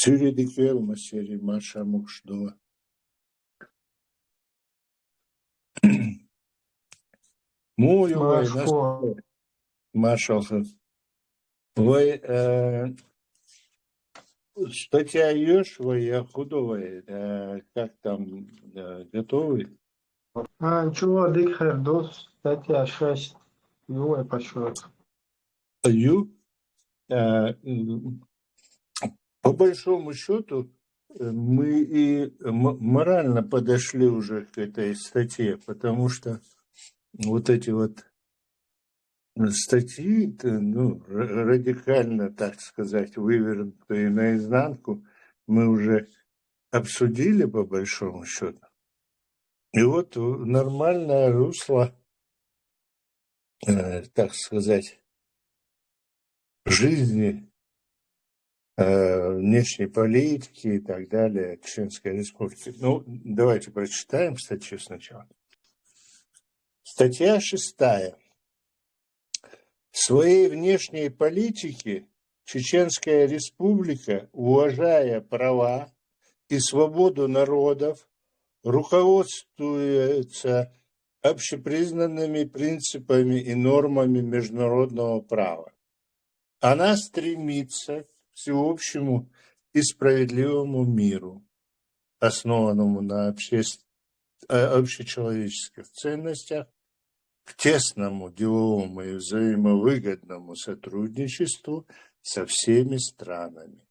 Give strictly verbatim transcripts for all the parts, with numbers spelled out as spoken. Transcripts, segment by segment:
Цыри дикелма сери Маша Мукшдова. Муювай, Машко. Машалха. Вай, э, статья еш, вай я худо вай, э, как там, э, готовы? А, чего, дикхер дос, статья шесть. Ювай пошёл. Ю, э, м, по большому счёту, э, мы и м-, морально подошли уже к этой статье, потому что вот эти вот статьи, т-, ну, р-, радикально, так сказать, вывернутые наизнанку, мы уже обсудили по большому счёту. И вот в-, нормальное русло, э, так сказать, жизни, э, внешней политики и так далее Чеченской Республики. Ну, давайте прочитаем статью сначала. Статья шестая. В своей внешней политике Чеченская Республика, уважая права и свободу народов, руководствуется общепризнанными принципами и нормами международного права. Она стремится к всеобщему и справедливому миру, основанному на обществ-, э, общечеловеческих ценностях, к тесному деловому и взаимовыгодному сотрудничеству со всеми странами.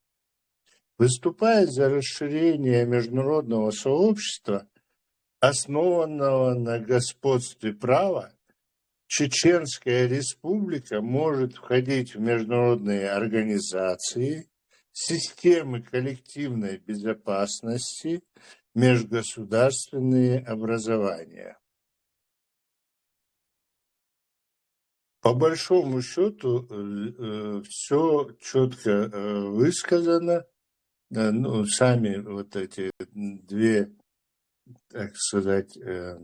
Выступая за расширение международного сообщества, основанного на господстве права, Чеченская Республика может входить в международные организации, системы коллективной безопасности, межгосударственные образования. По большому счёту, все четко, э, высказано. Э, ну, сами вот эти две, так сказать, э,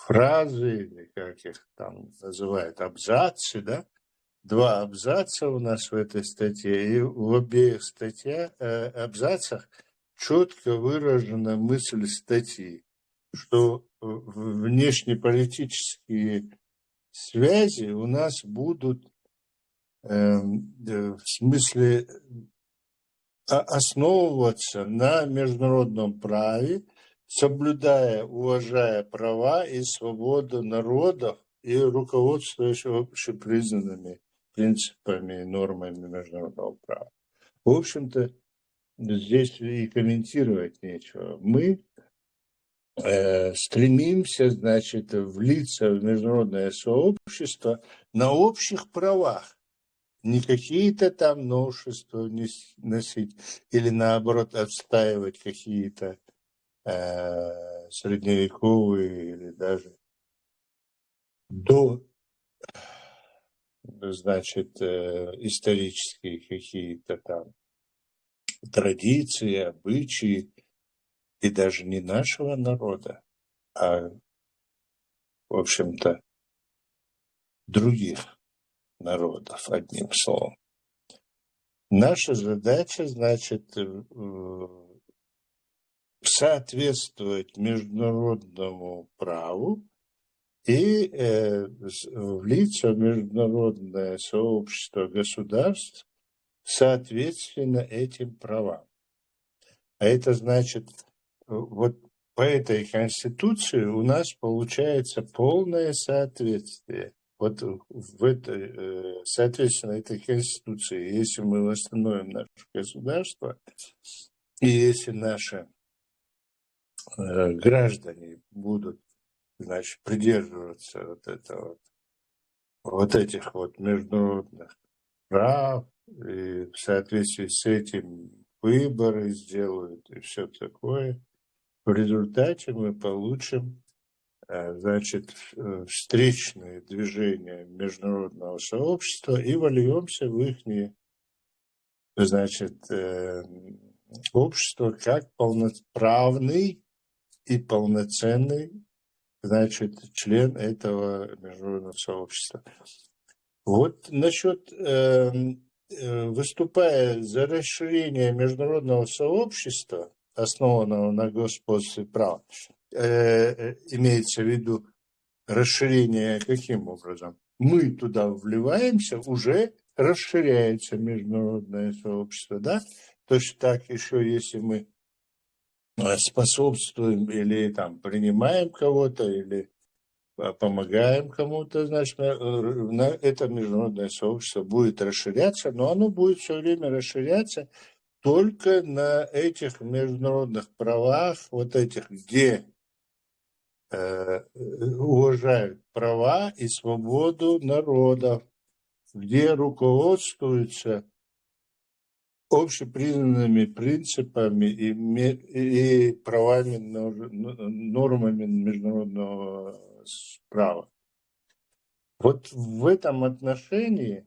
фразы, или как их там называют, абзацы, да? Два абзаца у нас в этой статье, и в обеих статья, э, абзацах четко выражена мысль статьи, что, э, в-, внешнеполитические связи у нас будут, эм, э, в смысле, а, основываться на международном праве, соблюдая, уважая права и свободу народов и руководствуясь общепризнанными принципами и нормами международного права. В общем-то, здесь и комментировать нечего. Мы, э, стремимся, значит, влиться в международное сообщество на общих правах. Не какие-то там новшества нес-, носить или, наоборот, отстаивать какие-то, э, средневековые или даже до, значит, э, исторические какие-то там традиции, обычаи, и даже не нашего народа, а, в общем-то, других народов, одним словом. Наша задача, значит, э, соответствовать международному праву и, э, с-, влиться в международное сообщество государств соответственно этим правам. А это значит, э, вот по этой Конституции у нас получается полное соответствие. Вот в этой, э, соответственно этой Конституции, если мы восстановим наше государство, и если наши, э, граждане будут, значит, придерживаться вот этого, вот этих вот международных прав, и в соответствии с этим выборы сделают и все такое, в результате мы получим, э, значит, в-, э, встречные движения международного сообщества и вольемся в ихние, значит, э, общество как полноправный и полноценный, значит, член этого международного сообщества. Вот насчёт, эм, э, выступая за расширение международного сообщества, основанного на господстве права, э, э, имеется в виду расширение каким образом? Мы туда вливаемся, уже расширяется международное сообщество, да? Точно так еще, если мы э, способствуем или там принимаем кого-то, или э, помогаем кому-то, значит, на, э, на это международное сообщество будет расширяться, но оно будет все время расширяться только на этих международных правах, вот этих, где э, уважают права и свободу народов, где руководствуются общепризнанными принципами и, ме- и правами, нор- нормами международного с- права. Вот в этом отношении,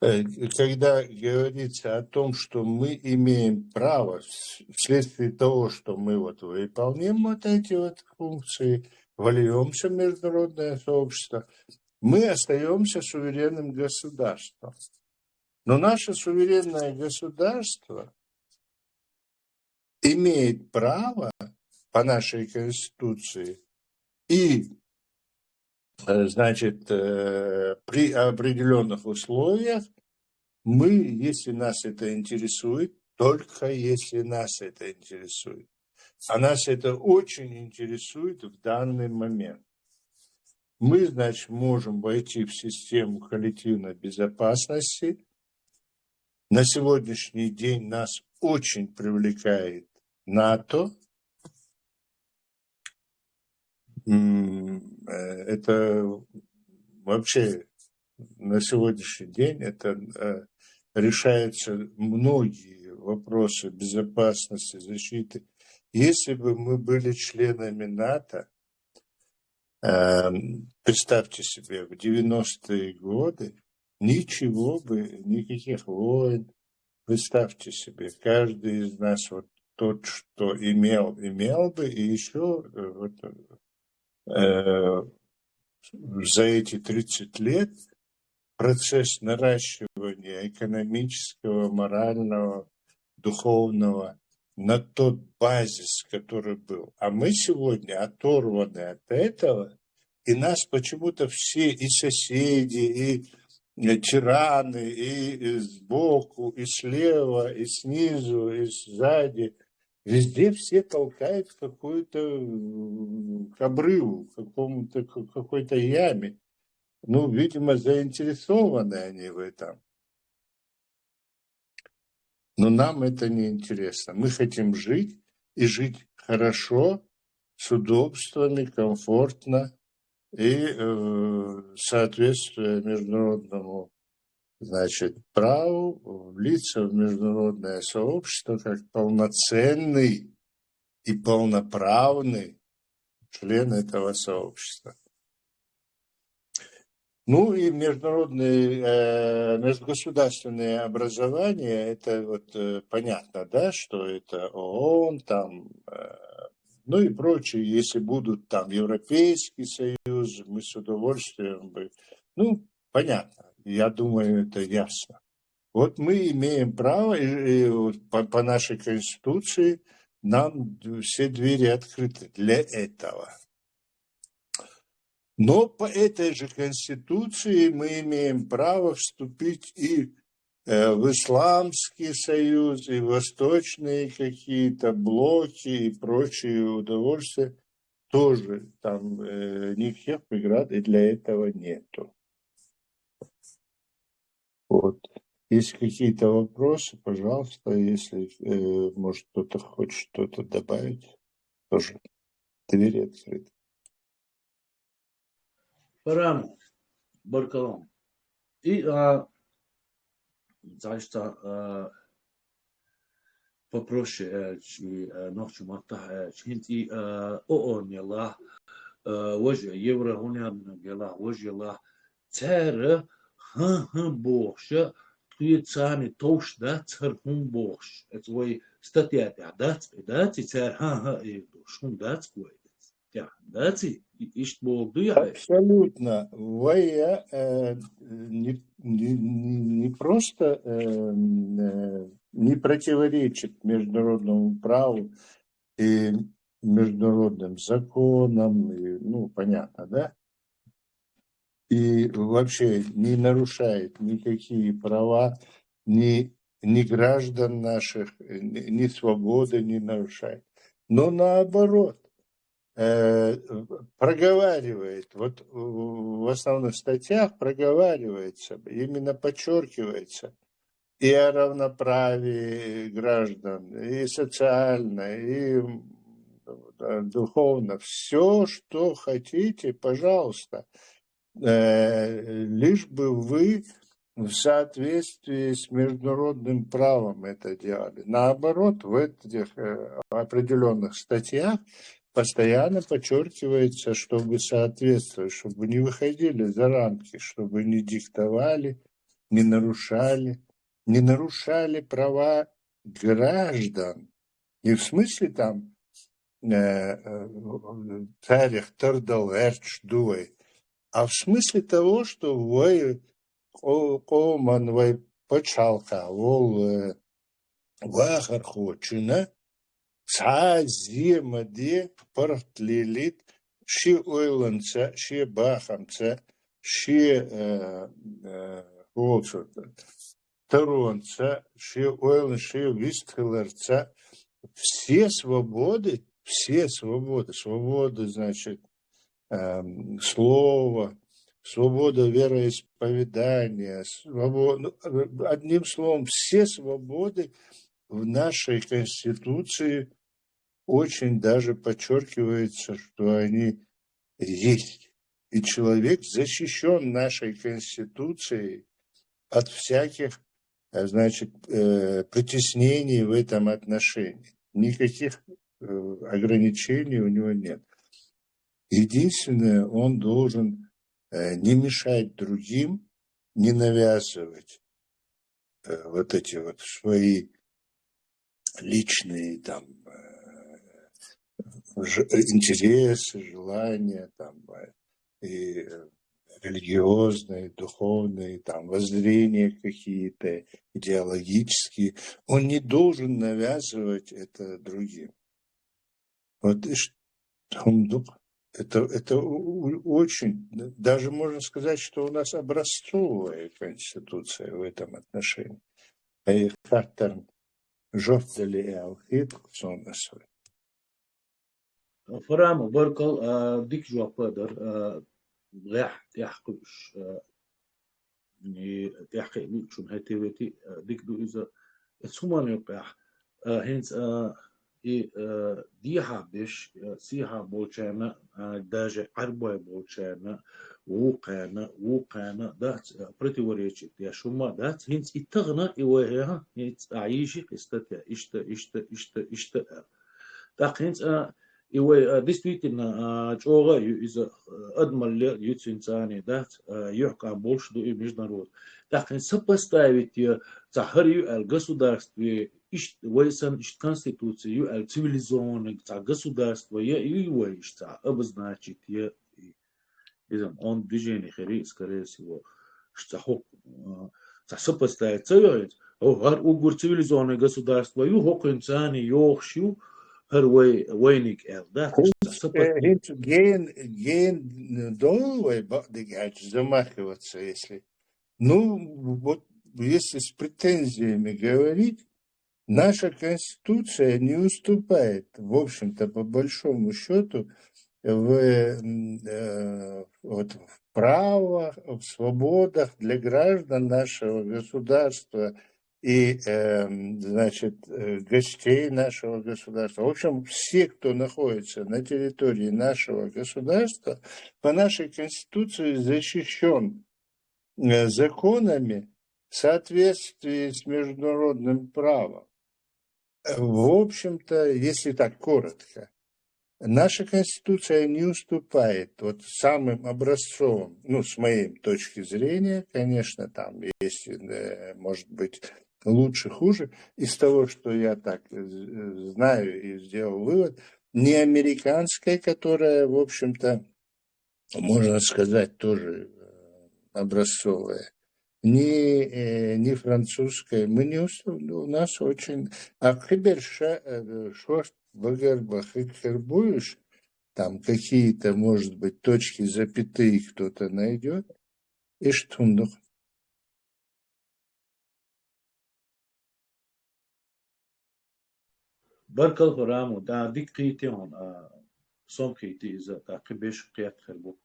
э, когда говорится о том, что мы имеем право вс- вследствие того, что мы вот выполним вот эти вот функции, вольемся в международное сообщество, мы остаемся суверенным государством. Но наше суверенное государство имеет право по нашей Конституции и, э, значит, э, при определенных условиях мы, если нас это интересует, только если нас это интересует. А нас это очень интересует в данный момент. Мы, значит, можем войти в систему коллективной безопасности. На сегодняшний день нас очень привлекает НАТО. М, э, Это вообще на сегодняшний день это э, решаются многие вопросы безопасности, защиты. Если бы мы были членами НАТО, эм, представьте себе, в девяностые годы ничего бы, никаких войн. Представьте себе, каждый из нас вот тот, что имел, имел бы, и еще вот, э, за эти тридцать лет процесс наращивания экономического, морального, духовного на тот базис, который был. А мы сегодня оторваны от этого, и нас почему-то все, и соседи, и э, тираны, и, и сбоку, и слева, и снизу, и сзади, везде все толкают в какую-то м, к обрыву, к какому-то, к какой-то яме. Ну, видимо, заинтересованы они в этом. Но нам это не интересно. Мы хотим жить и жить хорошо, с удобствами, комфортно и э, соответствуя международному, значит, праву, влиться в международное сообщество как полноценный и полноправный член этого сообщества. Ну и международные, э, межгосударственные образования, это вот э, понятно, да, что это ООН, там, э, ну и прочие, если будут там Европейский Союз, мы с удовольствием бы, ну, понятно, я думаю, это ясно. Вот мы имеем право, и, и вот по, по нашей Конституции нам д- все двери открыты для этого. Но по этой же Конституции мы имеем право вступить и э, в Исламский союз, и восточные какие-то блоки, и прочие удовольствия. Тоже там э, никаких преград и для этого нету. Вот. Есть какие-то вопросы, пожалуйста, если, э, может, кто-то хочет что-то добавить, тоже двери открыты. Парам, баркалам. И а, цаашта а, попроще, э, чи, э, нохчу маттах, э, чинти, э, ООН яла, э, вож Евроунион яла, вож яла, цара хан хан бохша, туе цани товш да, цар хун бохш. Это вой статья да, да, да, ци цар хан хан и шун да, цкой. тӀехь, дац и? И-, иштта бохург ду яхь? Абсолютно. Вай, э, не, не, не, не просто, э, м, э, не противоречит международному праву и международным законам, и, ну, понятно, да? И вообще не нарушает никакие права ни, ни граждан наших, ни, ни свободы не нарушает. Но наоборот, э, проговаривает, вот в основных статьях проговаривается, именно подчеркивается и о равноправии граждан, и социально, и, м, э, духовно. Все, что хотите, пожалуйста. Э, лишь бы вы в соответствии с международным правом это делали. Наоборот, в этих, э, определенных статьях постоянно подчеркивается, чтобы соответствовать, чтобы не выходили за рамки, чтобы не диктовали, не нарушали, не нарушали права граждан. Не в смысле там, э, э, царь тардал эрч дуй, а в смысле того, что вай къо-, къоман, вай пачхьалкха вол, э, вахархочуьнан цхьа а зе ма де, паргӀат лелийта, шен ойланца, шен бахамца, шен, э, э, хӀоцу таронца, шен ойланца, шен вистхиларца. Все свободы, все свободы, свобода, значит, эм, слова, свобода вероисповедания, свобода, ну, э, одним словом, все свободы в нашей Конституции очень даже подчеркивается, что они есть. И человек защищен нашей Конституцией от всяких, э, значит, э, притеснений в этом отношении. Никаких, э, ограничений у него нет. Единственное, он должен, э, не мешать другим, не навязывать, э, вот эти вот свои личные там, э, ж-, интересы, желания там, э, и, э, религиозные, духовные, там, воззрения какие-то, идеологические. Он не должен навязывать это другим. Вот иш хӀума ду-кх. Это, это у-, у-, очень, даже можно сказать, что у нас образцовая Конституция в этом отношении. Ай хаттарна жоп дала аьлла хета суна ас вай. Фарама, баркал, а, дика жоп дар, а, гӀехь тӀехь кхуьуш, а, и тӀехь кхиъна чун хӀетте вети, а, дика ду иза. Эцу хӀуманна юкъехь, а, хӀинца, а, и, а, дехьа беш, а, сехьа болчарна, а, даже Ӏарбой болчарна, вукхарна, вукхарна дац, а, противоречить деш хӀума дац. ХӀинца и тахана и вай, а, хӀинца а йийши и статья, иштта, иштта, иштта, иштта, а. ТӀаккха хӀинца, а, и вай, а, действительно, а, чӀогӀа а ю иза, а, адамалле ю цуьнан царна дац, а, юьхькӀа болуш ду и международ. ТӀаккха хӀинца сопоставить я, цхьа хӀара ю аьлла государстве, иштта вай санна иштта конституция ю аьлла цивилизованный цхьа государство я, и вай иштта цхьа обозначить я. Иза он движение хири, скорее всего, ш-, цхьа хӀокху, а, цхьа сопоставить ца йо хӀинца. О, хӀара уггар цивилизованное государство ю, хӀокхуьнан царна йохуш ю, хӀара вай, вайниг аьлла, да? Цхьа сопоставить. ХӀинца ген, ген долу вай бакъдерг аьлча замахиваться, если. Ну, вот, если с претензиями говорить, наша Конституция не уступает, в общем-то, по большому счету, в, м, э, вот в правах, в свободах для граждан нашего государства и, эм, значит, э, гостей нашего государства. В общем, все, кто находится на территории нашего государства, по нашей Конституции защищен, э, законами в соответствии с международным правом. Э, в общем-то, если так коротко, наша Конституция не уступает вот самым образцовым, ну, с моей точки зрения, конечно, там есть, э, может быть, лучше, хуже, из того, что я так, э, знаю и сделал вывод, не американская, которая, в общем-то, можно сказать, тоже э, образцовая, не, э, не французская. Мы не устав-, у нас очень... А кхы берш, э, шорт вагар ба хи кхы будеш, там какие-то, может быть, точки, запятые кто-то найдет. Иштта хӀама да-кх. Баркал, Рамо, да, дика кхийтта хьона, а, сом кхийтта иза, тӀаккха кхы беш кхетар бу.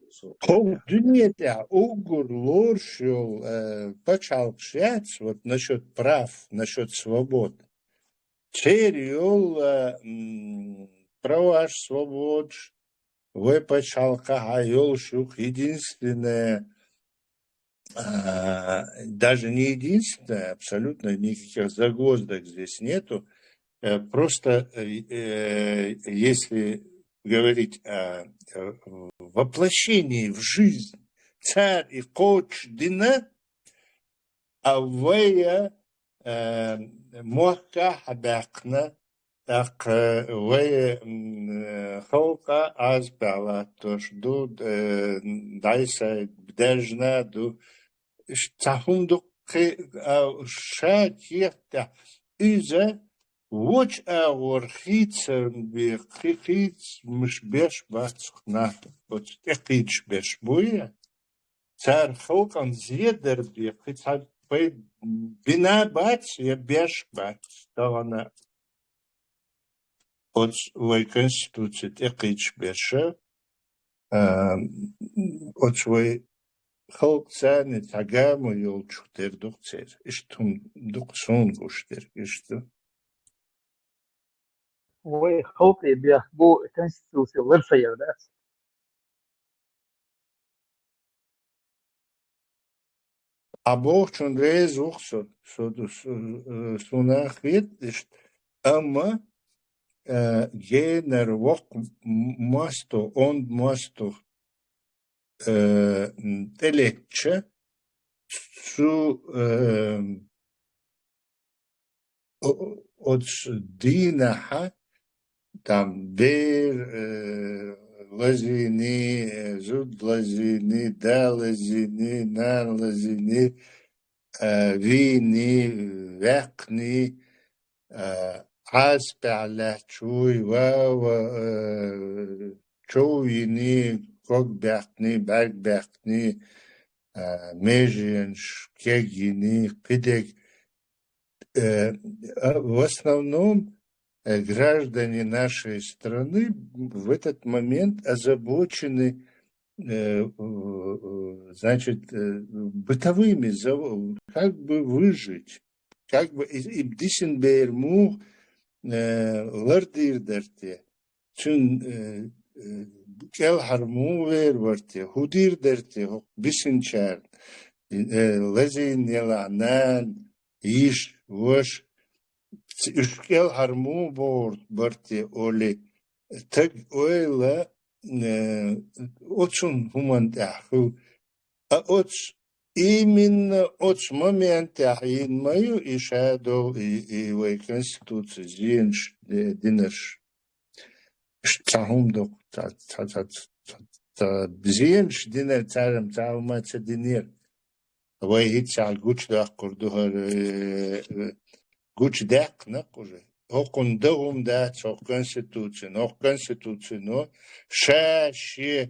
Со Хов кхетар. Дуьне тӀехь уггар лоруш йолу, э, пачхьалкхаш яц, вот насчет прав, насчет свобод. Церан йолу, э, м, праваш, свободаш, вай пачхьалкхехь йолуш ю-кх единственное, а, даже не единственное, абсолютно никаких загвоздок здесь нету. Э, просто, э, э, если говорить о, э, воплощении в жизнь, цара и кхочушдина, а вай, э, мохк а хьабаьккхина, тӀаккха вай, м, э, халкъ а Ӏазапехь латтош ду, э, дӀасадаьжна ду. Иштта цхьа хӀума ду-кх, а, ша кехат тӀехь. Иза вочу агӀор хийцар бен, кхин хийцамаш беш бац-кх нах, оцу тӀекхийдаш берш буй. Цара халкъана зедар бен, кхин цхьа пай-, бина бац я беш бац тахана. Оцу вай конституци тӀекхийдаш берш, а, оцу вай халкъаца цхьа гамо йолчух тера ду-кх церан. Иштта хӀума ду-кх суна гуш дерг, иштта ду. Вай халкъе бехк бу конституци лар ца яр дац. Хьан бохучунна реза ву-кх со, со, со, э, суна хета иштта, амма, э, генара воккха м-, мостагӀа, онда мостагӀа, э, м, тӀелеттача, цу, э, о-, оцу дийнахьа, там, бер, э, лазийний, э, зуда лазийний, да лазийний, нана лазийний, э, вийний, ваьккхиний, э, Ӏазапехь лаьтташ вуй, ва, ва, э, чов йиний, ког баьккхиний, бӀаьрг баьккхиний, э, меженаш кегйиний, кхидерг, э, а, в основном, э, граждане нашей страны в этот момент озабочены, э, э, значит, э, бытовыми, за-, как бы выжить, как бы и, и дисина бер муха, э, лардийр дара те. Цуьнан, э, э, кӀелхьара муха вер вара те, хӀун дийр дара те хӀокху бисинчарна, э, лазийна елахь нана, йиша, ваша, ц-, уьш кӀелхьара муха богӀур бара те олий, стаг ойла, э, оцунна хӀуманна тӀехь хилла. А оцу, именно оцу моментехь йина ма ю и шадолу, и, и вай конституци зенаш, э, динарш. Иштта цхьа хӀума ду-кх, цхьа, цхьа, цхьа, цхьа, цхьа зенаш динарг цара-м цхьа хӀума ца динера. Вай хӀинца гучудоккхур ду хӀара, э, э, гучудаьккхина-кх уже. ХӀокхунна дан хӀума дац хӀокху конституцино. ХӀокху конституцино ша шен,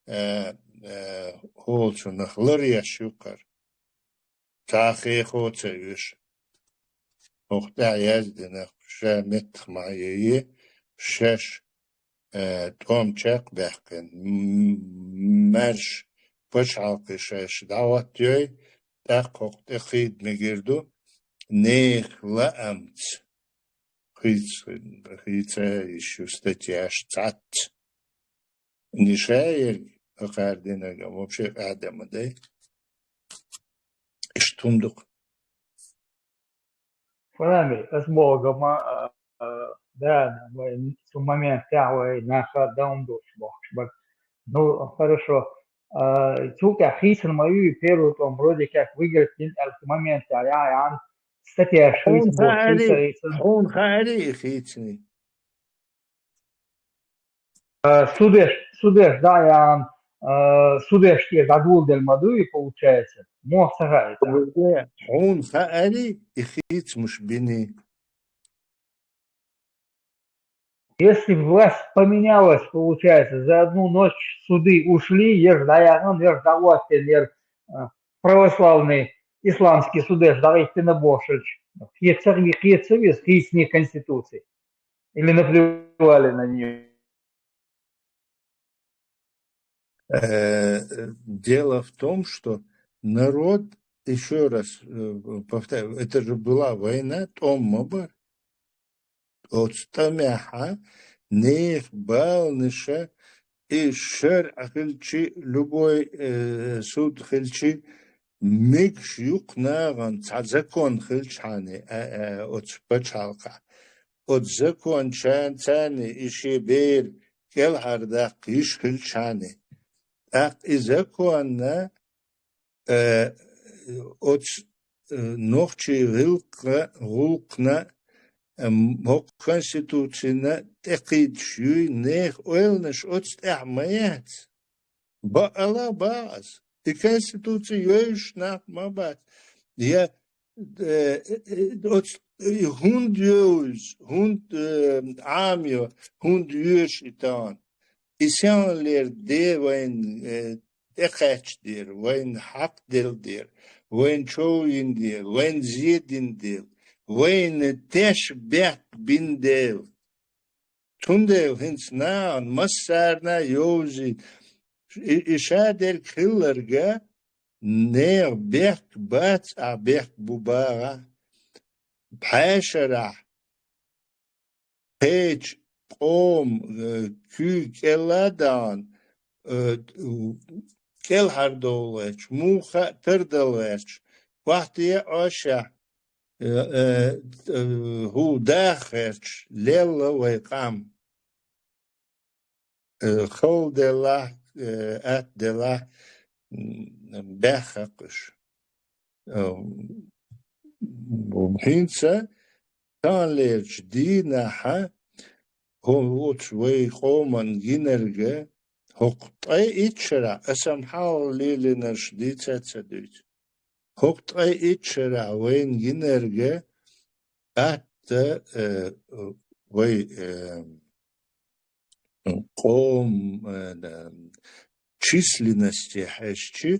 э, э, хӀолчунах ларъеш ю-кх хӀара. Цхьа хехо ца оьшу. ХӀокху тӀехь яздина, ша меттах ма яйи, шаьш, э, тӀом чекхбаьккхина, м-, маьрша пачхьалкхе шаьш дӀахӀоттайой, тӀаккха хӀокху тӀе кхийда мегар ду, нехан лаамца хийца, хийца йиш ю статьяш цхьацца. Не ша ерг, а кхара динарг а вообще къаьхьа ма дай. Иштта хӀума ду-кх. Фанами, ас боху ма, а, а, да, вай цу моментехь вай наха дан долуш бохуш бара. Ну, хорошо. А, цу тӀехь хийцина ма ю, первый тӀом вроде как выиграть дина аьлла, цу моментехь яхьа, яхьа, статьяш Хьуна хийцина бохуш, хаьарий, хийцина, хийцина. Хьуна хаьарий и хийцина? Э, судеш, судеш, да, я, э, судеш те дадул дел маду, и получается. Мох сага это. Хьун хаъари, и хийцамаш бини. Если власть поменялась, получается, за одну ночь суды ушли, еш даян, еш дагватен, еш, э, православный, исламский судеш дагиттина бошалч. Кецаг, кецаг, из, кецни конституции. Или наплевали на нее. Э, дело в том, что народ, ещё раз, э, повторяю, это же была война, тӀом ма бар. Оцу тӀамехь нехан баланаша и шарӀ хилчи, любой, э, суд хилчи, мегаш ю-кх нахана цхьа закон хилчхьана, а, а, оцу пачхьалкхехь. Оцу закончаьрца и шен бер кӀелхьардаккха йиш хилчхьана. ТӀаккха и законна, э, оцу, э, нохчийн гӀиллакхна, гӀуллакхна, э, хӀокху конституцина тӀекхийдаш юй, нехан ойланаш оцу тӀехь ма яц. Бакъала баха ас. И конституци йовзуш нах ма бац. Я, э, э, э, оц-, э, хӀунда йовза, хӀунда, э, Ӏамайо, хӀунда йоьшу и тахана? И сенлера де вайна, э, тӀекхаьчна дера, вайна хьакхделла дера, вайна чов йина дела, вайна зе дина дела, вайна тешнабехк бина дела. Цундела хӀинца нахана массарна а йовзий, и, и шадерг хилларг нехан бехк бац, ахь бехк бу баха. Пхьаьшарахь кхечу къоман, э, куьйга кӀел а дахана, э, кӀелхьардовла гӀерташ, муха а тардала гӀерташ, охьатаьӀа ошшехь, э, э, э, хӀу даха гӀерташ лелла вай къам. Э, хала делахь, э, атта делахь, м, баьхна хьакхуьш. Э, хӀинца таханлерчу дийнахьа хӀу-, оцу вай къоман гинарга, хӀокху ткъе итт шарахь, аса-м хьалха лелийнарш дийца а ца дуьйцу. ХӀокху ткъе итт шарахь вайна гинарга атта, э, вай, э, къоман, э, да, численностехь хьаьжча,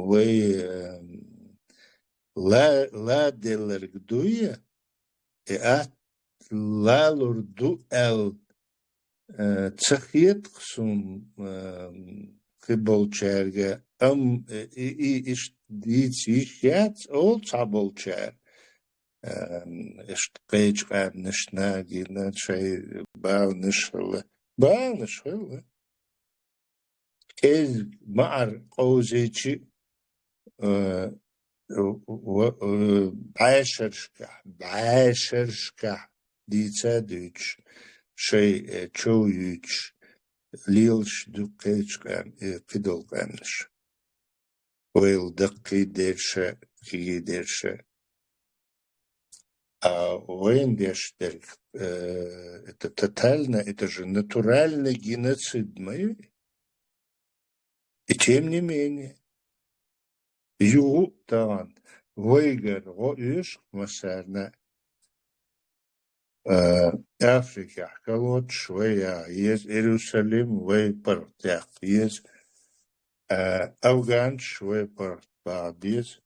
вай, э, ла-, ладелларг дуй, и атта лалур ду аьлла, э, ца хета-кх суна, э, кхиболчаьрга, амма, э, и, и, иштта дийца йиш яц олу цхьаболчара. Э, иштта кхечу къаьмнашна гина шайн баланаш хилла. Баланаш хилла. КӀезиг маӀар къовзийча, э, ва-, э, бӀешерашкахь, бӀешерашкахь дийца а дуьйцуш, шайн, э, чов юьйцуш, лелаш ду кхечу къаьм-, э, кхидолу къаьмнаш. Ойла даккхий дерш а, кегий дерш а. А вайна деш дерг, э, это тотально, это же натуральный геноцид, ма ю. И тем не менее, юха а тахана вайгара гӀо оьшу-кх массарна а. Э, Африкехь калоцуш вай яха еза, Иерусалим вай паргӀатдаккха еза, э, афганцаш вай паргӀатбаха деза.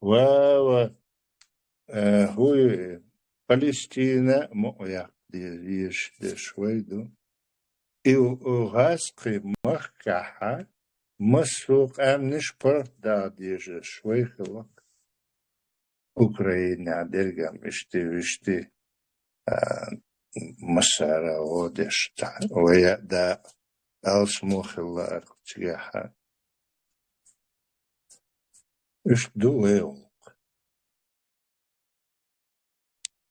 Ва, ва, э, хӀу, Палестина мукъа яккха де-, дезаш дерш вай ду. И у-, у гӀазкхийн махкахьа массо а къаьмнаш паргӀатдаха дезаш вай хилла-кх. Украинехь дерг-м иштта, вуьшта, а, массара а гӀо деш, цхьа вай а да алсамо хилла-кх цигахь. Иштта ду вай гӀуллакх.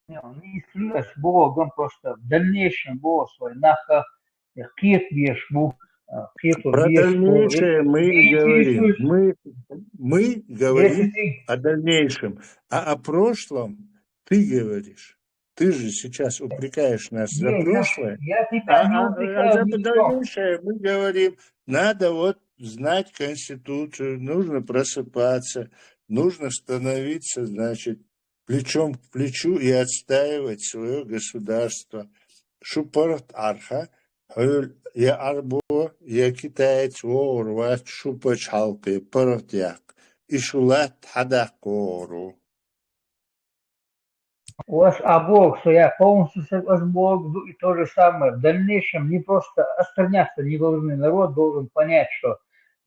Не, ну, если богом просто в дальнейшем богом свой нах, э, кхета беш бу, э, кхета беш бу. Про дальнейшее мы и говорим. Мы, мы говорим о дальнейшем, а о прошлом ты говоришь. Ты же сейчас упрекаешь нас за прошлое. Я тебя а, не упрекаю а, а за будущее мы говорим, надо вот знать Конституцию, нужно просыпаться, нужно становиться, значит, плечом к плечу и отстаивать свое государство. Шу паргӀат арха, хьол я арбо, я китаец вогӀур вац шу пачхьалкхе паргӀат яккха. И шу латта хьадаккха вогӀур ву. У вас обоих, что я полностью согласен, Бог, и то же самое. В дальнейшем не просто отстраняться не должны. Народ должен понять, что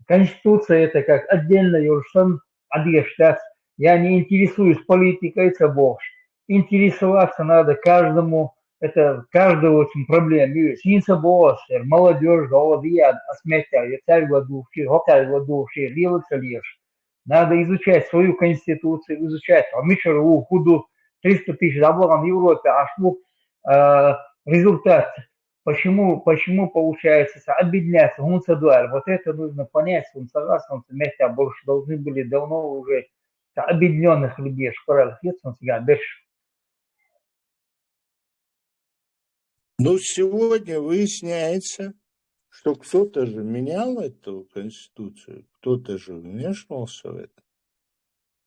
Конституция это как отдельно юрсан адьештац. Я не интересуюсь политикой, это Бог. Интересоваться надо каждому, это каждого очень проблема. Синца босс, молодежь, голодия, осметя, я царь гладувший, хокай гладувший, лилы цалеш. Надо изучать свою конституцию, изучать, а мичара ву, хӀу ду, триста тысяч заблокирован в Европе, аш ву, а, результат. Почему, почему получается объединяться, хӀунца дуар? Вот это нужно понять, хӀунца гӀас, хӀунца мягкая больше должны были давно уже объединенных людей, шкуралхец, он себя берш. Ну, сегодня выясняется, что кто-то же менял эту конституцию, кто-то же вмешивался в это.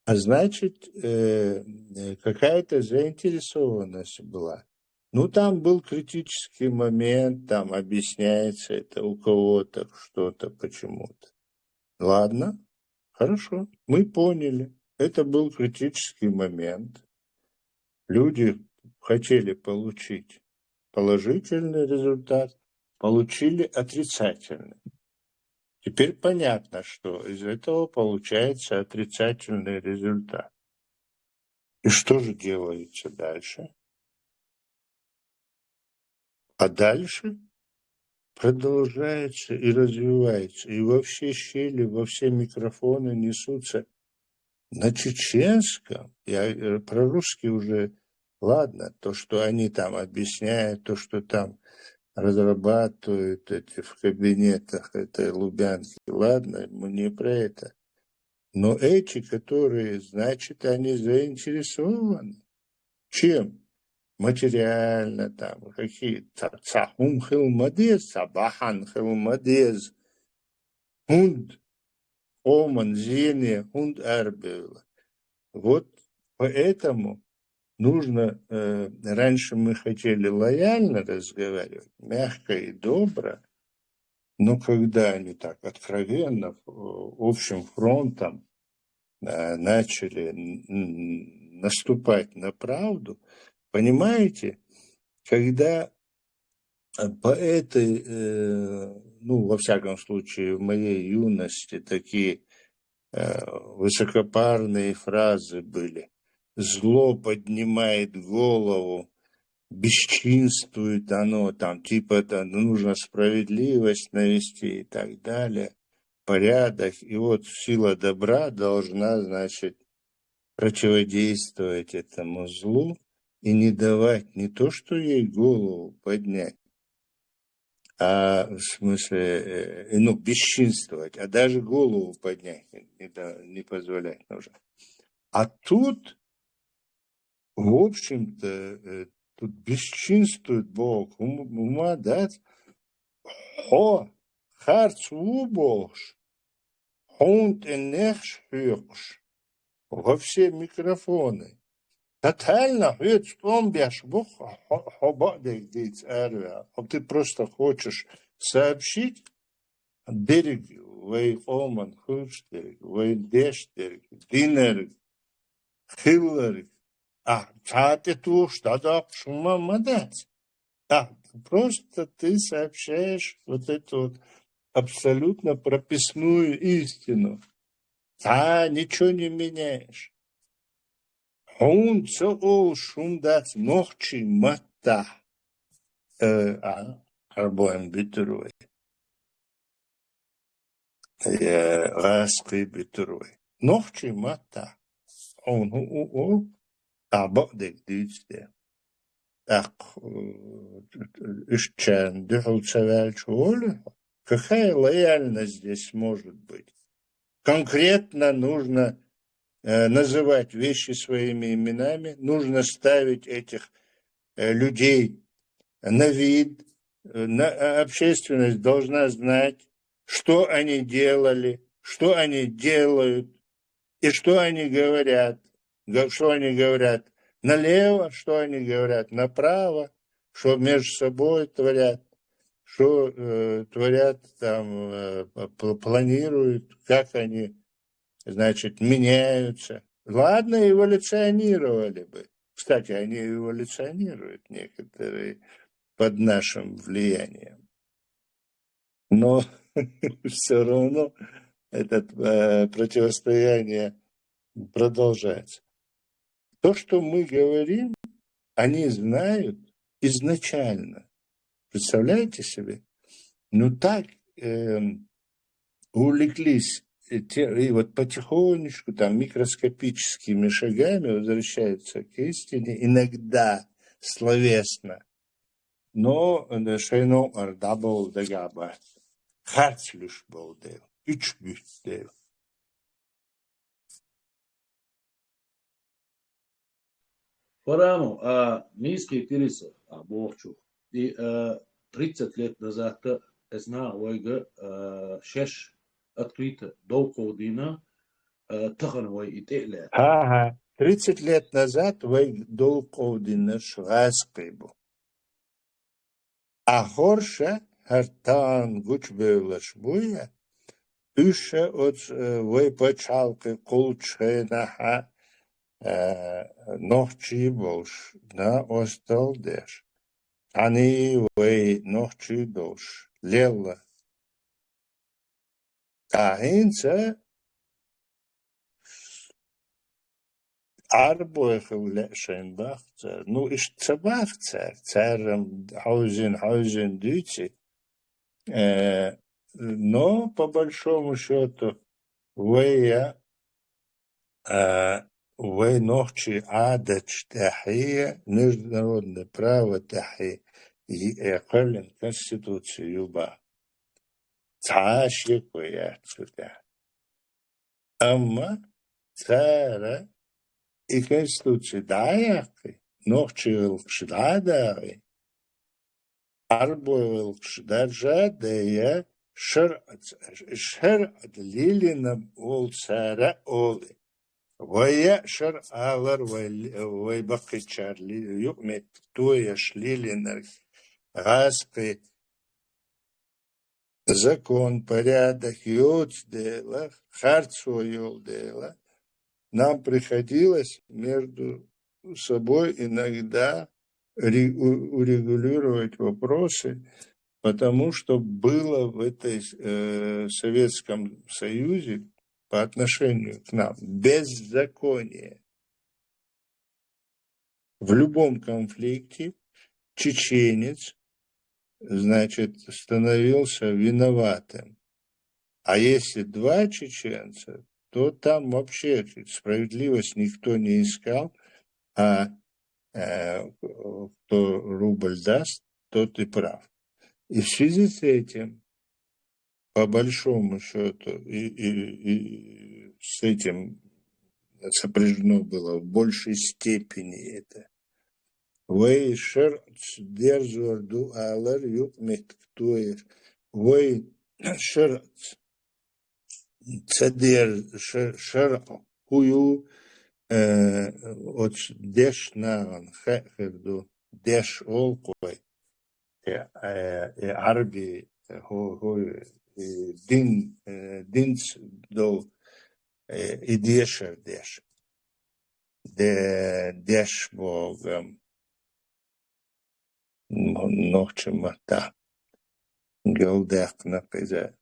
А значит, э, э, какая-то заинтересованность была. Ну, там был критический момент, там объясняется это у кого-то, что-то почему-то. Ладно, хорошо, мы поняли. Это был критический момент. Люди хотели получить положительный результат, получили отрицательный. Теперь понятно, что из этого получается отрицательный результат. И что же делается дальше? А дальше продолжается и развивается, и во все щели, во все микрофоны несутся на чеченском. Я э, про русский уже, ладно, то, что они там объясняют, то, что там разрабатывают эти в кабинетах этой Лубянки, ладно, мы не про это. Но эти, которые, значит, они заинтересованы. Чем? Материально там, какие-то, цхьа хӀума хила ма деза, цхьа бахьан хила ма деза. ХӀунда къоман зене хӀунда арабевлла. Вот поэтому нужно, э, раньше мы хотели лояльно разговаривать, мягко и добро, но когда они так откровенно, э, общим фронтом, э, начали н- н- наступать на правду, понимаете, когда э, поэты, э, ну, во всяком случае, в моей юности такие э, высокопарные фразы были. Зло поднимает голову, бесчинствует оно, там, типа, это, ну, нужно справедливость навести и так далее, порядок. И вот сила добра должна, значит, противодействовать этому злу и не давать не то, что ей голову поднять, а в смысле, э, ну, бесчинствовать, а даже голову поднять не, да- не позволять нужно. А тут, в общем-то, э, тут бесчинствует Бог. Хьума дац, хьо харц ву бохуш, хьуна тӀе нехаш хьоькхуш, во все микрофоны. Тотально хьоьца тӀом беш бу хьо, хьо бакъдерг дийца араваьлла. Хьо ты просто хочешь сообщить дерг, вай къоман хуьлуш дерг, вай деш дерг, динарг, хилларг. А цхьа тӀе тухуш дӀадоккхуш хӀума ма дац. А, просто ты сообщаешь вот эту вот абсолютно прописную истину. Цхьа ничего не меняешь. Хьуна ца олуш хӀума дац нохчийн маттахь, э, а, арбоем битур вай. Э, гӀаскхий битур вай. Нохчийн маттахь хьуна хӀу у у, а бакъдерг дуьйцу де. ТӀаккха, э, иштта чарна дуьхьал ца ваьлча волу? Какая лояльность здесь может быть? Конкретно нужно, э, называть вещи своими именами, нужно ставить этих э, людей на вид, э, на, э, общественность должна знать, что они делали, что они делают, и что они говорят, га- что они говорят налево, что они говорят направо, что между собой творят, что э, творят там, э, пл- планируют, как они, значит, меняются. Ладно, эволюционировали бы. Кстати, они эволюционируют некоторые под нашим влиянием. Но все равно это э, противостояние продолжается. То, что мы говорим, они знают изначально. Представляете себе? Ну так эм, увлеклись, э, те- и вот потихонечку, там, микроскопическими шагами возвращаются к истине, иногда словесно, но э, шайно ар дабол дагабат. Харц люш болдел, үч бюттел. Параму, а, миски тириса, а, бохчух. И, а, тридцать лет назад-то, эзна вайга, а, шеш открыто долков дина, а, тахан вай и тӀеле. Ага, тридцать лет назад вай долков дина шгас кайбу. А хорша хартан гуч бевлаш буя, уша оц э, вай пачалкы кулчхенаха э, нохчи болш на остал деш. Ани вай нохчи долш лелла. А хинца арбойхыл лешен бахцар. Ну, иш ца бахцар, царам хаузин, хаузин дюйци. Э, но, по большому счету, вая а, вай нохчи адатш тахи, международное право тахи, и, э, кхалин конституция юба. Цаш якуя цута. Амма цара и конституция даяхи, нохчи гылкш дадагъи, арбой гылкш даржа дая шаръ, шаръ лилина ол цара оли. Вая шаръ алар вай, вай бакъичар ли, юкъмет туяш лилинар гъаскъи закон, порядок, йоц дела, харцо йол дела, нам приходилось между собой иногда ре- у- урегулировать вопросы, потому что было в этой э, Советском Союзе по отношению к нам беззаконие. В любом конфликте чеченец, значит, становился виноватым. А если два чеченца, то там вообще справедливость никто не искал, а э, кто рубль даст, тот и прав. И в связи с этим, по большому счету, и, и- и с этим сопряжено было в большей степени это. Вай шаръ дерзор ду алар юкъмет туяш. Вай шаръ цадер шаръ хую э, оц деш нагъан хе хирду, деш ол кой. Э, э, э, арби, э, ху- ху- э, дин, э, динц дол, э, и дешер деш. Де, деш богам. М- нохчи мата. Гёлдэх на кыза.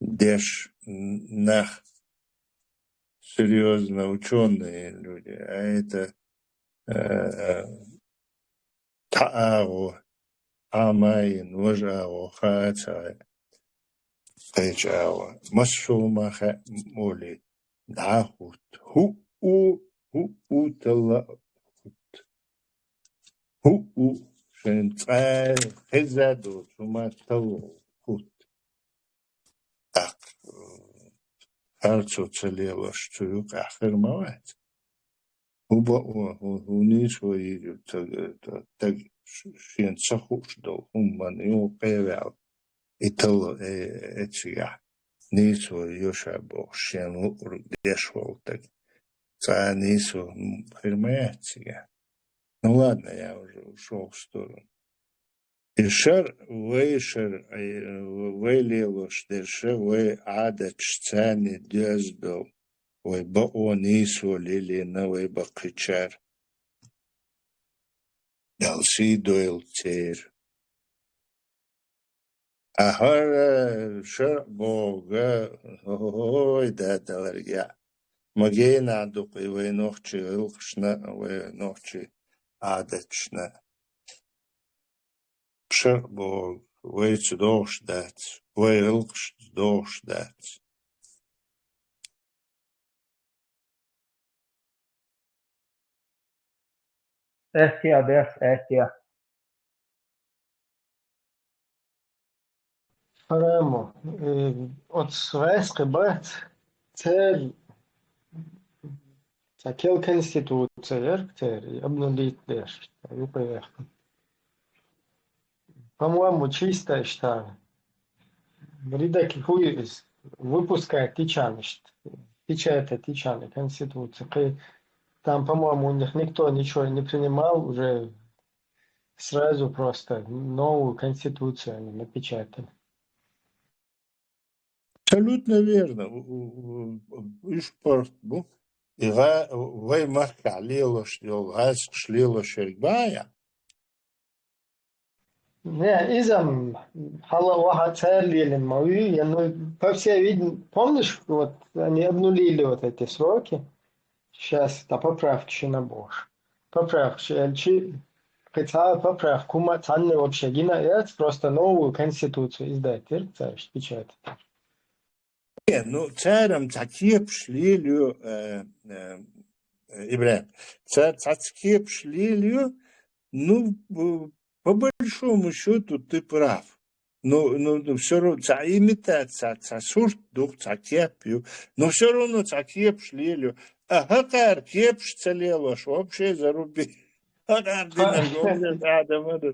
Деш н- нах серьезно ученые люди, а это э, таагу, амаин, вожаагу, хаца, кайчаагу. Масшума ха моли. Да хут. Ху у, ху у тала хут. Ху у шен цай хезаду, сума тала хут. Так. Харцо цалелаш цуюк ахир мават. ХӀун бакъо, хӀун, хӀун нийсо йир ю, ца, ца, таг ш-, шен ца хууш долу хӀуманна юкъа кхеваьлла, и талла, э, эцигахь. Нийсо йо ша бохуш, шен луург деш волу таг. Цкъа а нийсо, м, хир ма яц цигахь. Ну ладно, я уже ушёл в сторону. И шар, вай шар, э, вай лелош дерш, вай Ӏадаташ царна доьзна долу, вай бакъо нийсо лелийна вай баккхийчара. Далла сий дойла церан. Ахьа, э, шаръ боху, ой, да, даларга. Ма генахь ду-кх и вай нохчийн гӀиллакхашна, вай нохчийн Ӏадаташна. Шаръ боху, вайца догӀуш дац, вай гӀиллакхашца догӀуш дац. Эхь, я, беш, эхь, я. Хьарам ву. Э, оцу гӀаьскхи бац, церан цхьа кел конституция яра церан, и обнулить деш, юкъа яхна. По-моему, чисто иштта. Редак-, хӀу ю иза? Выпускать дича иштта. Печатать дича конституция. Кхин там, по-моему, у них никто ничего не принимал, уже сразу просто новую конституцию они напечатали. Абсолютно верно. У, у, у, уьш порт бу. И гӀа-, вай махкахь лелош йолу гӀаьскхаш лелош ерг бахьа я? Не, иза-м хьала ваха цара лелина ма вуй, я, ну, по всей видим-, помнишь, вот они обнулили вот эти сроки? Щас, да, поправки шина бохуш. Поправки ши элчи, кхин цхьа поправка хӀума цхьанна вообще гина яц, просто новую конституцию издать дира цаьршта, печатать. Не, ну, царам цхьа кепаш лелайо, э, э, Ибрахим, цара цхьацца кепаш лелайо, ну, б-, по большому счёту ты прав. Ну, ну, ну, всё равно, цхьа имитация, цхьа сурт ду, цхьа кеп ю. Но всё равно цхьа кепаш лелайо. А хӀокхара кепаш ца лелош, вообще заруби. ХӀокхара динарг вообще адам ма ду.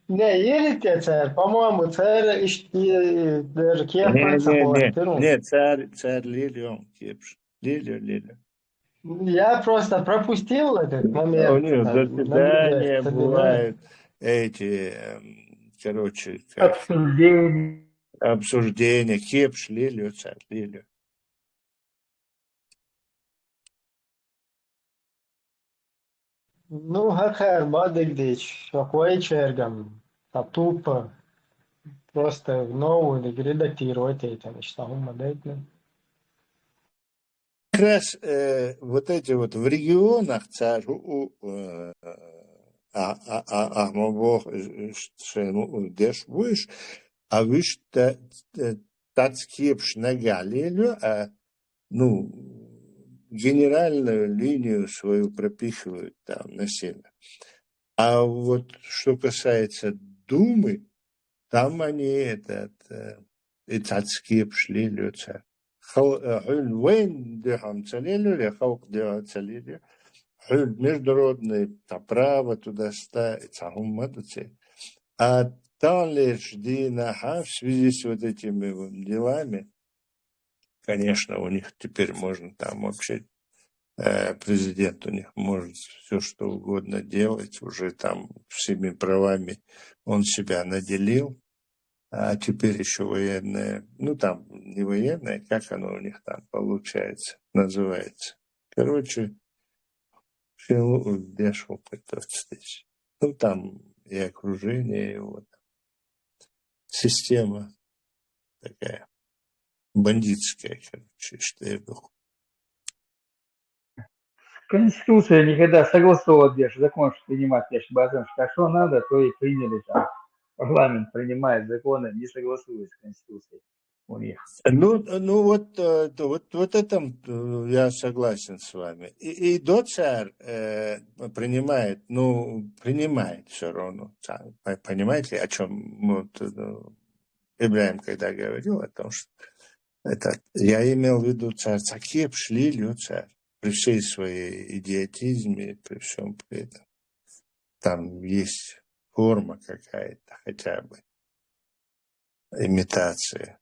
Не, ели те цара, по-моему, цара иштта, э, дара кепа. Не, ца не, не, хӀоттийра. Не, цара, цара лелайо кепаш. Лелайо, лелайо. Я просто пропустил этот момент. У них там заседания бывают, эти, эм, короче, как обсуждение. Обсуждение, кепаш лелайо цара, лелайо. Ну, хӀокхара ма дагадеъча, хӀокху вайчаьргам, цхьа тупо, просто новую редактировать яйтина, иштта хӀума дайтина. Как раз, э, вот эти вот в регионах цара у, у, э, а, а, а, а, ма боху, э, э, ш-, шайн у, у, деш вуйш, а вуьш та, э, тац кепаш нагахь лелайо, а, ну, генеральную линию свою пропихивают там на север. А вот что касается Думы, там они этот, э, и цхьацца кепаш лелайо цара. Хал-, э, хьуьлла вайн дуьхьа ца лелайо, я халкъ дуьхьа ца лелайо. Хьуьлла международный, там, право туда-сюда, и цхьа хӀума ма ду церан. А таханлерчу дийнахь, в связи с вот этими вот делами, конечно, у них теперь можно там вообще, э, президент у них может всё что угодно делать, уже там всеми правами он себя наделил, а теперь ещё военная, ну, там не военная, как оно у них там получается, называется. Короче, всё дешево пытаться здесь. Ну, там и окружение, и вот система такая бандитская, короче, что я был. Конституция никогда согласовывать, я ж закон ж принимать, я ж базар, что, что надо, то и приняли там. Парламент принимает законы, не согласуясь с Конституцией у них. Ну, ну вот, э, то вот, вот этом, э, я согласен с вами. И, и до царь, э, принимает, ну, принимает всё равно. Ца-, по-, понимаете, о чём, вот, э, Ибрахим когда говорил о том, что это, я имел в виду царь, цхьа кепаш лелайо цара. при всей своей идиотизме, при всем при этом, там есть форма какая-то хотя бы, имитация.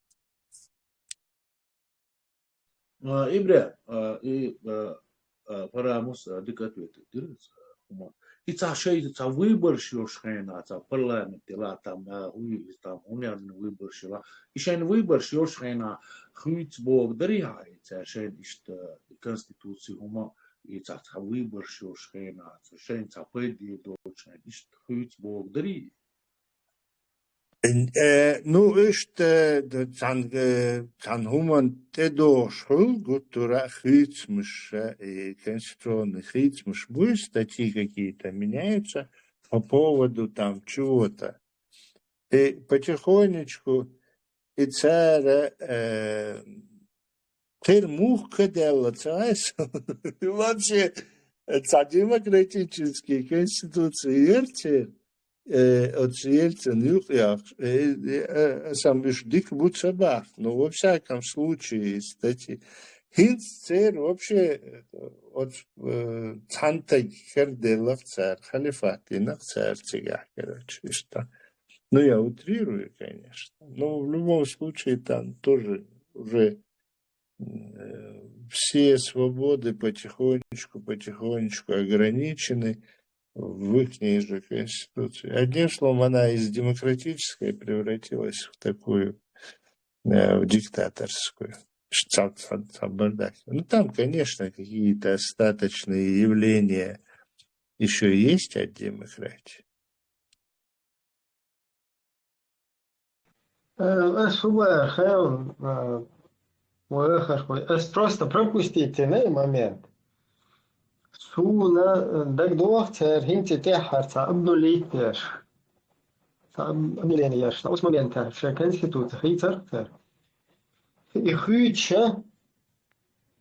А, Ибре, а, и, а, а, Парамус, а, дика ответить дирец, а, хӀума. И цхьа шай, цхьа выбораш йолча хенахь, цхьа парламент йолча, там, а, уй, там, умерный выбораш йолча. И шайн выбораш йолча хенахь хуьйцуш бохург дарий хьа, и цхьа шайн иштта, и конституци хӀума, и цхьа, цхьа выбораш йолча хенахь, цхьа шайн цхьа пайда долча хенахь, иштта хуьйцуш бохург дарий? Э, ну, иштта, э, д-, цхьан, э, цхьан хӀуманна тӀедогӀуш хуьлу гуттара а хийцамаш, э, и конституционный хийцамаш буй, статьи какие-то меняются по поводу там чего-то. И потихонечку и цара, э, Тера муха ка даьлла ца вайса. Вообще, цхьа демократический конституция яра церан, э, оцу Ельцина юкъа яхаш. Э, э, э, сам уьш дика бу ца баха. Ну, во всяком случае, статьи. ХӀинца церан вообще, э, оцу, э, цхьана тайга хӀара деллах цара, халифат динах цара цигахь, короче, иштта. Ну, я утрирую, конечно. Но в любом случае там тоже уже э, все свободы потихонечку, потихонечку ограничены в ихней же конституции. Одним словом, она из демократической превратилась в такую, э, в диктаторскую. Ш-, ца-, ца-, ца-, бардак. Ну, там, конечно, какие-то остаточные явления еще есть от демократии. Э, э, субай, хэ, э, ой, хэ, ой, э, просто пропустите, не, момент. Суна, э, дагдох, цер, хинти те харца, обнулить еш. Са об-, обнуление еш. Ус момента, ше конституция, хицар, цер. И хыча,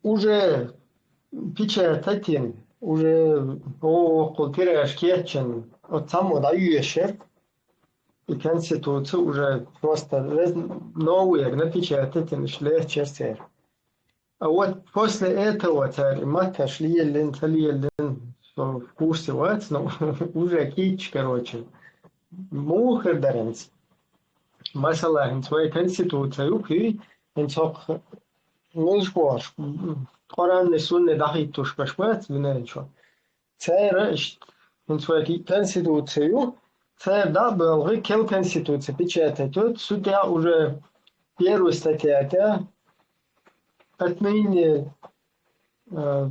уже печатать йина, уже оккхул тираж кечйина, оцу цхьаммо дӀайоьшура, и конституция уже просто раз-, новая напечатать йина, уьш леччира церан. А вот после этого цара и матташ леллина, ца леллина, со в курсе вац, но уже кийча, короче, муха хир дара хӀинца. Масала, хӀинца вай конституция ю, кхий, хӀинца хӀокху Муьлш бохуш, Къуръанни сунни дӀахӀиттуш беш бац, винарчо. Церан иштта, хӀинца вай конституция ю, церан дӀа а боьлхий, кел конституция печатать йоцу, цу тӀехь уже первая статья тӀехь, отныне, э,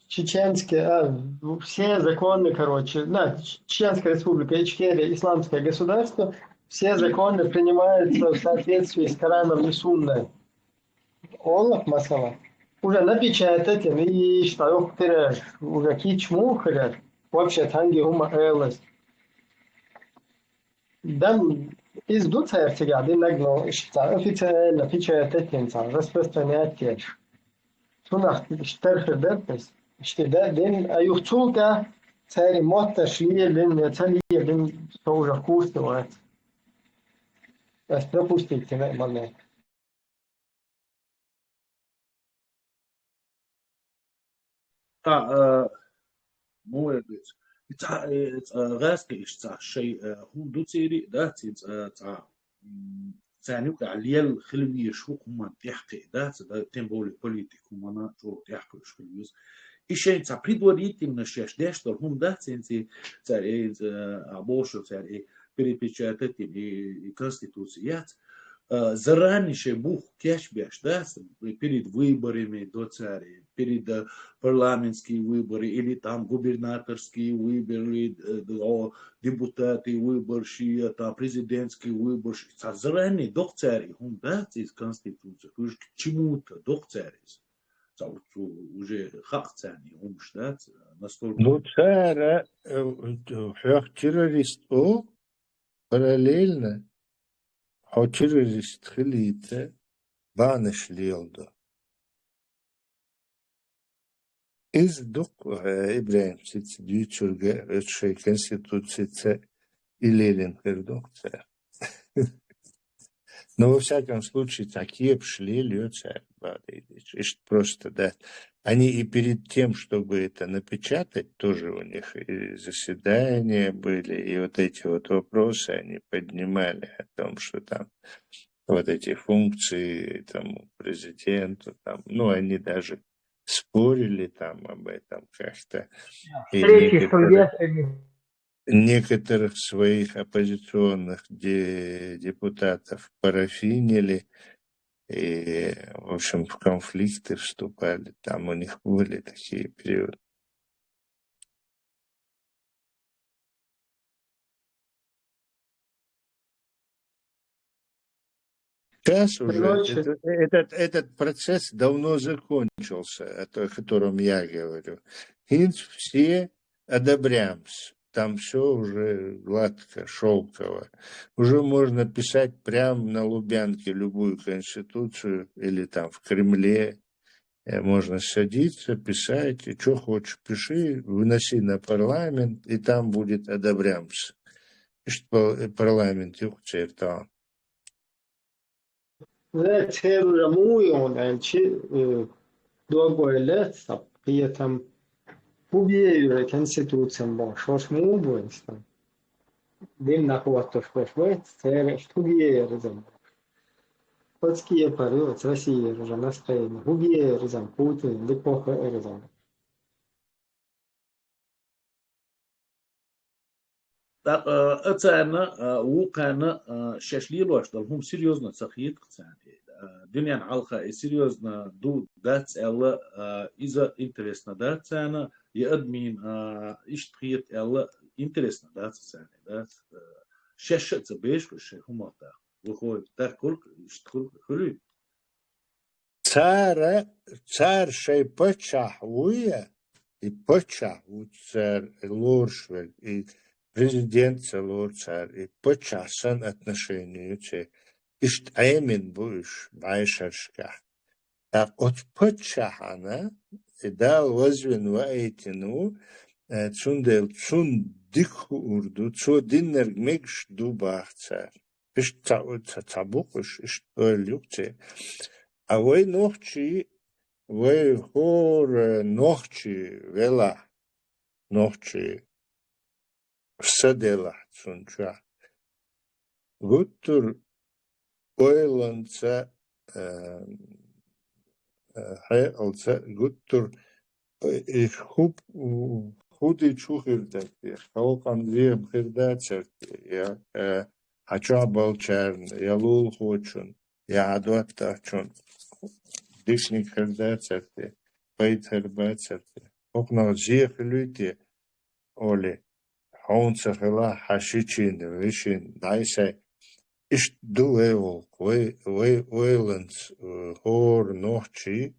чеченские, а, все законы, короче, да, Чеченская Республика Ичкерия, Исламское государство, все законы принимаются в соответствии с Кораном и Сунной. Олах, масала. Уже напечатать, и что, ох, ты, уже кийча муха хир, вообще, цхьаьнгге хӀума элас. Дам, иза ду цара цигахь динарг, но иштта официально печатать йина цара, распространять еш. Цунах иштта тера хир дара иза. Иштта да, дин, а юха цул тӀаьхьа церан матташ леллина, я ца леллина, со уже в курсе вац. Ас пропустить йина момент. Та, э, муха вай деза. И цхьа, э, цхьа, э, гӀаьскхи иштта цхьа шай, э, хӀума ду церан, да, ци цхьа, э, цхьа, м, царна юкъахь лелла хила везаш хӀума тӀехь кхин, да, ца, да, тем более политика хӀуманна чӀогӀа тӀехь кхуьуш хила веза. И шайн цхьа предварительно шаьш деш долу хӀума дац, хӀинца цара, э, э, а бохуш цара, э, перепечатать йина, и, и конституция яц. А, заранее шайн бух кечбеш дац, перед выборами до цара, перед, э, парламентские выборы или там губернаторские выборы, э, о, депутаты выборщи, э, там президентские выборщи. Цхьа заранее доху цара и хӀума дац иза конституция, уж к чему-то доху цара иза. Цхьа вот цу уже хаьа царна и хӀумаш дац, настолько. Ну, цара, э, хьох террорист боху, параллельно, хьо террорист хилийта, бахьанаш леладо. Иза дукха, э, ИбрахӀим, цица дуьйцург, оцу шайн конституцица и лелийна хир ду-кх цара. Но, во всяком случае, такие пшли льёца, Бадыдыч. Ишт просто, да. Они и перед тем, чтобы это напечатать, тоже у них и заседания были, и вот эти вот вопросы они поднимали о том, что там вот эти функции там президента, там, ну, они даже спорили там об этом как-то. И Встречи с некоторые, некоторых своих оппозиционных де-, депутатов парафинили, и, в общем, в конфликты вступали. Там у них были такие периоды. Сейчас уже Короче, это- этот, этот процесс давно закончился, о то-, о котором я говорю. Хинт все одобрямс. Там все уже гладко, шелково. Уже можно писать прямо на Лубянке любую конституцию или там в Кремле. Э, Можно садиться, писать, и что хочешь, пиши, выноси на парламент, и там будет одобрямс. Ишт пар-, парламент юкъ церта. Церра муйон элчи, э, дуагойле, сап, пиетам, пубьею конституциям бо, шош му буэнстам. Дим нахуаттош бош бой, церра штугьеерзам. Хоцкие пари, оц Россия уже настроение. Хугьеерзам, Путин, дикохо эрзам. ТӀаккха, а, царна, а, вукхарна, а, шаьш лелош дола хӀума серьёзно ца хеташ царна. А, дуьнен хьалха и серьёзно ду, дац аьлла, а, иза интересно дац царна, и админ, а, иштта хета аьлла интересно дац царна, да? А, шаьш а ца беш, шоай хӀумах даха. Вахой, так кулг, иштта кулг хуьлуьйту. Цара, цара шоай паччахь вуй, и паччахь ву цара лоруш верг, и президент ца лору цара, и паччахь санна отношение ю церан. Иштта Ӏемина бу уьш бӀешерашкахь. ТӀаккха оцу паччахьана и Дала вазвина ваийтина ву, э, цундела цунна дика хуур ду, цо динарг мегаш ду баха цара. Иштта ца, ца, ца бу-кх уьш, иштта ойла ю-кх церан. А вай нохчий, вай хӀора нохчий велахь, нохчий са делахь цунна чохь, гуттар ойланца, э, э, хьекъалца, гуттар, э, и хӀу-, хӀу ди чу хир дара те, халкъана зен хир дацара те, я, э, хьан чохь болчарна, я лулахочун, я хьан доттагӀчун диканиг хир дацара те, пайда хир бацара те. ХӀокхунах зен хуьлуьйту те, олий, хьуна ца хилахь, хьан шичина, вешина, дӀай-схьай. Иштта ду вай гӀуллакх, вай, вай ойланца, э, хӀора нохчий,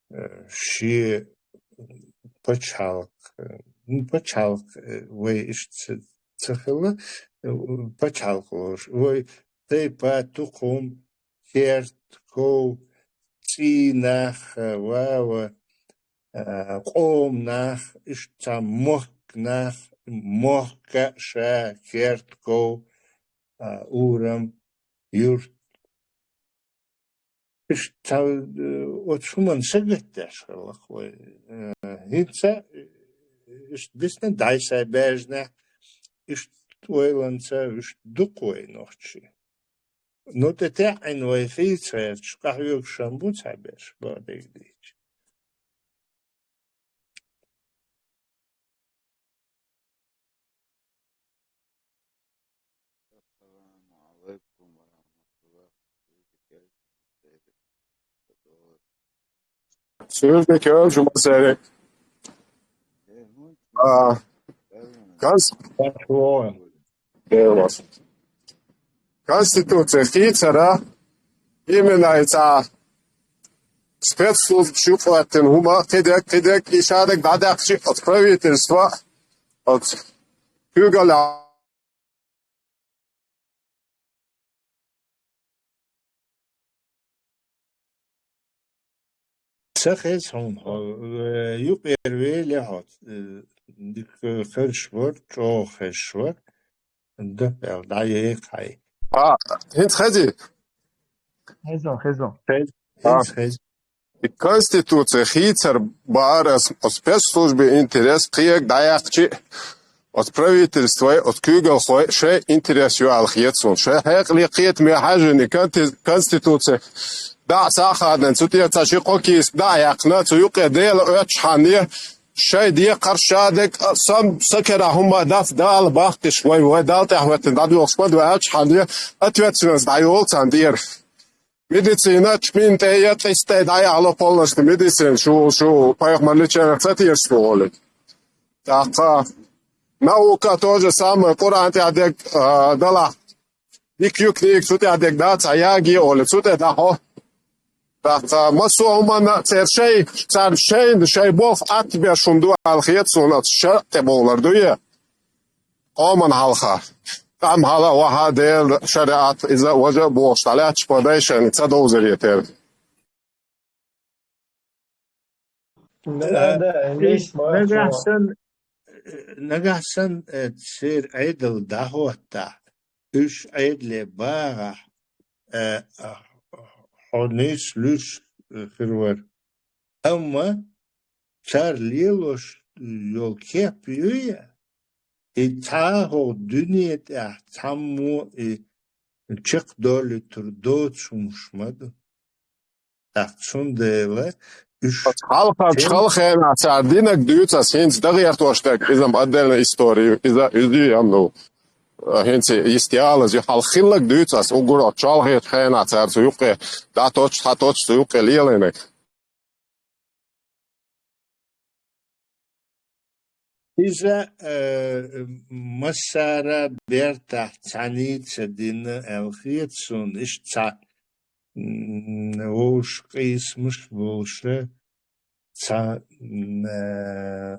э, шен пачхьалкх, э, ну, пачхьалкх, э, вай иштта ца, ца хила, э, пачхьалкх лоруш. Вай тайпа, тукхум, керт, ков, цӀий нах, э, ва, ва, э, къом нах, иштта цхьа мохк нах, мохк а, ша, керт, ков, э, урам, юрт. Иштта цхьа, э, оцу хӀуманна сагатдеш хилла-кх вай. Э, хӀинца, э, иштта дисна дӀай-схьай баьржинехь, иштта ойланца, иштта ду-кх вай нохчий. Ну, тӀе таьӀӀина вай хийца гӀерташ, къахьоьгуш-м бу цхьаберш, бакъдерг дийцича. Суьрбик, жума сайрек. А, кас- Конституция хийцара, именно и цхьа спецслужбаш юкъахӀоьттина хӀума, кхидерг, кхидерг, и шадерг дӀадаьккхича, оцу правительство, оцу куьйгаллехь Ца хеза хьуна, хьо, э, юкъера велахь хьо, э, дика хезаш вара, чӀогӀа хезаш вара, дапӀел дӀаехьа хьай. А, хӀинца хезий? Хезон, хезон. Хез-, а. Хез, хез. И Конституция хийцар баар ас, ас спецслужбы интерес кхег даяхчи, ас правительство, ас куьгал хой, шей интерес юал хецун, шей хекли кхет ме хажин, и конти-, Конституция да сахадан, цу тя ца ши кокис да яхна, цу юкъе дела оч ханья, шей де каршадек, сам сакера хума даф дал бахтиш, вай, вай, дал тяхватин, да духс мад вай оч ханья, ответственность да йол цан дер. Медицина чпин тӀе я, тӀистӀе дӀаяхӀла полностью медицина, шу, шу пайхамар лича цатирс боли. Так, а, наука то же самое, Къуръан тӀа дег, а, дала. Дик юк ник цу тӀа дег да, ца яги оли, цу тӀа да хо. Так, а, масу умана цер шей, цар шей, шей бов ат бе шунду ал хет сунат ша тӀе болар дуя. Къоман хьалха. Къам хьала ваха Дела шариат иза важа бохуш дӀалаьтташ по дайшани ца довзаре тера. Да, да, э, есть, э, нагахь сан, э, нагахь сан, э, цер Ӏедал дӀахӀотта, уьш Ӏедале багӀахь, э, хьо нийса луьш, э, хир вара. Амма цар лелош йолу кеп юй, и цхьа а хӀокху дуьне тӀехь цхьаммо и чекхдолуьйтур доцу хӀумаш ма ду. ТӀаккха цундела уьш хьалхарчу хенахь цара динарг дуьйцу ас, хӀинца дагӀертош дерг, иза-м отдельная история, иза, иза ю, ну, хӀинца йистехь ала, иза хьалха хилларг дуьйцу ас, уггар оцу чолхечу хенахь цара цу юккъе дӀатоттуш, схьатоттуш цу юккъе лелийнарг. Иза, э, массара бертахь цхьаьний ца дина аьлла хета суна, иштта цхьа, м, вовшах къийсамаш болуша, цхьа, м, э,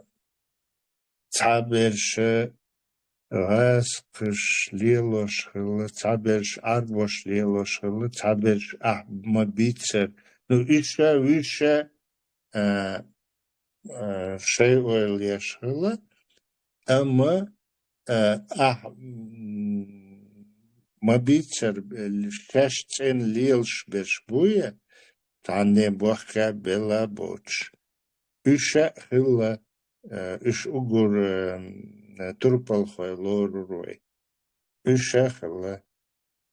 цхьаберша гӀазкхаш лелош хилла, цхьаберша Ӏарбош лелош хилла, цхьаберша ахь ма бийцара. Ну, иша, вуьша, а, а, шайн ойла еш хилла, амма, а, ахь, м, ма бийцара, шаьш цӀена лелаш берш буй, цхьанне бохка белла боцуш. Уьш а хилла, э, уьш уггар, э, турпалхой лорур вай. Уьш а хилла.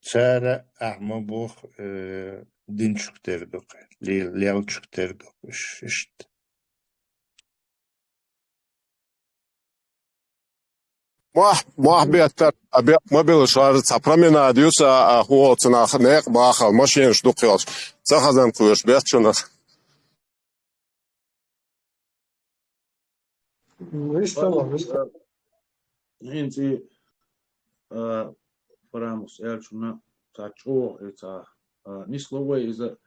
Цара ахь ма боху, э, динчух тера ду-кх, лел-, лелчух тера ду-кх уьш, иштта. Мохь-, мохь беттара, а бекъ ма билла шуьра, цхьа променад ю сан, а, хӀу оцу нах некъ бахал, машинаш дукха йолуш, ца хазан кхоьруш беттачунах. Вистала, вистала. ХӀинца и, а, Фарамус аьллачунна цхьа чӀогӀа и цхьа, а, нисло вай иза.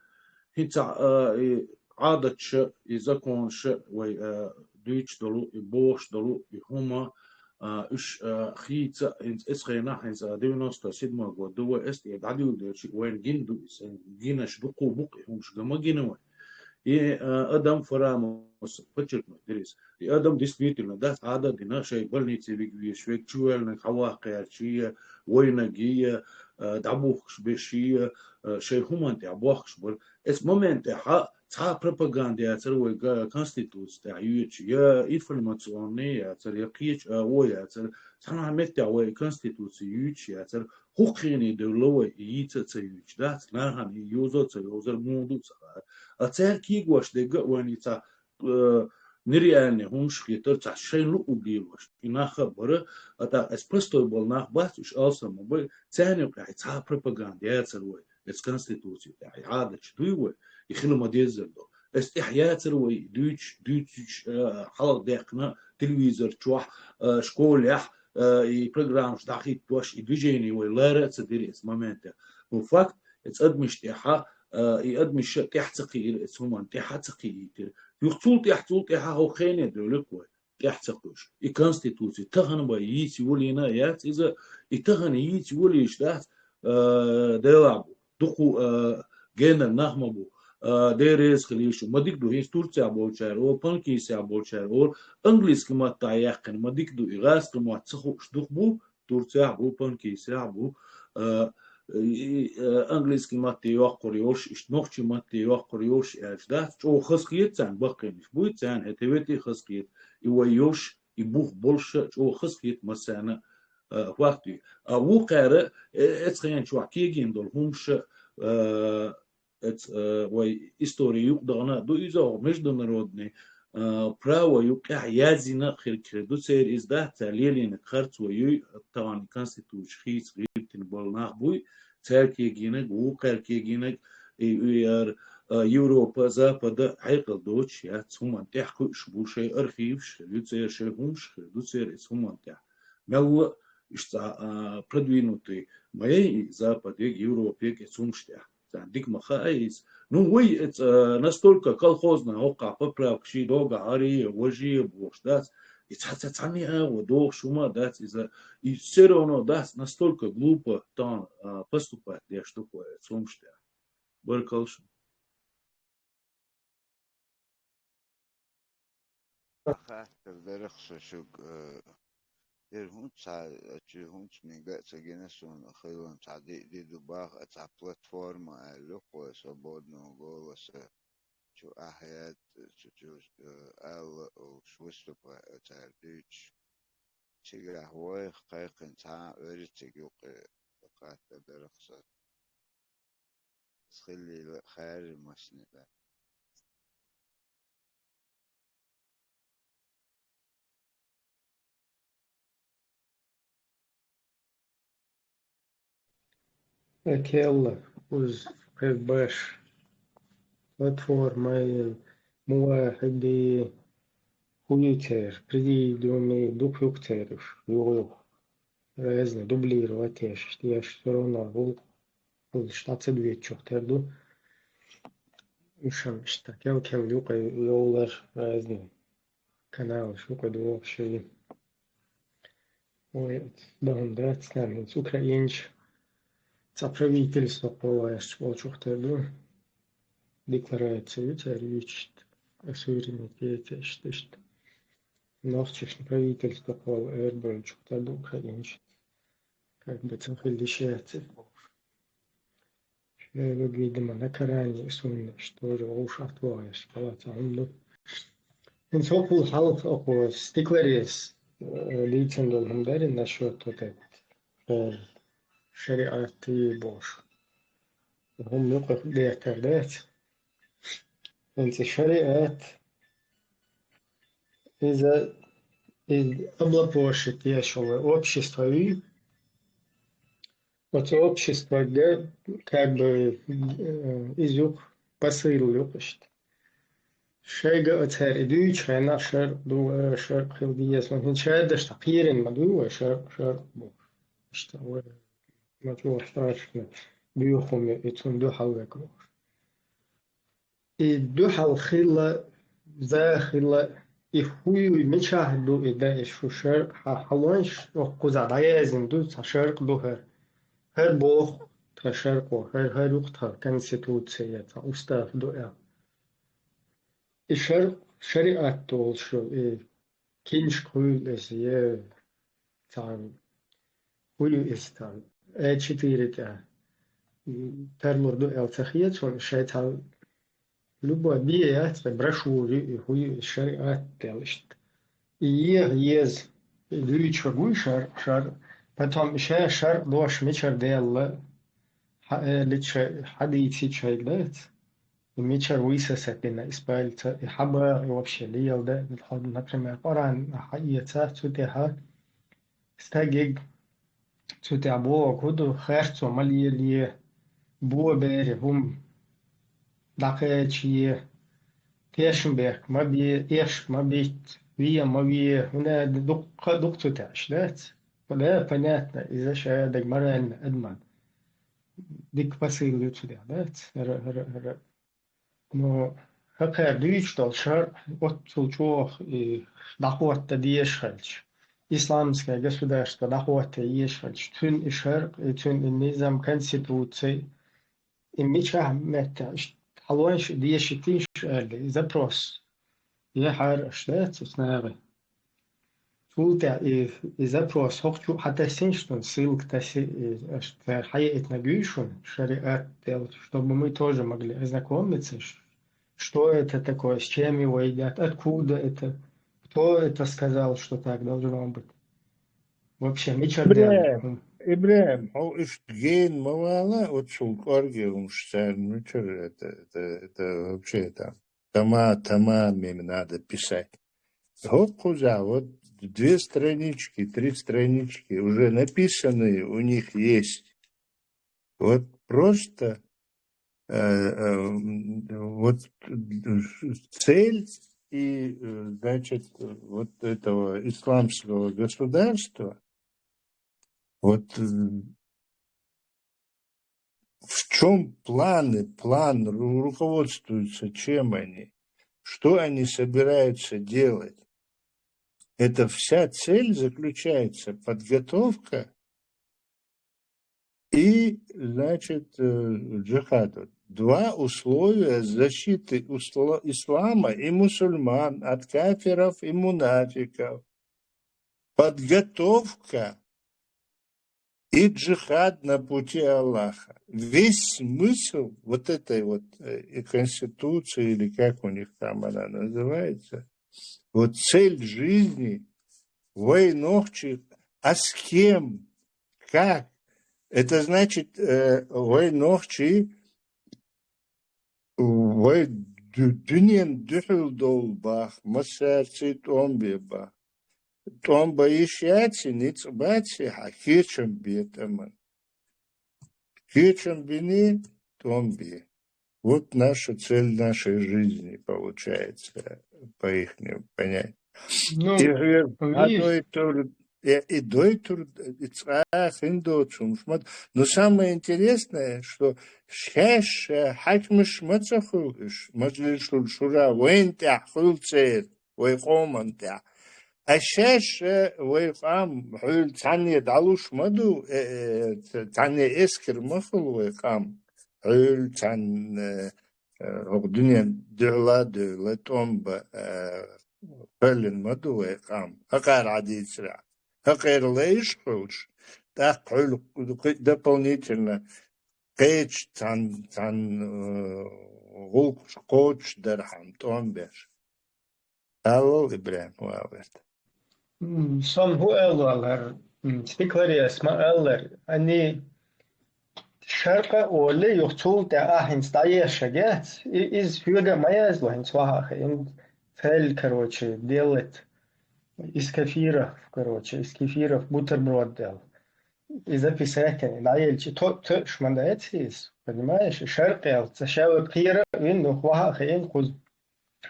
ХӀинца, а, и Ӏадатша, и законша вай, а, дуьйцуш долу, и бохуш долу, и хӀума, а, уьш, а, хийца, хӀинца эс хенахь, хӀинца девяносто седьмой год ду вай, эс тӀе дӀадуьйладелчи, вайна гина ду иза, гинаш дукха бу-кх и хӀумаш, ган ма гина вай. И, а, адам Фарамус подчеркнуть дира иза. И адам действительно дац Ӏадат дина, шайн больнице вига везаш, вега чувоьллинарг хьаваккха гӀерташ, я вайнарг, я, а, дӀабухкуш берш, я, а, шайн хӀуманна тӀехь бохкуш бара. Эс момент тӀехь цхьа а пропаганда яцара вай га-, Конституци тӀехь юьйцуш, я информационный яцара, я кхечу а вай яцара. Цхьана а меттехь вай Конституци юьйцуш яцара. ХӀокху хене девлла вай и йийца а ца юьйцуш дац, нахана и йоза а ца йовзара, муха ду а ца хаьара. А цаьрга кегош дерг а вайна и цхьа, э, нереальный хӀумаш хетара, цхьа шайн луъург лелош. И нах а бара, а тӀаккха эс простой болу нах бац, уьш алсам ма бай, царна юкъахь и цхьа а пропаганда яцара вай. Эс Конституци тӀехь и Ӏадаташ дуй вай, и хила ма-деззара ду. Эс тӀехь яцара вай и дуьйцуш, дуьйцуш, а, хьалха даьккхина телевизор чохь, а, школехь, а, и программаш дӀахӀиттош, и движение вай лара а ца дира эс моментехь. Ну, факт, эс адамаш тӀехь, а, и адамаш тӀехь ца кхиира, эс хӀуманна тӀехь ца кхиийтира. Юха цул тӀехь, цул тӀехь хӀокху хене девлла-кх вай. ТӀехь ца кхуьуш. И Конституци тахана бен йийца йолийна а яц иза, и тахана йийца йолийша дац, а, делахь бу. Дукха, а, генара нах ма бу. А, Дела реза хила йиш ю. Ма дика ду, хӀинца Турцехь болчара олу, Панкисехь болчара олу, английски маттахь яьккхина ма дика ду, и гӀазкхи мотт ца хууш дукха бу, Турцехь бу, Панкисехь бу. А, и, э, английский матте йоккхур йолуш, иштта нохчийн матте йоккхур йолуш аьлча дац, чӀогӀа хазахета царна баккхийнаш. Буй царна, хӀета вете хазахета, и вай йолуш, и бух болуша чӀогӀа хазахета массарна, э, факт ю. А вукхара, э, эцхьен чохь кегийна долу хӀумаша, э, эц-, э, вай истори юкъадахана а ду иза, оха международный, э, право юкъехь яздина хир, хир ду церан иза дац, цара лелийнарг харцо юй, тахана конституций хийца гӀиртина болу нах буй, цаьрга кегийнарг, вукхаьрга кегийнарг, и, и яра, э, Европа, Запада хьекъал доцуш яц, хӀуманна тӀехь кхуьуш бу, шайн архиваш хир ю церан, шайн хӀумаш хир ду церан иза хӀуманна тӀехь. Мелла а иштта, а, продвинутый ма яй и Западега, Европега эцу хӀумаш тӀехь. Царна дика ма хаьа иза. Ну, вай эца, а, настолько колхозная хӀокхахь поправка ший догахь арий, важий бохуш дац. И цхьа, цхьа, цхьанне а агӀо дохуш хӀума а дац иза. И всё равно дац настолько глупо тахана, а, поступать деш ду кхо эцу хӀумаш тӀехь. Баркалла шуна. Хаттар дарах со шуьга, э, эр хӀунца, э, чу хӀунца мега а ца гина суна, хилла цхьа ди-, ди ду баха, а цхьа платформа аьлла кхо свободного голоса чу ахьед, чу, чу, э, аьлла, уьш выступа, э, цара дуьйцуш. Цигахь вайх кхайкхина цхьа а верриг цига юкъе хаттар дарах со. Хиллийла хаьрри масне баьхна. Экелла, уз кхел баш. Платформа, мувахиди, хуйцер, президиуми, дукха юкъ цераш, югъ-югъ. Разный, дублировать еш, еш, всё равно гӀуллакх. Уьш дӀа ца доьдучух тера ду. Уьш-м иштта кел-кел юкъе йовлар, разный каналаш юкъе догӀуш ю. Ой, бахьана дац, нахана хӀинца украинча цхьа правительство кхоллаеш болчух тера ду. Декларация ю цара юьйцуш, суверенитет иштта, иштта. Нохчашна правительство кхолла эр болчух тера ду украинча. Как бы ца хилла йиш яц. Шераг, видимо, на Коране и Сунне, что же уж отвагаешь, палаца хӀума ду. ХӀинца хӀокхул хьалха оха стекларес, э, дийцина долу хӀума дарий насчёт вот этот, э, шариат и бохуш. ХӀума юкъа дехкар дац. ХӀинца шариат, иза, иза облапошить еш йолу общество вий. Оцу обществага, как бы, э, иза юкъа, посыл юкъа иштта. Шайга а цара и дуьйцу хенахь шаркъ ду, э, шаркъ хила деза. ХӀинца шадерш дӀакхерина ма дуй вай шаркъ, шаркъ бохуш. Иштта вай ма чӀогӀа страшно, боьха хӀума и цунна дуьхьал вега бохуш. И дуьхьал хилла, за хилла, и хӀу ю, мичахь ду и даиш, шу шаркъ хьан хьалонаш, оха кхузахь дӀаяздина ду, цхьа шаркъ ду хӀара. ХӀара боху тхан шаркъо, хӀара, хӀара ю-кх тхан конституция, тхан устав ду аьлла. И шаркъ, шариат долуш ю, и киншка хуьлу иза, е цхьа хуьлу иза цхьа, э четыре тӀехь тарлур ду аьлла ца хета суна, шайн цхьа любой бен яц, цхьа брошюра ю, и хӀу ю иза шариат аьлла иштта. И еха еза, и дуьйцуш вуй шар, шар, потом и ша шаркъ дош мичара делла, хьан элича, хьан дийцича шайга дац. И мичара высосать дина из пальца, и хьан баха и вообще леладан, например, Къуръан хьан эца, цу тӀехь стагиг, цу тӀехь боху хӀун ду, харцо ма лелае, бо бере хӀума дӀакхачае, тешнабехк ма бе, эшка ма битта, вен ма ве, хӀунда дуккха а дукха цу тӀехь дац. Да, понятно, иза шадерг морально адаман. Дика посыл ю цу тӀехь, дац? ХӀара, хӀара, хӀара. Ну, хӀокхара дуьйцуш долу шаркъ оццул чӀогӀа и дӀахӀотта дезаш хилча, исламское государство дӀахӀотта езаш хилча, цуьнан и шаркъ, и цуьнан и низам, конституций, и мичахь меттехь, иштта хьалонаш а дешийтийша аьлла, и запрос. Яхьара аша дац оцу нахе. цул тӀаьхьа и, и запрос хӀокху чу хьатасийна шуна, ссылка тасийна, и, аш цара хьаэцна гуй шуна, шариат, чтобы мы тоже могли ознакомиться, ш-, что это такое, с чем его едят, откуда это, кто это сказал, что так должно быть. Вообще, мичара ИбрахӀим, ИбрахӀим, хьо иштта гена ма вала, оццул кӀорге хӀумаш царна мичара, это, это, это вообще там, тама-, тамам им надо писать. ХӀокхузахь, вот две странички, три странички уже написанные у них есть. Вот просто, э, э, м, вот, э, цель и, э, значит, вот этого исламского государства, вот, э, в чём планы, план ру-, руководствуются, чем они, что они собираются делать. Это вся цель заключается, подготовка и, значит, э, джихаду. Два условия защиты усла-, ислама и мусульман от кафиров и мунафиков. Подготовка и джихад на пути Аллаха. Весь смысл вот этой вот, э, и конституции, или как у них там она называется, вот цель жизни, вай нохчий, а с кем, как? Это значит, э, вай нохчий, вай ду-, дуьнен дуьхьал долу бах, массаьрций тӀом бе бах. ТӀом бан йиш яций, ницкъ баций хьан, кечам бе тӀеман. Кечам бини, тӀом бе. Вот наша цель нашей жизни получается, по ихнему понятию. Ну, И хьоьга видишь, хьадойтур, и, и дойтур, и цкъа а хин доцу хӀумаш ма д-, но самое интересное, что шаьш, э, хьаькамаш ма ца хуьлу уьш, мажлисул шура вайна тӀехь хуьлу церан, вай къоман тӀехь. А шаьш, э, вай къам хьуьлла цхьанне дӀалуш ма ду, э, э, ц-, цхьанне эскар ма хуьлу вай къам хьуьлла цхьанна, э, э, хӀокху дуьнен дуьхьала а девлла, тӀом бан, э, кхоьллина ма ду вай къам. ХӀокхара хьадийцарехь, хӀокхеран лайш а хуьлуш, тӀаккха хьуьлла кхин дополнительно кхечу цхьана, цхьана, э, гӀуллакхаш кхочушдархьама тӀом беш. Алал, ИбрахӀим, хӀун аларта? М, со-м хӀун аьлла валар, м, стикларес ма аллара. Ани шаркъа а олий, юха цул тӀаьхьа ахь хӀинца дӀаешшагец, и, иза хьоьга а ма яздо хӀинца вахьа а хиъна, цель, короче, делать из кефиров, короче, из кефиров бутерброд делать. И записать, и дӀаелча, то-, тоьаш ма дац иза, понимаешь? И шаркъа аьлла, ца ша вай кхера а вина, юха вахьа а хиъна, кхуза.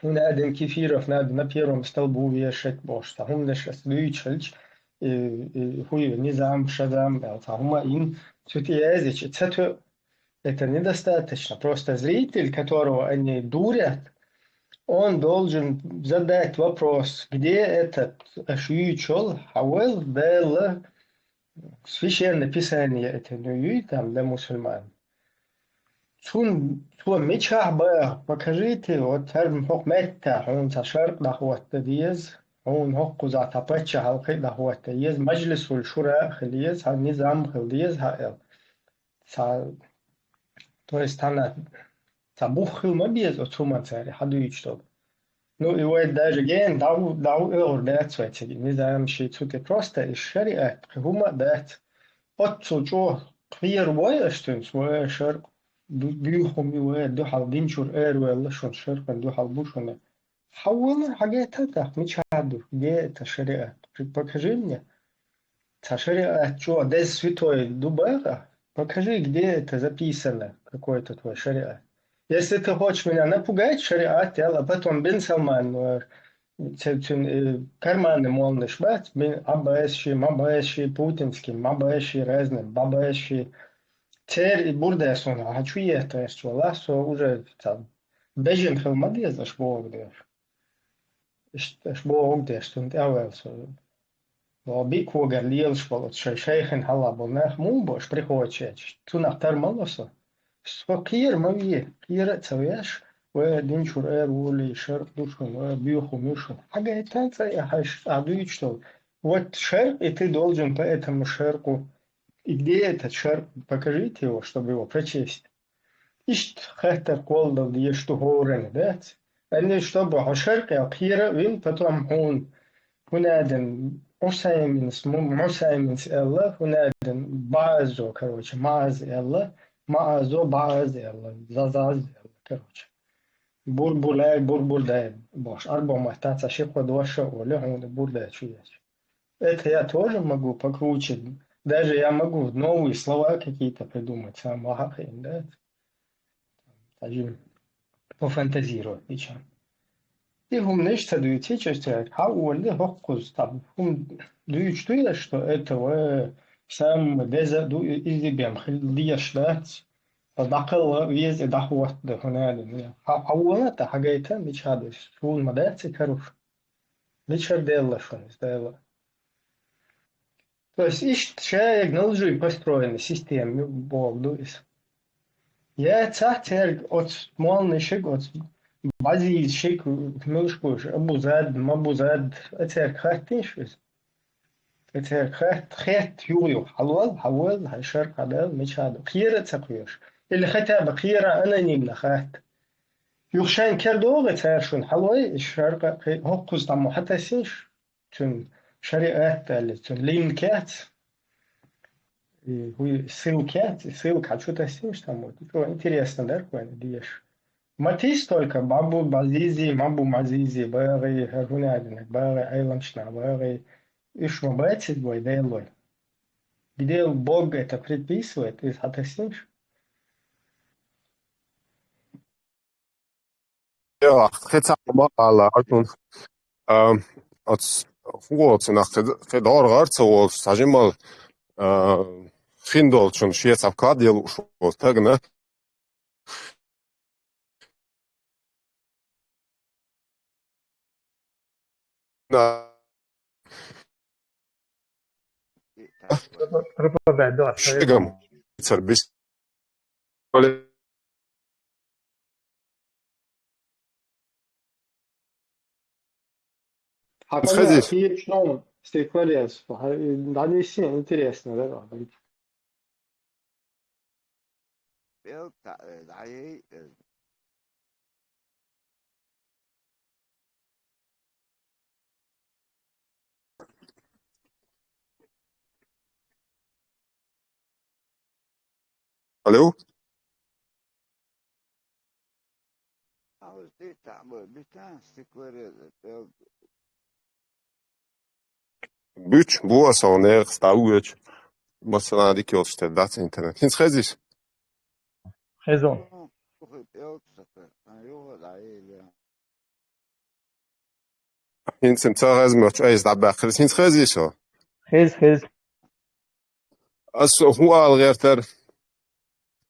ХӀунда аьлла кефиров надо на первом столбу вешать бохуш, цхьа хӀуманаш аса дуьйцуш хилча, и, и хӀун ю, низам, шазам аьлла, цхьа хӀума а йина, цу тӀе яздича, ца тоьу, это недостаточно. Просто зритель, которого они дурят, он должен задать вопрос, где этот, аш юьйцул, хьавел, Дала, Священное Писание это, ну, юй там для мусульман. Цун, цо мичахь баха, покажите, вот хӀара хӀокху меттехь хьуна цхьа шаркъа дӀахӀотта деза, хьуна хӀокхузахь цхьа паччахьалкхе а дӀахӀотта еза, мажлисул шура а хила еза, хьан низам хила деза, хьан аьлла. Цхьа, то есть, цхьана цхьа бух хила ма беза оцу хӀуманца, хьадуьйцуш долу. Ну, и вай даже гена дӀа-, дӀа-, оьгӀур дац вай цига. Низам ши цу тӀе просто и шариат, кхин хӀума а дац. Оццул чӀогӀа кхера вай аша цуьнца, вай шаркъ бу-, буьйху хӀума ю, вай дуьхьал динчуьра араваьлла шуна, шаркъан дуьхьал бу шуна. Хьавала, хьагайта тӀаккха, мичахь ду, где это шариат? Покажи мне. Цхьа шариат чӀогӀа деза святой ду баха? Покажи, где это записано, какой-то твой шариат. Если ты хочешь меня напугать, шариат, ял, а потом Бен Салман, э, ц-, цуьнан, э, карманный молнаш бац, Бен Аббас ши, Мабас ши, путинский, Мабас ши, разный, Бабас ши. Церан и бурдас хьуна, хьан чу етташ, валлахь, со уже цхьа бежен хила ма деза, аш боху деш. Иштта аш бохург деш, цунна тӀаьхьаваьлла со. Ва биъ когара лелаш болу оцу шайн шайхина хьалха болу нах муха бу аша приходчу чу? Цунах тар ма ло со. Со кхера ма ве, кхера а ца веш, вай динчуьра ара волий, шаркъ ду шуна, вай буьйху ма ю шуна. Хьагайта цӀа а хьаьжча, ахь дуьйцуш долу. Вот шаркъ, и ты должен по этому шаркъу. И где этот шаркъ? Покажите его, чтобы его прочесть. Иштта хаттар кхолладала дезаш ду хӀоранна, дац? Аьлла, чтобы хьо шаркъ аьлла кхера а вина, потом хьуна хӀунадин Ӏусайминс, Му-, Мусайминс аьлла, хӀунадин баазо, короче, мааз аьлла, маазо бааз аьлла, зазаз аьлла, короче. Бурбулай, бурбурдай бохуш, арбо матта цхьа ши-кхо дош а олий хьуна бурдай чу ечу. Это я тоже могу покруче. Даже я могу новые слова какие-то придумать, сам вахахин, да? Даже пофантазировать ничем. И хӀуманаш ца дуьйцича, цаьрга хьа а олий, хӀокхуза там хӀума дуьйцуш ду я, что это ва самое деза ду, и-, иза бен хила дезаш дац. Ткъа дӀакхалла веза и дӀахӀотта да хӀунадина. Хьа, хьа а олий, тӀаккха хьагайта мичахь ду, суна ма дац и каруш. Мичара делла шуна иза, Дала? То есть иштта шаерг налжуй построена система ю боху ду иза. Я цхьаъ цаьрга оцу молланашка, оцу бӀазизашка, муьлш бу уьш, Абу Зад, Мабу Зад, а цаьрга хаттийша иза? А цаьрга хатта, хетта юха-юха: хьалол, хьавол, хьай шаркъ хьадал, мичахь ду? Кхера а ца кхоьруш. Или хотя бы кхера анонимно хатта. Юха шайна кара догӀий цара шуна: хьалой, и шаркъа кхе-, хӀокхуза там хьатасийша? Цуьнан шариат аьлла, цуьнан линк яц, и хӀуй ссылка яц, и ссылка хьан чу тасийша там, вот, чӀогӀа интересно дара вайна деша. Ма тийса только Бабу Базизи, Мабу Мазизи багӀий, хӀара хӀунадинаг багӀий, Ӏеламчу нах багӀий, уьш ма бац иза вай Делой. Где Бог это предписывает, иза хьан тасийша? Йо, кхин цхьа ма-аллара, а, оцу, хӀун волу цунах, кхин, кхин дӀора гӀар ца волуш, цхьа жимма, а, хин долчун шен цхьа кад ян лууш волу стагана. На. Пропадает, да. Шигам. Цар бис. Хьан Хазиш. Кхечу стихварес, дӀаниссе интересно, да? Пел та, э, дӀаяй, э. Алло? Буьч, бо аса хьо нехан стаг вуьйчу. Масала, дика йолуш тера дац интернет. ХӀинца хезий? Хезо. ХӀинца ца хеза моьттуш айса дӀабаьккхира. ХӀинца хезий со? Хез, хез. Ас хӀун ала гӀертара?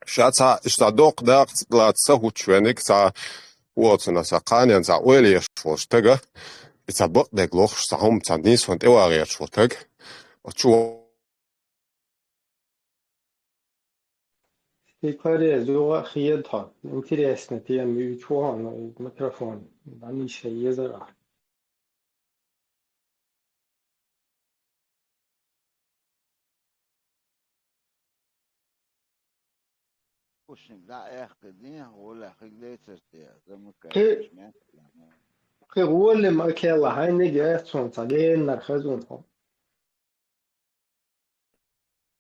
Ша цхьа, иштта доккха дакъа лаца ца хӀуттуш вениг цхьа, оцунна сан кханенна цхьа ойла еш волу стага, и цхьа бакъдерг лохуш, цхьа хӀума цхьа нийсонна тӀевагӀа гӀерташ волу стаг. Оцу чу Стикаре, юха а хеда хьо. Интересная тема, ю чу хьо, но микрофон. Дани ша езар а. Ушин да эхты дин, гуля хигдейцер те, замыкаешь. Кхы гӀоле ма кхелла, хьайниг яц хьуна, ца геннар хазун хьо.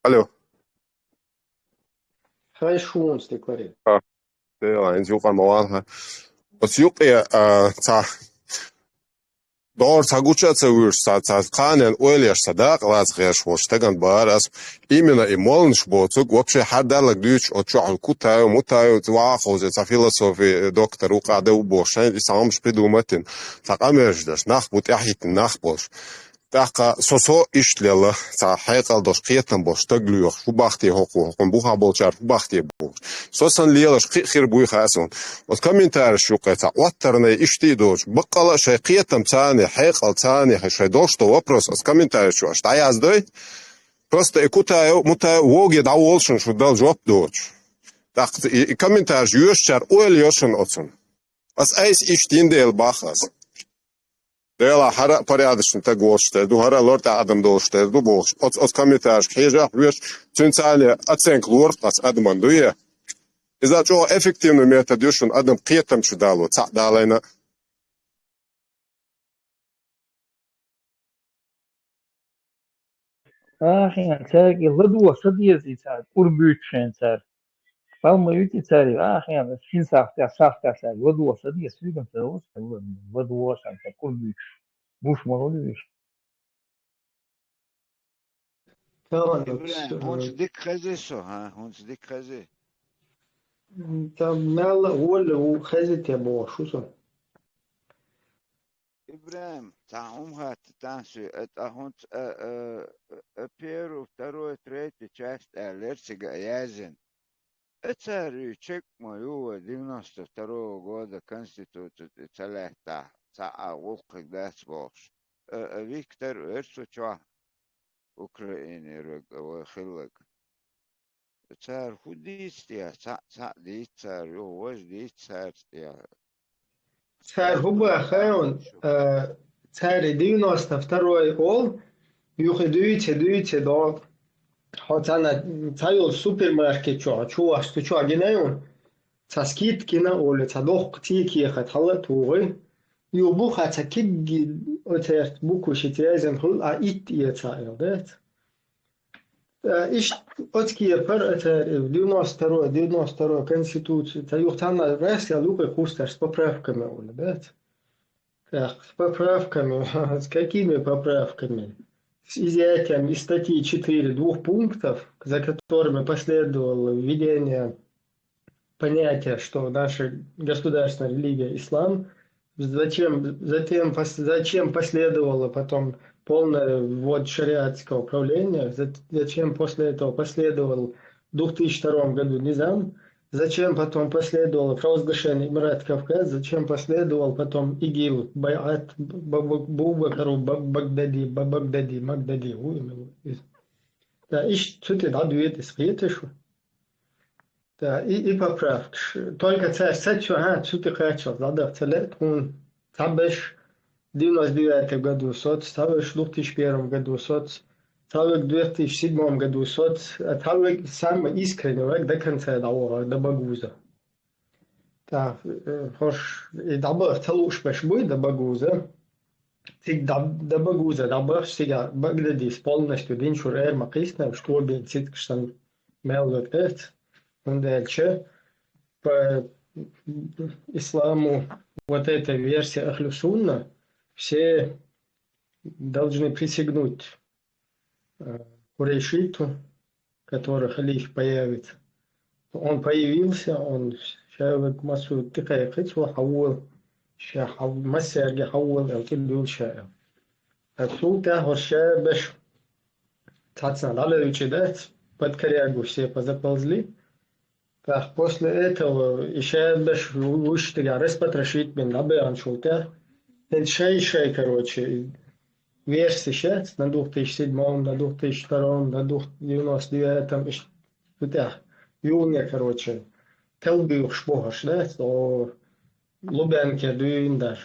Алло. Хай шуна стикаре. А, дела, инзу юкъа ма ван ха. Оцу юкъе, а, ца догӀур ца гуча а ца вуьйш, ца, ца кханен ойла еш, ца дакъа лаца гӀерш волуш стаган бара ас. Именно и молланаш боцург, вообще хьар даллаг дуьйцуш, оцу чохь Кутаев, Мутаев, ца ваха ховзе, ца философи доктор, вукъа де ву бохуш, шайн и ца хӀумаш придумать дина, ца къамелаш даш, нах бу тӀаьхьийтина, нах болуш. ТӀаккха со-со иштта лелла, цхьа хьекъал долуш, кхетам болуш стаг лоьхуш, хӀун бахте хӀокхо, хӀокхун бухахь болчара хӀун бахте бохуш. Со санна лелаш кхин а хир буй хаьа суна. Оцу комментарийш юккъе цхьа Ӏоттарне иштта а доцуш, баккъала а шайн кхетам царне, хьекъал царне, шайн долуш долу вопрос оцу комментарийш чу аша дӀаяздой. Просто и Кутаев, Мутаев воге дӀаволлушан шу дала жоп доцуш. ТӀаккха и, и комментарийш йоьшучара ойла йо шуна оцунна. Ас айса иштта йина дела бах ас. Делахь хӀара а порядочный стаг волуш тера ду, хӀара а лартӀехь адам долуш тера ду бохуш. Оцу, оцу комментарийшка хьежахь веш, цуьнан цхьаьна оценка лору-кх аса адаман, дуй? Иза чӀогӀа эффективный метод ю шуна адам кхетам чу дало, цхьаъ далайна. Ахьа, цаьрга и ладогӀа ца деза и цара, кӀур буьйцуш шайна цара. Палма ю те цаьрга, ахьа, шина сахьтехь, сахьтехь цаьрга ладогӀа ца деза, цуьнгахь ца деза, ладогӀа сан цара кӀур буьйцуш. Гуш ма хуьлу уьш. Ибрахим, хӀунца дика хезий со, хӀа? ХӀунца дика хезий? М, ца мел а гӀоле ву хезий те бохуш ву со. Ибрахим, цхьа хӀума хатта тӀанс ве, э, тӀаккха хӀунца, э, э, э, первый, второй, третий часть аьлла яра цига а яздина. Э, цара и чекх ма ю вай девяносто второго года конституци тӀе ца лаьттахь, цхьа а гӀуллакхиг дац бохуш. Э, э, Виктор вера цу чохь, Украинера вай хилларг. Цара хӀун дийца те? Цхьаъ, цхьаъ дийца цара, юха важа дийца цара те? Цара хӀун баха хьайна, а, цара и девяносто второй олу, юха и дуьйцу, дуьйцу догӀу. Хьо цхьана, цхьа йолу супермаркет чохь, чу вахча, цу чохь гина ю, цхьа скидка гина олу, цхьа доккха цӀий кехат хьала а тухий. Юха бу хьан цхьа кегий оцерта букваш яздина хуьлу, а итт эца аьлла, дац? Э, иштта оцу кепара а цара девяносто второй, девяносто второй конституци, цхьа юха цхьанна Россия лукъе кхустарш с поправками олу, дац? Так, с поправками, с какими поправками? С изъятием из статьи четыре двух пунктов, за которыми последовало введение понятие, что наша государственная религия ислам, зачем, затем пос-, зачем последовало потом полное ввод шариатского правления, за-, зачем после этого последовал в двух тысячи втором году низам, зачем потом последовало провозглашение Эмират Кавказ, зачем последовал потом ИГИЛ, байат Бу-, Бу-, Бу-, Бубакару Ба-, Багдади, Ба-, Багдади, Магдади, у, именно из-, да, иш цу тӀе дӀадоьду, ас кхеташ ву. Да, и, и поправкаш. Только цара сацо, ага, цу тӀе кхаччалц дӀадаха ца лаьа тхуна. Цхьаберш девяносто девятом году соц, цхьаберш двух тысячи первом году соц, цхьаверг две тысячи седьмом году соц, а цхьаверг самый искренний верг до конца дӀавахар, до Багуза. Так, э, хӀорш и дӀабаха ца лууш берш буй до Багуза. Цига дӀа-, до Багуза дӀабахча, цига Багдадис полностью динчуьра эр ма кхийсинарш, тобин цицкаш санна мел вара тӀе. ХӀунда аьлча по исламу вот эта версия Ахлю Сунна, все должны присягнуть, э, курейшиту, который халиф появится. Он появился, он ша век массо тӀекхайкхи, цо хьавола, ша хьав-, массаьрга хьавола, аьлла, тӀедуьллу ша, аьлла. Ткъа цул тӀаьхьа хӀорш ша беш цхьацна дӀалевчи дац, подкорягу все позаползли. Так, после этого и ша беш вуьшта тӀехь распотрошить бина дӀабаьхначул тӀаьхьа, хӀинца шай-шай, короче, версиш яц, на двух тысячи седьмом, на двух тысячи втором, на двух, девяносто девятом, иштта цу тӀехь юхане, короче, талбуьйхуш бохуш, дац, о, Лубянке дуьйна дара.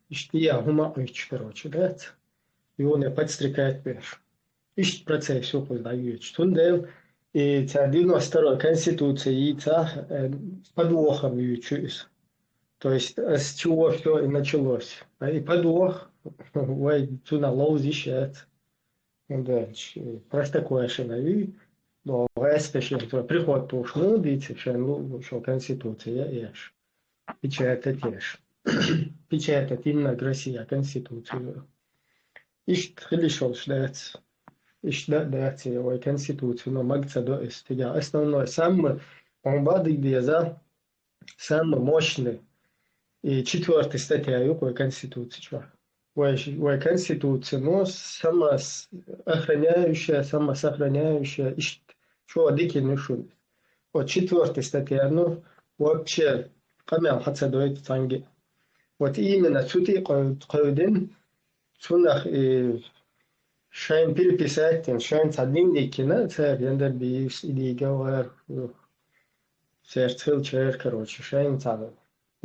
Иштта я хӀума а кхуьйцуш, короче, дац, юхане подстрекать беш. Иштта процесс ю кхуза дӀайоьдуш. Цундела и цара девяносто второй конституция йийцахь, э, с подвохом юьйцу иза. То есть, э, с чего всё и началось. А и подвох, вай цунах ловза йиш яц. ХӀунда аьлча, э, Простоквашино юй, но гӀаьскхи шен приход тухуш муха дийцира шайн лу-, шо конституция еш. Печатать еш. Печатать йина Россия конституцию. Иштта хила йиш йолуш дац. Иштта да а дац, я вай конституцию, но мага ца до иза. Тига основной, самый, хьуна бадиг деза, самый мощный и четвёртый статья ю вай конституци чохь. Вай, вай конституция, ну, самоохраняющая, самосохраняющая, иштта чо дикина ю шуна. Вот четвёртый статья, ну, вообще къамел хьа ца дойту цхьаьнгге. Вот именно цу тӀе кхой-, кхойдина, цунах и шайн переписать дина, шайн цхьа дневник йина, цара яндар бийс, и дийга вар, церца хилчара, короче, шайн цхьа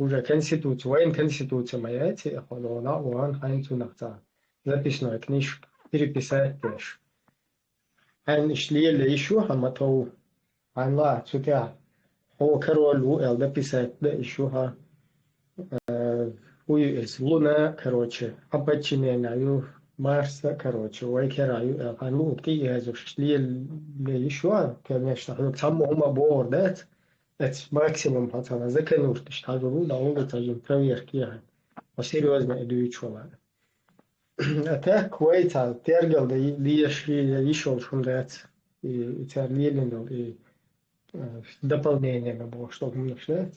уже конституция, вайн конституция ма яц, и хьо догӀна, ван хьайн цунах цӀа записной книжка переписать деш. Хьайн иш лела йиш ю хьа ма тов, хьайн ла цу тӀа хьо король ву эл дописать да йиш ю хьа. Э, уй эс луна, короче, а подчинение ю Марса, короче, вай кера ю эл хьайн лу кӀи язуш лела йиш ю хьа, конечно, хьо цамма хӀума бор дац, эц максимум хьа цана заканурташ хьажуру, да улу цажин проверки яхьа. О серьезно и дуючу вала. А так, вай ца тергал да леш, леш йиш йолуш хӀума дац. И, и цар лелин дол, и, э, дополнение ма бохуш дол хӀуманаш дац.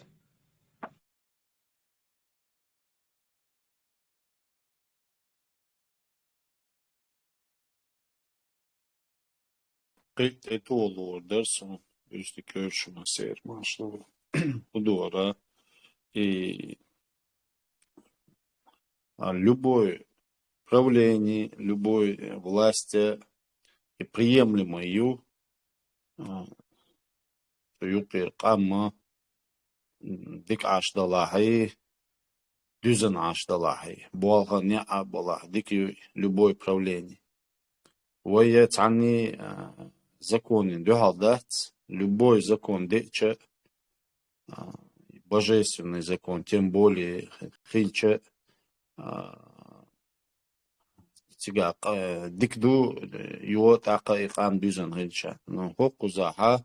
Кхин тӀе тӀолор дара суна, уьсту кхоьруш ма сера, машалла. Худора. И, а, любой правление, любой, э, власть, э, и приемлемое ю, а, цу юкъера къамма, м, дика Ӏаш далахьий, дуьззина Ӏаш далахьий, болх а, неӀ а балахь, дика ю любой правление. Вай я цхьанний, а, законийн дуьхьал дац, любой закон деъча, а, божественный закон, тем более хилча, а, цига, а, дика ду, йо, тӀаккха и къам дуьззина хилча. Ну, хӀокхузахьа,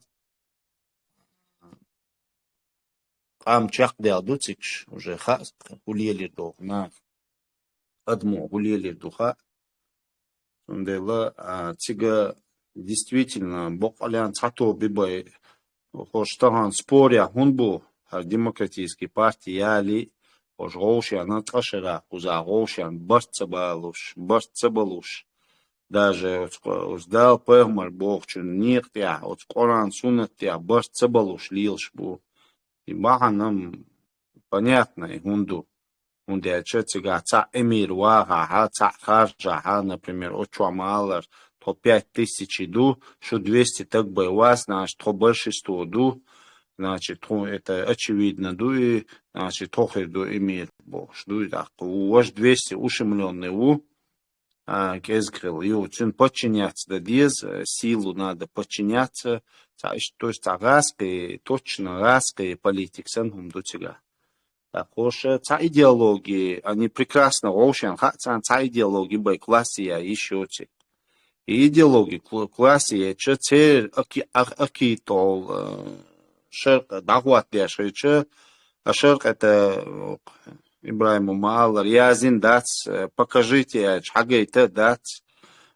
къам чекхдел ду цигаш, уже хаьа, хӀу лелийр ду наха. Адамо хӀу лелийр ду хаьа. Цундела, а, цига действительно боккъален цхьа тоба бай, хӀорш тахана спорехь хӀунда бу, хӀара демократический парти яли, хӀорш гӀовшена, ткъа шарахь кхузахь гӀовшена, барт ца балуш, барт ца балуш. Даже оцу, оцу Дала пайхамар бохучун некъа тӀехь, оцу Къуръан суннат тӀехь барт ца балуш лелаш бу. И бахьана-м понятно, и хӀунда ду. ХӀунда аьлча цигахь цхьаъ эмир вахахьа, цхьаъ харжахьа, например, оцу чохь ма-аллара, тхо пять тысяч ду, шу двести таг бай вац, значит, тхо большинство ду, значит, тхо это очевидно ду, и, значит, тхо хир ду эмир бохуш ду, и тӀаккха ву, важа двести ущемлённый ву, а, кӀезиг хила ю. Цуьнан подчиняться дан деза, силу надо подчиняться, цхьа иш-, то есть цхьа гӀазкхи, точно гӀазкхи политик санна хӀума ду цигахь. ТӀаккха хӀорш цхьа идеология, они прекрасно гӀовшен хаьа царна цхьа идеология бай классе ян йиш йоций. И идеология кл-, классе яьча церан аки-, а-, акийтол, э, шаркъа дӀахӀоттадеш хилча, а шаркъа это, э, Ибрахима ма-аллара, язйина дац, э, покажите аьлча, хьагайта а дац,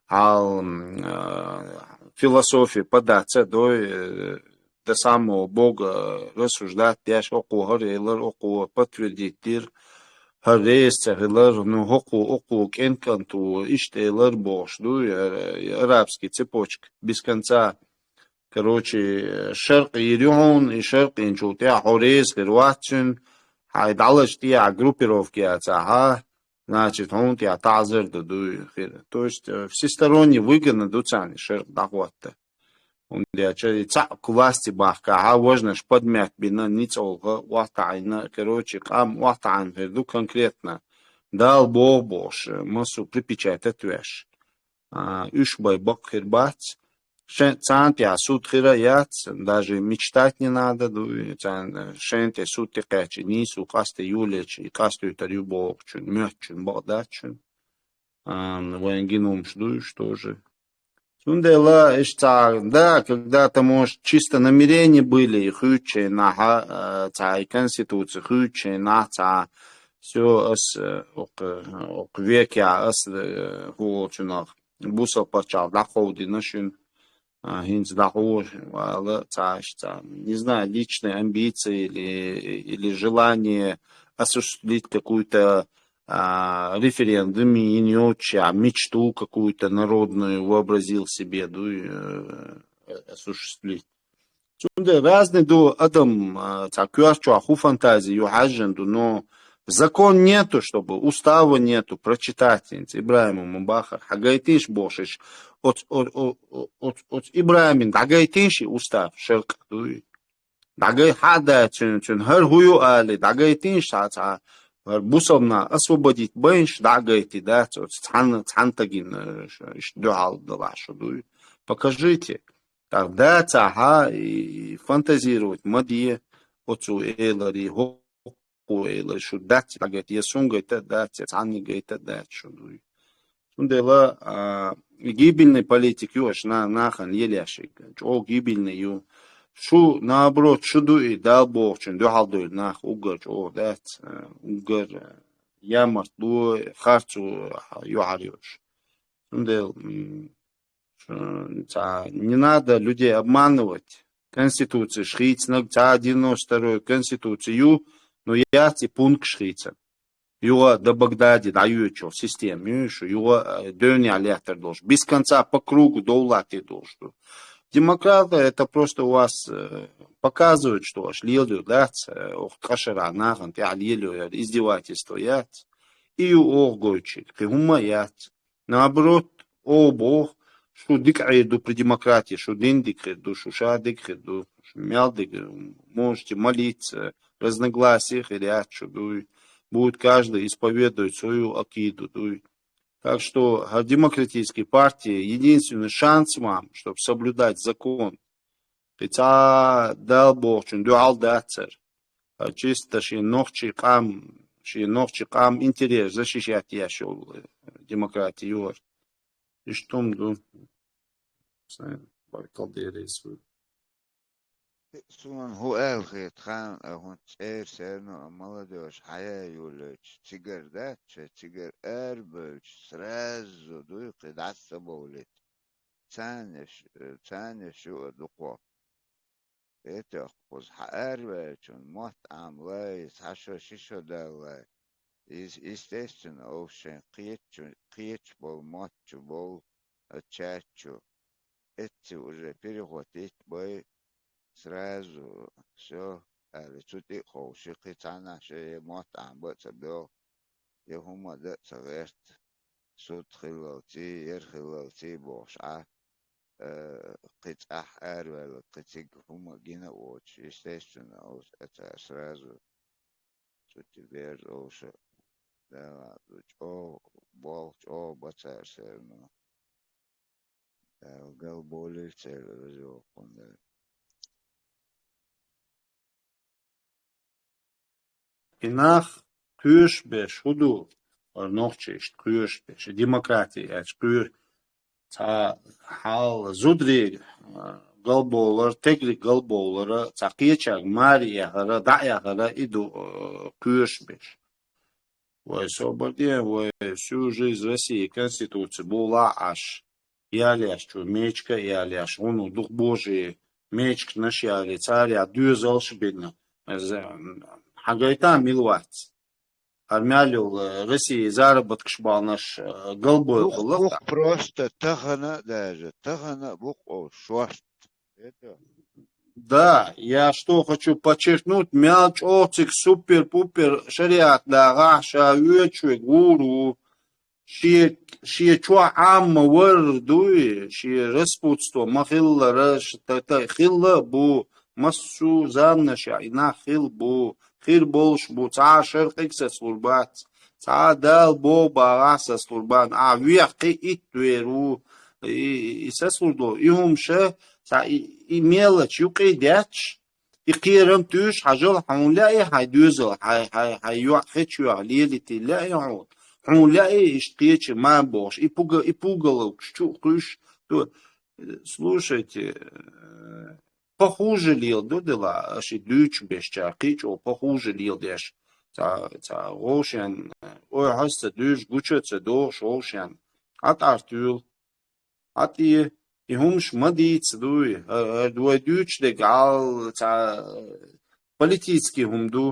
хьал, м, э, философия подаца а дой, э, до самого Бога рассуждать деш, окхо хӀара элира, окхо подтвердить дира, хӀара реза ца хилар, ну, хӀокхо, окхо кӀен-кӀант ву, иштта элира бохуш ду, э, арабский цепочка без конца. Короче, шаркъа йийр ю хьуна, и шаркъа йинчул тӀаьхьа хьо реза хир вац цуьнан, хьайн дӀалачу тӀехьа группировка яцахьа, значит, хьуна тӀехь таӀзар дан дуй хир. То есть, э, всесторонне выгодно ду царна и шаркъа дӀахӀотта. ХӀунда аьлча и цхьаъ власте бахкахьа, важнаш подмять бина, ницкъ олха, охьатаӀийна, короче, къам охьатаӀийна хир ду конкретно. Дала боху бохуш, массо припечатать веш. А, уьш бай бакъ хир бац. Шен-, царна тӀехь суд хир а яц, даже мечтать не надо, ду, царна шен тӀе суд тӀекхаьчча, нийсо къасте йолаелча, и къастойтар ю бохучун, моьттучун бакъ дац шуна. А, вайн гинумаш ду уьш тоже. Цундела иштта, да, когда-то, может, чисто намерения были, и хуьйцучу хенахьа, а, цхьа и конституция хуьйцучу хенахь, цхьа, всё, ас, э, окх, э, окх векехь ас, э, хӀу волчунах бусал пачхьалкх дӀакховдина шуна, а, хӀинца дӀахьо вала цхьа, цхьа, не знаю, личные амбиции или, или желание осуществить какую-то, а, референдум, и не очень, а мечту какую-то народную вообразил себе, ду, э, осуществить. Цундела разный ду адам, а, цхьа коьрта чохь хӀун фантази ю хьаьжжина ду, но закон нету, чтобы устава нету, прочитать хӀинца Ибрахима ма бахара. Хьагайтийша бохуш, оц-, о-, о-, о-, оц-, оц Ибрахимин дӀагайтийша и устав, шаркъа дуй. ДӀагай хьа а дац цуьнан, цуьнан хӀара хӀу ю али, дӀагайтинаш цхьа, цхьа, хӀара бусалба нах освободить байнаш дӀа а гайти дац, оцу цхьана, цхьана тагина, э, ш-, иштта дуьхьал далахь шу дуй. Покажите. ТӀаккха дацахьа, и фантазировать ма де, оцу элари, хӀокху элари, шу дац дӀагайта, я сун гайта а дац, я цхьанне гайта а дац шу дуй. Цундела, а, и гибельный политик ю аша на-, нахана лелаеш, чӀогӀа гибельный ю. Шу, наоборот, шу ду и Дала бохучун дуьхьал дойла нах уггар чӀогӀа дац, а, уггар, а, ямарт ло, харцо юхьар йолуш. Цундела, м, ш-, ца, не надо людей обманывать. Конституцияш хийцинарг ца девяносто второй конституция ю, но яц и пункташ хийцан. Юха до Багдади дӀайоьдучу система ю шу, юха, э, девнехь лаьттар долуш. Без конца по кругу довлатий долуш ду. Демократия, это просто у вас, э, показывает, что аш лелайо дац, э, ох, ткъа шарахь нахана тӀехь лелайо яра издевательство яц. И ю оха гойтуш, кхин хӀумма а яц. Наоборот, оха боху, шу дика хир ду при демократии, шу дин дика хир ду, шу ша дика хир ду, шу мел дика, можете молиться, разногласия хир яц шу дуй, будет каждый исповедовать свою акиду дуй. Так что, а, демократические партии, единственный шанс вам, чтобы соблюдать закон. Кхин ца Дала бохучун дуьхьал дацара. А чисто шен нохчий къам, шен нохчий къам интерес защищать еш йолу демократия ю хӀара. Иштта хӀума ду. Сайн баркалла дерриг ву. Суна хӀун аьлла хета хан, а хӀун цӀера серно а молодёжь хьаяьллачу цигара дац, шайн цигара арабевлча, сразу дуй кхин дӀасабовлийта. Царнаш, царнаш ю а дукхо. ХӀетахь кхуза хьан араваьллачун мотт Ӏамалай, цхьа шо ши шо даллай. Иза, естественно, овшен кхечу, кхечу болу мотт чу болу, а, чат чу. Эцци уже переход йитта бай, сразу всё, аьлла, цу тӀе а ховши, кхин цхьаннахь шен мотт Ӏамба а ца боьлху. Я хӀумма дан а ца гӀерта, суд хиллалций, яр хиллалций бохуш Ӏа, э, кхин цӀахь араваьлла, кхин цига хӀумма гина а воцуш, естественно, оцу цара сразу цу тӀе берза овша, да, чӀогӀа болх, чӀогӀа бацара серно. Дала галболийла церан раза йоккхун дара. И нах кхоьшуш берш хӀун ду, хӀара нохчий иштта кхоьшуш берш, и демократия аьлча кхоьшуш, цхьа хьал зударий, а, галбовлар, тегриг галбовлара, цхьа кхечаьрга маре эхара, дӀа а эхара, и ду, а, кхоьшуш берш. Вай собар де, вай всю жизнь России Конституция була Ӏаш, ялеш чу мечка а ялеш, гӀуну дукха божий мечканаш яли, царя доьзалш бина. Хьан гайта мила вац? ХӀара мел йолу России заработкаш балнаш, э, галбой Бух, хилла. Бух просто тахана а даже, тахана а бу-кх оцу шорт. Да, я что хочу подчеркнуть, мел чӀогӀа цига супер-пупер шариат дагӀахь, ша воьдуш верг вур ву, шен, шен чохь Ӏамма вар дуй, шен распутство ма хиллара, ш-, та, та, хилла а бу, массо а заманашехь и нах хилла бу, хир болуш бу, цхьа а шаркъиг сацалур бац, цхьа а Дала боху багӀахь сацалур бац, ахь вех кхин итт вер ву, и, и, и сацалур долу, и хӀума ша, цхьа и, и мелочь юкъе детташ, и кхерам туьйш хьажал, хьуна лаьий хьайн доьзал, хьайн, хьайн, хьайн йоӀ хечоьхьа лелитий лаьий хьуна? Хьуна лаьий иштта кхеча ма бохуш, и пуга-, и пугаловкаш чу а кхуьйш? То, слушайте, э, похуже лела ду дела, аша и дуьйцуш беш чара кхин а чӀогӀа похуже лела деш. Ца, ца, вовшен, ой, хьаста дуьйцуш, гуча а ца дохуш вовшен. Хьан тӀарта юьлу? Хьан тӀе, и хӀумаш ма дийца дуй, хӀара, хӀара вай дуьйцуш дерг гӀал, цхьа политический хӀума ду,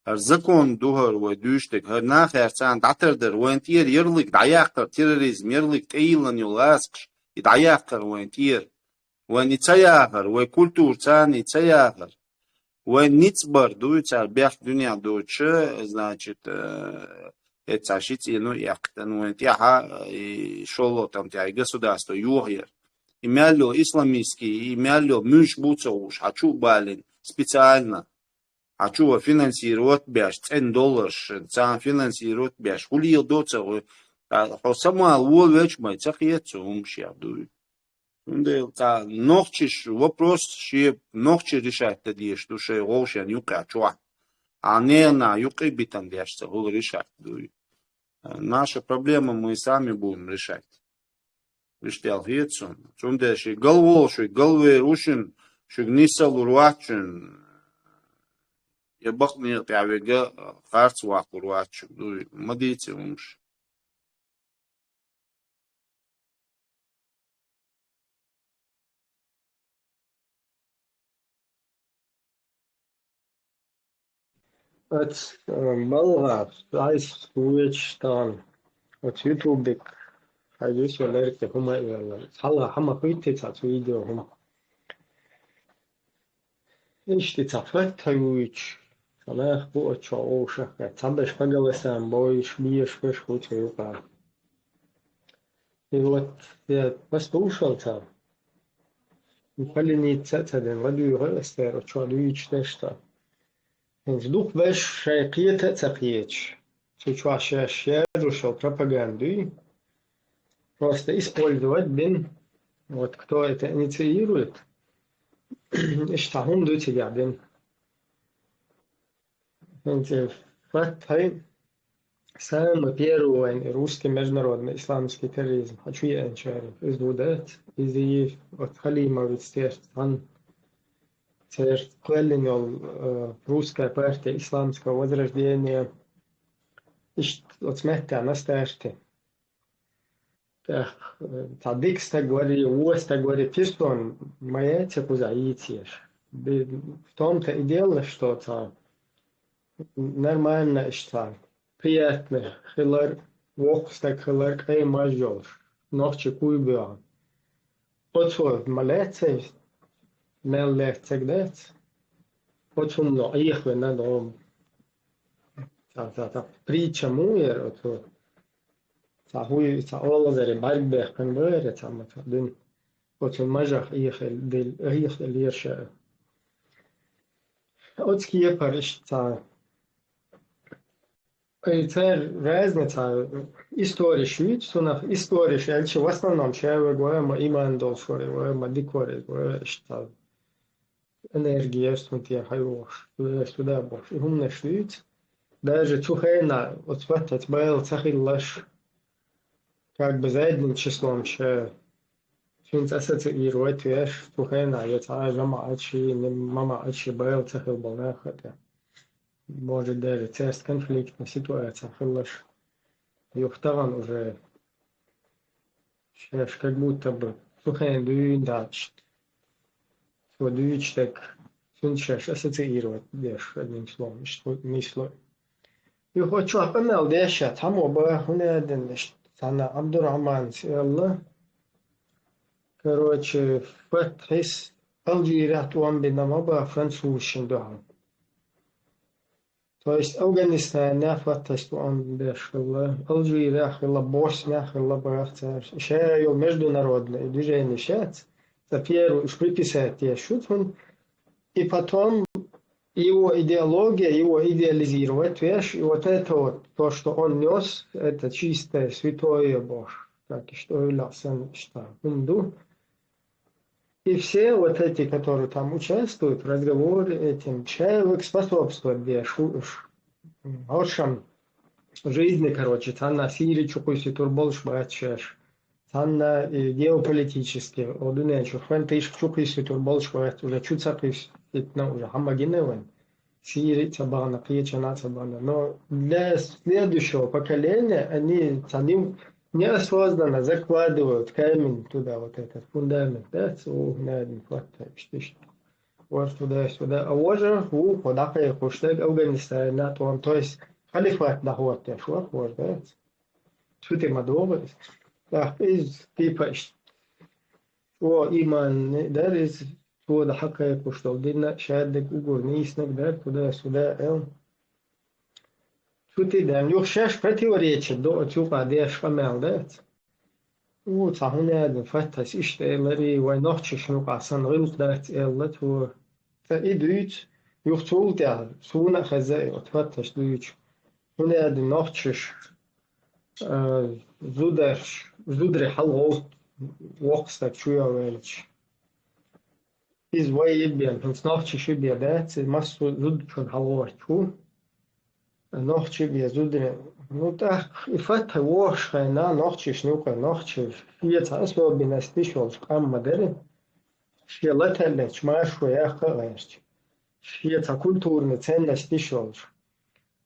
хӀара закон ду хӀара вай дуьйцуш дерг, хӀара нахаца царна дӀатардар, вайна тӀера ярлык дӀаяккхар, терроризм ярлык тӀейиллина йолу ласкаш, и дӀаяккхар вайна тӀера. Вайн и ца яхар, вай культура царна и ца яхар. Вайн ницкъ бар дуй, цара бехк дуьнен доцуша, значит, э, эца ши цӀено а эккхитан вайн тӀаьхьа, и шолгӀа там тӀехь и государство йохаяр. И мел йолу исламистский, и мел йолу муьлш бу ца хууш, хьан чу а балина, специально. Хьан чу ва финансировать беш, цӀен долларш, царна финансировать беш, хӀу леладо ца гӀо. Хьо самал волавелча май ца хета цу хӀумашех дуй. Цундела цхьа нохчаш вопрос ше нохчи решать дан дезаш ду шоай гӀовшен юкъе чохь. А ненан юкъе битан деш ца хӀула решать дуй. Наша проблема мы сами будем решать. Виштел хета суна. Цундела ши галвол, шуй галвер ушин, шуьга нисалур вачун, я бакъ некъа тӀехь вега харц ваккхур вачун дуй. Ма дийци хӀумаш. Ац, э, балгӀа, айс вуечтан. Оц ютубик, хайдис валерки хӀума а велла. Хьалха хӀама хуьйти ца цу видео хӀума. Иштта ца фатта вуьйцуш, ца нах бу оцу чохь вовшах, ца беш хагаласан бойуш, беш беш ву цу юкъа. И вот, я послушал ца, и полениться а ца ден, ладуьйгӀу ас дера, оцу чохь дуьйцуш деш ца. ХӀинца дукха беш шайн кхета а ца кхеташ, цу чохь шаьш яжо шел пропаганда дуй. Просто использовать бин, вот кто это инициирует, иштта хӀума ду цигахь бин. ХӀинца фатта хьайн самый первый вайн и русский международный исламский терроризм, хьан чу еанчаьрга, иза ву дац, иза и вот Халимовец терца, церца кхоьллина йолу, э, русская партия исламского возрождения, иштта оцу меттехь настаьрти. ТӀаккха, э, цхьа дика стаг вари, вон стаг вари, пирсон ма яци кхузахь йийцеш. Бе-, в том-то и дело, что цхьа нормально иштта, приятно хилар, воккха стаг хилар, кӀайн маж йолуш, нохчи куй боьгӀна. Оцо ма лаьццай, мел лаьццаг дац. Оцу хӀумано Ӏехавина догӀу. Цхьа, цхьа, цхьа притча муха яра оцо? Цхьа хӀуй, цхьа олазаре бӀаьрг бехкан бара, цхьа ма цхьа дуьйна. Оцу мажах Ӏехаделира ша. Оцу кепара иштта цхьа. И церан разница, историш юьйцу цунах, историш аьлча, в основном шаьвега вай ма иман долуш вай, вай ма дика вай, вай иштта энергия, сунтера хьайогӀуш, вай туда бохуш. И хӀуманаш юьйцу. Даже цу хенахь оцу фаттаца байла ца хилалаш, как бы задним числом ша, цуьнца ассоциировать веш, цу хенахь я цхьа жамаӀатчий, мамаӀатчий байла ца хилла болу нах а тӀе. Может, даже церца конфликтная ситуация хилалаш. Юха тахана уже шаьш как будто бы цу хенахь дуьйна дац. Цо дуьйцу стаг, цуьнца шаьш ассоциировать деш, одним словом, иштта нисло. Юха оцу чохь къамел деш а, цхьаммо бан, хӀунда аьлла иштта, цхьана Абдурахманца аьлла. Короче, Фатхьис Алжирехь тӀом бина ма бан французашна дуьхьал. То есть Афганистанехь Фатхьис тӀом беш хилла, Алжирехь хилла, Боснехь хилла баха цара. Ша йолу международное движение шаьц, ца первый уж приписать деш шу цунна. И потом его идеология, его идеализировать веш, и вот это вот, то, что он нёс, это чистое, святое, бохуш. Так и что, или сан, что, хӀума ду. И все вот эти, которые там участвуют в разговоре этим, человек способствовать деш, шу уж, м, хӀоршам жизни, короче, цхьанна Сири чу кхуьйсуьйтур болуш бац шаьш. Цхьанна и геополитически, о, дуьнен чу фантишка чу кхуьйсуьйтур болуш вац, уже чу ца кхуьйсуьйтина, уже хьан магина вайн. Сири а ца бахана, кхечанна а ца бахана. Но для следующего поколения они, цхьа ним-, неосознанно закладывают камень туда, вот этот фундамент, да, ц-, у, наверное, хватает, что, что. Вот туда-сюда. А уже, у, кху дӀакхайкхуш дерг Афганистан, НАТО, то есть халифат дӀахӀоттеш вара, вот, да. Цу тӀе ма догӀу иза. ТӀаккха иза типа иштта. О, иман дара иза, цо дан хьакхайкхуш долу дин а, шадерг уггар нийснарг дара, туда-сюда аьлла. Цу тӀе дан, юха шаьш противоречит до оцу юкъа деш къамел дац. У, цхьа хӀун яьлла, Фатхьас иштта элира, вай нохчашна юкъа санна гӀиллакх дац аьлла цо. Ца и дуьйцу, юха цул тӀаьхьа суна а хеза и оцу фатташ дуьйцу. ХӀунда аьлла нохчаш, а, зударш, зударе хьалагӀовтту воккха стаг чу йо велча. Иза вай и бен, хӀинца нохчаш и бен дац, иза массо а зудчунна хьалагӀовттуш ву. Нохчий бен зударе. Ну, тӀаккха и фатта вохуш хенахь, нохчашна юкъа, нохчий шен цхьа особенносташ йолуш къам ма дара. Шен латаллечу маршо яккха а гӀерташ. Шен цхьа культурный ценносташ йолуш.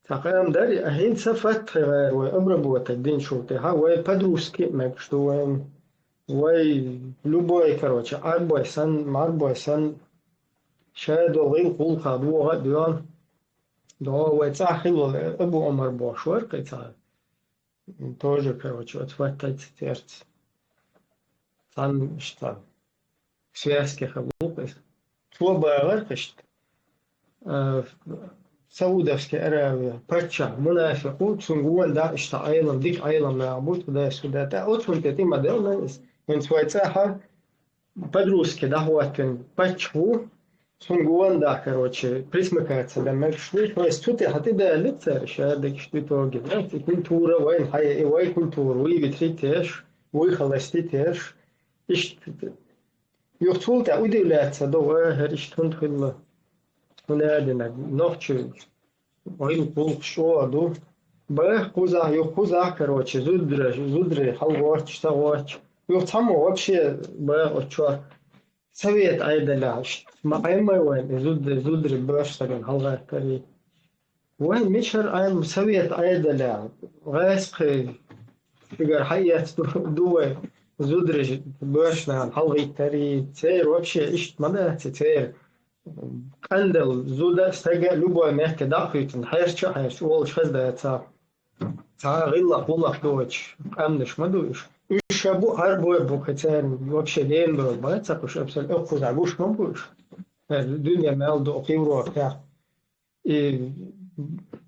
Цхьа къам дара, а хӀинца фатта гӀайра вай обработать динчул тӀаьхьа, вай по-русски а мегаш ду вайна. Вай любой, короче, Ӏарбой санна, марбой санна, ша долу гӀиллакх гӀуллакхах догӀа а доьгӀна. До вай цӀахь хилла Абу Омар бохуш вара кхин цхьа. Тоже, короче, оцу фаттаца терца. Цхьанна иштта связки хилла ву иза. Цо бахара иштта. А, Саудовская Аравия, паччахь, мунафикъ ву, цунна гонда иштта Ӏелам, дика Ӏелам нах бу, туда-сюда. ТӀаккха оцунна тӀе тӀе ма делла иза. ХӀинца вай цӀахьа по-русски дӀахӀоттина паччахь ву, цунна гонда, короче, присмыкаться дан мегаш ду. То есть цу тӀе хьан тӀе даллица цара, ша дегаш ду тоге, да, и культура вайна хьае, и вай культура, вуй витри теш, вуй халасти теш. Иштта, юха цул тӀаьхьа удивляться до, вай, хӀара иштта хӀунда хилла? ХӀунда аьлла, нохчий гӀиллакх гӀуллакхаш чӀогӀа ду. Бех кхузахь, юха кхузахь, короче, зудра, зударе хьалагӀоттуш, ца гӀоттуш. Юха цхьаммо вообще бех оцу чохь совет Ӏедалехь, ма Ӏеммай вайн и зуд-, зударе боьрша стагана хьалагӀаттарий. Вайн мичара Ӏемма совет Ӏедалехь, гӀаскхи шуьгара хьаэца ду, ду вай зударий боьрша нахана хьалагӀиттарий, церан вообще иштта ма дац, церан къандал зуда стага любой метте дӀа а хуьйцина, хьерча а хьерча, олуш хаза дацахь. Цхьа гӀиллакх-гӀуллакх доцуш къаьмнаш ма ду уьш. Уьш ша бу Ӏарбой бу кхин царна вообще лена бевлла бац, ца кхуш абсолютно кхузахь гуш ма бу уьш. Дуьне мел ду Европехь. И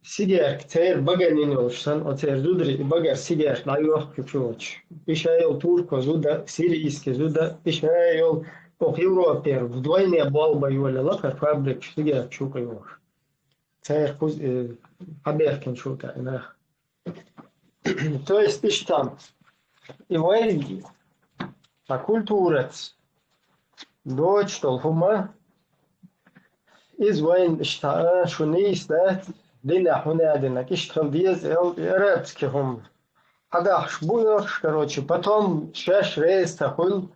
сигерка церан баганин йолуш санна, оцеран зударий и багара сигерка дӀайохкучу йоцуш. И ша йолу турко зуда, сирийский зуда, и ша йолу оха Европера вдвойне болба йолалла хӀара фабрикаш сигерка чу кхуьйхуш. Церан кхуз-, э, хьабехкина шу тӀе и нах. То есть иштта, и вай, цхьа культураца доцуш долу хӀума, иза вайна иштта, а, шу нийса дац, динехь хӀунда аьлла, иштта хила деза, эл, и арабский хӀума. Хьадахьаш бу оьхуш, короче, потом шаьш реза ца хуьлу,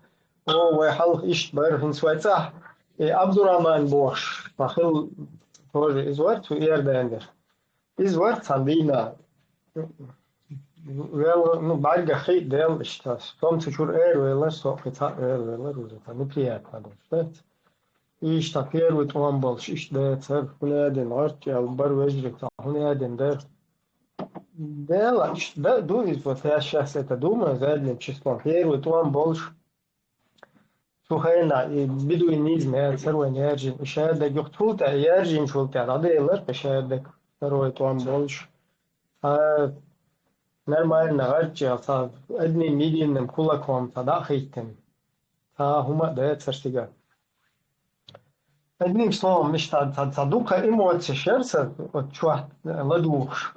о, вай хьалха иштта бара, хӀинца вай цӀахь, и Абдурахман бохуш, ма хила тоже иза вара цу Иорданера. Иза вара цхьана дийнахь. Вел, ну, бӀаьргах хи а делла иштта. Со-м цу чуьра эр велар, со кхин цхьаъ эр велар, уже цхьа неприятно долуш дац. Иштта первый тӀом болуш иштта дацара, хӀунда аьлла, гӀарчӀ ял бара вежарий цхьа, хӀунда аьлла дара. Дела, иштта да, ду иза, вот я щас это думаю, задним числом. Первый тӀом болуш. Цу хенахь и бедуинизм яцара вайн яьржина, и шаьрдаг юха цул тӀаьхьа яьржинчул тӀаьхьа дӀаделларх и шаьрдаг, второй тӀом болуш. Цхьа нормально гӀарчӀ ял, цхьа одним единым кулаком цхьа дӀа а хийттина. Цхьа хӀума а дацара цигахь. Одним словом, иштта цхьа, цхьа дукха эмоцеш яра сан оцу чохь ладугӀуш.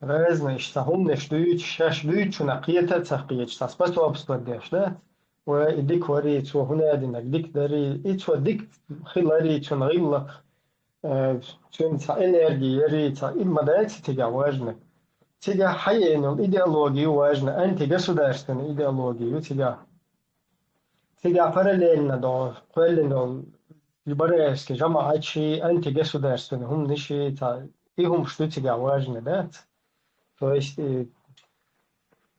Разные иштта хӀуманаш дуьйцуш, шаьш дуьйцучунах кхета а ца кхеташ, цхьа способствовать деш, да? Вай и дика варий, цо хӀунда аьлла динарг дика дарий, и цо дика хиларий, цуьнан гӀиллакх, э, цуьнан цхьа энерги ярий, цхьа и ма дац цигахь важно. Цигахь хьаена йолу идеология ю важно, антигосударственная идеология ю цигахь. Цигахь параллельно до кхоьллина долу либеральский жамаӀатши, антигосударственный хӀуманаши, цхьа и хӀумаш ду цигахь важно, дац? То есть, и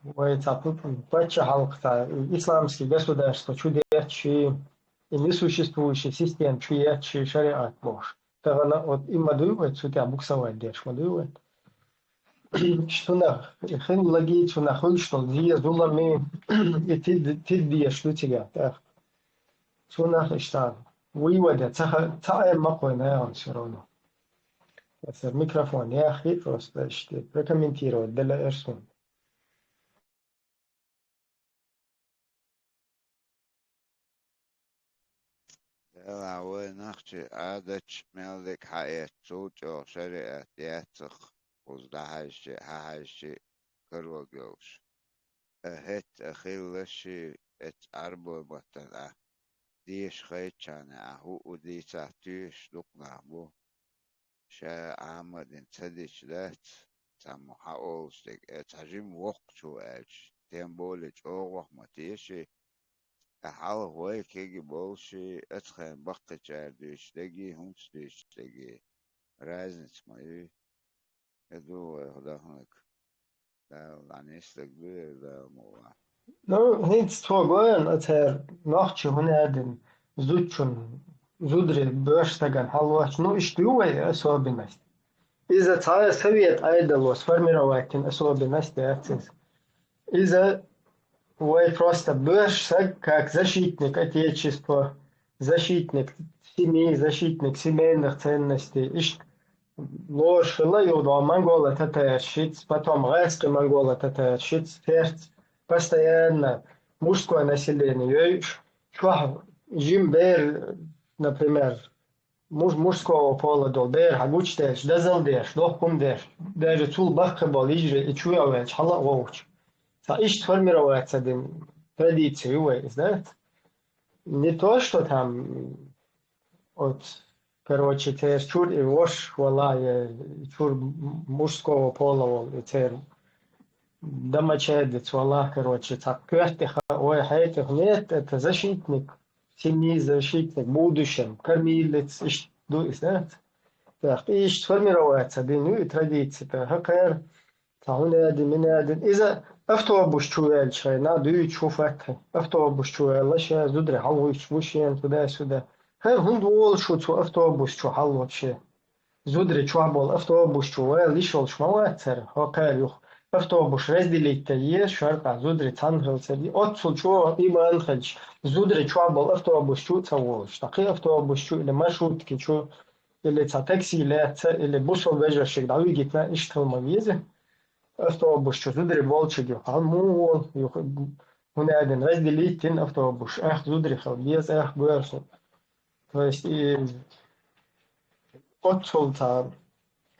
вай цхьа пу-, паччахьалкх, цхьа исламский государство чу детташи, и несуществующая система чу етташи шариат бохуш. Тахана вот и ма дуй вай цу тӀехь буксовать деш, ма дуй вай. Цунах хилларгий, цунах хуьлуш долу зен, зуламе, и тид-, тиддеш ду цигахь тӀаккха. Цунах иштта вуй ваде, ца ха-, ца Ӏемма кхойна яхана всё равно. Аса микрофон яххи, просто иштта прокомментировать дала эрсун. Делахь вай нохчийн Ӏадаташ мел дика хьаэццул чӀогӀа шариӀат яцахь, кхуза дӀахьаьжча, хьахьаьжча, карор йолуш. А хӀетта а хилла ши эцу Ӏарбойн маттана ахь деша хайтчахьана ахь хӀуъу дийцахь, тоьшуш дукха нах бу. Ша Ӏама а дина ца дича дац, цхьаммо хьаолуш дерг, э, цхьа жима воккхачо аьлча, тем более чӀогӀа ваха ма теший, ткъа хьалха вай кегий болуш, оцу хенахь баккхийчара дуьйцуш дерг, хӀинца дуьйцуш дерг разница ма ю. И ду вайх даханарг. Дала дӀанисдерг ду, я Дала мукъ лахь. Ну, хӀинца цо гойту, церан нохчийн хӀун аьлла, зудчун, зударий боьрша стагана хьалоцуш, ну, иштта ю вай особенность. Иза цхьа совет Ӏедало сформировать йина особенность яц иза. Иза вай просто боьрша саг, как защитник Отечества, защитник семьи, защитник семейных ценностей. Иштта лоруш хилла юха дӀо монголо-татаршца, потом гӀаьскхи монголо-татаршца, церца постоянно мужское население йойуш, чохь жима бер, например, муж-, мужского пола долу бер хьан гучуделча, дозалла деш, дохкум деш, даже цул баккхий болу йижарий и чу а ваьлча, хьала а гӀовгӀучу. Цхьа иштта формировать ца дина традиция ю вай иза, да? Не то, что там, вот, короче, церан чуьра и вош вала, я чуьра мужского пола волу, и церан домочадец вала, короче, цхьа коьрта тӀе ха-, ой, хьетах нет, это защитник семьи, защитник будущем, кормилец, иштта ду иза, да? Так, и иштта сформировать ца дина ю и традиция, тӀаккха кхара цхьа хӀун аьлла, мин аьлла. Иза автобус чу ваьллачу хенахь дуьйцуш хӀу фатхьи. Автобус чу ваьлла, ша зударий хьалхуьйсуш бу шена туда-сюда. ХӀара хӀунда волуш ву цу автобус чу хьалхо шен? Зударий чохь болу автобус чу вала йиш йолуш ма вац хӀара, хӀокхара юха. Автобус разделить дан еза шаркъа, зударий цхьаьна хила ца деза. Оццул чӀогӀа иман хилча, зударий чохь болу автобус чу а ца волуш, ткъа кхин автобус чу или маршрутки чу, или цхьа такси лаьцна, или бусалба вежаршка дӀавигитна, иштта хила ма веза. Автобус чу зударий болчуьнга юха, хьан муха волу, юха, хӀун аьлла, разделить дина автобус, эх, зударий хила беза, эх, боьрша. То есть, и оццул цхьа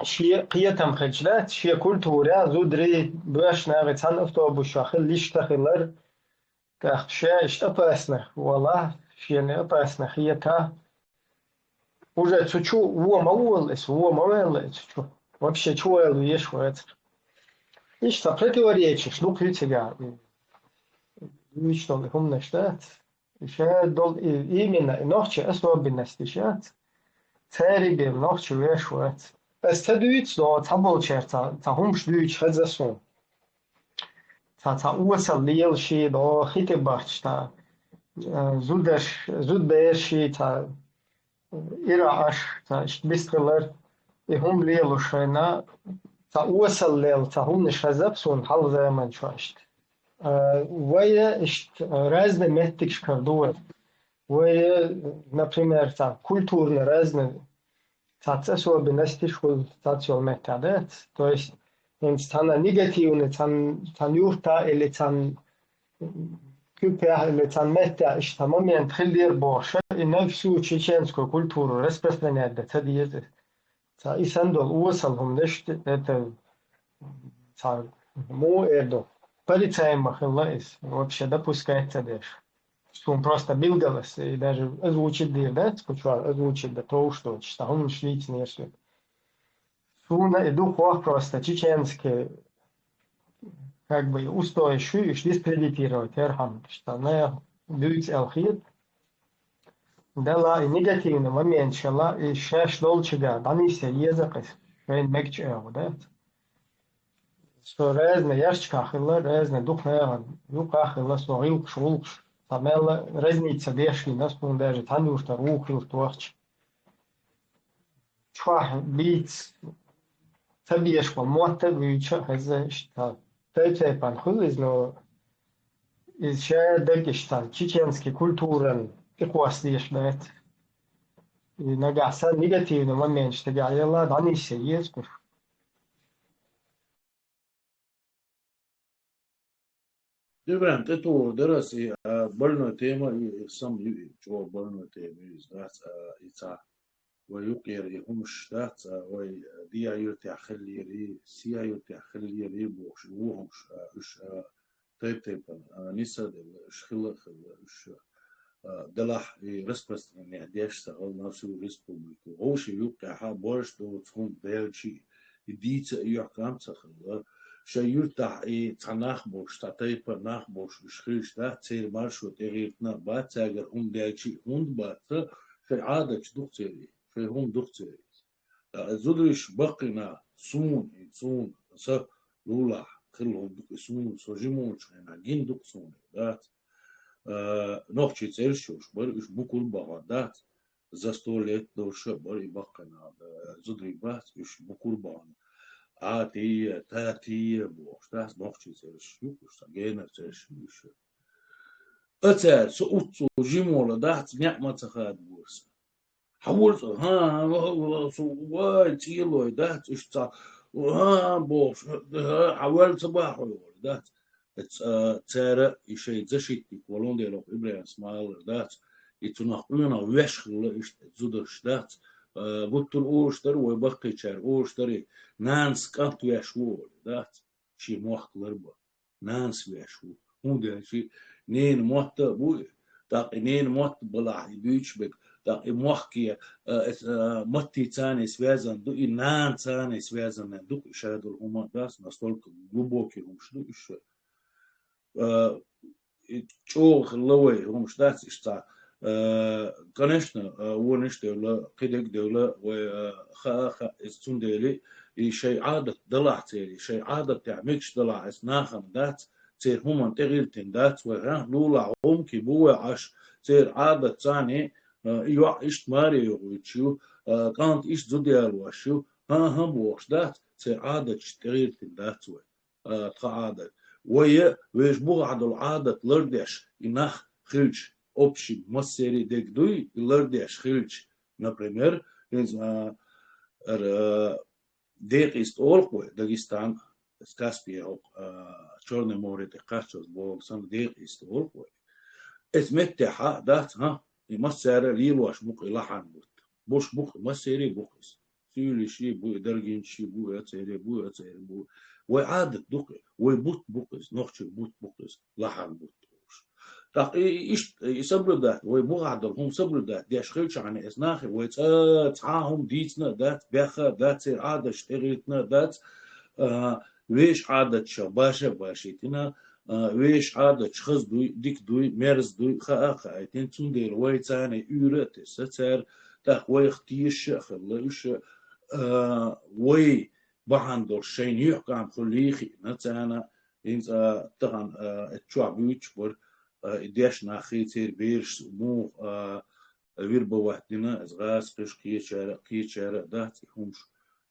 шен кхетам хилча дац, шен культура, зударий, боьрша нахе цхьана автобус чохь хила лишта хилар, тӀаккха ша иштта опасно вала, шена опасно хета. Уже цу чу вон ма волу иза, вон ма ваьлла иза цу чу. Вообще чу вала везаш вац. Иштта противоречиш дукха ю цигахь. Вуьйцуш долу хӀуманаш дац. Ша долу и, именно и нохчийн особенносташ яц. Церан бен нохчо веш вац. Ас ца дуьйцу, но цхьаболчара цхьа, цхьа хӀумаш дуьйцуш хеза суна. Цхьа, цхьа осал лелаш, дӀо хи тӀе бахча, цхьа, э, зудаш, зудбераш, цхьа, ира Ӏаш, цхьа, иштта бистхилар, и хӀума лелош хенахь, цхьа осал лела, цхьа хӀуманаш хезаб суна хьалха заман чохь иштта. Э, вай иштта разный меттигашкара ду вай. Вай, например, цхьа культурно разный, цхьацца особенностиш хуьлу цхьацца йолу меттехь дац. То есть, хӀинца цхьана негативный, цхьана, цхьана юрта или цхьана куьпехь или цхьана меттехь иштта момент хилира бохуш, и на всю чеченскую культуру распространять дан ца деза. Цхьа и санна долу осал хӀуманаш, это, цхьа, муха эр ду, порицаемо хилла иза, вообще допускать ца деш. Суна просто билгалас, и даже озвучить дийр дац, кху чохь озвучить дан товш доцуш, цхьа хӀуманаш дийцинера соьга. Суна и дукхох просто чеченский, как бы, и устои шу, уьш дискредитировать яр хьан, цхьа, на дуьйцу аьлла хета. Дала и негативный момент шала, и шаьш долчуьнга дӀанисъян еза-кх иза, шайна мегачу агӀо дац. Со разный ярчкахь хилла, разный дукха нахана юкъахь хилла, со гӀиллакхаш, гӀуллакхаш, цхьа мелла разница деш хилла, суна даже цхьана юьртара вуха хилла вахча. Чохь бийца ца беш болу мотт а буьйцуш а хеза, иштта тайп-тайпана хуьлу иза, но иза ша дерг иштта чеченский культуран тӀекхоссадеш дац. И нагахь санна негативный моменташ дагахь елла, дӀанисъян еза кхуш. Ибрахим, тӀе тохар дара ас и, а, больной тема, и, и сам ю, и чӀогӀа больной тема ю, иза дац, а, и ца. Вай юкъера и хӀумаш дац, а, вай, а, ДиаӀ-Юртехь хиллера, СиаӀ-Юртехь хиллера бохуш, и ву хӀумаш, а, уьш, а, тайп-тайпана, а, нийса а делла, уьш хилла а хилла, уьш, а, делахь и распространение деш ца хилла, на всю республику. Вовшийн юккъехь а борш доцу хӀума даьлча, и дийца а юьхькӀам ца хилла. Шайн юьртахь и цхьа нах болуш, цхьа тайпа нах болуш уьш хилча дац, церан маршо тӀегӀиртина а бац, цаьргара хӀума даьлча а хӀунда бац, шайн Ӏадаташ ду-кх церан, шайн хӀума ду-кх церан. Ткъа зударша баккхийна, суна, и суна, сан лулахь хилла хӀума ду-кх и суна, со жима волчу хенахь гина ду-кх суна, дац. А, нохчийн цӀераш йолуш бара, уьш букур а бахьана дац. За сто лет долуш а бара и баккхийна, а, зударий бац, уьш букур а бахьана. Ӏатия, Татия бохуш дац, нохчийн цӀераш ю-кх уьш, сан генара цӀераш ю уьш. А цара со уьццул жима волу дац, некъ ма ца хадабора сан. Хьан вара цо? ХӀан, хӀан, хӀан, со, вай, цӀелой дац, уьш ца, хӀан, бохуш, хӀан, хьан ваьлла ца бахьой вара дац. Ца-, цара и шайн защитник волун дела, ИбрахӀим Смаилар дац, и цунах къонах веш хилла иштта зударш дац. А, гуттар а олуш дара, вай баккхийчара олуш дара, и нанас кӀант веш ву олий дац, шен мохк ларбан. Нанас веш ву. ХӀунда аьлча ненан мотт а бу и. ТӀаккха и ненан мотт балахь и дуьйцуш берг, тӀаккха и мохке, а, эс-, а, маттий царний связан ду, и нана царний связан ду, и шадолу хӀума дац, настолько глубокий хӀумаш ду уьш. А, и чӀогӀа хилла вай хӀумаш дац, иштта. Э, конечно, э, вонаш а девлла, кхидерг а девлла, вай, э, хаа, хаа, иза цундела, и шайн Ӏадат далахь церан, шайн Ӏадатехь мегаш далахь, иза нахана дац, церан хӀуманна тӀегӀиртина дац вай, хӀан, лулахь гӀумкий бу вай Ӏаш, церан Ӏадат царний, э, и йоӀ иштта маре йохуьйтуш ю, э, кӀант иштта зуда ялош ю, хӀан-хӀан бохуш дац, церан Ӏадаташна тӀегӀиртина дац вай. А, тхан Ӏадат. Вай а, вешан бухахь долу Ӏадат лардеш, и нах хилча, общий массеран а дерг дуй, и лардеш хилча, например, хӀинца, а, ара, Декъий стол олу-кх вай, Дагестан, Каспий хӀокху, а, Чёрное море тӀе кхаччалц бохург санна, Декъий стол олу-кх вай. Эцу меттехь а дац, хӀан, и массара а лелош бу-кх и лахьан бутт. Буш бу-кх, массеран а бу-кх иза. Суьйлиш а бу, и даргинчаш а бу, и ацеран а бу, и ацеран а бу. Вай Ӏадат ду-кх, вай бутт бу-кх иза, нохчийн бутт бу-кх иза, лахьан бутт олуш. ТӀаккха и, и иштта, и соблюдать, вай бухахь долу хӀума соблюдать деш хилчахьана, эс нахе вай цкъа цхьа а хӀума дийцина а дац, баьхна а дац, церан Ӏадаташ тӀегӀиртина а дац, а, вешан Ӏадаташах баша а башийтина, а, вешан Ӏадаташ хаза дуй, дика дуй, мерза дуй, хаа а хаийтина, цундела вай царний уьйр а тесна цара, тӀаккха вайх тешаш а хилла уьш, а, вай бахьана долуш шайна юьхькӀам хуьлий хиъна царна, хӀинца, а, тахана, а, эцу чохь буьйцуш бара, а, и дешна нах хи, церан бераш муха, а, вербовать дина, иза гӀазкхаша, кхечара, кхечара а дац и хӀумаш.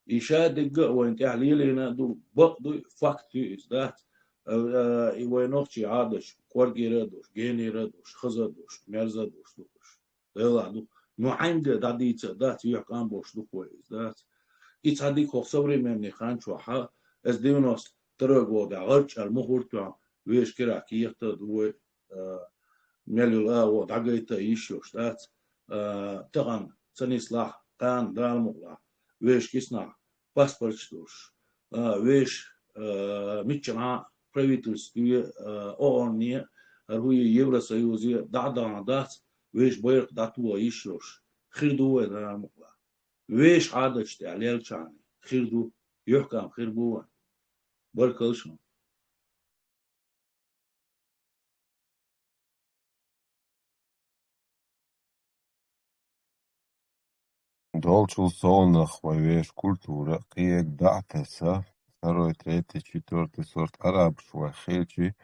И ша дерг а вайна тӀехь лелийна а ду, бакъ ду, факт ю иза, дац. А, а, и вай нохчийн Ӏадаташ кӀоргера а долуш, генера а долуш, хаза а долуш, мерза а долуш ду уьш. Делахь ду. Ну, хьаьнга дӀадийца а дац, юьхькӀам болуш ду-кх вай иза, дац. И цхьа дика хӀокху современный хан чохь а, эс девяносто второй годехь гӀарчӀ аьлла мухӀар тоьхна, вешан кирахь кехат а ду вай, а, мел йолу агӀо дӀагайта а йиш йолуш дац. А, тахана ца нислахь, кхана Дала мукъалахь, вешан киснахь паспорташ долуш, а, вешан, а, миччанхьа правительстве, а, ООН-е, хӀара хӀу ю Евросоюзе дӀа а дахана дац, вешан байракх дӀатоха йиш йолуш хир ду вай, Дала мукъалахь. Вешан Ӏадаташ тӀехь лелчахьана хир ду, юьхькӀам хир бу вайн. Баркалла шуна. Долчул совнах вай вешан культура кхиерг дӀа а тесна, второй, третий, четвёртый сорт арабаш вай хилчи,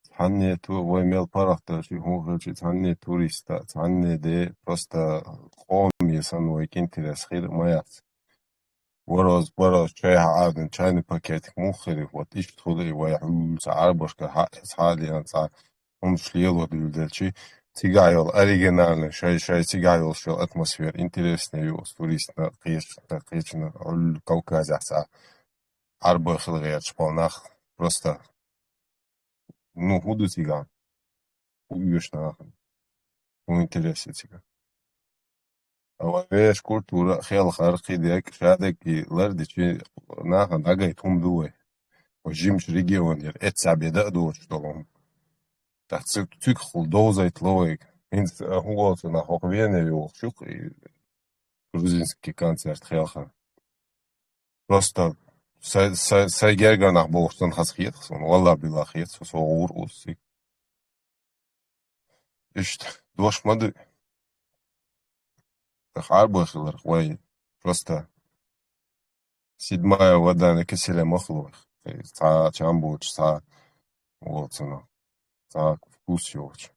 цхьанне ту-, вай мел паргӀатдарчи хӀун хилчи, цхьанне туриста, цхьанне де, просто къоме санна вайга интерес хир а ма яц. Вороз, вороз, чай хьаӀадина, чайный пакетик муха хир ю, вот иштта хуьлу и вай хьуьллуца Ӏарбашкара хьаэца, хьадеана цхьа хӀумаш лело дуьйладелчи, цигахь йолу оригинальный, шай, шай цигахь йолуш йолу атмосфера интереснее ю оцу туристна, кхечанна, кхечанна, хьуьлла Кавказехь цхьа Ӏарбой хила гӀерташ болу нах, просто Ну, хӀун ду цигахь? ХӀун оьшу нахана? ХӀун интерес ю цигахь? Ава вешан культура а хелхар, кхидерг, шадерг и лардичи нахана дӀагайта хӀума ду вай. Вай жимачу регионера эццахь беда а доцуш долу хӀума. ТӀаккха цу-, цуьгахула довзайта ло вайга. ХӀинца, а, хӀун волу ца нах хӀокху Вене йохуш ю-кх и грузинский концерт хелхар. Просто сай, сай, сай гергара нах бохуш санна хаза хета суна. Валлахь биллахь хета, со, со гӀур уссиг. Иштта, дош ма дуй. Хьарбой хиларх вай. Просто седьмая вода на киселе ма хуьлу вайх. Цхьа чам боцуш, цхьа воцуна, цхьа вкус йоцуш.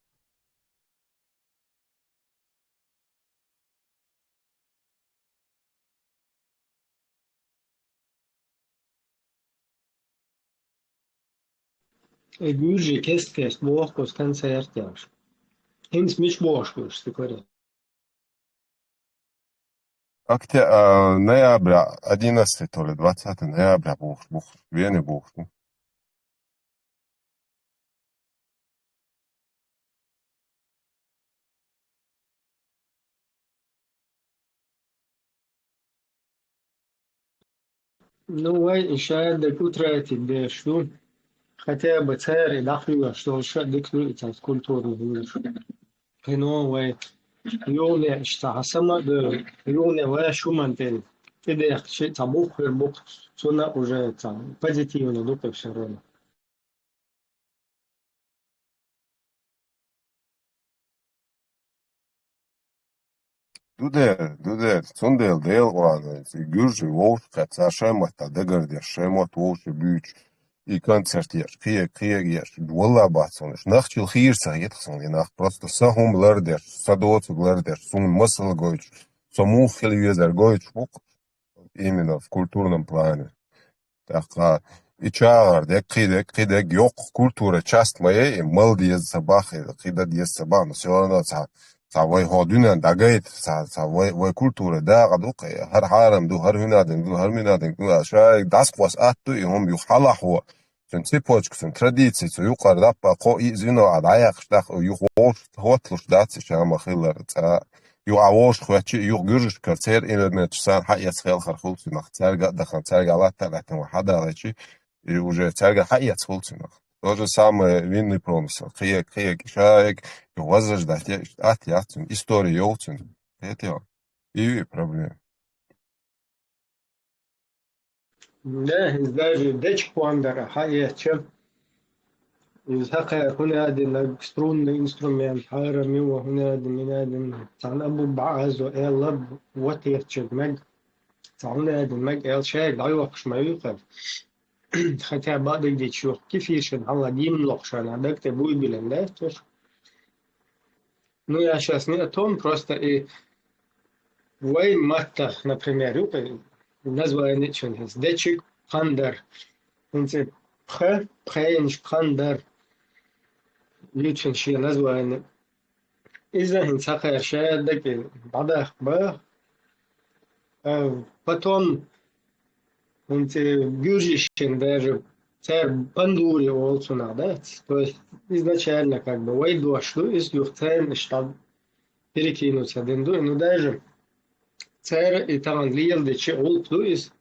И гуьржи кест-кест боху кхуза концерт еш. ХӀинца мича бохуш гуьржи стикаре? Окте-, а, ноября, одиннадцатое, то ли двадцатое ноября бохуш, бохуш, Вене бохуш. Ну, вай и шадерг утратить деш ду. Хотя бы цара и дӀахьоьхуш долуш а дика ду и цхьа культурный хӀуманаш. Кхино вай юхане иштта хьан сама а ду, юхане вай шуман тӀе тӀедехкича цхьа бух хир бу-кх, цунна уже цхьа позитивно ду-кх всё равно. Ду дера, ду дера. Цундела Делан Къуръан, и гуьржий вовшахкхетта, цара шайн маттахь дагардеш, шайн мотт вовшах буьйцуш, и концерт еш, кхиерг, кхиерг еш, валлахь бац суна уьш. Нах чул хийра ца хета суна и нах. Просто сан хӀума лардеш, сан доцург лардеш, суна масал гойтуш, со муха хила везар гойтуш бу-кх. Именно в культурном плане. ТӀаккха и чагӀар дерг, кхидерг, кхидерг йоккха культура часть ма яй, и мала деза ца боху, и кхин дан деза ца боху, но всё равно цхьа, цхьа вай хӀокху дуьненна дӀагайта, цхьа, цхьа вай, вай культура дакъа ду-кх, хӀара хьарам ду, хӀара хӀуьнадинг ду, хӀара хӀуьнадинг ду, а шайга дӀасакхосса атта ду и хӀума юха хьалахьо, цуьнан цепочка, цуьнан традиция, цу юкъара даппа кхо-иза вино а дӀаяьккхича, тӀаккха юха вовшах хӀотталуш дац и ша ма-хиллара цкъа. Юха а вовшах хӀоьттича, юха гуьржашкара церан элементаш санна хьаэца хелхар хуьлу цуьнах. Цаьрга а дахана, цаьрга а латта а лаьттина вай хьадалийча, и уже цаьрга хьаэца хуьлу цуьнах. То же самое винный промысел. Кхиерг, кхиерг, шайга, и возрождать е, атта яц цуьнан, история йовлу цуьнан. Хетий хьуна? И ю и проблема. Да, иза даже дечиг кхондара хьаэцча, иза хьакхара хӀунадинарг струнный инструмент, хьарам ю, хӀунадин, минадин, цхьана абу бӀаьзо аьлла, ватетчиг мег, цхьа хӀунадин мег аьлла, шайга дӀайохкуш ма ю кхара. Хотя бакъдерг дийцича, юха кефиршина хьалха гимн лохуш хьайна, даг тӀе буй билина, да, теш? Ну, я щас не о том, просто и вайн маттахь, например, ю-кх название чун хӀинца, дечиг пхандар. ХӀинца пха, пхенаш пхандар. Ю чун шен название. Иза хӀинца хьакхара шадерг дӀадаккха баха. А потом хӀинца гуьржишна даже цара пандури олу цунах, да? То есть изначально как бы вай дош ду, иза юха царна иштта перекинуться дина ду. Ну, даже цара и тахана леладечу гӀуллакх ду иза.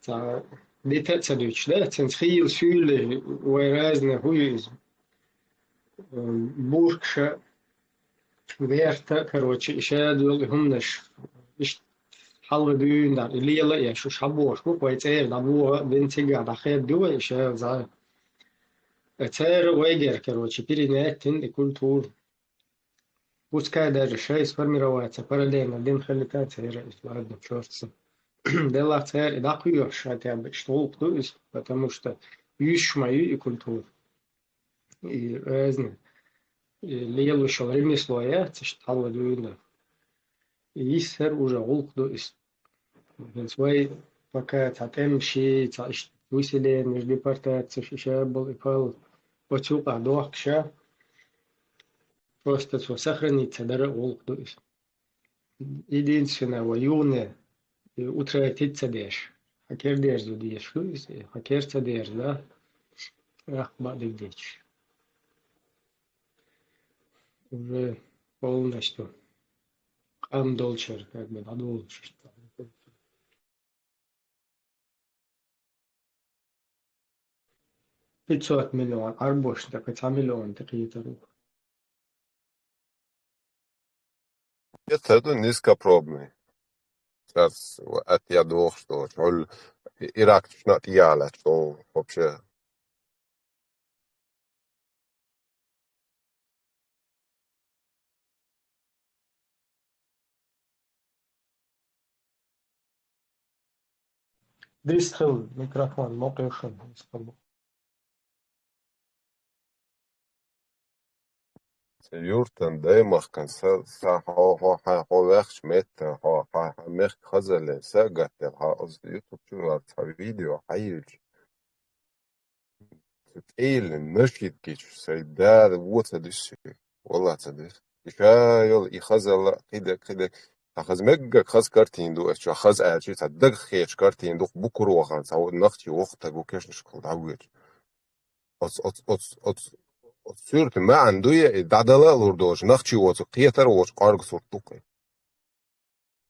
Цхьа дита а ца дуьтуш, да? Цуьнца хийла суьйлий вай разный хӀу ю иза. М, буркаша, верта, короче, и шадолу и хӀуманаш, иштта хьалха дуьйна дара, и лела а еш, уьш хьабохуш бу-кх вай цӀера дӀабоха а бина, цигахь дӀахедда ду вай и шадолу зӀе. Э, цара вайгара, короче, перенять дина и культура. Пускай даже шайн сформироваться параллельно дина хилла цара, и ладно, чёрт с ним. Делахь цара и дӀакхоьхьуш, хотя бы иштта гӀуллакх ду иза, потому что юьсуш ма ю и культура. И разные, и лелош йолу ремесло яц, иштта хьалха дуьйна. И йиссар уже гӀуллакх ду иза. ХӀинца вай пока цхьа тӀемаш, цхьа иштта выселенеш, депортацеш, и шаболу и пал оцу юкъахь дохкуша, просто цо сохраниться дара а гӀуллакх ду иза. Единственное, вай юхане, и утратить ца деш, хьан кер дерзо дезаш ду иза, хьан кер ца дерза, да? Ах, бакъдерг дийцича. Уже полностью. Къам долчар, как бы, дӀадолуш. Пятьсот миллион, Ӏарбошна тӀе кхин цхьа миллион тӀе кхетар ву. Это ду низкопробный. Сейчас это я дохуш долчу. Хьол иракчушна а тӀеялаьча, вообще. Дистхил микрофон, мокъешун, дистхил. Юртан даймахкан са, са хьо, хьо, хьо, хьо ваьхча меттан, хьо, хьо, хьо мехка хазалле, са гаттел, хьо оз YouTube чу вар цхьа видео хьайилча. Цу тӀейиллина нашид гича, сай дара вон ца дисси. Валла ца дисси. И ша йолу, и хазалла, кхидерг, кхидерг. Цхьа хаза меггаг хаза картина ду, эс чохь хаза аьлчи, цхьа дагах хеташ картина ду, букур вахана, цхьа вон нахчи вокху таг ву кешнашкахула дӀавоьдуш. Оц, оц, оц, оц, оц суьрта маьӀна дуй, и дӀадала а лур долчу, нахчи воцу, кхетар а воцу, къорга сурт ду кхин.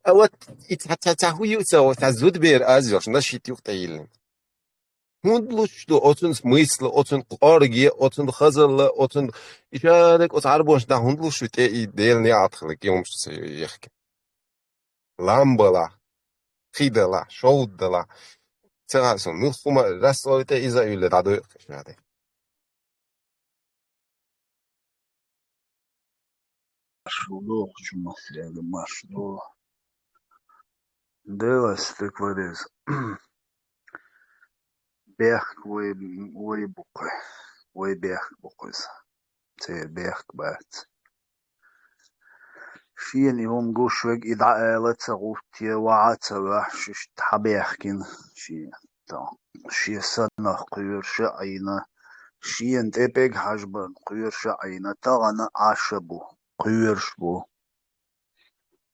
А вот и ца, ца, ца хӀу ю ца, вот ца зудбер аз йош, нашид юкъа тӀейиллина. ХӀунда луш ду оцун смысла, оцун къорге, оцун хазалла, оцун ишараг, оцу Ӏарбонаш да хӀунда луш ду тӀе и Делан яхьат хилла, кемаш ца яхки. Лам бала, кхидала, шовдала. Ца гӀа сон, муьлхха хӀума рассовита иза а юьлла дӀадойу кхишаде. Марш ду, дохучу массаьрга марш ду. Делас стаг вареза. Бехк вай, вай бу кхуьй. Вай бехк бу кхуьй иза. Церан бехк бац. Шена и хӀума гуш верг и дӀаала ца гӀуттий, ваха ца ваьхьаш, иштта хьабехкина шен, тӀаккха шен санах кхоьруш а Ӏийна, шена тӀе пӀелг хьажбарна кхоьруш а Ӏийна, тахана Ӏаш а бу, кхоьруш бу.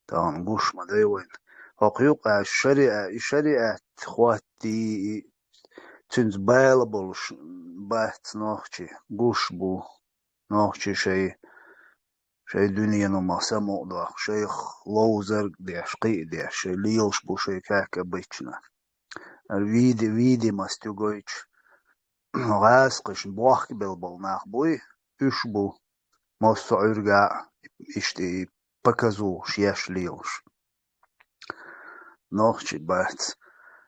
Тахана гуш ма дай вайна. ХӀокху юкъа аьлча шариӀа-, и шариӀат хӀоттий, и цуьнца бала болуш бац нохчий, гуш бу. Нохчий шай, шай дуьненан хӀумах самукъадоккхуш, шайх ловзарг а деш, кхин а деш, шай лелаш бу шай как обычно. Види-, видимость ю гойтуш, гӀазкхашна бохкабелла болу нах буй, уьш бу, массо а Ӏуьрга а иштта и показухуш еш лелаш. Нохчий бац.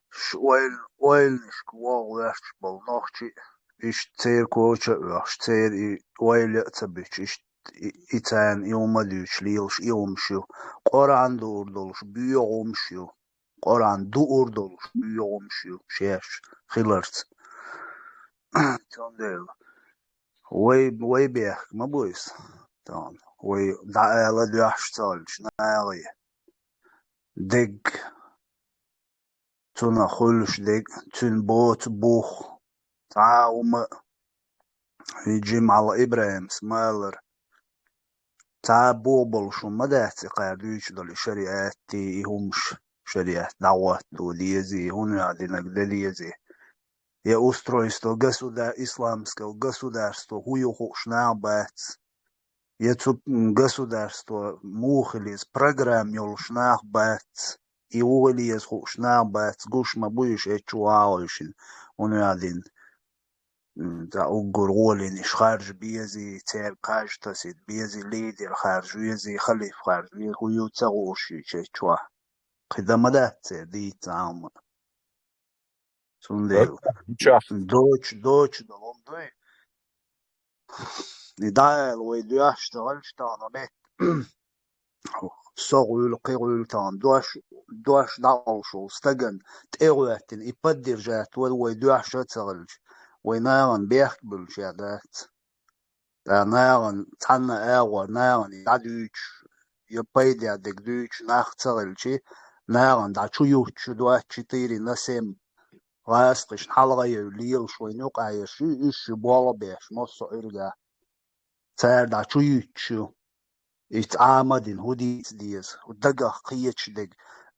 Ш-, ойл-, ойланашка вогӀу ваьшна болу нохчий, иштта церан коча а оьхуш, церан и ойла а ца буьтуш, иштта и, и царна и хӀума дуьйцуш лелаш и хӀумаш ю. Къоръан дуур долуш боьха хӀумаш ю. Къоръан дуур долуш боьха хӀумаш ю шаьш хиларца. Цундела вай, вай бехк ма бу иза. Тахана вай дӀаала доьхьаш ца хилча нахе. Дегг. Цунах хуьлуш дерг, цуьнан боцу бух, цхьа а хӀума а, и Джимал ИбрахӀимс ма-аллара, цхьа а боху болуш хӀума ма дац и кхара дуьйцуш долу и шариӀатий, и хӀумаш, шариӀат дӀахӀотто дезий, хӀунда аьлла динарг дан дезий. Я устройство государ-, исламского государства хӀун ю хууш нах бац. Я цу государство муха хила иза программа йолуш нах бац. И вуха хила еза хууш нах бац. Гуш ма бу уьш эчу вагӀуьйшина. ХӀунда аьлла дина, м, цхьа уггар гӀоле иштта харжа безий, цаьрга харжа тасийта безий, лидер харжа везий, халиф харжа везий, хӀун ю ца хууш ю эчу вахь. Кхин дан ма дац церан дийца Ӏалма. Цундела дочу, дочу долу хӀума дуй. И дӀаала вай доьхьаш ца хилча тахана метта. Со гӀуьйла, кхин гӀуьйла тахана дош, дош дӀакъовлуш волу стагана тӀе а гӀоьттина, и поддержать вай, вай доьхьаш а ца хилча, вай нахана бехк буьллуш а дац. Ткъа нахана цхьанна агӀор, нахана и дӀадуьйцуш, я пайде дерг дуьйцуш нах ца хилчи, нахана дӀа чу юттуш ю двадцать четыре на семь гӀазкхашна хьалхайой лелаш вайна юкъахь ерш ю, уьш ю болх беш, массо а Ӏуьргахь. Цара дӀа чу юттуш ю. Иза Ӏамадина хӀун дийца деза, хӀун дагах кхеташ дерг,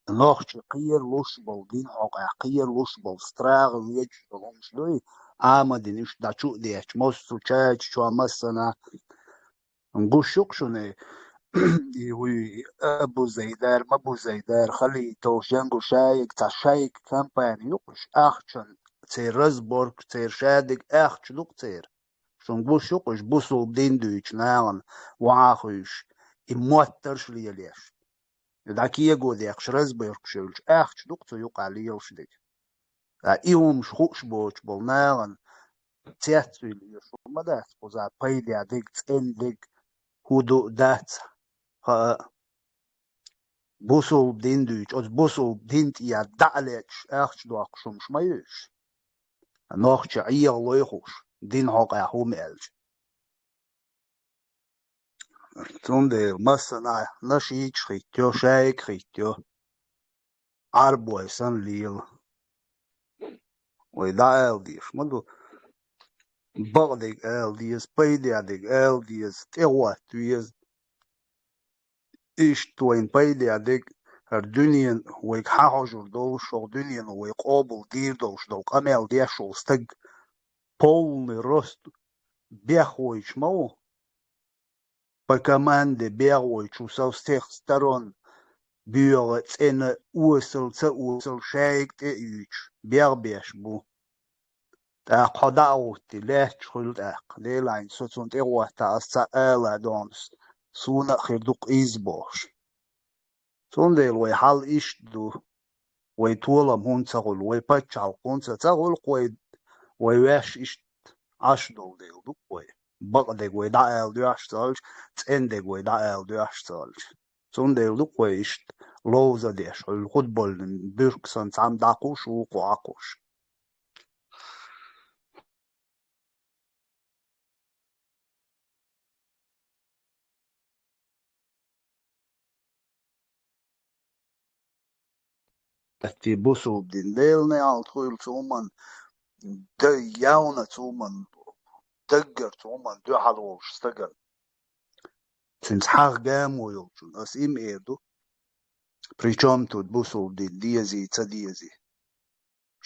нохчий кхера луш болу дин хьокъехь, кхера луш болу страха ведаш долу хӀумаш дуй, Ӏамадина уьш дӀа чу а детташ, массо а чача чохь массанхьа Гуш ю-кх шуна, и вуй Абу Зайдар, Мабу Зайдар, Халитов, Женгу Шайк, цхьа Шайк компания ю-кх уж, ахчан церан разборка, церан шадерг ахча ду-кх церан. Шуна гуш ю-кх уж бусулба дин дуьйцу нахана вахьа хуьйш, и моттарш лелаеш. И дӀа кего дехаш разборкаш йолчу ахча ду-кх цу юкъахь лелаш дерг. Ткъа и хӀумаш хууш боцуш болу нахана цецвилла ю шу ма дац, кхуза пайда дерг, цӀена дерг, хӀун ду дац, хаа, бусулба дин дуьйцу, оцу бусулба дин тӀе дӀа а лечкъаш, ахча доккхуш хӀумаш ма ю уьш. Нохча Ӏехалой хууш, дин хьокъехь хӀума аьлча. Цундела массанхьа Нашича хӀиттайо, Шайка хӀиттайо, Ӏарбой санна лела. Вай дӀаала дезаш ма ду. Бакъдерг ала деза, пайда дерг ала деза, тӀегӀотта веза. Иштта вайна пайда дерг, хӀара дуьненан вайга хьахьожур долуш, хӀокху дуьнено вай къобал дийр долуш долу къамел деш волу стаг полный рост бехвойтуш ма ву. По команде бехвойтуш ву, со всех сторон боьха, цӀена, осал, ца осал, шайга тӀе а юьйцуш, бехбеш бу. ТӀаккха хьо дӀа а гӀуттий, лаьтташ хуьлу тӀаккха. Делахь, со цунна тӀе а гӀоттахь, ас цхьаъ ала а дохьуш, суна а хир ду-кх иза бохуш. Цундела вай хьал иштта ду. Вай толам хӀунда ца хуьлу, вай пачхьалкх хӀунда ца, ца хуьлу-кх вай, вай ваьш иштта Ӏаш долу дела ду-кх вай. Бакъдерг вай дӀаала доьхьаш ца хилча, цӀена дерг вай дӀаала доьхьаш ца хилча. Цундела ду-кх вай иштта ловза деш, хьуьлла худбольный буьрка санна цхьамма дӀакхуш, вукхо Ӏакхуш. Аттий бусулба дин Делан неӀалт хуьлу цу хӀуманна, дай явна цу хӀуманна, даггара цу хӀуманна дуьхьал волуш стагана. Цуьнца хьагӀ гамо йолчун ас им эр ду. Причём тут бусулба дин, дезий, ца дезий?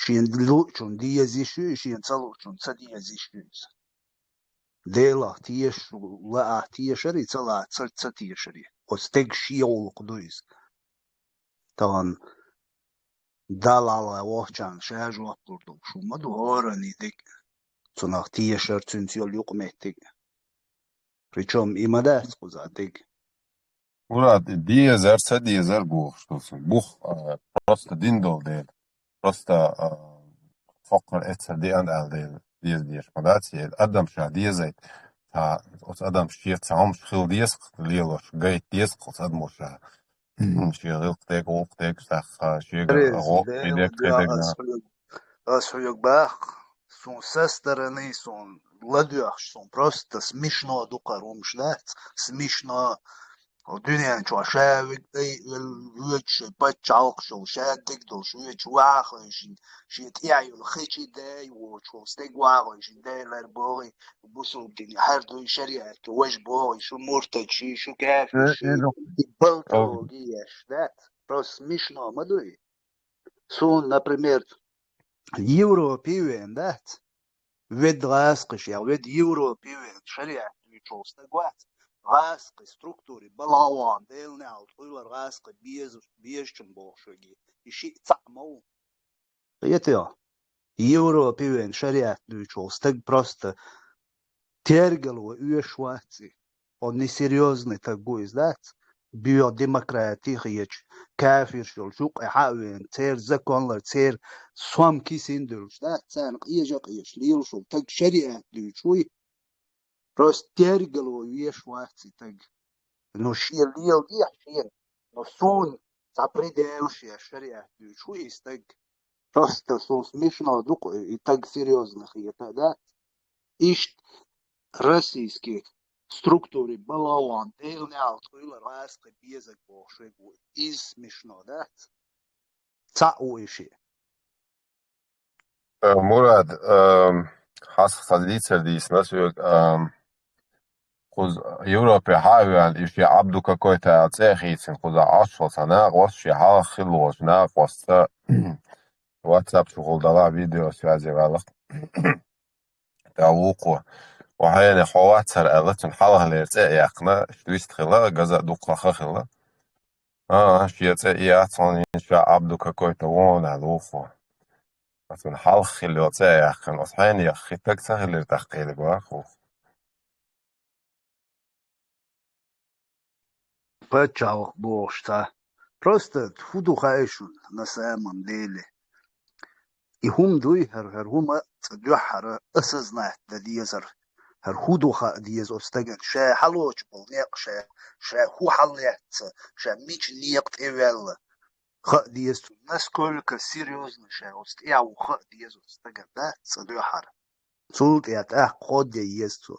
Шен луучун дезиш ю, шен ца луучун ца дезиш ю иза. Делах тешаш ву, лаахь тешаре, ца лаахь ца, ца тешаре. Оцу стеган шен гӀуллакх ду иза. Тахана Далла хьалха вохчарна ша жоп лур долуш хӀума ду, хӀоранний дерг, цунах тешар, цуьнца йолу юкъаметтиг. Причём и ма дац кхуза дерг. Мурад, и дезар, ца дезар бохуш ду сан. Бух, а, просто дин долу дела. Просто, а, хӀокхуьнан эцар деана аьлла дела, деза дезаш ма дац, и адам ша дезайта. Ца, оцу адам шен ца хӀумаш хила деза-кх лелош, гайта деза-кх оцу адамо ша. Шен гӀиллакх дерг, гӀуллакх дерг, сахха, шега Реза, гӀо-, Дела, шен дерг, шен дерг, ас хьоьга, ас хьоьга баккха, суна со стороны, суна ладоьгӀуш, суна просто смешно ду кхара хӀумаш дац, смешно. Дуьнен чохь ша вега тӀе а велла, воьдуш шайн паччахьалкхаш йолу, ша дерг долуш, воьдуш вахойшинна, шен тӀехь йолу хечи дай воцуш волу стеган вахойшинна, Делара бохий, бусулба дин хьардуй, шариат, важа бохий, шу муртадший, шу кафирший, и балтологи еш дац. Просто смешно ма дуй. Суна, например, Европе вен дац. Вед гӀазкхиш, я вед Европе вен, шариат дуьйцуш волу стаг вац. ГӀазкхи структури балгӀа ван, Делан неӀалт хуьлар гӀазкхи беза-, безачун бохуш веги. И шиъ цхьаъ ма ву. Кхетий хьо? Европе вен шариат дуьйцуш волу стаг просто тергало оьшуш вац и. Хьо несерьёзный стаг ву иза дац? Боьха демократи хеташ, кафирш йолчу юккъе хьа а веана, церан законлар, церан сом кисина дуьллуш дац? Царна къежа а къежаш лелаш волу стаг шариат дуьйцуш вуй? Просто тергало веш вац и стаг. Ну, шен леладехьа шена, но суна цхьа предел шен шариат дуьйцуш ву и стаг. Просто суна смешно ду-кх и стаг серьёзно хета, да? Иштта российский структури балгӀа ван, Делан неӀалт хуьлар гӀазкхи безаг бохуш вег ву. Иза смешно дац? Цхьаъ ву и шиъ. Э, Мурад, эм, хьасха сан дийцар дийцина соьга, эм, кхуза Европе хьа а ваьлла, и шен Абду какой-то аьлла цӀе а хийцина, кхуза Ӏаш волу цхьа накъост, шен хьалха хилла волчу накъостца WhatsApp чухула далахь, видеосвязи ваьлла. ТӀаккха вукхо: Ва хьайна хьо вацар аьлла, цуьнан хьалхалера цӀе а яьккхина, иштта вистхила, газа а дукха ха хилла. А, шен цӀе и яц хьуна, ша Абду какой-то вон аьлла вуху. Ацун хьалха хилла йолу цӀе а яьккхина, оцу хьенех хи таг ца хилира тӀаккха кхелиг ваха вуху. Пачхьалкх бохуш цхьа. Просто хӀун ду хаьий шуна, на самом деле? И хӀума дуй, хӀара, хӀара хӀума цкъа дуьххьара осознать дан дезара. ХӀара хӀун ду хаа деза оцу стагана, ша хьалочу болу некъ, ша, ша хӀун хьаллаьцна, ша мича некъа тӀе ваьлла. Хаа деза цунна, насколько серьёзно ша оцу тӀехь ву хаа деза оцу стагана, дац цкъа дуьххьара. Цул тӀаьхьа тӀаккха кхо де еза цо.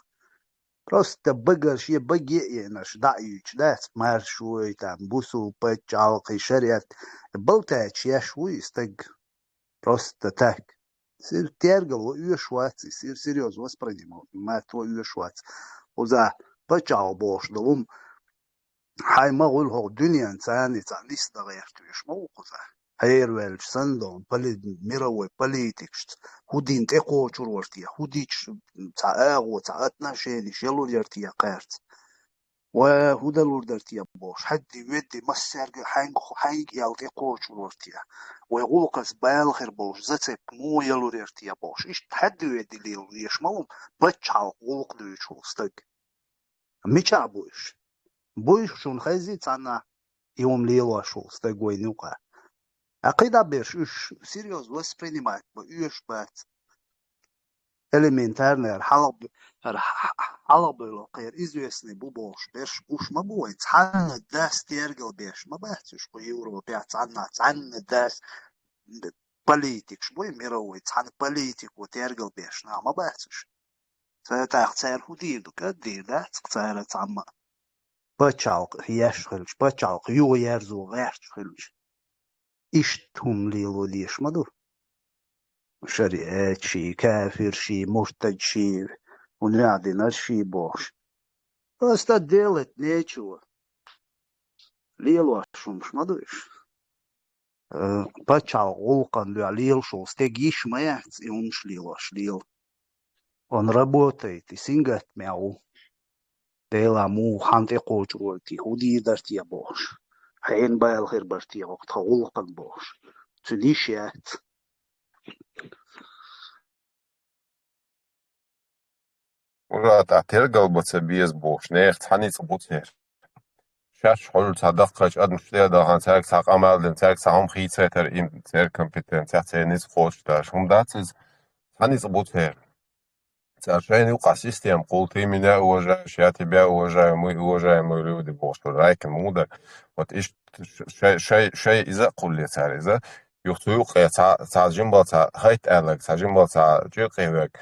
Просто багара шен баге а енарш дӀа а юьйцуш дац, маршо, там, бусул пачхьалкх, шариат. Болтаьча еш вуй и стаг. Просто так. Сир тергал ван оьшуш вац, и сир серьёзно воспринимать ван оьшуш вац. Уза пачхьалкх бохуш долу хӀума хьайн ма гӀуьллу хӀокху дуьненан царний цхьа нисдан гӀерташ ма ву кхуза. Хьераваьллачу санна долу поли-, мировой политикашца хӀун дина тӀекхочур вара те, хӀун дича цхьа агӀо, цхьа отношенеш ялур яра те кхаьрца. Ва хӀун далур дара те бохуш, хьадди-ведди массаьрга хьаьнга, хьаьнга аьлла тӀекхочур вара те. Вай гӀуллакхаца бала хир болуш зацепка муха ялур яра те бохуш. Иштта хьадди-ведди лело еш ма ву пачхьалкх гӀуллакх дуьйцуш волу стаг. Мичахь бу уьш? Буй шуна хезий цхьаннахь и хӀума лелош волу стаг вайна юкъахь? Ткъа кхидӀа берш уьш серьёзно воспринимать бан оьшуш бац. Элементарно, хӀара хьалха бу-, хӀара хьалха бевлла кхера известный бу бохуш берш уьш ма бу вай. Цхьанна дас тергал беш ма бац уьш кху Европехь, цхьанна, цхьанна дас политикаш буй мировой, цхьана политико тергал беш нах ма бац уьш. Ца тӀаккха цара хӀун дийр ду? КӀаддийр дац цара цхьамма а. Пачхьалкх еш хилча, пачхьалкх юха ерзо гӀерташ хилча. Иштта хӀума лело дезаш ма ду. Шариат ший, кафир ший, муртад ший, хӀун юьхь динарш ший бохуш. Просто делать нечего. Лелош хӀумаш ма ду уьш. Э, пачхьалкх гӀуллакхан дуьхьа лелаш волу стеган йиш ма яц и хӀумаш лелош лела. Он работает, и сингаттамехь ву. Делахь муха хьан тӀекхочур вара те, хӀун дийр дара те бохуш. Хьенан бала хир бара те хӀокху тхан гӀуллакхан бохуш. Цуьнан йиш яц. Ура, тӀаккха тергал бан ца беза бохуш, нехан цхьа ницкъ бу церан. Шаьш хьуьлла цхьа даккхийчу адамаш тӀе а дахана, цаьрга цхьа къамел дина, цаьрга цхьа хӀума хийцайтара, им церан компетенцехь церан ницкъ кхочушдеш. ХӀума дац иза, цхьа ницкъ бу церан. Цара шайна юкъахь система кхуллу, ты меня уважаешь, я тебя уважаю, мы уважаемые люди бохуш, райкин муха дара. Вот иштта шай, шай, шай иза а кхулле цара иза. Юха цу юккъе цхьа, цхьа жимбал цхьа хайтта аьлларг, цхьа жимбал цхьа чӀиркъе верг,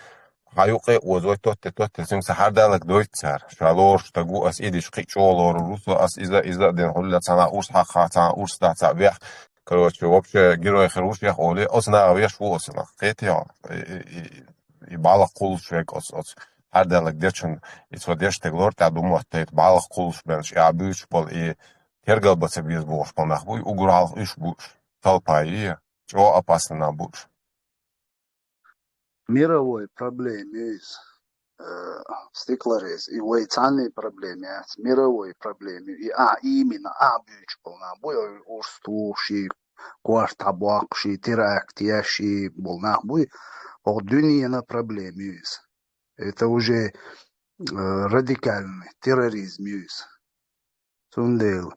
хьан юккъе а озой, тотте, тотте, цуьнга сан хьардалларг дойту цара. Ша лоруш стаг ву, ас и дича кхин а чӀогӀа лору ву со, ас иза, иза а дина, хӀулле цхьана урс хьакха, цхьана урс дахь, цхьа вех. Короче, вообще, герой хир ву шех олий, оцу наха веш ву оцу нах. Кхетий хьо? И, и, и, и бӀалах кхуллуш верг оцу, оцу хьардалларг дечун, и цо деш стаг лор тӀаьхьа ду моттайта, бӀалах кхуллуш бен, и а буьйцуш болу, и тергал бан ца беза бохуш болу нах бу, и уггар хьалха уьш бу уьш. Талпай, и чӀогӀа опасный нах бу уьш. Мировой проблема ю иза. Э, стиклорез, и вай цхьанний проблема яц, мировой проблема ю. И ахь именно, ахь буьйцуш болу нах буй, ой, урс тухуш и, корта боккхуш и, теракт еш и болу нах буй, хӀокху дуьненан проблема ю иза. Это уже, э, радикальный терроризм ю иза. Цундела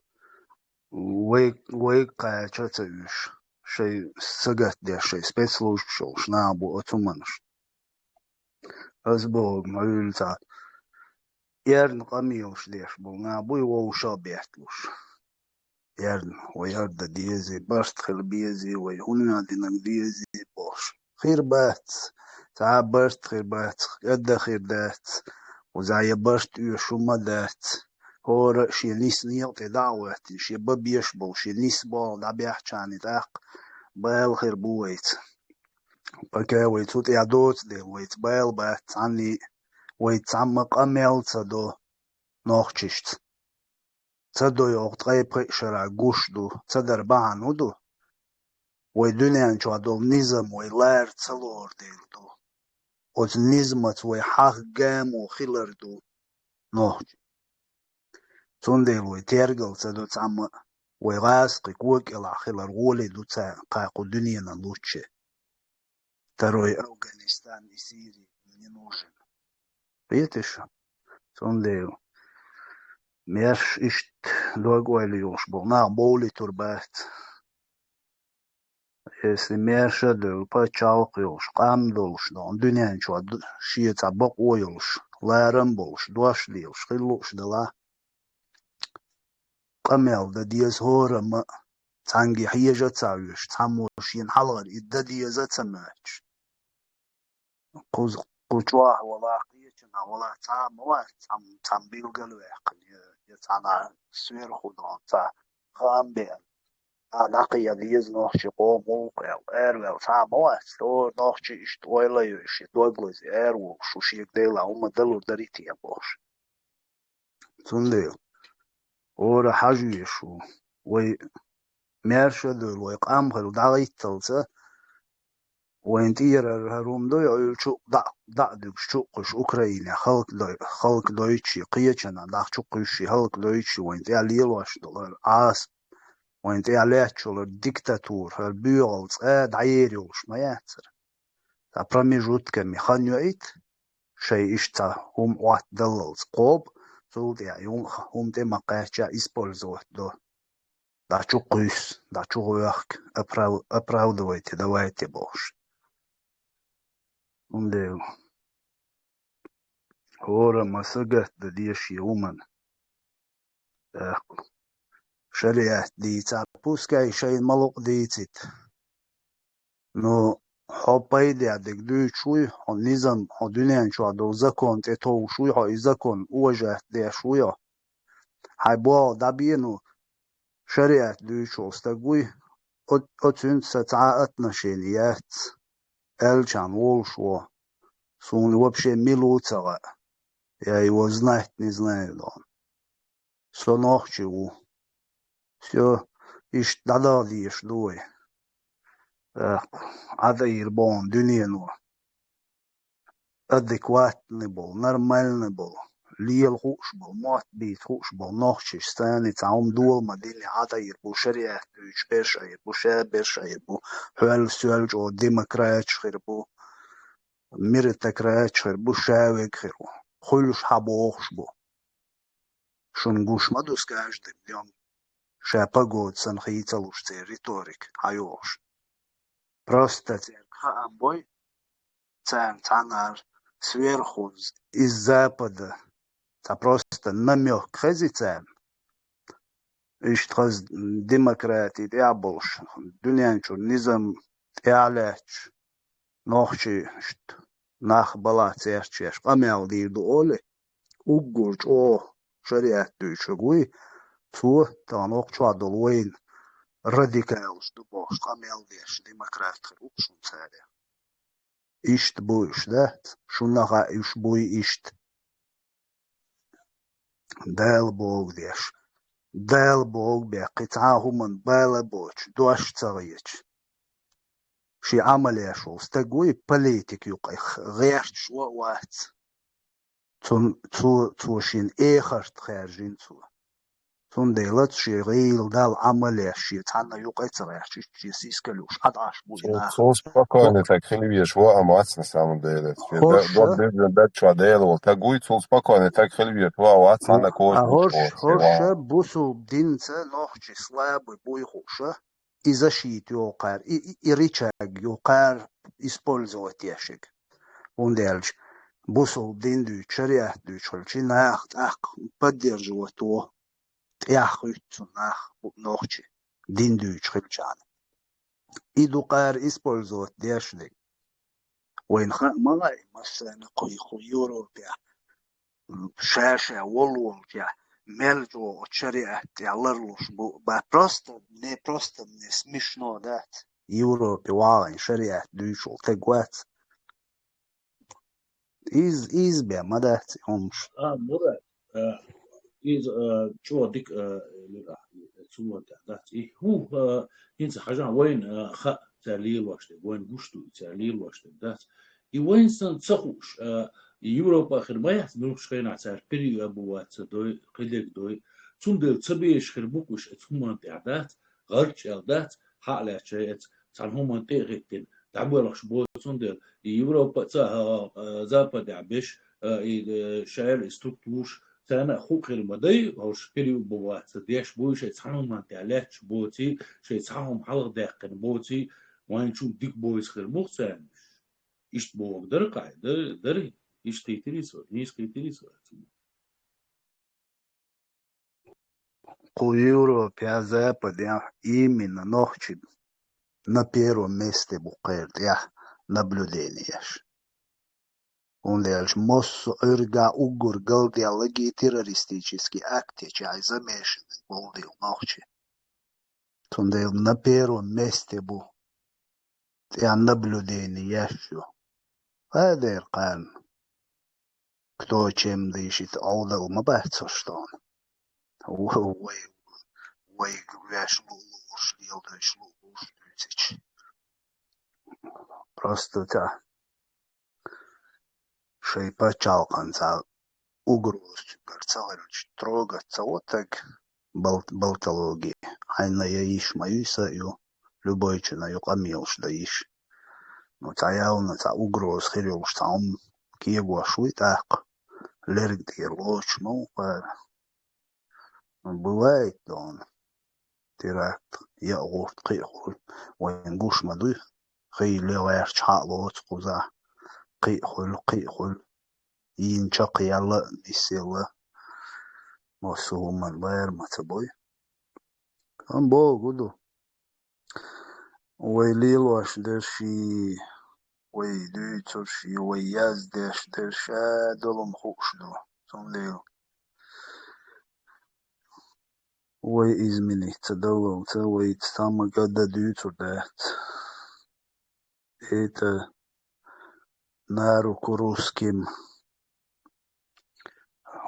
вай, вай кхача а ца уьш, шайн сагатдеш, шайн спецслужбаш йолуш нах бу оцу хӀуманаш. Ас боху, ма вуьйла цхьа эрна къамелаш деш болу нах буй вовшах а бетталуш. Эрна, вай хӀара дан дезий, барт хила безий, вай хӀун а динарг дезий бохуш. Хир бац, цхьа а барт хир бац, кӀадда хир дац, уза я барт оьшу ма дац. ХӀора а шен нис некъа тӀе дӀа а гӀоьттина, шен бан беш болу, шен нис болу дӀабаьхча а тӀаккха бала хир бу вайца. Пока вай цу тӀехь доцу дела, вайца бала бац цхьанний, вайца цхьамма къамел ца до нохчашца. Ца дой оха ткъе пхи шарахь гуш ду, ца дар бахьана хӀун ду? Вай дуьнен чохь долу низам вай лара ца лору дела ду. оцу низамаца вай хьагӀ гамо хилар ду нохчий. Цундела вай тергал ца до цхьамма а, вай гӀазкхи кокӀелахь хилар гӀоле ду царна кхайкху дуьненан лучче. Второй Афганистан и Сирия не нужен. Кхетий шу? Цундела маьрша иштта дог-ойла йолуш болу нах бовлуьйтур бац. Если маьрша а девлла, пачхьалкх йолуш, къам долуш, доху дуьнен чохь ду-, шен цхьа бакъо йолуш, ларам болуш, дош лелаш хила лууш делахь, къамел дан деза хӀорамма а, цхьаьнгге хьежа а ца вуьйш, цхьаммо шена хьалхара и дан деза а ца моьттуш. Кхуза, кху чохь валахь, кхечанхьа валахь, цхьа а ма вац, цхьам-, цхьамма билгалваьккхина, я, я цхьанхьа сверху доху цхьа хаам беана. Ахьа дӀакхайкха деза нохчийн къоман гӀуллакх аьлла, араваьлла цхьа а ма вац, тӀаккха нохчий иштта ойла а йой, шен дог лазий араволуш, шу шега Делахь хӀума далур дарий те бохуш. Цундела хӀора хьажа везаш ву. Вай маьрша а девлла, вай къам хилла дӀагӀитталца, вайна тӀера хӀара хӀума дуй, Ӏуьллу чу а дӀа, дӀа а дуьгуш, чу а кхуьйсуш, Украинехь халкъ дой-, халкъ дойтуш, кхечанхьа дӀа чу кхуьйсуш, халкъ дойтуш, вайна тӀехь лелош долу хӀара Ӏаса, вайна тӀехь лаьтташ йолу хӀара диктатура, хӀара боьхалла цкъа а дӀаер йолуш ма яц хӀара. Цхьа промежутками хан йоуьйту, шайн иштта цхьа хӀума Ӏоттадаллалц кхобу, цул тӀаьхьа и хӀума, хӀума тӀе ма кхаьчча, использовать до. ДӀа чу кхуьссу, дӀа чу гӀоьхку, оправ-, оправдывайте, давайте бохуш. Цундела хӀора ма сагатдан деза шен хӀуманна. ТӀаккха шариат дийцахь, пускай шайна ма лукъ дийцийта. Ну, хьо пайдехь дерг дуьйцуш вуй, хьо низам, хьо дуьнен чохь долу закон тӀе товш вуй, хьо и закон уважать деш вуй хьо. Хьайн болх дӀабе, ну, шариат дуьйцуш волу стаг вуй, о-, оцуьнца сан цхьа а отношени яц, аьллачарна волуш ву, суна вообще мила ву ца хаьа, я его знать не знаю, доху. Со нохчи ву. Всё, иштта дӀадаха дезаш ду вай. ТӀаккха Ӏадайра боху дуьнено. Адекватный болу, нормальный болу, лела хууш болу, мотт бийца хууш болу нохчаш санна цхьа хӀума дола ма диллина, Ӏадайра бу, шариат дуьйцуш берш айра бу, ша берш айра бу, хьол-соьл чӀогӀа демократиш хир бу, меритократиш хир бу, ша вега хир ву. Хуьлуш хьан бохуш бу. Шуна гуш ма ду, скаждым днём ша погода санна хийцалуш церан риторика хьан йохуш. Просто церан хаам бой, царна цхьанара сверху, из-, из-за запада, цхьа просто намёк хези царна. Иштта хаза демократия тӀехь болуш, дуьнен чу низам тӀехь лаьтташ, нохчий иштта нах балахь церчеш къамел дийр ду олий, уггар чӀогӀа шариат дуьйцург вуй, цо тахана окху чохь долу вайна радикалаш ду бохуш къамел деш, демократ хир ву шуна царах. Иштта бу уьш, дац? Шуна хаьа уьш буй иштта. Дала боху деш. Дала боху бен, кхин цхьа а хӀуманна бала боцуш, дош ца гӀечаш. Шен Ӏамал еш волу стаг вуй, политик юкъа гӀерташ ван а вац. Цун, цо, цо шен эхарт хаьржина цо. Цундела цо шен гӀийла Далла Ӏамал еш, шен цхьанна юкъа а ца гӀерташ, иштта шен сиска луш, Ӏадъаш бу и Цул, нах. цул спокойно так хила везаш ван а вац, на самом деле. Шен ХӀорш ша, дог безна даг чохь Дела волу таг вуй, цул спокойно так хила везаш ван а вац, цхьанна коча а хӀорш, хӀорш ша бусул динца нохчий слабый буй хууш а, и защита йо кхара, и, и, и рычаг йо кхара использовать еш шег. ХӀунда аьлча бусул дин дуьйцу, шариат дуьйцу хилча, нах тӀаккха поддерживать во, тӀехь хуьтту цу нах, нохчий, дин дуьйцу хилчарна. И ду кхара использовать деш дерг. Вайна хаьа ма хаьа, массарна кху, кху Европехь, м, ша-ша волу волчехь, мел чӀогӀа шариат тӀехь ларлуш бу, ба просто, мне просто, мне смешно, дац. Европе вагӀийна шариат дуьйцуш волу таг вац. Из, из бен ма дац и хӀумаш. А, Мурад, а, иза, а, чӀогӀа дика, а, лира ахь, и, цу ван тӀехь дац. И хӀу, а, хӀинца хьажахь вайна, а, хаьа цара лелош дерг, вайна гуш ду и цара лелош дерг, дац. И вайн санна ца хууш, а, и Европа хир ма яц, муьлххачу хенахь цара период бу вац ца дой, кхидерг дой. Цундела ца беш хир бу-кх уьш, оцу хӀуманна тӀехь дац, гӀарч аьлла дац, хьа а лаьцна шайн эца, цхьана хӀуманна тӀе а хӀиттина, дӀабоьлхуш бу, цундела и Европа а ца, а, а, Западехь беш, а, и, э, шаьра и структураш, царна а хууш хир ма дай, хӀорш период бу вац ца деш бу, шайн цхьана хӀуманна тӀехь лаьтташ боций, шайн цхьа хӀума хьалха даьккхина боций, вайн чу дика бовза хир бу-кх царна уьш. Иштта бохург дара-кх, ай, дара, дара. Иштта хийтирий со, хӀинца хийтирий со. Кху Европехь, Западехь именно нохчий на первом месте бу кхеран тӀехь наблюдени еш. ХӀунда аьлча массо а Ӏуьйригахь уггар галдаьлларг террористический актехь замешанный болу дела нохчий. Цундела на первом месте бу тӀехь наблюдени еш ю. Хадер кхарна, кто чем дышит, Ӏовдал ма бац хӀорш тхуна. Вай, вай, вай ваьш лу-, лууш, леладеш лу-, лууш дуьйцича. Просто цхьа шайн пачхьалкхана цхьа угроза цуьнгара ца хилча, трогать ца во стаг, бал-, болтология. Хьайна яйиш ма ю, са ю, любойчунна ю къамелаш даийш. Ну, цхьа ялна, цхьа угроза хир йолуш цхьа хӀума кегош вуй тӀаккха, лерг тӀера лоцуш ма ву кхара. Бывает, дона, теракт, яа гӀурт, кхин а хуьлу, вайна гуш ма дуй, хийла лелаьрча хьа а лоцу кхузахь, кхин а хуьлу, кхин а хуьлу, йина чекхъяьлла а, нисъелла а, массо а хӀуманна лара ма ца бой. Амма бохург ду. Вай лелош дерш и, вай дуьйцурш и, вай яздеш дерш а долу хууш ду. Цундела вай измениться даллалца, вайца цхьамма ган дан дуьйцур дац. Это на руку русским.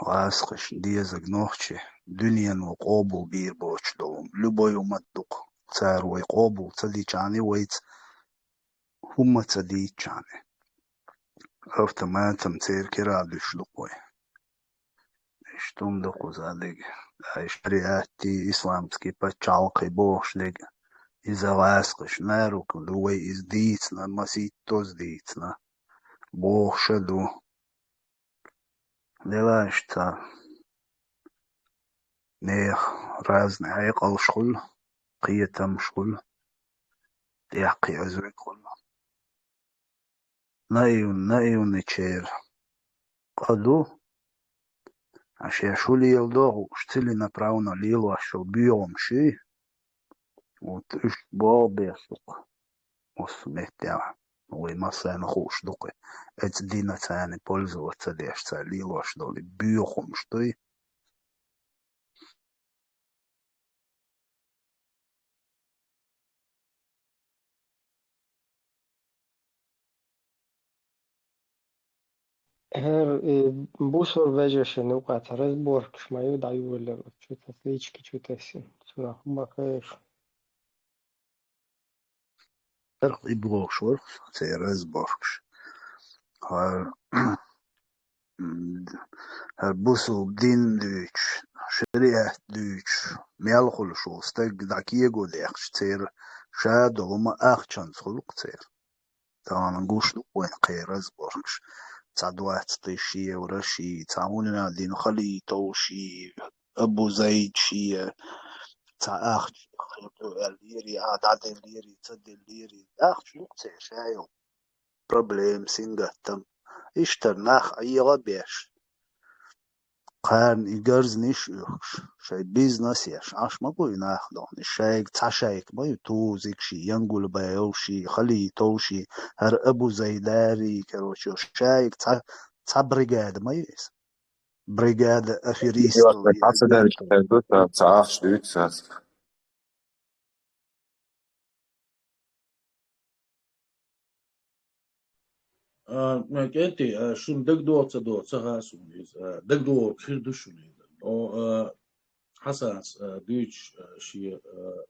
ГӀазкхашна дезарг нохчий, дуьнено къобал бийр боцуш долу. Любой хӀума ду-кх, цара вай къобал ца дичхьана, вайца хӀумма ца дийцчхьана, автоматом церан кара дуьсуш ду-кх вай. Иштта хӀума ду кхуза дерг. Ай шариатти, исламский пачхьалкхе бохуш дерг. Иза гӀазкхашна руку ду, вай иза дийцина, масийттаза дийцина. Бохуш а ду. Делахь иштта нехан разный хьекъалш хуьлу, кхетамаш хуьлу, тӀехь кхиазверг хуьлу. Наивн-, наивничеран къа ду, аш шаьш хӀун леладо а хууш, целенаправленно лелош йолу боьхамаш юй, вот уьш болх беш ду-кх массо а меттехь, вай массарна хууш ду-кх, оцу динан царна пользоваться деш, цара лелош долу боьхамаш дуй. ХӀара, э, бусалба вежаршна юкъа цхьа разборкаш ма ю дӀайолалуш, чу тасса, лички чу тассина. Цунах хӀума хезаш. ХӀара къиблохуш вара церан разборкаш. ХӀара, хӀара бусалба дин дуьйцуш, шариат дуьйцуш, мел хуьлуш волу стаг дӀа кего даьккхича, церан ша долу хӀума ахчанца хуьлу-кх церан. Тахана гуш ду вайна кхеран разборкаш. Цхьа двадцать тысяч евро ший, цхьа хӀун дина халитов ший, Абу Зайд ший, цхьа ахча хилийталера, а, дӀаделлера, ца деллера. Ахча ду-кх церан ша йолу. Проблема, сингаттам. Иштта нах Ӏеха а беш. Кхарна и гарзниш а оьхуш, шайн бизнес еш, Ӏаш ма бу и нах дохуш. Шайга цхьа шайка ма ю, Тузик ший, Янгулбаев ший, Халитов ший, хӀара Абу Зайдари, короче, шайга цхьа, цхьа бригада ма ю иза. Бригада аферистов. Хьан ца даьлча, ду, ца, ца ахча дуьйцу ас. А, ма, кӀентий, а, шуна дагадогӀу ца догӀу, ца хаьа суна иза. А, дагадогӀург хир ду шуна иза. О, а, Хьасанас, а, дуьйцуш, а, шен, а,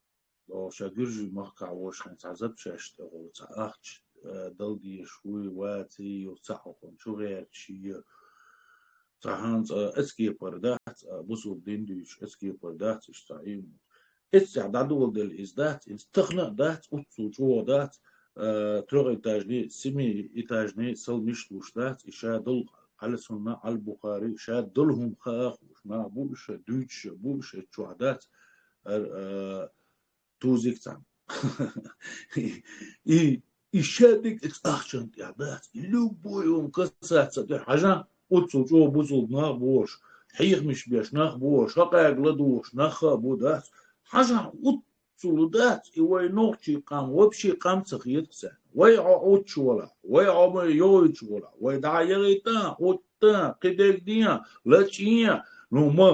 о, ша Гуьржийн махкахь волуш хенахь цхьа запчасть тӀехула цхьа ахча, а, э, дала дезаш вуй, ваций, ю, цхьа хьокхун чу гӀерташ, ю. Цхьа хӀанз, э, эцкепар дац, э, бусулба дин дуьйцуш эцкепар дац, иштта и. Эццехь дӀадоладелла иза дац, иза тахана а дац, уццул чӀогӀа дац, э, трёхэтажный, семиэтажный салмиш луш дац, и ша долу Ӏала Сунна, Ӏала Бухари, ша долу хӀума хаа а хууш, нах бу уьш, дуьйцуш а бу уьш, эццу чохь дац, ар-, э, тузик цхьаьна. И, и шадерг иза ахчанна тӀехь дац. И любой хӀума касаться ду, хьажа, уццул чӀогӀа бусулба нах бохуш, хьехамаш беш нах бохуш, хьакъаьрга ладугӀуш нах а бу дац. Хьажа, уццул дац, и вай нохчий къам, вообще къам ца хеташ царна. Вай хьо Ӏуттуш валахь, вай хьо ма йогӀуьйтуш валахь, вай дӀа а яхийта, Ӏутта, кхидерг де, лачкъе, ну ма,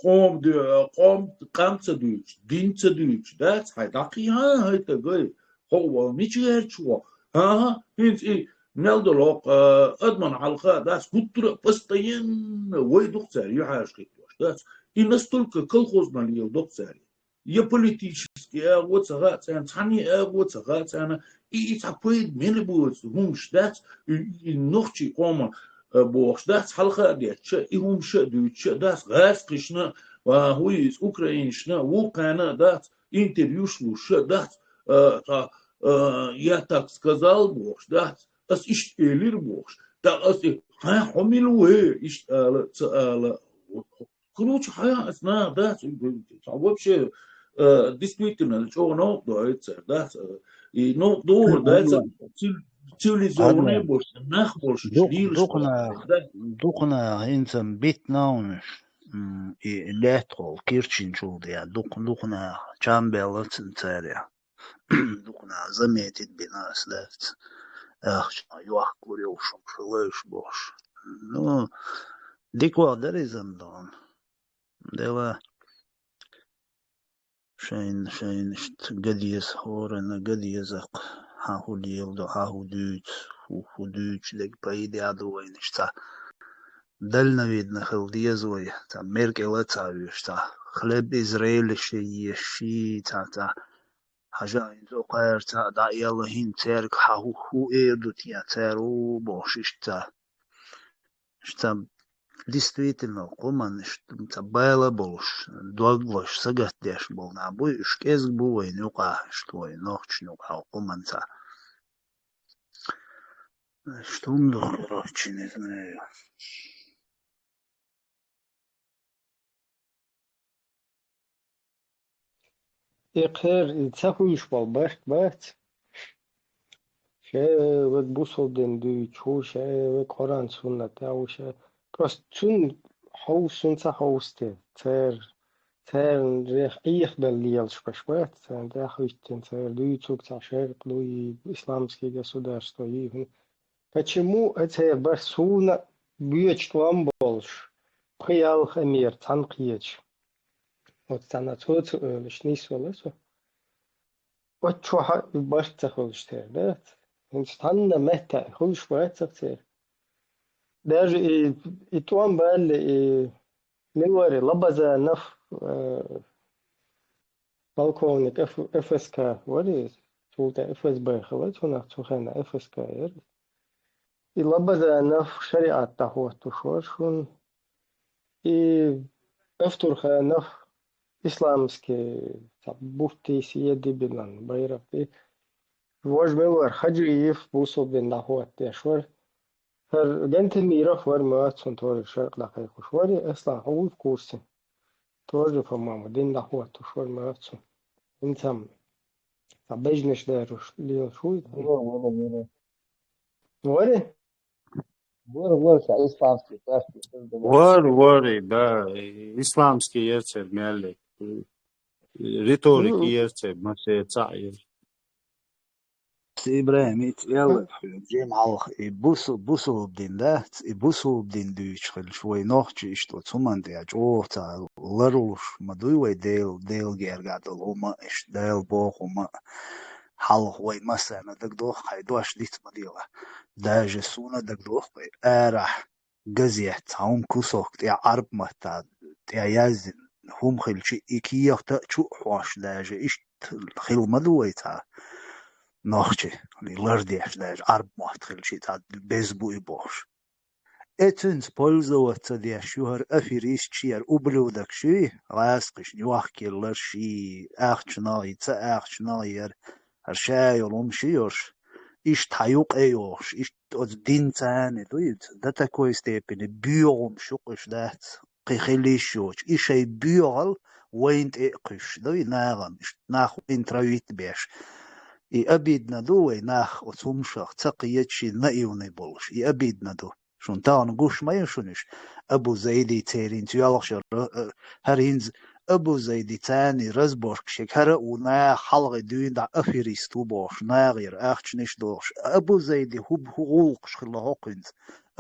къом де-, къом, къам ца дуьйцуш, дин ца дуьйцуш, дац хьайн дӀакхийхьа хӀай тагай, хьо ван мича гӀерташ ву? ХӀан-хӀа, хӀинца и мел долу хӀокху, а, адаман хьалха дац, гуттара а постоянно вай ду-кх цара юьхьӀаьржа хӀиттош, дац. И настолько колхозно леладо-кх цара. Я политический агӀо ца хаьа царна, цхьанне агӀо ца хаьа царна, и, и цхьа пайда мила боцу хӀумаш дац, и, и нохчий къоман, а, бохуш дац, хьалха а детташ, и хӀумаш а дуьйцуш а дац, гӀазкхашна, а, хӀу иза, украинашна, вукхарна а дац, интервьюш луш а дац, а, цхьа, а, я так сказал бохуш дац, ас иштта элира бохуш, тӀаккха ас и, хьан хьо мила ву, э, иштта ала, ца ала, Короче, хьан ас наха дац, цхьа вообще, э, действительно, чӀогӀа новкъа доуьйту цара, дац, э, и новкъа догӀур дац, цивилизованный болуш, нах болуш, дукха, лелаш дукха болуш, наха, да. Дукха наха хӀинца битта науш, м, и лаьттахула кирчинчул де, дукха, дукха наха чам баьлла ц-, цара. Дукха наха заметить бина ас дац. Ахча йохкур йолуш, шу лайш болуш. Ну, дика ваха дара иза-м догӀун. Дела, шайн, шайн иштта ган деза, хӀоранна ган деза-кх, хьан хӀу леладо, хьан хӀу дуьйцу, хӀу, хӀу дуьйцу, дерг пайда а ду вайна иштта. Дальновидно хила деза вай, цхьа мер кӀел а ца вуьйш, цхьа хлеб из релища еш, цхьа, цхьа, хьажа, хӀинца кхаьрца а дӀаелла, хӀинца цаьрга хьан хӀу, хӀу эр ду те, цара у бохуш иштта. Иштта действительно, кху-м иштта ца бала болуш, доглаш, сагатдеш болу нах буй, уьш кӀезиг бу вайна юкъахь, иштта вай нохчашна юкъахь кху-м ца. Иштта хӀума ду, короче, не знаю. И кхер, и ца хуьйш болу барт бац. Ша ваг бусулба дин дуьйцу, ша ваг Къуръан суннат а ву, ша. Просто цунна хьовсун ца хьовсте, цер, церан рех Ӏехабелла лелаш баш бац, царна тӀехӀиттина, цер дуьйцург цхьа шеркъ ду, и исламский государство, и хӀун. Почему а церан барт суна боьчу тӀом болуш, пхи-ялх а мера цхьаьна кхеча? Оцу цхьаьна цо ца олуш нисвала со. Оцу чохь а и барт ца хуьлуш тера дац. ХӀинца цхьанна метта а хуьлуш бацах церан. Даже и, и тӀом балли, и мила вара Лабазанов, э, полковник Ф-, Ф С К вара иза, цул тӀе Ф С Б хилла, цунах цу хенахь Ф С К яра. И Лабазанов шариат дӀахӀоттуш вара шуна. И Эфтурханов исламский, цхьа, бутт, сие дибинан байракх и. Важа мел вара Хаджиев, бусулба дин дӀахӀоттадеш вара. ХӀара Гантемиров вара, моьтту суна, тоже шаркъ дӀакхайкхуш вара, Аслан, хьо вуй в курсе? Тоже, по-моему, дин дӀахӀоттуш вара, моьтту суна. ХӀинца-м цхьа бежнаш даруш лелаш вуй? Вара, вара, вара. Вара? Вара, вара, цхьа исламский, цхьа исламский. Вара, вара, да, исламский яра церан мел. Риторика яра церан, массеран цхьаъ яра. Ибрахим, и цӀелла хьоьга жима хьалха, и бусу-, бусулба дин дац, и бусулба дин дуьйцуш хилча, вай нохчий иштта оцу хӀуманна тӀехь чӀогӀа ца ларлуш ма дуй вай Дела, Дела гергахь долу хӀума, иштта Дала боху хӀума. Хьалха вай массарна дагадогӀу, хьайн дош диц ма делахь. Даже суна дагадогӀу вай арахь газет, цхьа хӀума кусок тӀе Ӏарб матта тӀе яздина хӀума хилча, и кехат а чу а хьош, даже иштта хила ма ду вай цхьа. нохчий, лардеш даже, Ӏарб мотт хилча цхьа беза бу и бохуш. Э, цуьнца пользоваться деш ю хӀара аферисташ, хӀара ублюдокаш ю, гӀаскхиш, йохкилларш и, ахчанах и, ца ахчанах и, хӀара, хӀара ша йолу хӀума ши йорш. Иштта хьан юкъа йохуш, иштта оцу динца а ду иза, до такой степени боьха хӀума шу кхуьш дац, кхин хила йиш йоцуш. И шайн боьхалла вайна тӀе а кхуьссуш ду и нахана, иштта нах вайна травить беш. И обидно ду вай нах оцу хӀуманах ца кхеташ, наивный болуш. И обидно ду. Шуна тахана гуш ма ю шуна уьш? Абу Зайди церан цуьнца йоьлхуш яра, э, хӀара хӀинца Абу Зайди царний разборкаш яга, хӀара а ву наха хьалхе дуьйна дӀа аферист ву бохуш, наха яра ахчанаш дохуш. Абу Зайди хӀу-, хӀу гӀуллакхаш хилла хӀокхуьнца?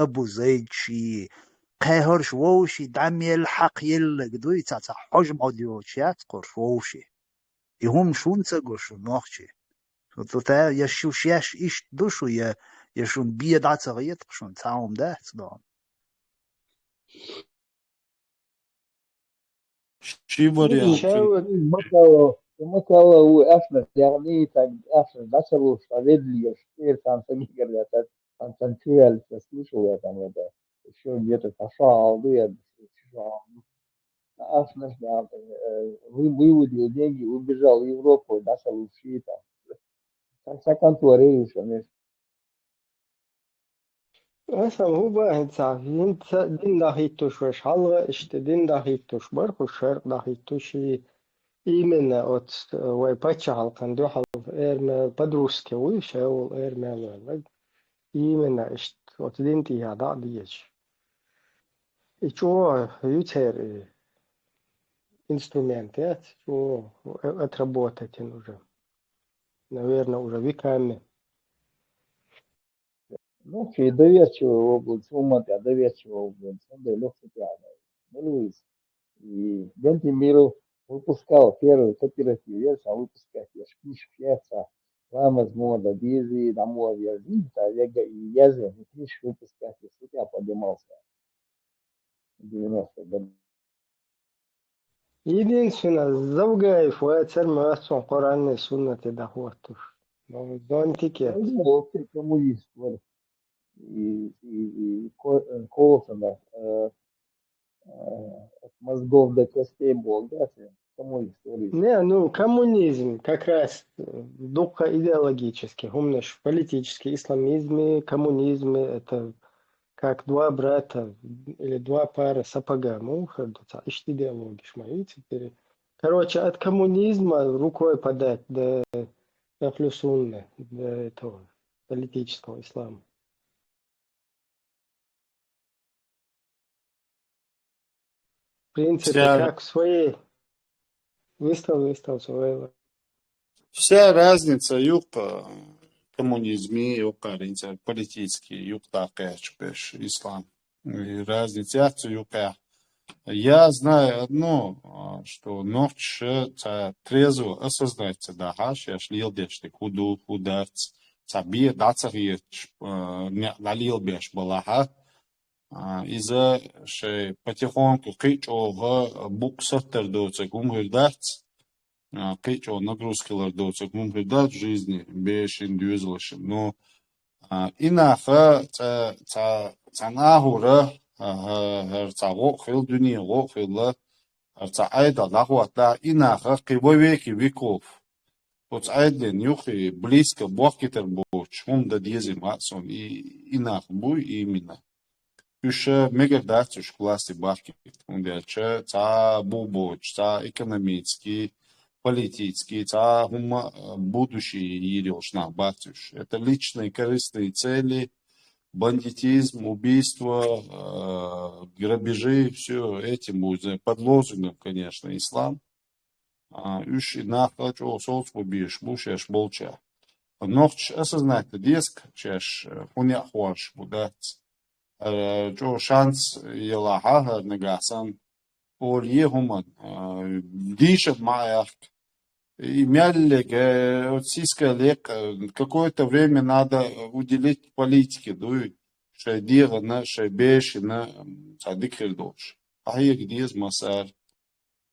Абу Зайд ший, кхехьарш вовший дӀа мел хьакхаеллаг дуй, цхьа-цхьа хьожа-мӀод йоцуш яц кхуьш вовший. И хӀума шуна ца го шу, нохчий? Шу ту та, я шу шаьш иштта ду шу, я, я шуна бен дӀа ца хета шуна, цхьа хӀума дац дохуна. Ши вариант. Шу Макала, Макала ву аьшна тягӀний, так аьшна дӀа ца луш, ца ведлиеш, кхер царна ца гигар яцара. Сан, сан чу яьлча слышал я там это, ещё где-то пошла алды, я чужа алды. А аш наш, э, вы-, выводил деньги, убежал в Европу, да, салуши там. Сан, сан конторе, конечно. Аса хӀу бахьан ца, дин ца, дин дахиттуш веш хьалха, иштта дин дахиттуш бар, хӀу шаркъ дахиттуш и. Именно оцу, э, вай паччахьалкхан дуьхьал эрмел, по-русски вуй, шайвол эрмел ваьлларг. Именно иштта оцу дин тӀехьа дӀа а дезаш. И чӀогӀа ю церан и инструмент, яц, чӀогӀа, э, отработать уже. Наверное, уже веками. Ну, и доверчивый область, хӀумма тӀехь доверчивый область, хӀунда лохуш тӀехь. Ну, Луис, и Бентимиру выпускал первый кооператив, я сам выпускать, я шпиш пьеца, ламаз мода, дизи, домой, я зин, та, я га-, и я же, ну, книжки выпускать, я сутя поднимался в девяностых годах. Единственное, Завгаев вацар моьтту суна Къуръанний суннате дӀахӀоттуш. Ну, зонтике. Ну, вообще коммунист, вот. И, и, и ко-, э, колоссально, э, э, от мозгов до костей был, да, коммунист, говорит. Не, ну, коммунизм как раз, э, дукха идеологически, хӀуманаш, политический исламизм и коммунизм, это как два брата или два пара сапога, ма хир ду цхьа, иштта идеологиш ма ю цигара. Короче, от коммунизма рукой подать до ахлу сунна, до этого политического ислама. В принципе, вся как в своей. Выстал, выстал, Сувейла. Вся разница юкъа коммунизме, юкъа ринца политический, юкъа дакъа беш ислам. И разница яц юкъа. Я знаю одно, а, что нохчаша ца трезво осознать ца дахьаш, шаьш леладеш дерг хӀу ду, хӀу дац, ца бен дӀа ца хеташ, а, некъ дӀалелабеш балахьа. А, иза шайн потихоньку кхин а чӀогӀа букъ саттар доцург хӀума хир дац, а, кхин а чӀогӀа нагрузка хилар доцург хӀума хир дац жизни, бешин, доьзалшин. Но, а, и наха ца, ца, цхьана агӀора, а, хӀа-, хӀара цхьа гӀо а хилла, дуьне гӀо а хилла, хӀара цхьа Ӏедал дӀахӀоттадахь, и наха кхин во веки веков оцу Ӏедална юххе близко бохкийтар боцуш хӀума дан дезий ма а суна, и, и нах буй именно. Уьш мегар дац уьш классе бахкийта, хӀунда аьлча цхьа а бу боцуш, цхьа а экономический, политический, цхьа а хӀума, а, будущее йийр йолуш нах бац уьш. Это личные корыстные цели, бандитизм, убийство, а, грабежи, всё этим будет, под лозунгом, конечно, ислам. А, уьш и нах а чӀогӀа совцабан безаш бу шаьш болчохь. Нохчаша осознать дан деза-кх шаьш, э, хӀун некъ хьоьжуш бу, дац. Э, чӀогӀа шанс елахь а хӀара нагахь санна, олий хӀуманна, а, дийшар ма а яхка. И мел лега, э, оцу сискал лекха, э, какое-то время надо уделить политике, дуй, шайн дегӀана, шайн бешана, м, цхьа дика хир долуш. Къахьега деза массара.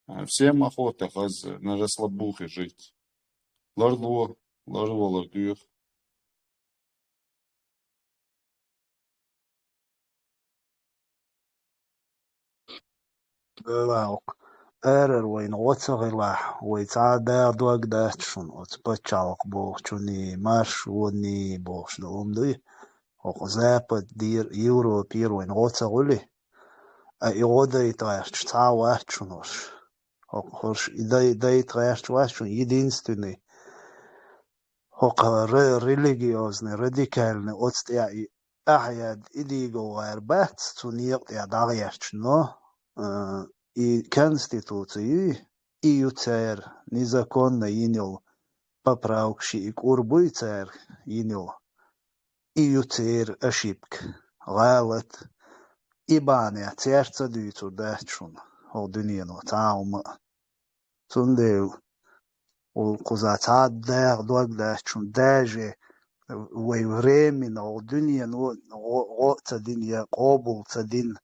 А, всем охота хаза на расслабухе жить. Ларло, Ларвалар дуьйху. Вела хьо. Арара вайна гӀо ца хилахь, вай цхьа а дагӀа дог дац шуна, оцу пачхьалкх бохучунний, маршонний бохуш долу хӀума дуй. ХӀокху запад дийр, Европера вайна гӀо ца хуьли, а и гӀо дайта гӀерташ цхьа а вац шуна хӀорш. ХӀокху хӀорш и дай-, дайта гӀерташ вац шуна единственный. ХӀокху ре-, религиозный, радикальный оцу тӀехь и ахьа яд и дийгал гӀар бац, цу некъа тӀехь дӀагӀерташ, но, э, и конституци юй, и ю церан незаконно йина йолу поправкаш, и кӀур буй цара йина йолу, и ю церан ошибка, гӀалат. И бахьанехь церца дуьйцур дац шуна хӀокху дуьнено цхьа а хӀума а. Цундела ву кхуза цхьа а дагӀа дог дац шуна, даже вай временно хӀокху дуьнено гӀо, гӀо а ца дина я къобал ца дина,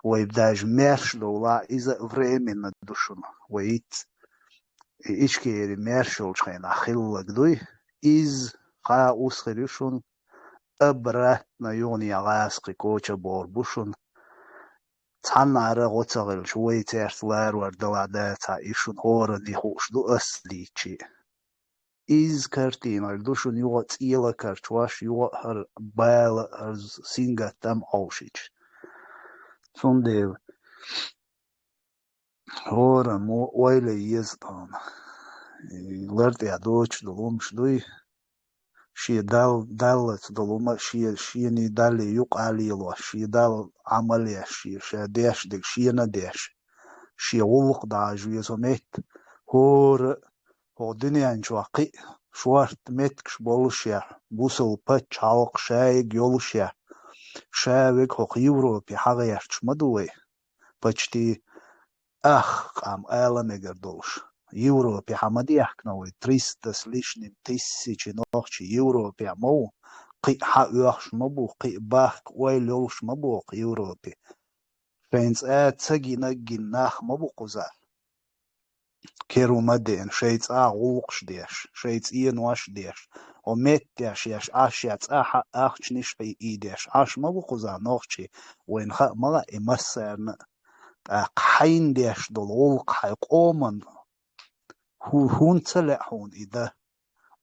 вай даже маьрша довлахь, иза а временно ду шуна. Вай иц-, и Ичкери маьрша йолчу хенахь хилларг дуй. Иза хаа ус хир ю шуна, обратно юханехьа гӀазкхи коча бохур бу шуна. Цхьаннара гӀо ца хилча, вай цаьрца ларор дала дацахь, и шуна хӀоранна хууш ду ас дийцчи. Иза картина ду шуна юха а цӀела карчош, юха а хӀара бала а, хӀара сингаттам а Ӏовшича. Цундела хӀоранна мо ойла е еза тхуна. И лар тӀехь доцуш долу хӀумаш дуй. Шен Дал-, Даллаца долу хӀума, шен, шений Даллий юкъа а лелош, шен Далла Ӏамал еш, шен ша деш дерг шена а деш, шен гӀуллакх дӀажа веза метта, хӀора а хӀокху дуьнен чохь кхин а шорта меттигаш боллушехь, бусалба пачхьалкх ша ерг йолушехь, ша верг хӀокху Европе хьагӀерташ ма ду вай. Почти ах къам ала мегар долуш. Европе хьан ма дехкина вай, триста с лишним тысячи нохчий Европе ма ву, кхин а хьан оьхуш ма бу, кхин а бахка ойла йолуш ма бу хӀокху Европе. Шайн цӀа ца гина а гина нах ма бу кхуза. Керу ма деана, шайн цӀа гӀуллакхаш деш, шайн цӀенош деш, хӀо меттеш еш, Ӏаш я цӀа хьан ахчанаш хьийдеш, Ӏаш ма бу кхуза нохчий, вайна хаа ма лаьа и массарна а. ТӀаккха хьайна деш долу гӀуллакх хьайн къоман хӀу-, хӀунда ца лаьа хьуна и дан?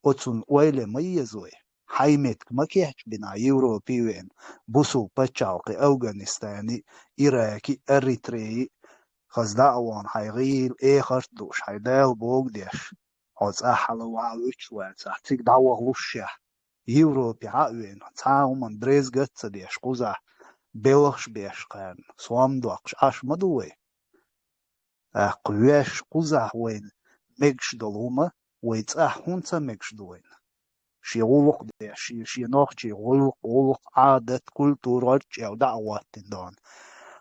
Оцунна ойла е ма еза вай. Хьайн меттиг ма кечбина Европе а веана, бусул пачхьалкхе Афганистане, Ираке, Эритрее, хаза дӀа а вахана хьайн гӀийла эхарт а дууш, хьайн Дала богу деш. Хьо цӀа хьала ваха вуьтуш вацахь, цига дӀавахалушшехь, Европе хьа а веана, цхьа а хӀуманна брезгат а ца деш, кхузахь белхаш беш кхарна, сом доккхуш Ӏаш ма ду вай. ТӀаккха веш кхузахь вайна мегаш долу хӀума, вай цӀахь хӀунда ца мегаш ду вайна? Шен гӀуллакх деш, шен, шен нохчий гӀуллакх, гӀуллакх, Ӏадат, культура гӀорчӀел дӀа а гӀоттина дона.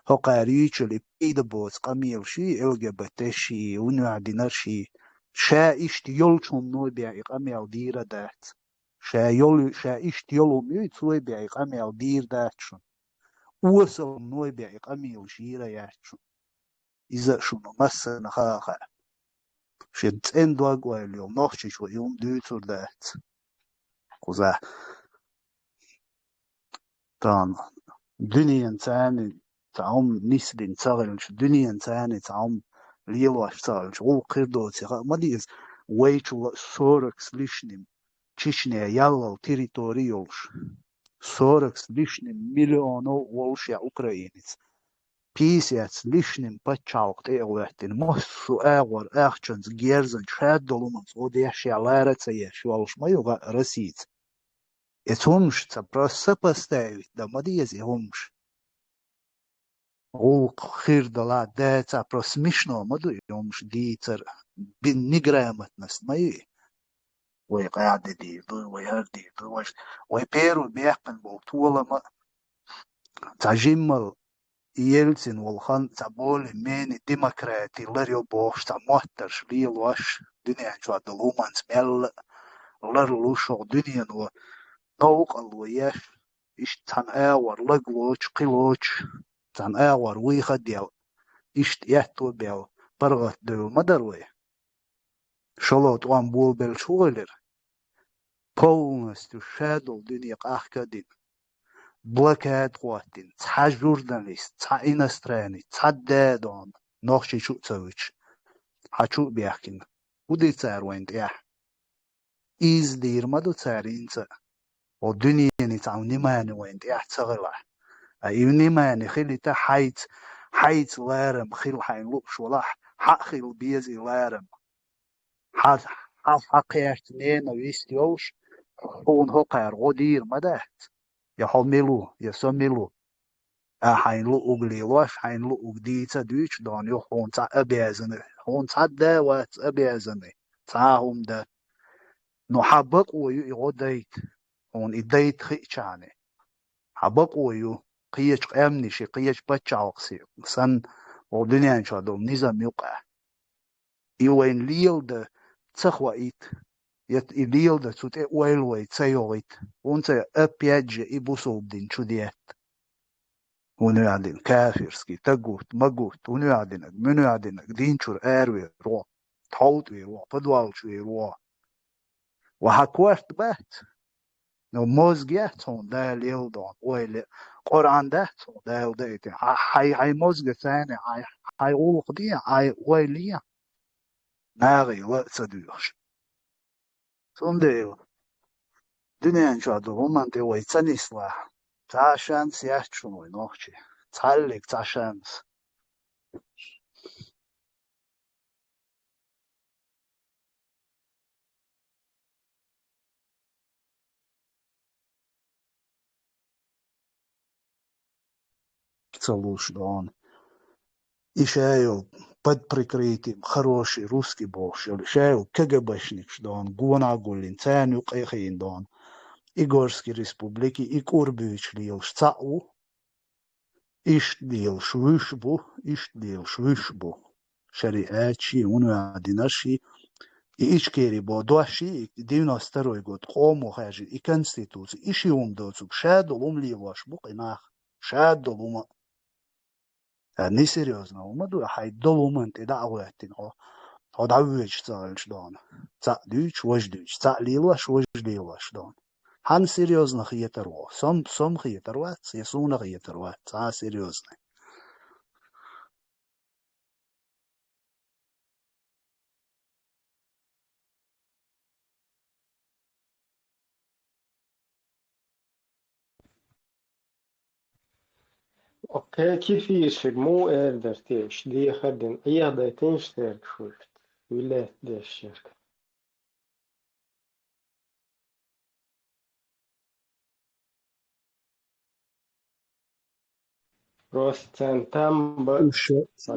ХӀокхара йийчул и пайда боцу къамелаш и, Л Г Б Т ши, вуьнуьхь динарш и. Ша иштта йолчу хӀумано бен и къамел дийр а дац. Ша йолу, ша иштта йолу хӀума юй, цо бен и къамел дийр дац шуна. Осаллано бен и къамелаш йийр а яц шуна. Иза а шуна массарна хаа а хаьа. Шен цӀена дог-ойла йолу нохчичо и хӀума дуьйцур дац. Кхуза. Тахана дуьненан царна цхьа хӀума нисдина ца хилча, дуьненан царна цхьа хӀума лелош ца хилча, гӀуллакх хир доций хаа ма деза. Вайчул а сорок с лишним Чечне яллал территори йолуш, сорок с лишним миллионов волуш я украинец, пятьдесят с лишним пачхьалкх тӀе а гӀоьттина, массо а агӀор ахчанца, герзанца, шадолу хӀуманца гӀо деш я, лара а ца еш йолуш ма ю гӀа Россица. Эцу хӀумаш ца просто сопоставить дан ма деза и хӀумаш. ГӀуллакх хир дала дацахь, просто смешно ма ду и хӀумаш дийцар, бин неграмотность ма ю и. Вай къаьхьа де дийр ду, вай хӀара дийр ду, вай, вай Перу баьккхина болу толам а, цхьа жиммал Ельцин волу хан цхьа более-менее демократи ларйо бохуш, цхьа моттарш лелош, дуьнен чохь долу хӀуманца мелла а ларлуш, хӀокху дуьнено новкъарло еш, иштта цхьана агӀор лаг лоцуш, кхин лоцуш, цхьана агӀор вуй ха дел, иштта аьтто бел, паргӀат девлла ма дара вай. ШолгӀа тӀом болабелча хӀун хилира? полностью шадолу дуьне къахка а дина, блокада хӀоттийна, цхьа журналист, цхьа иностранец, цхьа дадон нохчий чу а ца вуьтуш, хьан чу а бехкина. ХӀун ди цара вайна тӀехь? Иза дийр ма ду цара хӀинца а. О дуьненан цхьа внимание вайна тӀехь ца хилахь. А и внимание хилийта хьайца, хьайца ларам хила хьайна лууш валахь, хьан а хила беза и ларам. Хьан, хьан, хьан кхерта нена вист йолуш, хьуна хӀокхара гӀо дийр ма дац. Я хьо мила ву, я со мила ву. А хьайна луъуг лелош, хьайна луъуг дийца а дуьйцуш, дона ю хьуна цхьа обязанный, хьуна цхьа а да вац обязанный, цхьа а хӀума дан. Но хьан бакъо ю и гӀо дайта, хьуна и дайта хиъчахьана. Хьан бакъо ю, кхечу къаьмнаший, кхечу пачхьалкхаший санна, вай дуьнен чохь долу низам юкъахь. И вайна леладан ца хоуьйту, я и леладан цу тӀе ойла вай ца йохуьйту, хӀунда аьлча опять же и бусалба дин чу детта. ХӀунда аьлла дина кафирский, тагут, магут, хӀунда аьлла динарг, муьнда аьлла динарг, дин чуьра аравер ву, тхьовда вер ву, подвал чу вер ву. Ва хьан корта бац? Но мозг яц хьуна Дала леладан ойла, Къуръан дац хьуна Дала даийтина. Хьай, хьай, хьай мозга царна, хьай, хьай гӀуллакх де, хьай ойла е. Нагахь ла а ца доьхуш. Цундела дуьнен чохь долу хӀуманна тӀе вай ца нислахь, цхьа а шанс яц шуна вай нохчий. Цхьаллиг цхьа шанс. Ца луш дона. И ша йолу под прикрытием хороший русский бохуш йолу, ша йолу КГБшникаш дона, гонах а гуллина, царна юкъа а хиъна дона. И Горский республики, и кӀур буьйцуш лелаш цхьаъ ву. Иштта лелаш вуьш бу, иштта лелаш вуьш бу. Шариат ши, хӀунда аьлла динарш ши, и Ичкери боху дош ши, и девяносто второй год къомо хаьржина, и конституция, и ши хӀума доцург, шадолу хӀума лелош бу-кх и нах, шадолу хӀума. Ткъа несерьёзно хӀума ду, хьайн долу хӀуманна тӀе дӀа а гӀоьттина хьо, хьо дӀавоьдуш ца хилча дона. Цхьаъ дуьйцуш, важа дуьйцуш, цхьаъ лелош, важа лелош дона. Хьан серьёзно хетар ву? Со-м, со-м хетар вац, я суна хетар вац, цхьа а серьёзно. Окей, кефиршиг му эр дара те, иш дехар дина, Ӏеха дайтинаш церга шуьрта, вилет деш шерга. Просто царна там ба Уьш,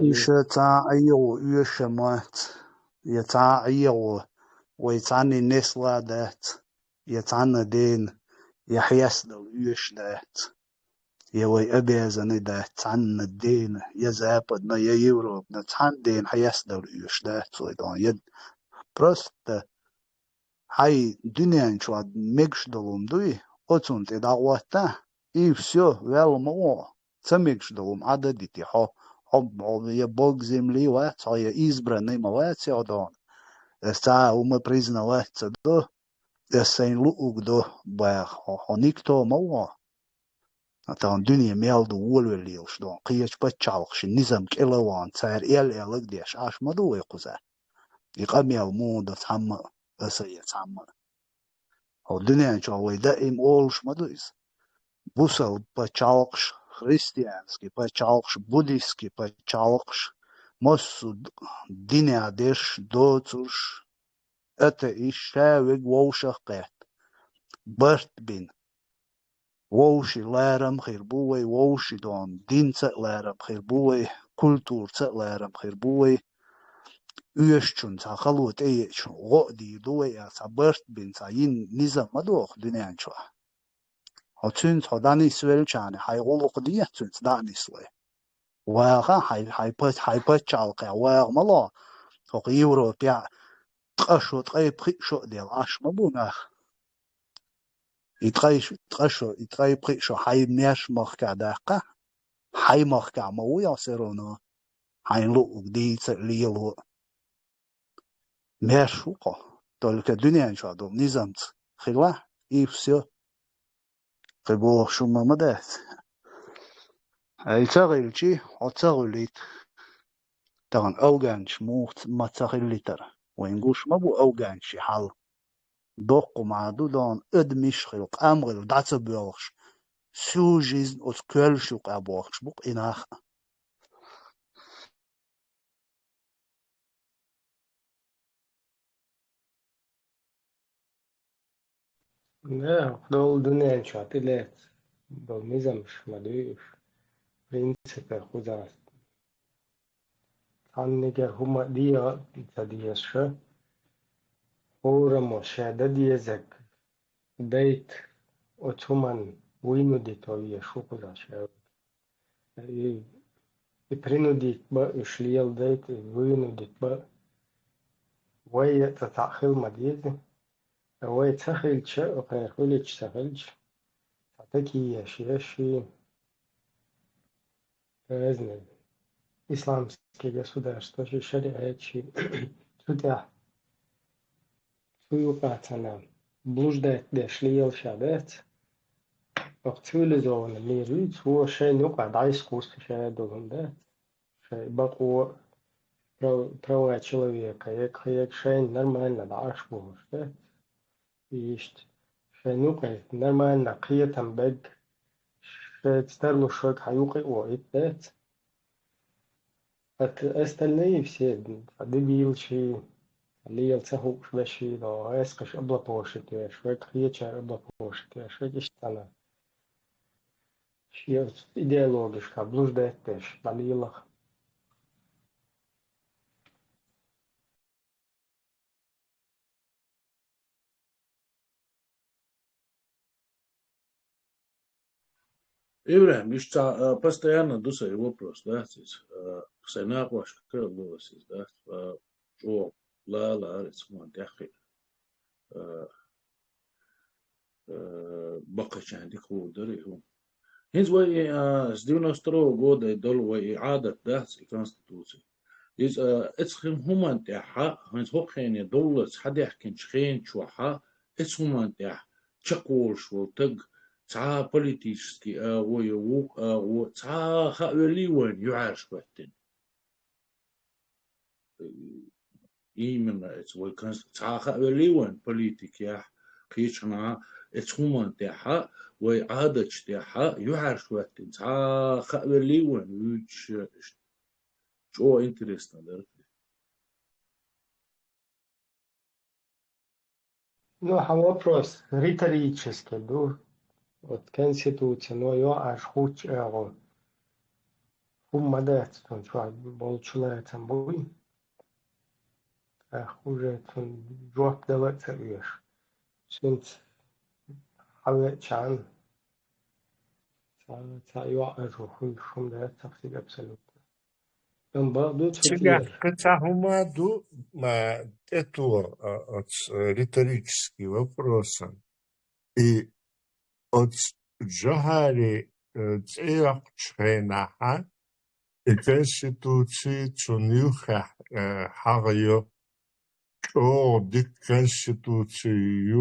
уьш цхьа а йогӀу оьшам вац, я цхьа а йогӀу вай цхьанна несла дац, я цхьанна дена, я хьестадала оьшуш дац, я вай обязаны дац цхьанна дена, я Западна, я Европна, цхьанна дена хьестадала оьшуш дац вай дона. Я просто хьайн дуьнен чохь мегаш долу хӀума дуй, оцунна тӀе дӀагӀотта, и всё, ваьлла ма вон, ца мегаш долу хӀума Ӏа дан дити хьо, хьо, хьо я бог земли вац, хьо я избранный ма вац, я хьо дона. Ас цхьа а хӀума признавать ца до, ас сайна луъуг до баха, хьо, хьо никто ма вон. Тахана дуьне мел ду волавелла лелаш дона, кхечу пачхьалкхашна низам кӀела а вахана, цара эл-элаг деш, Ӏаш ма ду вай кхуза. И къамел муха до цхьамма а, аса я цхьамма а. Хьо дуьнен чохь вай даим олуш ма ду иза. Бусалба пачхьалкхаш, христианский пачхьалкхаш, буддийский пачхьалкхаш, массо а динехь дерш, доцурш, атеист ша верг вовшах а кхетта, барт бина. Вовшийн ларам хир бу вай, вовшийн дона динца а ларам хир бу вай, культураца а ларам хир бу вай. Оьшучунна цхьа хало тӀееача, гӀо а дийр ду вай, а цхьа барт бина, цхьа йина низам ма доху дуьнен чохь. Хьо цуьнца хьо дӀанисвелчахьана, хьайн гӀуллакх де, цуьнца дӀа а нислой. Ваха, хьайн, хьайн пач-, хьайн пачхьалкхехь ваха ма ло, хӀокху Европехь ткъа шо, ткъе пхиъ шо а делла, Ӏаш ма бу нах. И ткъе ш-, ткъа шо, и ткъе пхиъ шо хьайн маьрша махкахь даккха, хьайн махкахь ма ву йо все равно, хьайна луъург дийца а, лело а. Маьрша ву хьо, только дуьнен чохь долу низамца хилахь, и всё. Кхин бохуш хӀума ма дац. Ай, ца хилчи, хьо ца хуьлийта. Тахана афганцаш муха ца, ма ца хиллийтара. Вайн гуш ма бу афганцийн хьал. Доккха ма ду дона, адамаш хила, къам хила, дӀа ца боьлхуш. Всю жизнь оцу коьллаш юкъа бохуш бу-кх и нах. Да, долу дуьнен чохь тӀелаьцна долу низамаш ма дуй уьш. Принципе кхузахь. Цхьаннигара хӀума дегӀан ца дезаш, хӀораммо ша дан дезарг дайта, оцу хӀуманна вуйнудитов еш ву кхузахь ша. И, и принудить бан, уьш леладайта, и вуйнудить бан. Вай а цхьа цхьаъ хила ма деза. Вай ца хилча, кхера хуьлуьйтуш ца хилча, цхьа таки еш, еш и разные исламские государства, ши шариат, ши цу тӀехь, цу юкъа цхьана блуждать деш лелаш дац. Оха цивилизованный мир ю, цо шайна юкъа дӀаискхуссуш ша долун дац. Шайн бакъо, прав-, права человека, я кхин, я шайна нормально дӀа Ӏаш бохуш дац. Иштта, шайн юкъе нормально кхетам бег, шайца тарлуш верг хьан юкъе а вохуьйту дац. От остальные все, дебилаш, лела ца хууш берш, но эскаш облапошить веш, вай кхечара облапошить веш, вай иштта цхьана. Шен идеологишка блуждать деш, дӀалелаха. Ибрахим, иштта, а, постоянно ду сайн вопрос, да, иза, а, сайн накъошка а ло ас иза, да, а, чӀогӀа лала ара иза хӀуманна тӀехь хиъна. А, а, баккхийчарна дика хуур дара и хӀума. ХӀинца вай, а, с девяносто второго года долу вай и Ӏадат дац, и конституци. Иза, а, эцу хин хӀуманна тӀехьа, хӀинца хӀокху хене довлаца хьадаьхкинчу хен чохьа, эцу хӀуманна тӀехь чекхволуш волу таг, цхьа а политический агӀо я вукху агӀо, цхьа а хаа веллий вайна юьхьӀаьржа хӀоьттина? Именно эцу вай конс-, цхьа а хаа веллий вайна политикехь, кхечу хьуна эцу хӀуманна тӀехьа, вай Ӏадаташ тӀехьа, юьхьӀаьржа хӀоьттина, цхьа а хаа веллий вайна вуьйцуш, чӀогӀа интересно дара. Ну, хьан вопрос риторический ду. Вот конституци, но йо аш хуч агӀо. ХӀумма дац, цунна чохь болчу лацам буй. ТӀаккха уже цунна жоп дала а ца оьшу. Цуьнца хьавеачан ца, ца йо ажу хуьлуш хӀума дац цхьа абсолютно. Амма бакъ ду цу Цигахь тӀера. Кхин цхьа хӀума ду, ма, тӀетоха, а, оцу, а, риторический вопросан. И оцу Джохари, э, цӀе йоккхучу хенахьа, и конституци цунна юххехь, э, хьагӀ йо, чӀогӀа дика конституци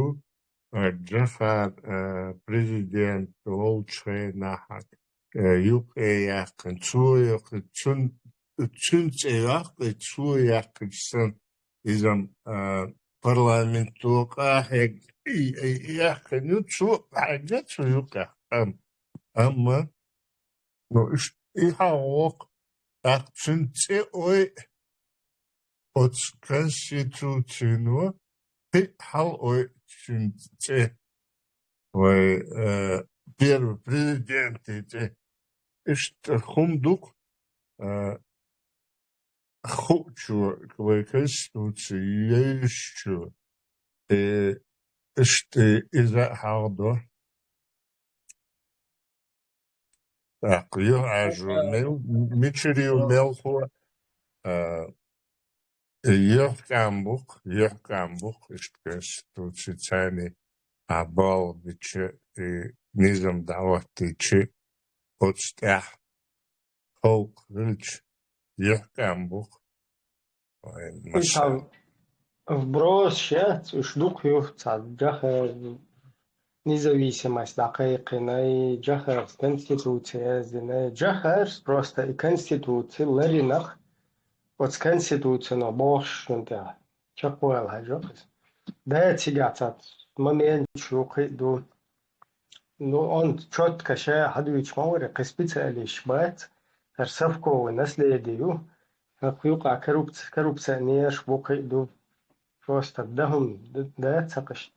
ю, э, Джохар, э, президент волчу хенахьа, э, юкъе яьккхина, цо йоккху, цун-, цуьнан цӀе йоккху, цо яьккхича санна, иза, а, парламенто къахьег-, и, и, и яьккхина ю, цо хьаьгна цу юкъехь. Ам-, амма, ну, иш-, и хьагӀ воккху, тӀаккха цуьнан цӀе ой, оцу конституцино, кхин хьал ой цуьнан цӀе, вай, э, первый президентан цӀе. Иштта хӀума ду-кх, э, хуучо, вай конституци йевзачо, э, иштта иза а хьагӀ до. ТӀаккха юхьӀаьржо мел, мичара ю мелхо, а, юьхькӀам бу-кх, юьхькӀам бу-кх, иштта конституци царна а болх бича, и низам дӀахӀоттийча, оцу тӀехь халкъ хилча, юьхькӀам бу-кх. Вайн Уьш массо а. Вброс яц, уж дукха ю, цхьа Джохар независимость дӀакхайкхинай, Джохарс конституци яздинай. Джохарс просто и конституци ларинах, оцу конституцино бохуш шун тӀехь чекхвала хьажа иза. Да, цигахь цхьа момент шу кхин а ду. Ну, он чётко ша хьадуьйцуш ма вара, кхин специалисташ бац, хӀара совковое наследие ю, хӀокху юкъа коррупци-, коррупционераш бу кхин а ду. Просто дахун д-, дац хӀокхуьш.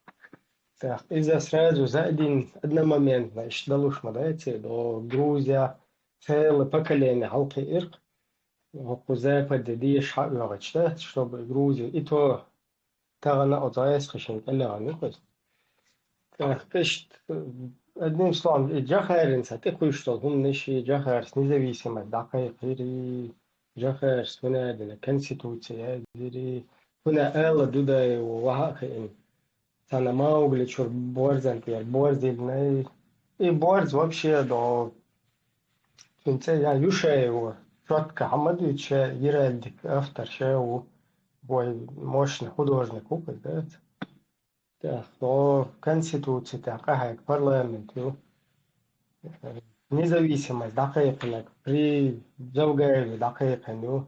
Так, иза сразу за один, одномоментно иштта далуш ма дац, до Грузия целое поколение хьалкхиира. ХӀокху Западе деша хьаоьгӀуш дац, чтобы Грузия и то тахана оцу гӀайсхашна тӀелегӀна ю иза. ТӀаккха иштта, одним словом, и Джохарин цхьа тӀекхуьйсуш долу хӀуманаш, и Джохарс независимость дӀакхайкхири, Джохарс хӀуна а дина конституци яздири, хӀуна ала Дудаева ваха а хиъна. Цхьана Маугли чуьра борзан тӀера борзиллинай. И борз вообще до. Цуьнан цӀе я Юшаева, чётко хьан ма дуьйцу ша, геральдика автор ша ву. Вай мощный художник ву кхуза, да? Так, о, конституци тӀехь къахьегна парламент ю. Независимость дӀакхайкхинарг при Завгаеве дӀакхайкхина ю.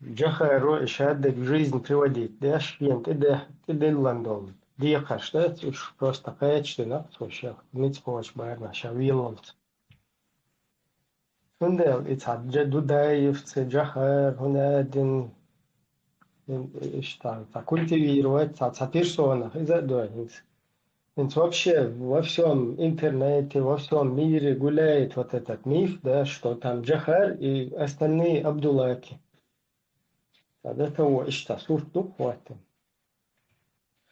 Джохаро и шадерг в жизнь приводить деш, шена тӀеде-, тӀедиллина долу декхарш дац, уьш просто кхачадина цо шех ницкъ кхочу барна ша велалц. Цундела и цхьа Джа-, Дудаевцы, Джохар, хӀуна а дина, иштта, цхьа культивировать, цхьа, цхьа персонах иза а дой хӀинца. ХӀинца вообще во всём интернете, во всём мире гуляет вот этот миф, да, что там Джохар и остальные Абдуллаки. Цхьа до того иштта сурт ду хӀоттина.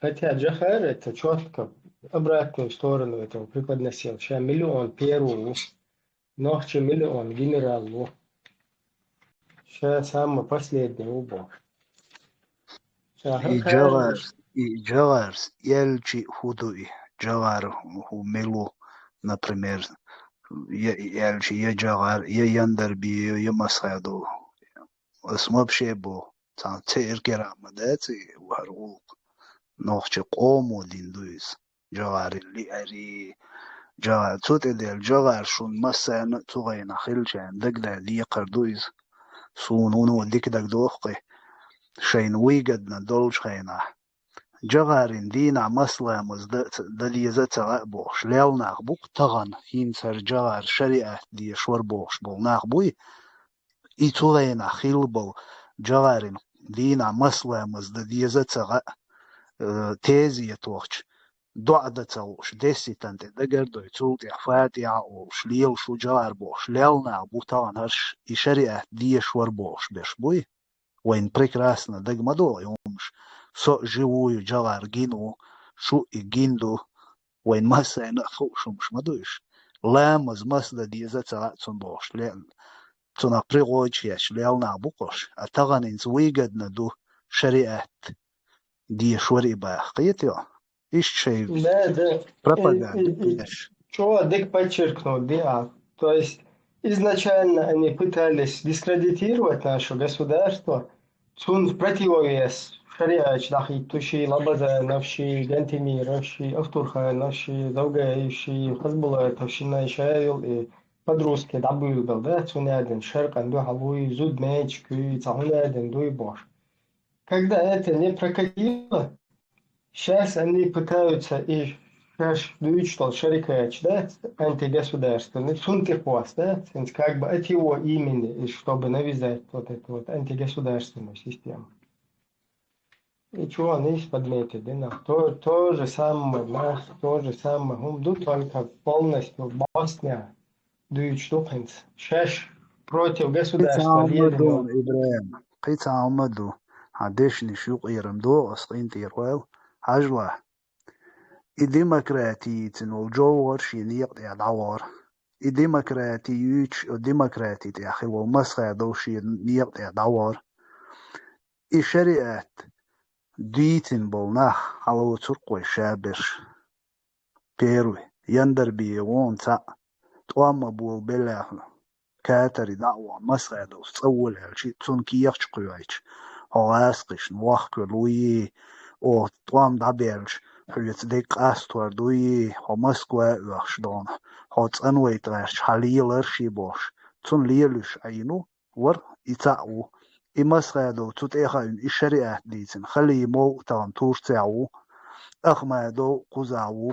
Хотя Джохар это чётко обратную сторону этого преподносил. Ша миллион первый ву, нохчийн миллион генерал ву. Ша самый последний ву боху. Ша И хӀокхара Джохарс, и Джохарс, элчи хӀун ду и? Джохар хӀун мила ву, например, я и элчи, я Джохар, я Яндарбиев, я Масхадов. Ас вообще бу, цхьана церкера ма дац и хӀара гӀуллакх. Нохчийн къомо дина ду иза. Джохаран лиари, Джохар, цу тӀедеана Джохар шуна массарна а цу гӀайнах хилчарна дагадала декхар ду иза. Суна вуно дика дагадоху кхин, шайна выгодно долчу хенахь. Джохаран дийнахь маса ламаз дан ца, дан деза а ца хаьа бохуш, лелла нах бу-кх тахана, хӀинца хӀара Джохар шариат дешор бохуш болу нах буй? И цу гӀайнахь хилла болу Джохаран дийнахь маса ламаз дан деза а ца хаьа, э, тезетохчу, доӀа дан ца лууш, десятан тӀе дагар а дой, цул тӀаьхьа Фатихьа а олуш, лелаш ву Джохар бохуш, лелла нах бу тахана хӀорш, и шариат дешор бохуш берш буй? Вайна прекрасно дага ма догӀу и хӀуманаш. Со а живу ю, Джохар гина ву, шу а и гина ду. Вайна массарна а хууш хӀуманаш ма ду уьш. Ламаз маса дан деза а ца хаьа цунна бохуш, ле-, цунах пригӀочу еш лелла нах бу-кх уьш. А тахана хӀинца выгодно ду шариат дешор и баха, кхетий хьо? Иштта шайн Да, да. пропаганда И, и, и деш. чего дик подчеркнуть, да. То есть изначально они пытались дискредитировать наше государство, цунна в противовес шариатчу дахитту ши Лабазанов, ши Гантемиров, ши Автурханов, ши Завгаев, ши Хазбулатов, ши Найшаев и подростки дӀабуьйлабелла, да, цунна аьлла шаркъан дуьхьал вуй, зуда мечкуй, цхьа хӀуна аьлла дуй бохуш. Когда это не прокатило, щас они пытаются и шаьш дуьйцуш долу шарикаташ, да, антигосударственный, цунна тӀе кхосса, да, цуьнца как бы от его имени, и чтобы навязать вот эту вот антигосударственную систему. И чего они подметили, да, то, то же самое, да, то же самое, хӀума ду, только полностью Босния дуьйцуш ду хӀинца. Шаьш против Кхин цхьа государства хӀума ду, лелина. Ибрахим, кхин цхьа хӀума ду. Хьан дешнаш юкъера-м догӀу ас къинтӀера вайл. Хьажал, и демократи йийцина волу Джовгар шен некъа тӀехь дӀавахара. И демократи юьйцуш, демократи тӀехь хилла волу Масхадов шен некъа тӀехь дӀавахара. И шариат дийцина болу нах хьалоцург вай шаберш. Первый, Яндарбиев вон цхьаъ, тӀом а болу беллехь, катари дӀа а вахана, Масхадовс цӀа волаьлчи, цунна кехат кхоьхьуьйтуш. Хьо гӀазкхашна вахкуьлуй, оха тӀом дӀабелча, хьоьца дерг къастор дуй, хьо Москва а оьхуш дона, хьо цӀанвайта гӀерташ, хьа лелар ший бохуш, цунна лелуьйш Ӏийна ву, вара и цхьаъ ву. И Масхадов цу тӀехь а вина, и шариат дийцина, Халимов а тахана Турцехь ву, Ахмадов кхузахь ву,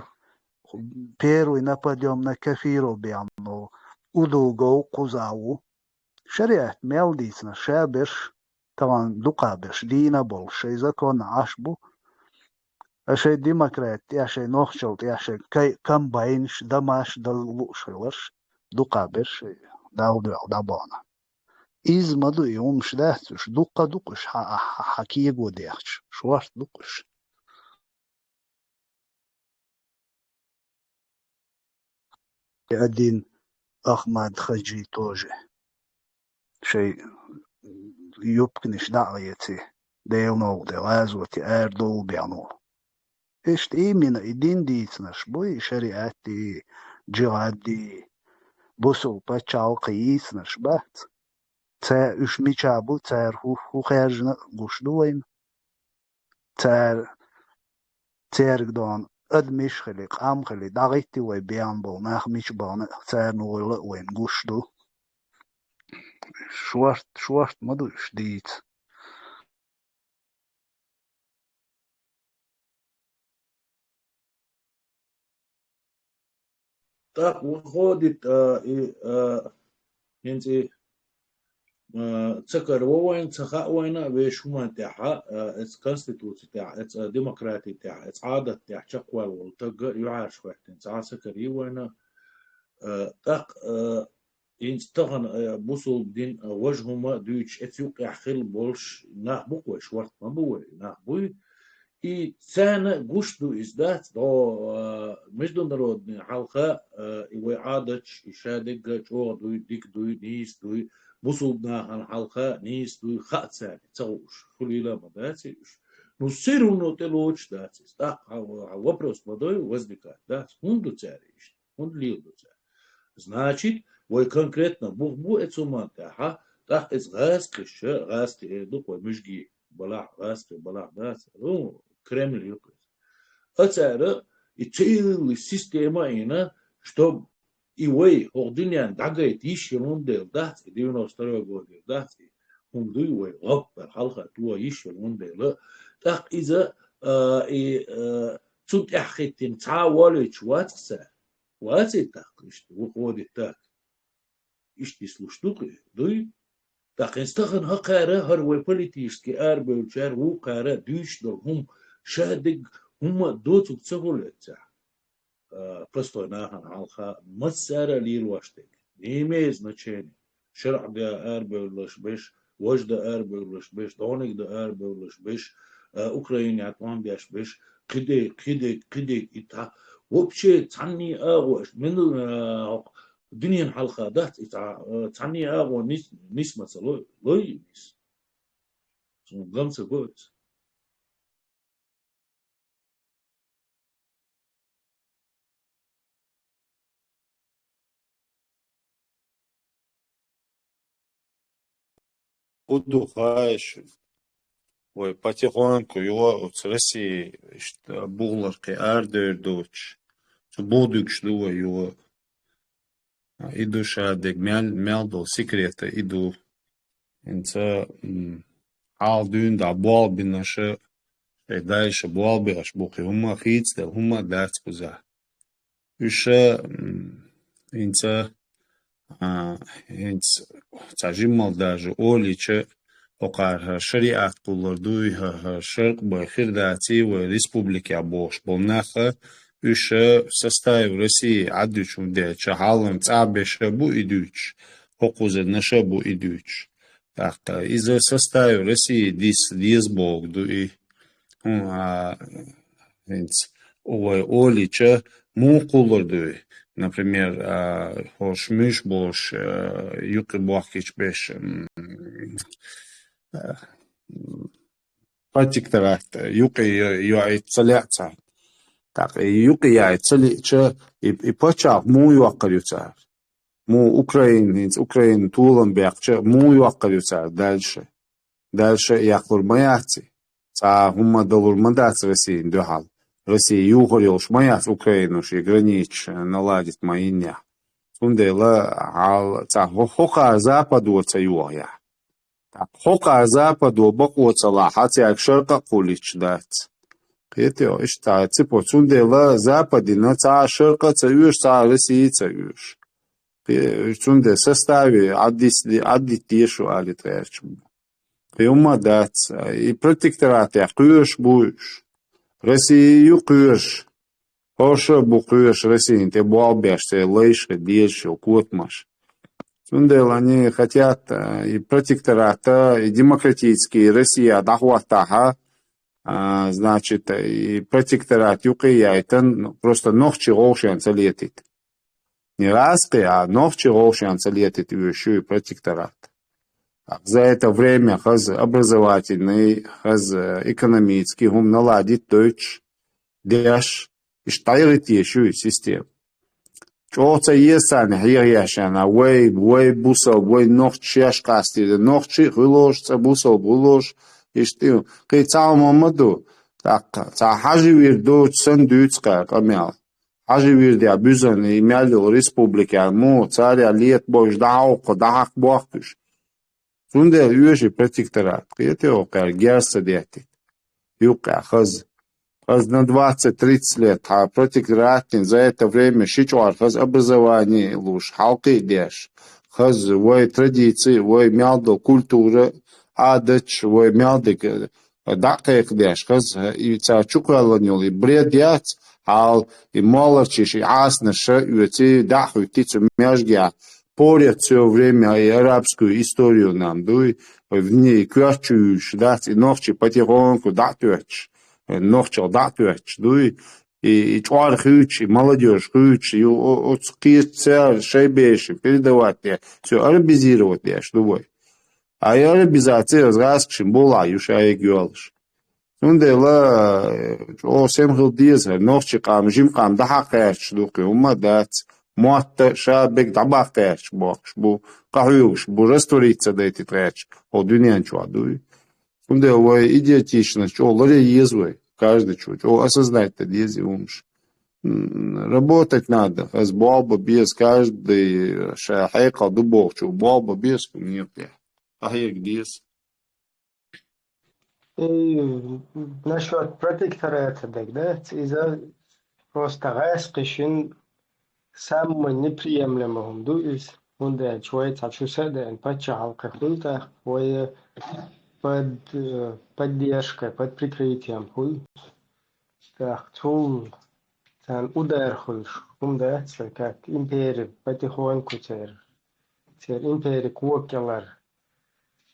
первый нападём на кафиров бен ву, Удугов кхузахь ву. Шариат мел дийцина, ша берш, тахана дукха берш, дийна болуш, шайн законна Ӏаш бу, а шайн демократи тӀехь, шайн нохчалла тӀехь, шайн кай-, комбайнаш, дамаш дала лууш хиларш, дукха берш, Далла дуьхьал дӀабахана. Иза ма ду и хӀумаш дац уьш, дуккха ду-кх уьш хьан, хьан, хьан кего дехча, шорта ду-кх уьш. И один Ахмад-Хаджи тоже. Шайн юбканаш дӀа а эций, Делан новкъа тӀе гӀазоте арадовла бен ву. Иштта именно и дин дийцинарш бу, и шариатдий, джихӀаддий, бусалба пачхьалкх йийцинарш бац. Ца уьш мича бу, цара хӀу, хӀу хаьржина а гуш ду вайна. Цара, цаьрга дона адамаш хили, къам хили, дӀагӀитти вай бен болу нах мича бахана а, царна вуйла а вайна гуш ду. Шорта, шорта ма ду уьш дийца. ТӀаккха выходит, а, и, а, хӀинца и, а, ца кара ву вайна, ца хаьа вайна а вешан хӀуманна тӀехь, а, эца конституци тӀехь, эца демократи тӀехь, эца Ӏадат тӀехь чекхваьлла волу таг юьхьӀаьржа хӀоьттина цхьа а ца карий вайна. А, тӀаккха, а, ХӀинца тахана, э, бусулба дин, э, важа хӀума дуьйцуш, эца юккъехь хилла болуш нах бу-кх вай, шорта ма бу вай, нах буй. И царна гуш ду иза дац, дӀо, э, международный хьалха, э, и вай Ӏадаташ, и шадерг а чӀогӀа дуй, дика дуй, нийса дуй, бусулба нахана хьалха нийса дуй, хаьа царна, ца хууш, хуьлийла а ма дац и уьш. Ну, все равно тӀелоцуш дац иза. ТӀаккха хьан, хьан вопрос ма дой возникать, дац? ХӀунда ду цара иштта? ХӀунда леладо цара? Значит, вай конкретно бух бу эцу ман тӀехьа, тӀаккха иза гӀазкхиша, гӀазкхи эр ду-кх вай муьжги балахь, гӀазкхи балахь дац, ну, Кремль ю-кх иза. А цара и целый система а йина, чтоб и вай хӀокху дуьненна дӀагайта йиш йолун дела дац, и девяносто второй годера дац, и хӀума дуй вай гӀоппар хьалха тоха йиш йолун дела. ТӀаккха иза, а, и, а, цунна тӀаьхьахӀиттина цхьа а волуьйтуш вац-кх цара. Ваций тӀаккха иштта, выходит так? Иштта нислуш ду-кх и, дуй? ТӀаккха хӀинца тахана хӀокхара, хӀара вай политически арабевллачара, вукхара дуьйцуш долу хӀума, ша дерг хӀумма а доцург ца хуьлу эццехь? А, простой нахана хьалха массара а лелош дерг. Не имеет значения. ШарӀ дан арабевлларш берш, важа дан арабевлларш берш, дӀониг дан арабевлларш берш, а, Украинехь тӀом беш берш, кхидерг, кхидерг, кхидерг, и цхьа вообще цхьанний агӀо аша мила, а, хӀокху дуьненан хьалха дац и цхьа, а, цхьанний агӀо нис-, нисма ца ло-, лой нис. Суна ган ца го иза. ХӀун ду хаьа шуна? Вай потихоньку йо оцу России иштта бугӀлар кхин арадевр доцуш, цу бугӀа дуьгуш ду вай йо. И ду шадерг мел, мел долу секрета и ду. ХӀинца, м, хьал дуьйна дӀа болх бинаша, шайн дайша болх беш бу кхин хӀумма а хийцаделла, хӀумма а дац кхузахь. Уьш, м, хӀинца, а, хӀинца цхьа жиммал даже олийча, хӀокхара хӀара шариат кхуллур дуй, хӀара, хӀара шаркъ бай хир даций вай республикехь бохуш болу нах а, уьш составе России Ӏадуьйчу хӀума дечу хьалларна цӀа беша бу и дуьйцуш, хӀокхуза наша бу и дуьйцуш. ТӀаккха иза составе России дис деза бохург ду и. ХӀун, а, хӀинца вай олийча, муха кхуллур дуй? Например, а, хӀорш муьш болуш, а, юкъе бохкийча беш, м, а, протекторат юкъе йо-, йоӀийта ца лаьа царна. ТӀаккха и юкъе яйта ца лиъча, и, и пачхьалкх муха йоккхур ю цара? Муха Украина, хӀинца Украина толам баьккхича, муха йоккхур ю цара дальше? Дальше яккхалур ма яц и. Цхьа хӀума далур ма дац Россияна дуьхьал. Россия юхар йолуш ма яц Украина шен границаш наладить ма йиннехь. Цундела хьал цхьа хӀо-, хӀокхара Западо ца йохаяхь. ТӀаккха хӀокхара Западо бакъо ца лахь, цаьрга шаркъа а кхуллуш дац. Кхетий хьо, иштта ципо, цундела Западина цхьа а шаркъа а ца оьшу, цхьа а Россия а ца оьшу. Кхе-, цундела составе Ӏаддис-, Ӏаддита деза шу алийта гӀерташ бу. Кхин хӀума дац, и протекторатех кхоьруш бу уьш. Россия ю кхоьруш. ХӀорш а бу кхоьруш Россина тӀе болх беш, церан лайш хир дезаш йолу котамаш. Цундела они хотят, а, и протектората, и демократический Россия дӀахӀоттахь, а, значит, и протекторат юкъе яйтан, ну, просто нохчий гӀовшен ца летийта. Не гӀазкхи, а нохчий гӀовшен ца летийта оьшу и протекторат. ТӀаккха за это время хаза образовательный, хаза экономический хӀума наладить дойтуш, деш, иштта дӀайгӀитта еза ю и система. ЧӀогӀа ца еза царна хьехаеш, вай, вай бусалба, вай нохчий шаьш къастийра, нохчий а хуьлуш, цкъа бусалба хуьлуш, иштта ю. Кхин цхьа хӀума ма ду, тӀаккха цхьа хьажа вийр доцуш санна дуьйцу кхара къамел. Хьажа вийр де буьзна и мел йолу республикехь муха, царел лета бовзуш дӀахьокху, дӀахьакха бохкуш. Цундела оьшу и протекторат, кхетий хьо, кхара герз ца деттийта. Юккъехь хаза. Хаза на двадцать-тридцать лет хьан протекторатин, за это время ши чкъор хаза образование луш, хьалкхе а деш. Хаза вай традиций, вай мел долу культура, Ӏадаташ, вай мел дерг дӀа а кхайкхадеш, хаза и цара чукхоьллина йолу и бред яц, хьал и молларчаш, и Ӏасанаш ша оьций, дӀа а хӀуьттий цу маьждигехь. Порят всё время и арабскую историю нам дуй, вай в ней коьртачу юьйцуш дац, и нохчий потихоньку дӀа а тоьттуш, нохчалла дӀа а тоьттуш дуй, и, и чкъор хуьйцуш, и молодёжь хуьйцуш, и о-, оцу кхечу цара шайн бешан передавать де, всё арабизировать деш ду вай. А и арабизация оцу гӀазкхийн болахь ю шайга йоьллуш. Цундела, э, чӀогӀа сема хила деза хӀара, нохчий къам, жима къам дӀахьакха гӀерташ ду кхин, хӀума дац. Мотт а ша берг дӀабаккха гӀерташ бохкуш бу, къахьоьгуш бу, раствориться дайтийта гӀерташ, хӀо дуьнен чохь дуй. Цундела вай идиотичность чӀогӀа ларъян еза вай, каждый чу, чӀогӀа осознать дан деза и хӀумаш. М, работать надо, хаза болх бан беза, каждый ша хьекъал ду бохучо болх бан беза, хӀун некъ тӀехь. Къахьега деза. И насчёт протектората дерг, да, иза просто гӀаскхи шин самый неприемлемый хӀума ду иза, хӀунда аьлча вай цхьа чу са а деана паччахьалкхе хуьлу тӀаккха, вай под, э, поддержкой, под прикрытием хуьлу. ТӀаккха цул царна удар хуьлуш хӀума дац вай, как импери потихоньку церан, церан импери кога кӀелара.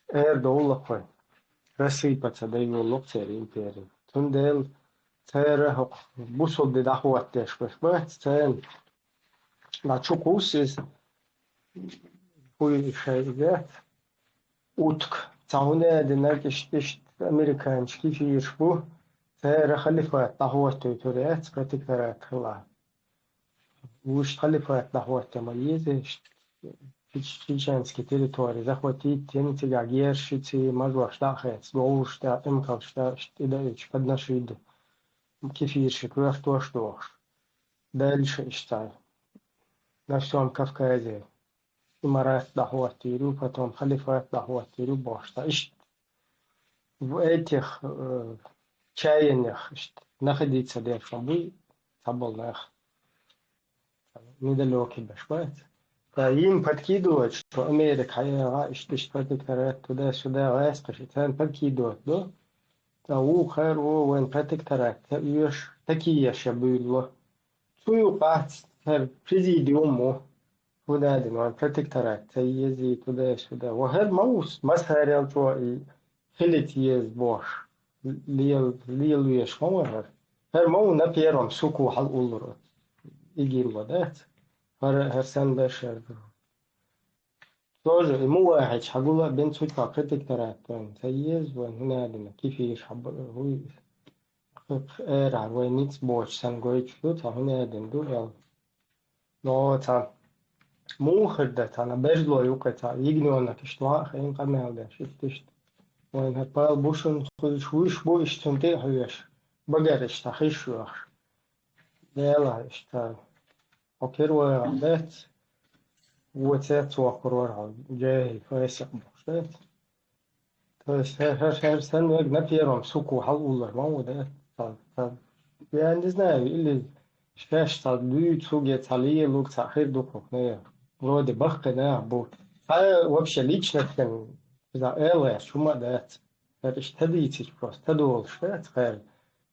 Эр довлакх вай. Рассыпаться дайоллакх церан импери. Цундела цара хӀокху бусалба де дӀахӀоттадеш берш бац, царна дӀа чу кхуссу иза. Хуй шайн иза. Утка. Цхьа хӀуна а динарг иштта, иштта американчу кефираш бу. Цара халифат дӀахӀоттуьйтур яц, протекторат хилахь. Вуьшта халифат дӀахӀотта ма еза, иштта чеченский территори захватить йина, цигахь герзашций, мажош дӀа а хецна, говраш дӀа, эмкалш дӀа, иштта и даийтуш, подношить ду. Кефирши коьртош а дохуш. Дальше иштта на всём Кавказе имарат дӀахӀоттийр ю, потом халифат дӀахӀоттийр ю бохуш цхьа. Иштта в этих, э, чаяниях иштта находиться деш ма буй цхьаболу нах. Недалёкий беш бац. Ткъа им подкидывать, что Америка хьаягӀа, иштта, иштта протекторат туда-сюда гӀаскхи, царна подкидывать до. Ткъа вукхара ву вайн протекторат ца оьшу, такие еш я буьйлало. Цу юкъахь цара президиум ву. ХӀунда аьлла вайн протекторат ца езий туда-сюда. Ва хӀара ма ву массарел чӀогӀа и хилийта еза бохуш. Лел-, лелавеш ма вара хӀара. ХӀара ма ву на первом суку хьалауллур оцу ИГИЛ-а, дац? ХӀара, хӀара санна даш хӀара. Тоже и мувахьича хьагула а бен цу чохь протекторат вайн ца еза, вайн хӀунда аьлла кефираш хьаба-, хӀуй, кху-, кху-, эрахь вайн ницкъ боцуш санна гойтуш ду, цхьа хӀунда аьлла ду аьлла. Но цхьа муха хир дан, цхьана бежло юкъа цхьа ягнёнок иштта ван а хиъна къамел деш, иштта, иштта. Вайн хӀара Павел Бушин хуьлуш вуьш бу, иштта цунна тӀе а хьоьжуш, багара иштта хиш йоахуш. Дела, иштта, хьо кира вайгӀа дац, вон цец воккхур вара хьо, жахӀил, фасикъ бохуш дац. То есть, хӀара, хӀара, хӀара санна вега на первом суку хьалауллар ма ву, да? Ца, ца, я не знаю, или шаьш цхьа дуьйцург, я цхьа лелург, цхьа хир ду кху, не, вроде баккхий нах бу. Цхьа вообще личностен, иза эл гӀерташ хӀума а дац. ХӀара иштта дийцича просто, тадолуш дац, хӀара.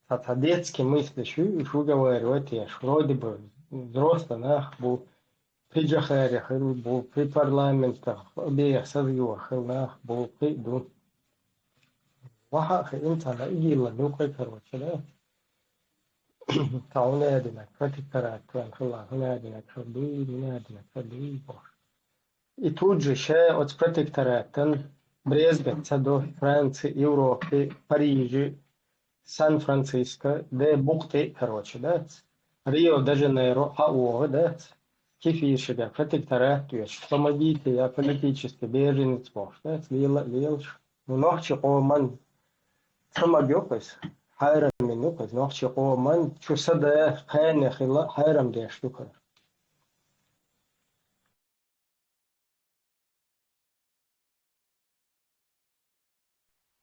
Цхьа, цхьа детский мыслиш ю, уьш выговаривать еш, вроде бы взрослый нах бу. Кхин жахари хилла бу, кхин парламентах, беха сазйо хилла нах бу, кхин а ду. Ваха а хиъна цхьана игилла муьлххе а, короче, да? Цхьа хӀуна а динарг, протекторат вайн хилла, хӀуна а динарг хила дуй, хӀуна а динарг хила дуй, бохуш. И тут же ша оцу протекторатан брезгать ца до Франции, Европе, Париже, Сан-Франциско, де букъ тӀе, короче, дац. Рио-де-Жанейро хьа а вогӀу, дац. Кефир шигара протекторат доьшуш, помогите, я политический беженец бохуш, дац. Лела а лелаш. Ну, нохчи къоман ца магайо-кх иза. Хьайрам йина ю-кх иза. Нохчи къоман чу са да, кхане хила хьайрам деш ду-кх.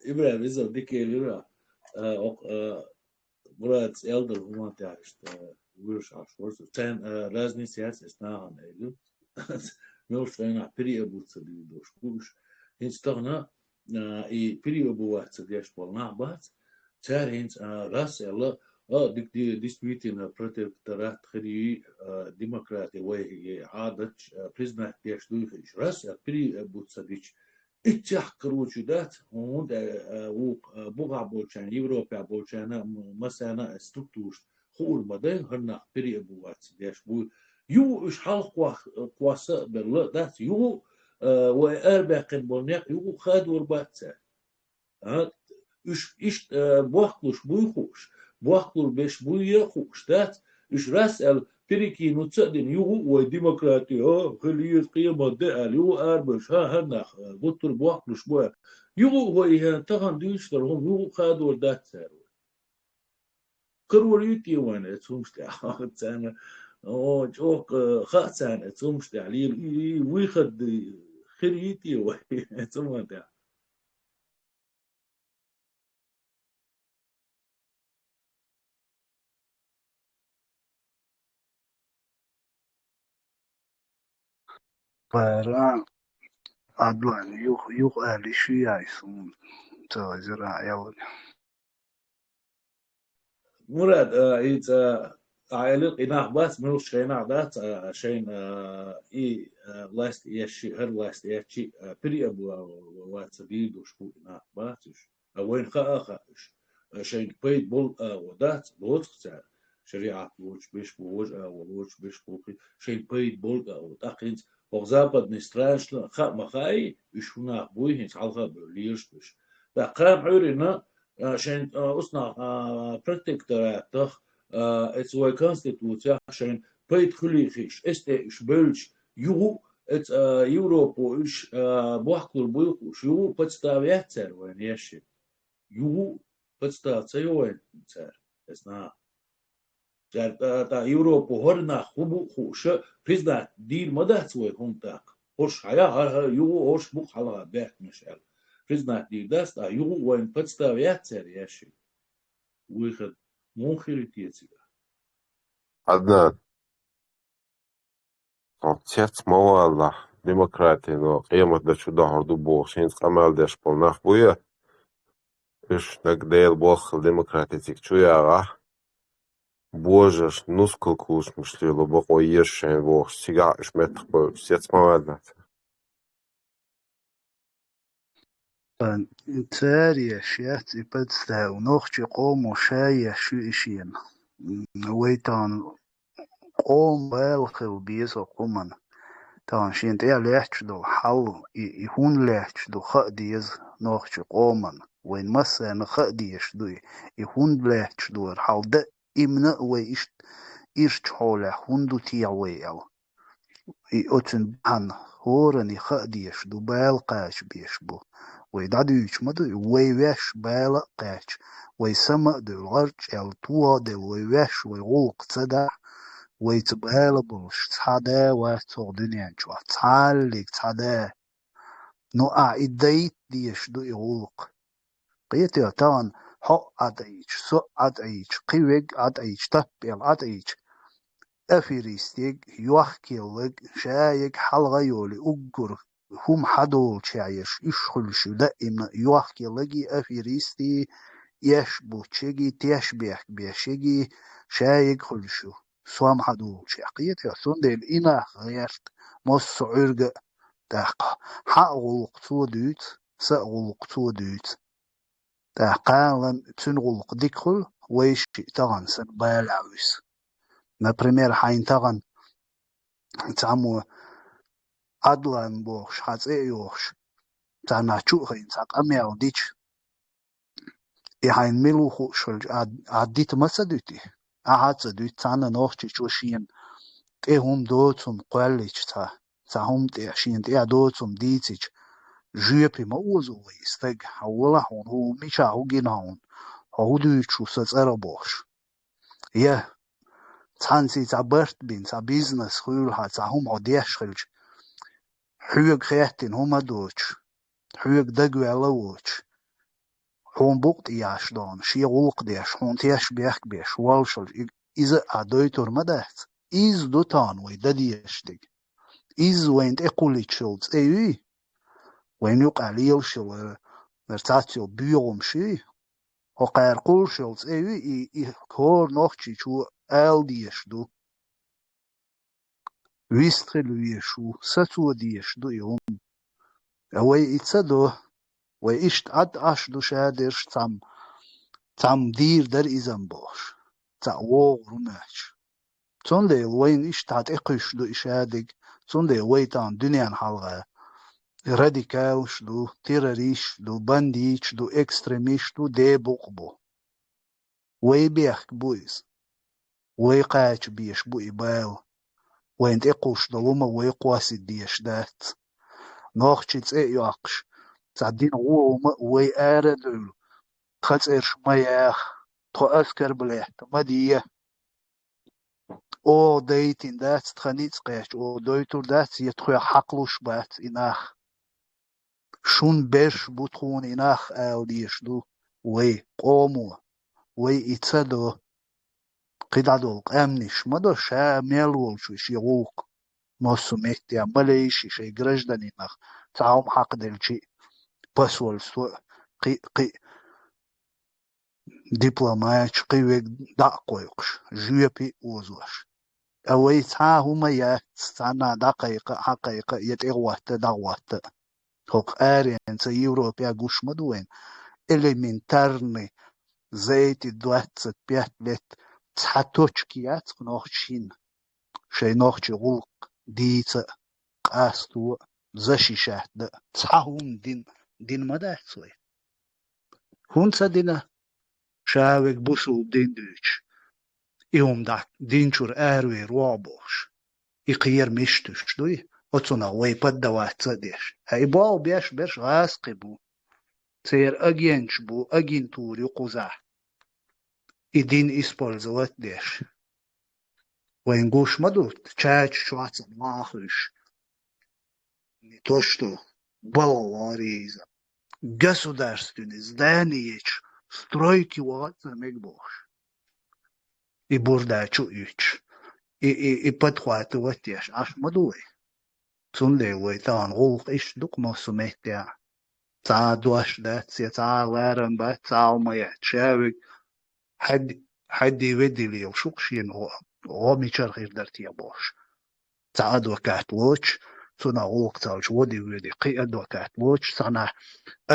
ИбрахӀим, иза дика элира, а, окх-, а, Мурадс элдал хӀума тӀехь иштта, а, вуьйш Ӏаш вара со. Царна, а, разница яц, эс нахана элира. Муьлххачу хенахь переобуться дийр долуш бу уьш. ХӀинца тахана, а, и переобуваться деш болу нах бац, цара хӀинца, а, раз аьлла, а, дик-, ди-, действительно протекторат хир ю, а, демократи вай, и, Ӏадаташ, а, признать деш дуй хиъча. Раз аьлла, переобуться дича, итт чехка карочу дац, хӀунда, а, вукху, а, бухахь болчарна, Европехь болчарна, м-, массарна а структурашна хуур ма дай, хӀара нах переобуваться деш бу. Юха уьш хьалха кхох-, кхосса а белла дац, юха, а, вай арабаьккхина болу некъ юха хадор бац цара. А? Уьш иштта, а, бохкалуш буй хууш, бохкалур беш буй а хууш дац, уьш раз аьлла, перекинуться а дина, юха а вай демократи, о, хила еза къемат де аьлла, юха а арабевлла, хӀа, хӀара нах, а, гуттар а бохкалуш бу аьлла. Юха а вай, хӀа, тахана дуьйцуш дара хӀума, юха а хадор дац цара вай. Карор ю те вайна оцу хӀумаш тӀехь? Царна, о, чӀогӀа, а, хаьа царна оцу хӀумаш тӀехь лела, и, и, выход хир ю те вай оцу хӀуман тӀехь? Пара, Адлан, юха, юха али шу яй суна, ца вазира аьлла. Мурад, а, иза, а, Ӏелира, и нах бац, муьлххачу хенахь дац, а, шайна, а, и, а, власть еш ши, хӀара власть еш ши, а, переобуваться дийр долуш бу и нах бац уьш. А вайна хаа а хаьа уьш. А, шайна пайда болу агӀо дац, лоцух цара. ШариӀат лоцуш беш бу, важа агӀо лоцуш беш бу, кхин шайна пайда болу агӀо. ТӀаккха хӀинца хӀокху западный странашна хаа ма хаьий, уьш хӀун нах буй, хӀинца хьалха а бевлла лелаш бу уьш. ТӀаккха кхана Ӏуьйранна, а, шайн, а, уснах, а, протекторатах, а, эца вай конституцех шайн пайда хуьлий хиш, эс тӀе уьш бевлча, юха а эца, а, Европо уьш, а, бохкалур буй хууш, юха а подстава яц цара вайна еш ши. Юха а подстава ца йо вайна цара, эс наха. Цара тӀа, тӀа Европо хӀора нах хӀун бу хууша, признать дийр ма дац вай хӀума тӀаккха. ХӀорш хьая, хӀара, хӀара, юха а хӀорш бу хьалха баьхкинарш аьлла. Признать дийр дац, тӀаккха юха а вайна подстава яц цара еш ши. Выход муха хир ю те цигахь? Аднан, хьо цец ма валахь, демократино къематде чу дохьур ду бохуш, хӀинца къамел деш болу нах буй, уьш нагахь Делан болх хилла демократицига чу ягӀахь, божаршна нускал кучамаш лело бакъо еза шайна бохуш, цигахь уьш меттах бевлла, цец ма валахь. Цара еш яц и подстава, нохчи къомо ша еш ю и шена. М, вай тахана къоман бала хила беза хӀокху хӀуманна. Тахана шена тӀехь лаьтташ долу хьал, и, и хӀунда лаьтташ ду хаа деза нохчи къоманна. Вайн массарна хаа дезаш ду и, и хӀунда лаьтташ ду хӀара хьал, дан имна а вай иштта ирчу хьолехь хӀунда ду техьа вай аьлла. И оцун бахьана хӀоранна хаа дезаш ду, бала кхача безаш бу. Вай дӀадуьйцуш ма ду, вай ваьш бала а кхаьча, вай сама а девлла, гӀарчӀел тоха а делла, вай ваьш, вай гӀуллакх ца дахь, вайца бала болуш цхьа да вац хӀокху дуьнен чохь, цхьаллиг цхьа да. Ну, ахь и дайта дезаш ду и гӀуллакх. Кхетий, тахана хьо а ӀатӀайча, со а ӀатӀайча, кхин верг а ӀатӀайча, таппел ӀатӀайча, аферистиг, йохкаелларг, шаерг хьалха а йолий, уггар хӀума хьадолучехь ерш уьш хуьлуш ю даимна, йохкаелларгий, аферистий, эш буттаргий, тешнабехк бешаргий, шаерг хуьлуш ю. Сом хьадолучехь, кхетий, цундела и нах гӀерта массо а Ӏуьрга а. ТӀаккха хьан а гӀуллакх цо дуьйцу, сан а гӀуллакх цо дуьйцу. ТӀаккха кхана цуьнан гӀуллакх дика хуьлу, вай шиъ тахана санна балехь вуьсу. Например, хьайна тахана цхьаммо Ӏадлан бохуш, хьан цӀе а йохуш, царна чу а хиъна цхьа къамел дича, и хьайна мила ву хууш хилча, ахь, ахь дита ма ца дуьтий? Ахьа а ца дуьту, цхьанна нохчичо шена тӀе хӀума доцу хӀума кхоьллича, цхьа, цхьа хӀума тӀе, шена тӀе доцу хӀума дийцича, жоьпе ма озо вай и стаг, хьан валахь хьуна, хӀун мичахь хӀун гина хьуна, хьо хӀун дуьйцуш ву сан цӀарах бохуш. Я цхьаьнций цхьа барт бина, цхьа бизнес хуьлу хьан, цхьа хӀума хьо деш хилча, хьоьга хеттина хӀума а доцуш, хьоьга дагаваьлла а воцуш, хьуна букъ тӀе яш дохуна, шен гӀуллакх деш, хьуна тешнабехк беш, воллушалц и-, иза а дойтур ма дац. Иза ду тахана вай дан дезаш дерг. Иза вайна тӀекхуллуш йолу цӀе юй, вайна юкъахь лелаш йолу, хӀара цхьацца йолу боьхамаш юй, хӀокхара кхуллуш йолу цӀе юй, и, и хӀора нохчичо ала дезаш ду. Вистхила везаш ву, сацо дезаш ду и хӀума. Ткъа вай и ца до, вай иштта Ӏад Ӏаш ду шадерш цхьамма, цхьамма дийр дара иза-м бохуш, цхьаъ вогӀур ву моьттуш. Цундела вайна иштта тӀекхуьйсуш ду и шадерг, цундела вай тахана дуьненна хьалха радикалаш ду, террористаш ду, бандиташ ду, экстремисташ ду, дебукъ бу. Вай бехк бу иза. Вай кхача безаш бу и бала. Вайна тӀекхуьуш долу хӀума вай кхоссийта дезаш дац. Нохчийн цӀе а йоккхуш, цхьа дина вон хӀума а вай ара а девлла, тхан цӀераш ма яха, тхо оскорблять ма де. Оха дайтина дац, тхан ницкъ кхаьчча, оха дойтур дац, я тхоьга хьакхалуш бац и нах. Шуна берш бу тхуна и нах ала дезаш ду вай къомо, вай и ца до. КхидӀа долу къаьмнаш ма до, ша мел волчу шен гӀуллакх. Массо а меттехь ма лайша шайн гражданинах, цхьа хӀума хьакхаделчи а, посольство а, кхин, кхин дипломаташ, кхин верг дӀа а кхойкхуш, жоьпе а озош. Ткъа вай цхьа а хӀума яц, цхьанна дӀакхайкха а, хьакхайкха а, я тӀегӀотта а, дӀагӀотта а. ХӀокху аренца Европехь гуш ма ду вайна. Элементарный, за эти двадцать пять лет цхьа точка яц-кх нохчийн. Шайн нохчийн гӀуллакх дийца а, къасто а, защищать дан а. Цхьа хӀума дин, дин ма дац вай. ХӀунда ца дина? Ша верг бусулба дин дуьйцуш, и хӀума дӀа дин чуьра аравер вогӀу бохуш. И кхера миштуш дуй, оцунах вай поддаваться а деш. Хьа и болх беш берш гӀазкхи бу. Церан агенташ бу, агентура ю кхузахь. И дин использовать деш. Вайн гуш ма ду, чача чохь а ца махуьйш. Не то что балгӀа варийза. Государственный зданиечу стройки ваха а ца мега бохуш. И бурда чу а уьттуш. И, и, и подхватывать еш Ӏаш ма ду вай. Цундела вай тахана гӀуллакх иштта ду-кх массо а меттехь. Цхьа а дош дац, я цхьа а ларам бац, цхьа а хӀума яц. Ша верг хьаьдди-, хьаьдди-ведди лелаш ву-кх шена гӀо-, гӀо мичара хир дара те бохуш. Цхьа адвокат лоцуш, цунах гӀуллакх ца луш, води-воьди кхин адвокат лоцуш, цхьанхьа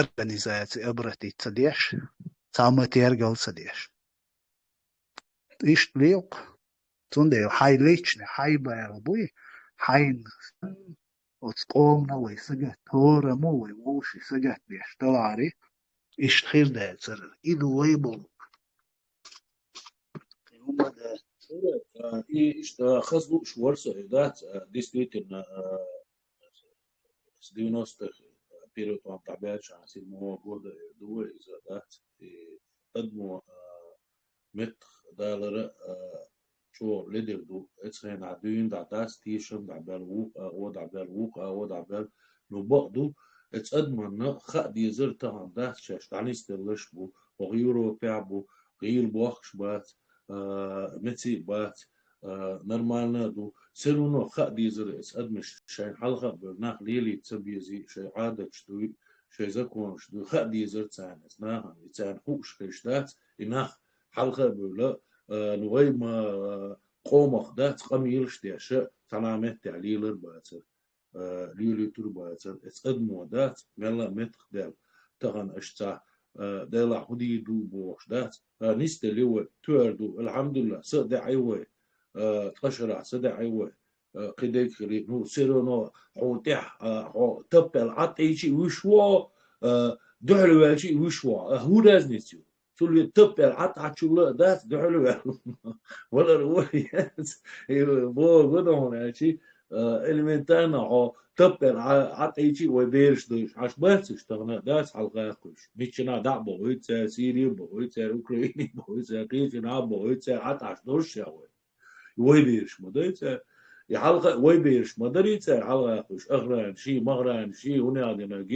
организаци обратиться деш, цхьа ма тергал ца деш. Иштта лело-кх. Цундела хьайн личный, хьайн бала буй, хьайна санна, оцу къомана вай сагатта, хӀораммо вай вовшийн сагатта деш даларе, иштта хир дацара. И ду вай болу. ХӀумма дац. Э, и иштта хаза лууш вара со, э, дац, э, действительно, э, с девяностых, э, первый план дӀабаьлча, седьмого года, э, ду вай иза, дац, и адамо, э, меттах далара, э, чӀоагӀа ледир ду, эцу хенахь дуьйна дӀа дац, тешам дӀабаьлла, вукху агӀо дӀабаьлла, вукху агӀо дӀабаьлла, ну, бакъ ду, эцу адаманна хаа дезар тахана дац шаьш, дӀанисделларш бу, хӀокху Европехь бу, гӀийла бохкуш бац, а, меций бац, а, нормально а ду. Все равно хаа дезар эцу адамаш шайн хьалха а бевлла, нах лелийта ца безий, шайн Ӏадаташ дуй, шайн законаш дуй, хаа дезар царна эцу нахана, и царна хууш хезаш дац, и нах хьалха а бевлла, а, ну, вай ма, а, къомах дац, къамелаш деш, цхьана меттехь лелар бацара. Э, лелуьйтур бацара, эцу адамо дац, мелла а меттах даьлла. Тахана аша цхьа, э, Делахь хӀун дийр ду бохуш дац. Э, нисделла ю вай, тоьар ду, алхьамдулиллахӀ, са а даьӀий вай, э, ткъа шарахь са а даьӀий вай, э, кхидерг хили. Ну, все равно хьо тӀехь, э, хьо таппел Ӏа тӀейчи а вуьш ву, э, дуьхьал ваьлчи а вуьш ву. Э, хӀун разница ю? Цул ве таппел Ӏа тӀачулла а дац, дуьхьал ваьлла. Валар ву яц. И бо гу ду хьуна аьлчи, э, элементарно хьо таппел Ӏа, Ӏа тӀейчи а вай бераш дойуш. Ӏаш бац уьш тахана а дац хьалха а кхуьйсуш. Миччанхьа дӀа а бохуьйту цара, Сири а бохуьйту цара, Украини а бохуьйту цара, кхечанхьа а бохуьйту цара, Ӏа тӀаш долуш ша вай. Вай бераш ма дай цара. И хьалха вай бераш ма дарий цара, хьалха кхуьйсуш. Охрана ши, махрана ши, хӀунда динарг,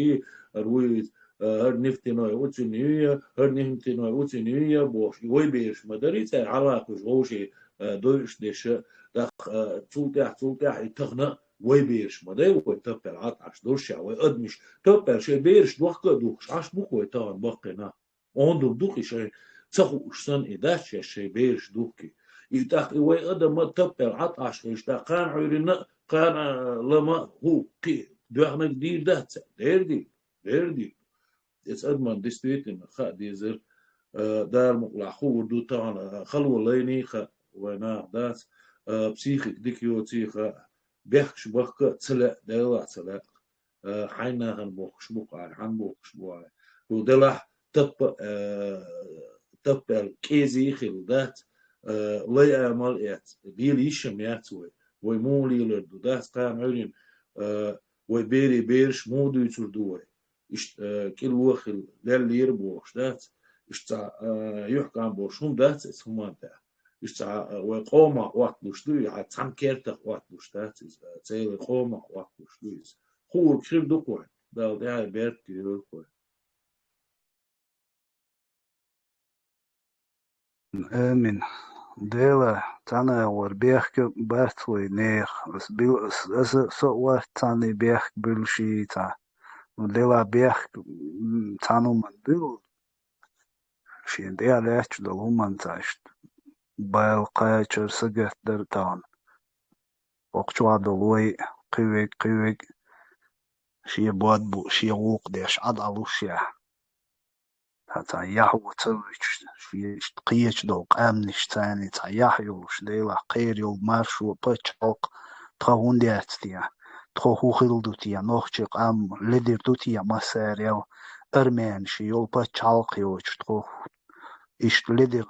хӀара вуй, э, хӀара нефтяной уцин ю я, хӀара нефтяной уцин ю я, бохуш. И вай бераш ма дарий цара, хьалха кхуьйсуш вовший, э, дойуш деш, тӀаккха, э, цул тӀаьхьа, цул тӀаьхьа и тахана вай бераш ма дай, вай таппел Ӏа тӀаш долуш ша, вай адамаш таппел шайн бераш дохка а духкуш, Ӏаш бу-кх вай тахана баккхий нах. Онда ду-кх и шайн ца хууш санна, и дац шаьш шайн бераш духки. И тӀаккха и вай адам а таппел Ӏа тӀаш хилча, тӀаккха кхана Ӏуьйранна а, кхана, а, лама а хӀу кхин доьхнарг дийр дац царна? Дер дийр, дер дийр. Эцу адаман действительно хаа дезар, а, Дала мукъалахь хуур ду тахана, а, хало лайний хаьа, вайн наха дац, а, психика дика йоций хаьа, бехкаш бахка а ца лаьа, Делахь ца лаьа. Э, хьайн нахана бохкуш бу-кх, хьан бохкуш бу. Ду делахь таппа, э, таппел кӀезий хилла дац, э, лай амал эц, лела йиш а яц вай. Вай муха лелар ду, дац кхана Ӏуьйранна, э, вай берийн бераш муха дуьйцур ду вай. Иштта, э, кӀилло а хилла, леллера бохуш дац. Иштта цхьа, э, юьхькӀам болуш хӀума дац эцу хӀуманна тӀехь. Иштта цхьа, э, вай къомах Ӏотталуш ду, я цхьана кертах Ӏотталуш дац иза, э, церан къомах Ӏотталуш ду иза. Хуург хир ду-кх вайн, Дала тӀаьхье беркате йойла-кх вайн. Амин. Дела, цхьана агӀор бехк а бац вай нехан. Ас бил-, ас, аса со а вац цхьанний бехк буьллуш цхьа. Ну, дела бехк, м, цхьана хӀуманна буьллу. Шена тӀехь лаьтташ долу хӀуманца иштта бала кхачар, сагатдар тахана. Окху чохь долу вай, кхин верг, кхин верг, шен бод бу, шен гӀуллакх деш, Ӏа дӀалуш яхь. Цхьа, цхьа яхь ву ца вуьйцуш, шен иштта кхечу долу къаьмнаш царний цхьа яхь йолуш, Делахь кхеран йолу маршо, пачхьалкх, тхан хӀунда яц те? Тхо хӀун хилла ду те? Нохчийн къам ледир ду те массарел? Армянашна йолу пачхьалкх йоцуш тхо иштта ледир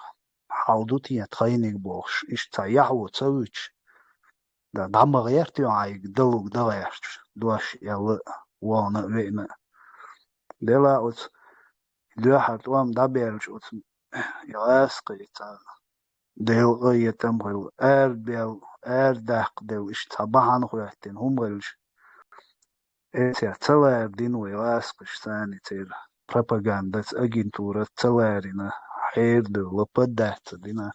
хьал ду те тхайниг бохуш, иштта цхьа яхь ву ца вуьйцуш, да, дӀа ма гӀерта хьайга далуг дан гӀерташ, дош аьлла а, вахана а, веана а. Дела оцу дуьххьара тӀом дӀабаьлча оцу и гӀазкхий цхьа Делан къинхетам хилла, арадевлла, арадаккха девлла, иштта цхьа бахьана хӀоьттина хӀума хилча, эцех ца лара дина вай гӀазкхаш царна церан пропагандацара, агентурацара ца ларийна, хьерадевлла, поддаться дина.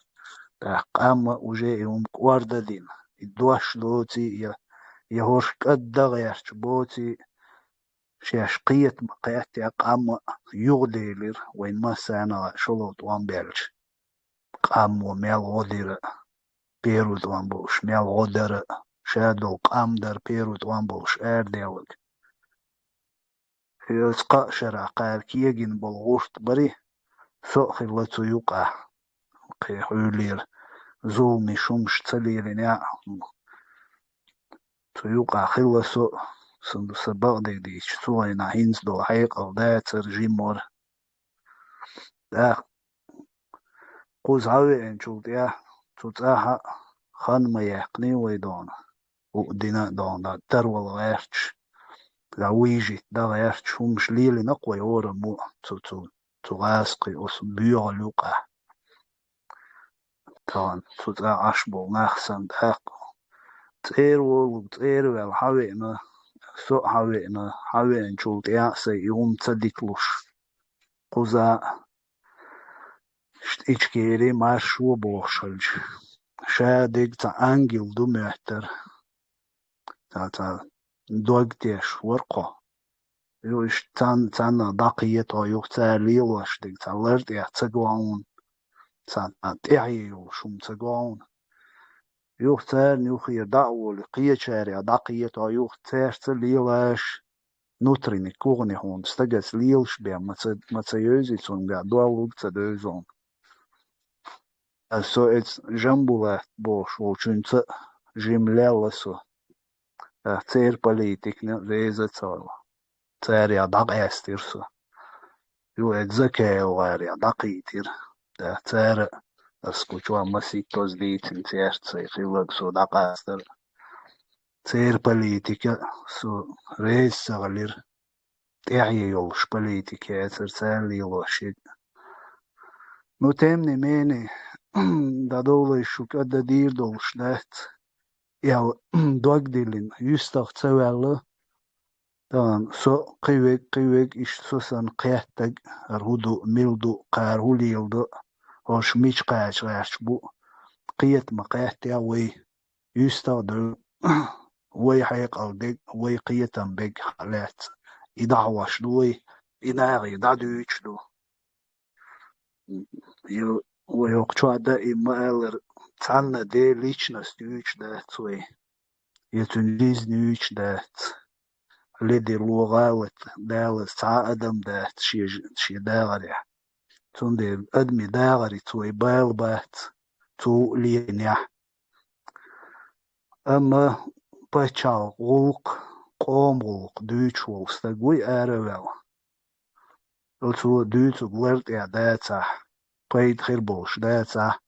ТӀаккха къам а уже и хӀума кӀордадина, и дош доций, я, я хӀорш кӀаддан гӀерташ боций, шаьш кхетам кхеттехь къам а юхаделира вайн массарна а шолгӀа тӀом баьлча. Къамо мел гӀо дира, первый тӀом болуш, мел гӀо дара, ша долу къам дара первый тӀом болуш арадаьлларг. Оцу кхаа шарахь кхара кегина болу гӀурт бари, со а хилла цу юкъахь, кхин хьуьллера зуламе шумаш ца лелийнехь а, цу юкъахь хилла со а, сан, сан бакъдерг дийцича, цу хенахь хӀинца долу хьекъал дацара, жима вара. ТӀаккха кхуза схьавеанчул тӀаьхьа цу цӀахьа хан ма яьккхиний вай дона. У дина а дона, да, тарвала гӀерташ, да, вижит да гӀерташ, хӀумаш лелина кхой орам бу цу, цу, цу гӀазкхи, оцу боьгӀал юкъа. Тахана цу цӀа Ӏаш болу нах санна тӀаккха. ЦӀера волу, цӀера ваьлла хьан веана, со а хьан веана, хьан веанчул тӀаьхьа а сайн и хӀума ца диталуш. Кхуза а, Штичкери маршо бохуш хилча, ша дерг цхьа ангел ду моьттара. Цхьа, цхьа дог теш вара кхо. Ю иштта цан-, цанна дӀакхета хьо, юха цара лелош дерг цхьа лар тӀехь ца го хьуна, цхьа тӀаьхье йолуш хӀума ца го хьуна. Юха царна юххера дӀа а волий, кхечарех дӀакхета хьо, юха цаьрца лелаш, нутрини кухни хьуна стагаца лелаш бен ма ца, ма ца евзий цуьнгахь, доллуг ца девза хьуна. Аса со эца Жамбулат бохуш волчуьнца а жима лелла со. Ткъа церан политикана а реза а ца вала. Царех дӀакъаьстира со. Ю эца ЗакаевгӀарех дӀакхийтира. ТӀаккха цара а, аса кху чохь масийттаза дийцина церца сайн хилларг, со дӀакъастара. Церан политика а со реза ца хилира. ТӀаьхье йолуш политика яцара цара лелош ерг. Ну, тем не менее, дӀадовлий, шуьга а дан дийр долуш дац, аьлла, дог диллина, юьстах ца ваьлла. Тахана со кхин верг, кхин верг, иштта со санна кхеттарг, хӀара хӀун ду, мила ду, кхара хӀун леладо, хӀорш мича кхача гӀерташ бу, кхета ма кхеттехь вай. Юьстах а девлла, вай хьекъал дерг, вай кхетам берг хьалаьцна, и дӀахьош ду вай, и нахе дӀадуьйцуш ду. Ю, вай хӀокху чохь дан и ма-аллара, цхьанна де личность юьйцуш дац вай, я цуьнан жизнь юьйцуш дац. Ледарло, гӀалат далаза цхьа а адам дац шен ж-, шен дагӀарехь. Цундела адамийн дагӀарица вай бала бац, цо а лелийнехь. Амма пачхьалкхан гӀуллакх, къоман гӀуллакх дуьйцуш волу стаг вуй ара а ваьлла. Оцо дуьйцург лар тӀехь дацахь, пайда хир болуш дацахь,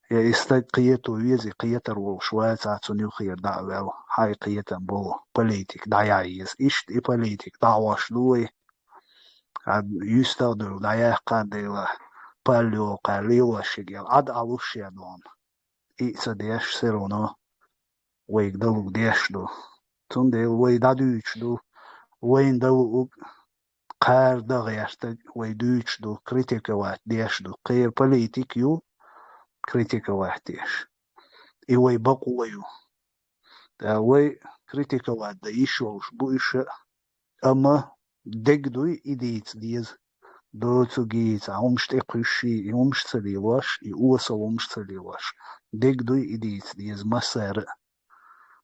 я и стаг кхето веза, и кхетар волуш вацахь, цунна юххера дӀа а ваьлла, хьайн кхетам болу политика дӀаяхьа еза. Иштта и политика дӀахьош ду вай. Ткъа юьстах а девлла дӀаяьккхина дела, паллио кхара лелош ерг, Ӏад Ӏалуш а дона, и а ца деш, все равно вайга далург деш ду. Цундела вай дӀадуьйцуш ду, вайна дан луург, кхара дан гӀертарг вай дуьйцуш ду, критиковать деш ду. Кхеран политика ю, критиковать деш. И вай бакъо ю. ТӀаккха вай критиковать дан йиш йолуш бу уьш а, амма дерг дуй и дийца деза. Доцург йийца, хӀумаш тӀе кхуьссий, и хӀумаш ца лелош, и осал хӀумаш ца лелош. Дерг дуй и дийца деза массара а.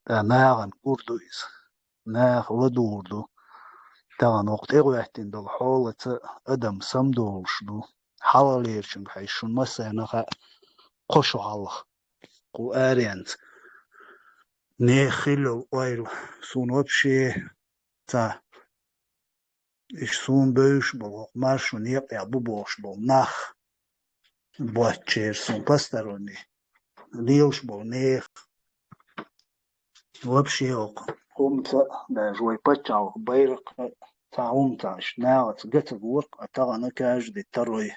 ТӀаккха нахана кӀур ду иза. Наха ладугӀур ду. Тахана хӀокху тӀегӀоьттина долу хьолаца адам самадолуш ду. Хьалхалерчуьнга хьаьжча, шуна массарна а хаьа, кхо шо хьалха, кху аренца нехан хилла йолу ойла суна вообще ца, иштта суна бевзаш болу, хӀокху маршо некъа тӀехь бу бохуш болу нах, боцчеран суна посторонний лелаш болу нехан. Вообще хӀокху хӀумаца а, даже вай пачхьалкхан байракх а, цхьа хӀумаца а иштта нахаца ган ца гора, а тахана каждый второй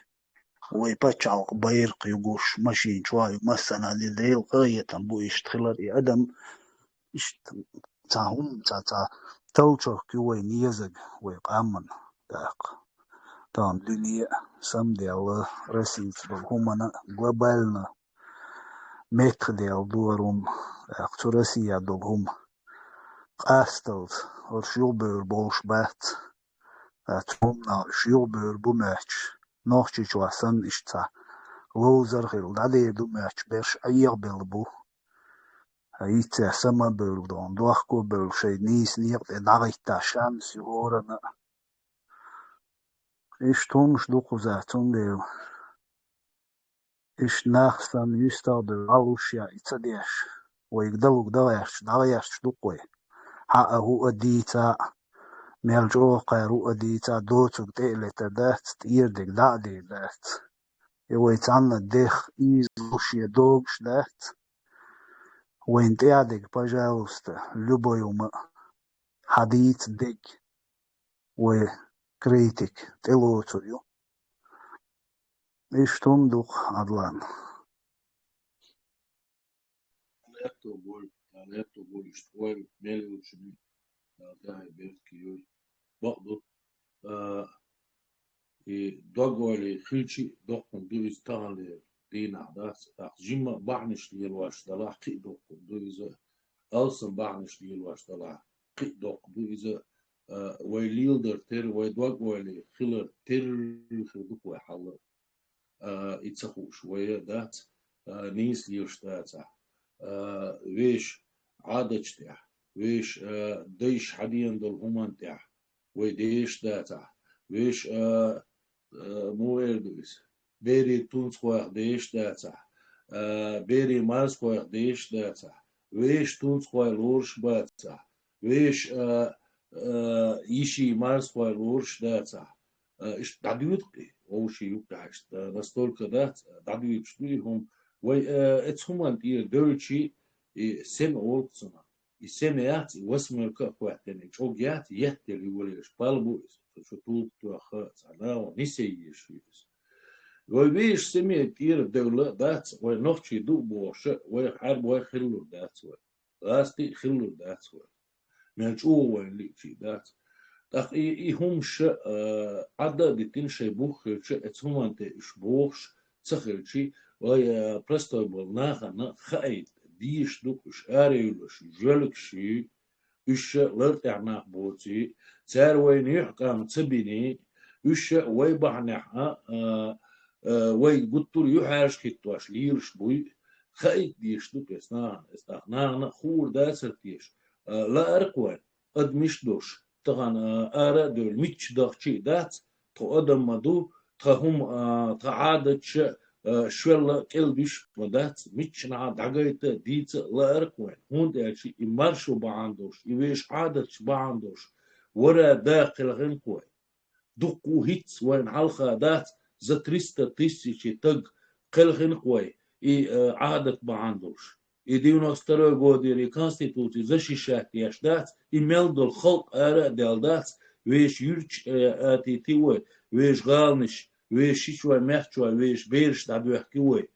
вай пачхьалкхан байракх ю гуш, машина чохь ю, массанхьа а, Делан къинхетам бу иштта хилар, и адам иштта цхьа хӀума, цхьа, цхьа толчок ю вайна езарг, вай къоман, тӀаккха. Тахана дуьне а самаделла, Россица долу хӀуманна а глобально меттахделла дара хӀума, тӀаккха цу Россия долу хӀума. Къасталц, хӀорш юхабевр болуш бац. Ткъа цу хӀуманах уьш юхабевр бу моьттуш, Нохчийчохь санна иштта цхьа ловзар хилла дӀадер ду моьттуш, берш Ӏехабелла бу. Ткъа йиццехь сама а бевлла, дохко а бевлла, шайн нийса некъа тӀе дӀахӀиттахь шанс ю хӀоранна а. Иштта хӀумаш ду кхузахь, цундела. Иштта нах санна юьстах а девлла, Ӏалуш а и ца деш, вайга далург дан гӀерташ, дӀагӀерташ ду-кх вай. Хьан а хӀуъа дийца а, мел чӀогӀа кхара хӀуъа дийца а, доцург тӀе а летар дац, тӀера дерг дӀа а дер дац. И вай цхьанна дех ийза луш я догуш дац. Вайн тӀаьхьа дег, пожалуйста, любой ума хьадийца дег, вай критик тӀелоцур ю. Иштта хӀума ду-кх, Ӏадлан. Лаьтто боль, лаьтто боль, иштта ойла мел йолчунна, Дала тӀаьхье беркате йойла. Бакъду, а, и дог-ойла хилча а доккха хӀума ду иза таханлера дийнахь дац, тӀаккха жимма бахьанаш лелош далахь, кхин а доккха хӀума ду иза, алсам бахьанаш лелош далахь, кхин а доккха ду иза, а, вай леладар тера, вай дог-ойла хилар тера хир ду-кх вай хьал. А, и ца хууш вай дац, а, нийса лелаш дацахь, а, вешан Ӏадаташ тӀехь, вешан, а, дайша хьадеана долу хӀуманна тӀехь вай дешаш дацахь, вешан, а, а, муха эр ду иза, берийн тунцхойх дешаш дацахь, а, берийн марзхойх дешаш дацахь, вешан тунцхой лоруш бацахь, вешан, а, а, йишийн марзхой лоруш дацахь, а, иштта дӀадоьду-кх и, вовшийн юккъехь иштта настолько дац, дӀадоьдуш ду и хӀума. Вай, а, эцу хӀуманна тӀера девлча, и сема олу-кх цунах. И сема яц, и восьмёрка а хӀоьттина, и чӀог яц, еттелла и валераш. Пал бу иза, цу чу тулг тоьхна цхьа нагӀо нисъе езаш ю иза. Вай вешан семе тӀера девлла а дац, вай нохчий ду а бохуш а, вай хьарбой хилалур дац вай. ГӀазкхий а хилалур дац вай. Мел чӀогӀа вайна лиъчий дац. ТӀаккха и, и хӀумаш, а, Ӏадда а дитина шайн бух хилча, эцу хӀуманна тӀе уьш бохуш ца хилчий, вай, а, простой болу нахана хаийта дезаш ду-кх уьш араюьйлуш, жоьлгаш ю, уьш лар тӀехь нах боций, цара вайна юьхькӀам ца биний, уьш вай бахьанехь а, а, а, вай гуттар а юьхьӀаьржа хӀиттош лелаш буй, хаийта дезаш ду-кх эцу нахана. Эцу тӀаккха нахана а хуур дацара теша, а, лаар-кх вайна, адамаш а долуш, тахана, а, ара а девлла, мичча дахчий а дац, тхо адам ма ду, тхан хӀума, а, тхан Ӏадаташ а, а, шолла а кӀел дуьсуш ма дац, миччанхьа дӀагайта а, дийца а лаар-кх вайна, хӀунда аьлча и маршо бахьана долуш, и вешан Ӏадаташ бахьана долуш, вара да кхелхина-кх вай. Дуккха а хӀинца вайна хьалха дац, за триста тысяч таг кхелхина-кх вай, и, а, Ӏадат бахьана долуш. И девяносто второй годера и конституци защищать деш дац, и мел долу халкъ ара а даьлла дац, вешан юьрташ, э, атийти вай, вешан гӀаланаш, вешан шичой, маьхчой, вешан бераш дӀадоьхки вай,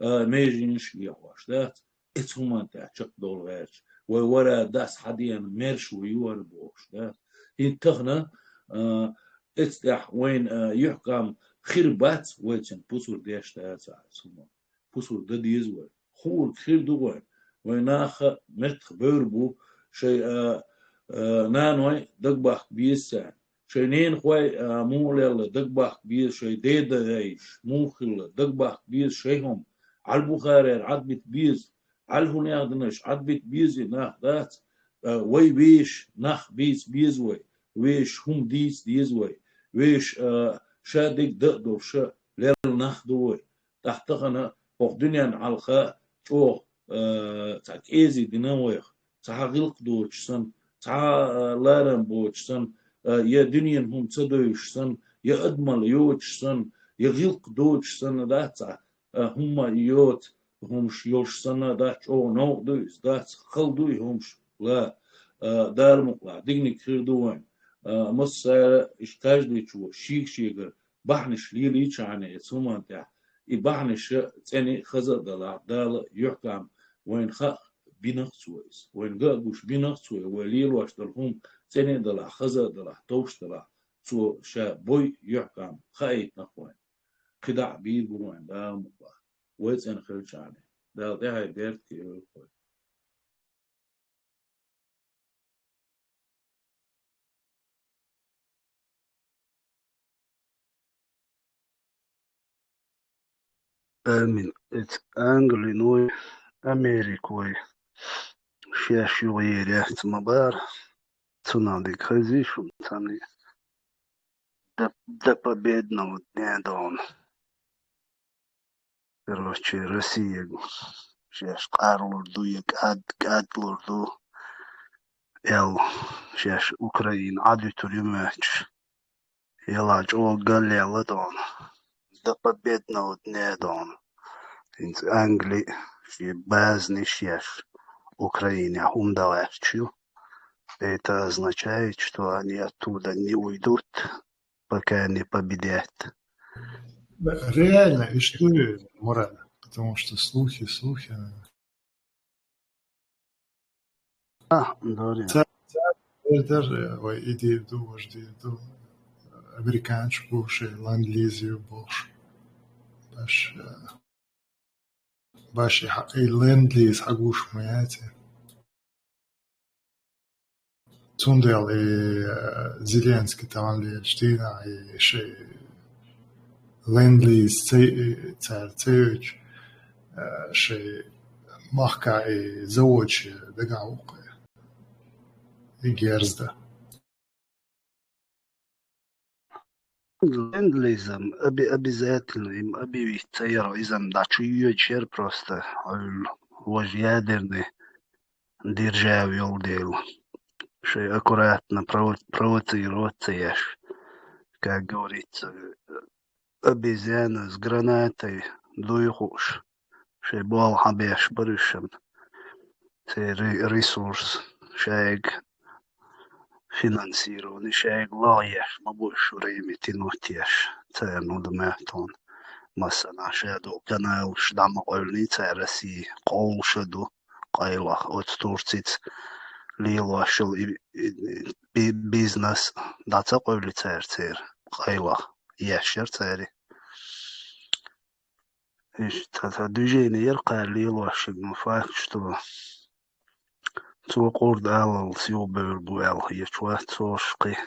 а, меженаш а лехош дац. Эцу хӀуманна тӀехь чекхдовла гӀерташ, вай вара дас хьадеана мерш ву юара бохуш дац. ХӀинца тахана, а, эцу тӀехь вайна, а, юьхькӀам хир бац, вай цуьнан пусар деш дацахь эцу хӀуманна. Пусар дан деза вай. Хуург хир ду вайн. Вайн наха меттах бевр бу, шайн, а, а, наной дагабахка беза царна. Шайн ненахой, а, муха лелла дагабахка беза, шайн деда яйш муха хилла дагабахка беза шайн хӀума. Ӏаль-Бухарера Ӏадбита беза, Ӏаль хӀун яхдинарш Ӏадбита беза и нах дац. А, вай вешан нах бийца беза вай, вешан хӀума дийца деза вай, вешан, а, ша дерг дан а долуш лелла нах ду вай. ТӀаккха тахана хӀокху дуьненна хьалха чӀогӀа, а, цхьа кӀезиг дина вайх, цхьа гӀиллакх доцуш санна, цхьа, а, ларам боцуш санна, а, я дуьненан хӀума ца девзаш санна, я адамалла йоцуш санна, я гӀиллакх доцуш санна дац цхьа, а, хӀумма йоцу хӀумаш йолуш санна дац, чӀогӀа новкъа ду иза дац, хала ду и хӀумаш, ла, а, Дала мукъалахь, диканиг хир ду вайн. А, массара а иштта каждыйчо шега-шегара бахьанаш лелийчхьана эцу хӀуманна тӀехь, и бахьанаш цӀена а, хаза а далахь, Дала юьхькӀам вайна хаа бина-кх цо иза. Вайна ган а гуш бина-кх цо, вай лелош долу хӀума цӀена а далахь, хаза а далахь, товш а далахь, цо ша бой юьхькӀам хаийтина-кх вайна. КхидӀа а бийр бу вайн Дала мукъалахь. Вай цӀена хилчхьана. Дала тӀаьхье беркате йойла-кх вай. Амин. Эцу Англиной, Америкой шаьш юхаерехь ма бара. Цунах дика хезий шуна цхьаьна? До, до победного дня, дона. Короче, Россияга шаьш къарлур ду, я кӀад-, кӀадлур ду, аьлла, шаьш Украина Ӏадуьтур ю моьттуш. Яла чӀогӀа галъяьлла дона. до победного дня, дон. ХӀинца Англи шен базанаш еш Украинехь хӀума дан лаьтташ ю. Это означает, что они оттуда не уйдут, пока не победят. Да, реально, история, Мурат, потому что слухи, слухи. А, дори. Цар, цар, цар, ой, идея ду, вож идея ду, американцы гуш, ленд-лиз ю бохуш. Баш, э, баш и хьа-, и ленд-лиз хьагуш ма яц. Цундела и, э, Зеленский тахана лелаш дийнахь и шайн ленд-лиз ца, э, цара ца йойтуш, э, шайн махкахь и заводаш дагахь ву-кх и герз дан. Ленд-лизам оби-, обязательно им объявить ца яр, иза-м дӀа чу йоьдуш яр просто, хьуьлла, важа ядерный держава йолу дела. Шайн аккуратно прово-, провоцировать ца еш, как говорится, обезьяна с гранатой дуй хууш, шайн болх хьабеш бара уьш шуна. Церан ре-, ресурс, шайга финансирование, шайга лоха еш ма бу уьш, время тянуть еш, церан хӀун дан моьтту хьуна. Массанхьа ша долу каналаш дӀа ма къевлиний цара, Россия къовлуш а ду, къайлаха оцу Турцица лелош йолу и, и, би-, бизнес дӀа ца къевли цара церан, къайлаха еш яра цара. Иштта цхьа движение яра кхара лелош, но факт, что цо къурда алалц юхабевр бу аьлла хеташ вац цо уьш кхин.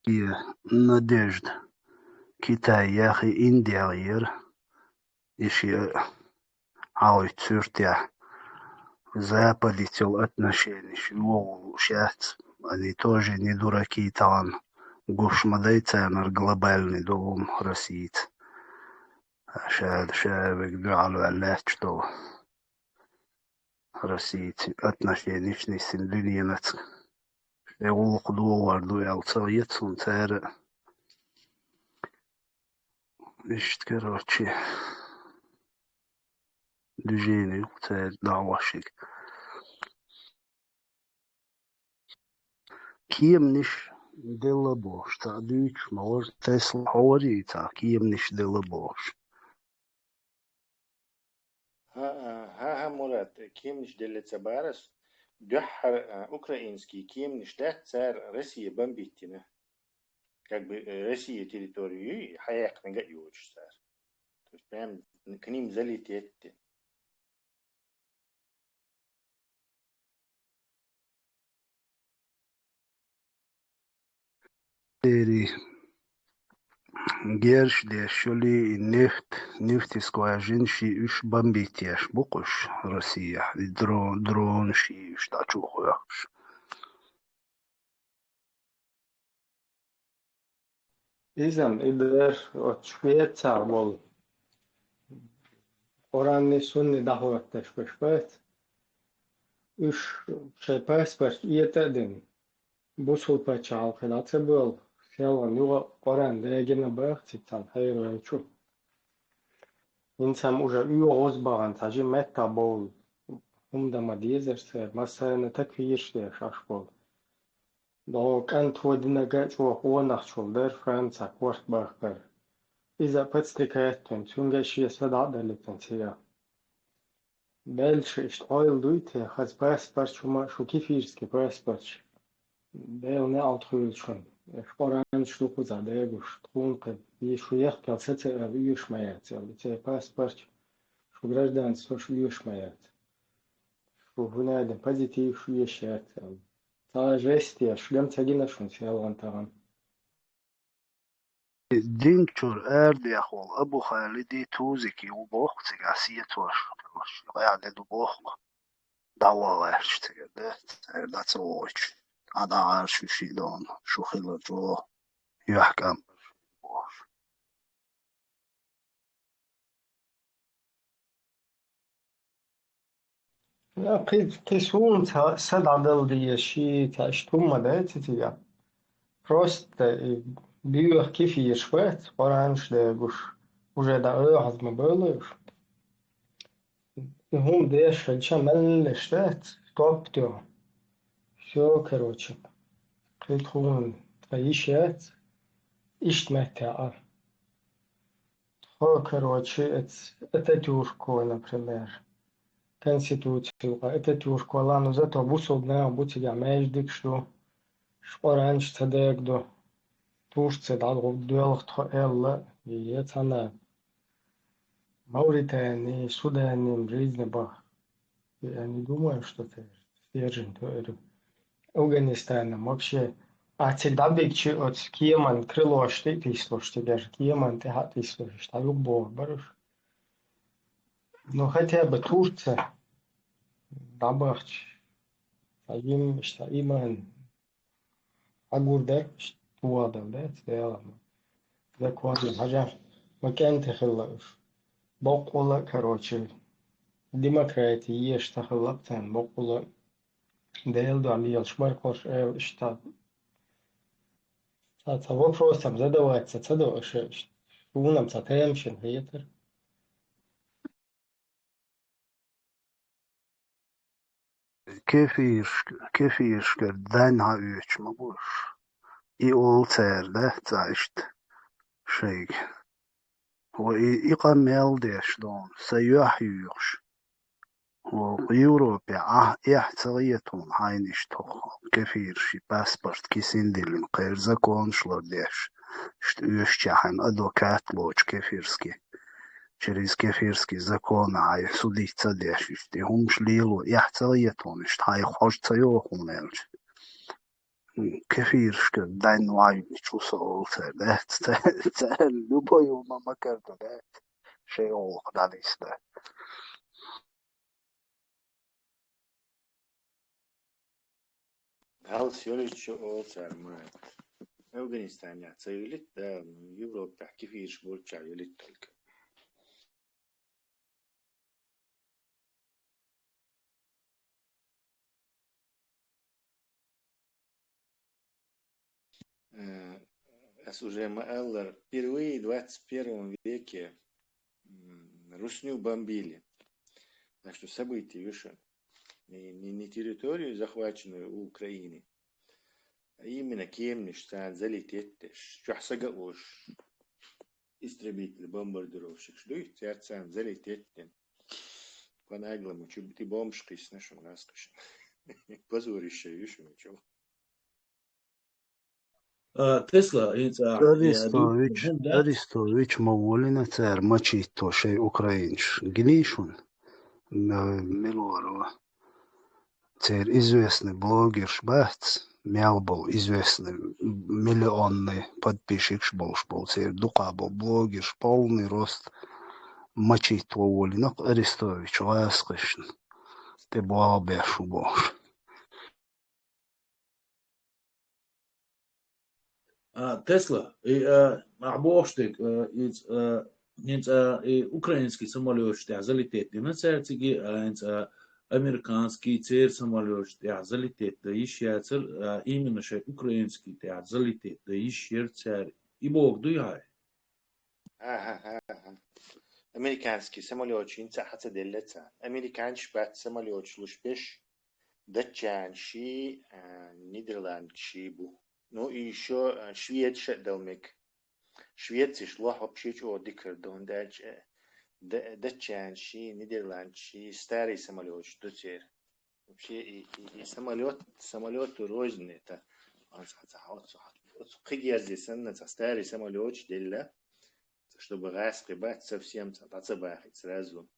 И Надежда. Китай яххе Индия яра, и шен хьалуьйту суьртехь Западица йолу отношениш йогӀу лууш яц. Они тоже не дураки, тахана гуш ма дай царнара глобальный долу Россица. Ша, ша вега дуьхьал ваьлла лаьтташ долу Россица отношениш нисдина дуьненацка. Шайн гӀуллакх догӀур ду аьлла ца хета суна цара. Иштта, короче, движение ю церан дӀахьошшиг. Кеманаш делла бохуш, цхьаъ дуьйцуш ма вара, Тесла хьо варий, цхьа кеманаш делла бохуш. ХӀа-, хӀа-, хӀа, Мурат, кеманаш делла ца бахара ас. Дуьххьара, а, украинский кеманаш дац, цара Россия бомбить дина. Как бы, э, Россия территорию юй, хьаяьккхинарг а йоцуш цара. То есть прям к ним залететь. Церан герз деш йолу и нефть, нефть скважинаш и уьш бомбить еш бу-кх уьш Россехь, и дро-, дронаш и уьш дӀа чу а хоьхкуш. Иза-м и дара оцу Швецехь болу къуранний, сунний дӀахӀотташ берш бац. Уьш шайн паспорт этӀа а дина, бусулба пачхьалкхе дӀа ца боьлху, селхана юха а къуран дагийна баха цига цхьана хьеравеллачу. ХӀинца-м уже оьгӀаз бахана цхьа жима меттахбовла хӀума дан ма дезара цара, массарна такфираш деш Ӏаш болу. ДогӀу кӀант вадинарг а чӀогӀа къонахчул дара, Францехь корта бахкара. Иза а подстрекать вина, цуьнга а шен са дӀа а далийтина цигахь. Беллачу иштта хьойла дуй те, хаза паспорт шу ма, шу кефирский паспорт шу. Делан неӀалт хуьлу шуна. Аша къуранаш ду кхузахь дегуш, тхуна кхин, и шу ехкал саца ала оьшуш ма яц аьлла. И церан паспорт шу гражданство шу оьшуш ма яц. Шу хӀунадин позитив шу еш яц аьлла. Цхьа жест еш, ган ца гина шуна селхана тахана. Дин чуьра арадехна волу Абу Халиди Тузики ву боху цигахь сетош, къаьхьа де ду боху. ДӀавахалаш цигара, да? Цара дӀа ца вогӀуьйтуш, дӀа дӀагӀараш ю ши дона, шу хилар чӀогӀа юьхькӀам бохуш. Я, кхы, кхы суна ца, са дӀадала деза ши, ца иштта хӀума ма дац цигахь. Просто и боьха кефираш бац, Къуръанаш дегуш, уже дӀаоьхьаза ма бовла уьш. И хӀума деш хилча, меллаш дац, стоп тоьхна. Всё, короче, кхин тхуна тхан йиш яц, иштта меттехь а. Тхо, короче, эц-, Ататюрко, например, Конституцию къа Ататюрко лан, ну зато бусулба нах бу цигахь, маьждигаш ду, Къуръанаш ца дагадо, Турция дӀадоьлху тхо аьлла, е цхьана Мавритани, Судани, жизни бах. Я не думаю, что это стержень твой. Афганистаном вообще. А цига дӀабигчи оцу кеман крылош тӀе а тийсалуш, цигара кеман тӀаьхьа а тийсалуш, иштта дӀаюхабохур бара уьш. Ну, хотя бы Турция дӀабахча, цхьа жимма, иштта иман хьагур дара, иштта тухадала, да, цу Делан законна хьажа, ма кӀентий хилла уьш. Боккъала а, короче, демократи еш ца хилла царна, боккъала а Делан дуьхьа лелаш бара-кх уьш, аьлла, иштта. Цхьа, цхьа вопросам задавать ца, ца до аша, иштта. Суна-м цхьа тема шина хетара. Кефирш-, кефиршкара дайн хьаоьцуш ма бу уьш. И олу цара, да, цхьа иштта шайга. Ва и, и къа мел деш ду, сан юьхь юьйхуш. Ва Европехь ахь эхь ца гӀетахь хьайна иштта хӀокху кефирши паспорт кисина диллина кхеран законаш лардеш, иштта оьшучехь хьайна адвокат лоцуш кефирски. Через кефирский закон хьайн судить ца деш, иштта и хӀумаш лело эхь ца гӀетахь, иштта хьайх хьожа ца йогӀу хьуна аьлча. Кефиршкара дайн вайна чу со олу цара, дац, цара, цара любой хӀума макар ду, дац, шайн гӀуллакх дӀанисдан. Галс йолуьйтуш олу цара ма. Афганистанехь ца йолуьйту, да, Европехь кефираш болчохь йолуьйту только. Э, ас уже ма-аллара, впервые в двадцать первом веке, м, русню бомбили. Так что событие, видишь, не, не, не территорию, захваченную у Украины, а именно кеманаш царна залететь деш, чохь сага ош. Истребитель, бомбардировщикаш дуй, цаьрца царна залететь дина. По-наглому, чу тӀе бомбаш кхиссина, шуна гӀаз кхиссина. Позорище ю шуна чу. А, Тесла, хӀинца, Арестович, я, Арестович ма волина цара мачитто шайн украинаш. Гиний шуна? М-, Милорова. Церан известный блогерш бац, мел болу известный, миллионный подписчикаш болуш болу, церан дукха болу блогерш, полный рост мачитто волинарг Арестович гӀазкхишна тӀе болх беш ву бохуш. А, Тесла, и, а, ахь бохуш дерг, а, иза, а, хӀинца, а, и украинский самолёташ тӀехь залететь дина цаьрцига, а, хӀинца, а, американский церан самолёташ тӀехь залететь дан йиш яцара, а, именно шайн украинский тӀехь залететь дан йиш яра цара. И боху дуй хьай? Ага, ага. Американский самолёташ хӀинца хьа ца делла царна. Американцаш бац самолёташ луш беш, датчанаши, а, нидерландцаши бу. Ну, и ещё, а, шведаш а дала мега. Шведцаш лохь вообще чӀогӀа дикар ду, хӀунда аьлча, а, д-, датчанаши, нидерландцаши старый самолёташ ду церан. Вообще, и, и, и самолёт, самолёту рознь это. Ан ца, ца, оцу, оцу кхин герзе санна, ца старый самолёташ делла, ца, чтобы гӀазкхи бац совсем, ца, дӀа ца бахийта сразу.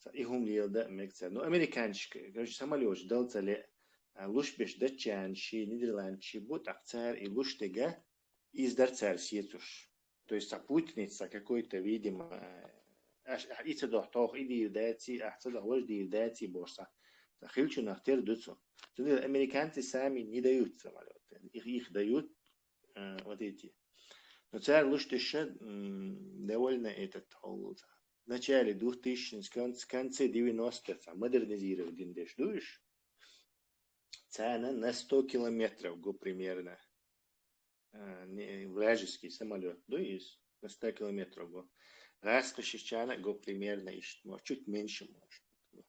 Ца, и хӀума леладан а мега цара. Ну, американцашка, короче, самолёташ дала ца ле, а, луш беш датчанаши, нидерландцаши бу, тӀаккха цара и луш дерг, иза дара цара сецуш. То есть, ца, путаница, ца, какой-то, видимо, э, аш, аш, и ца дохь тоху и дийр даций, ахь ца дохь важа дийр даций бохуш, ца, ца, хилчунах тера ду цу. Цундела американцы сами не дают самолёты. Их, их дают, э, вот эти. Но цара луш деш, м, довольно этот, хьол, ца, начале двухтысячных, конце девяностых, там, модернизировать дин деш дуешь, цена на сто километров го примерно. Э, не, вражеский самолет, дуешь, на сто километров го. Гъаскъа шишчана го примерно ишт, может, чуть меньше, может.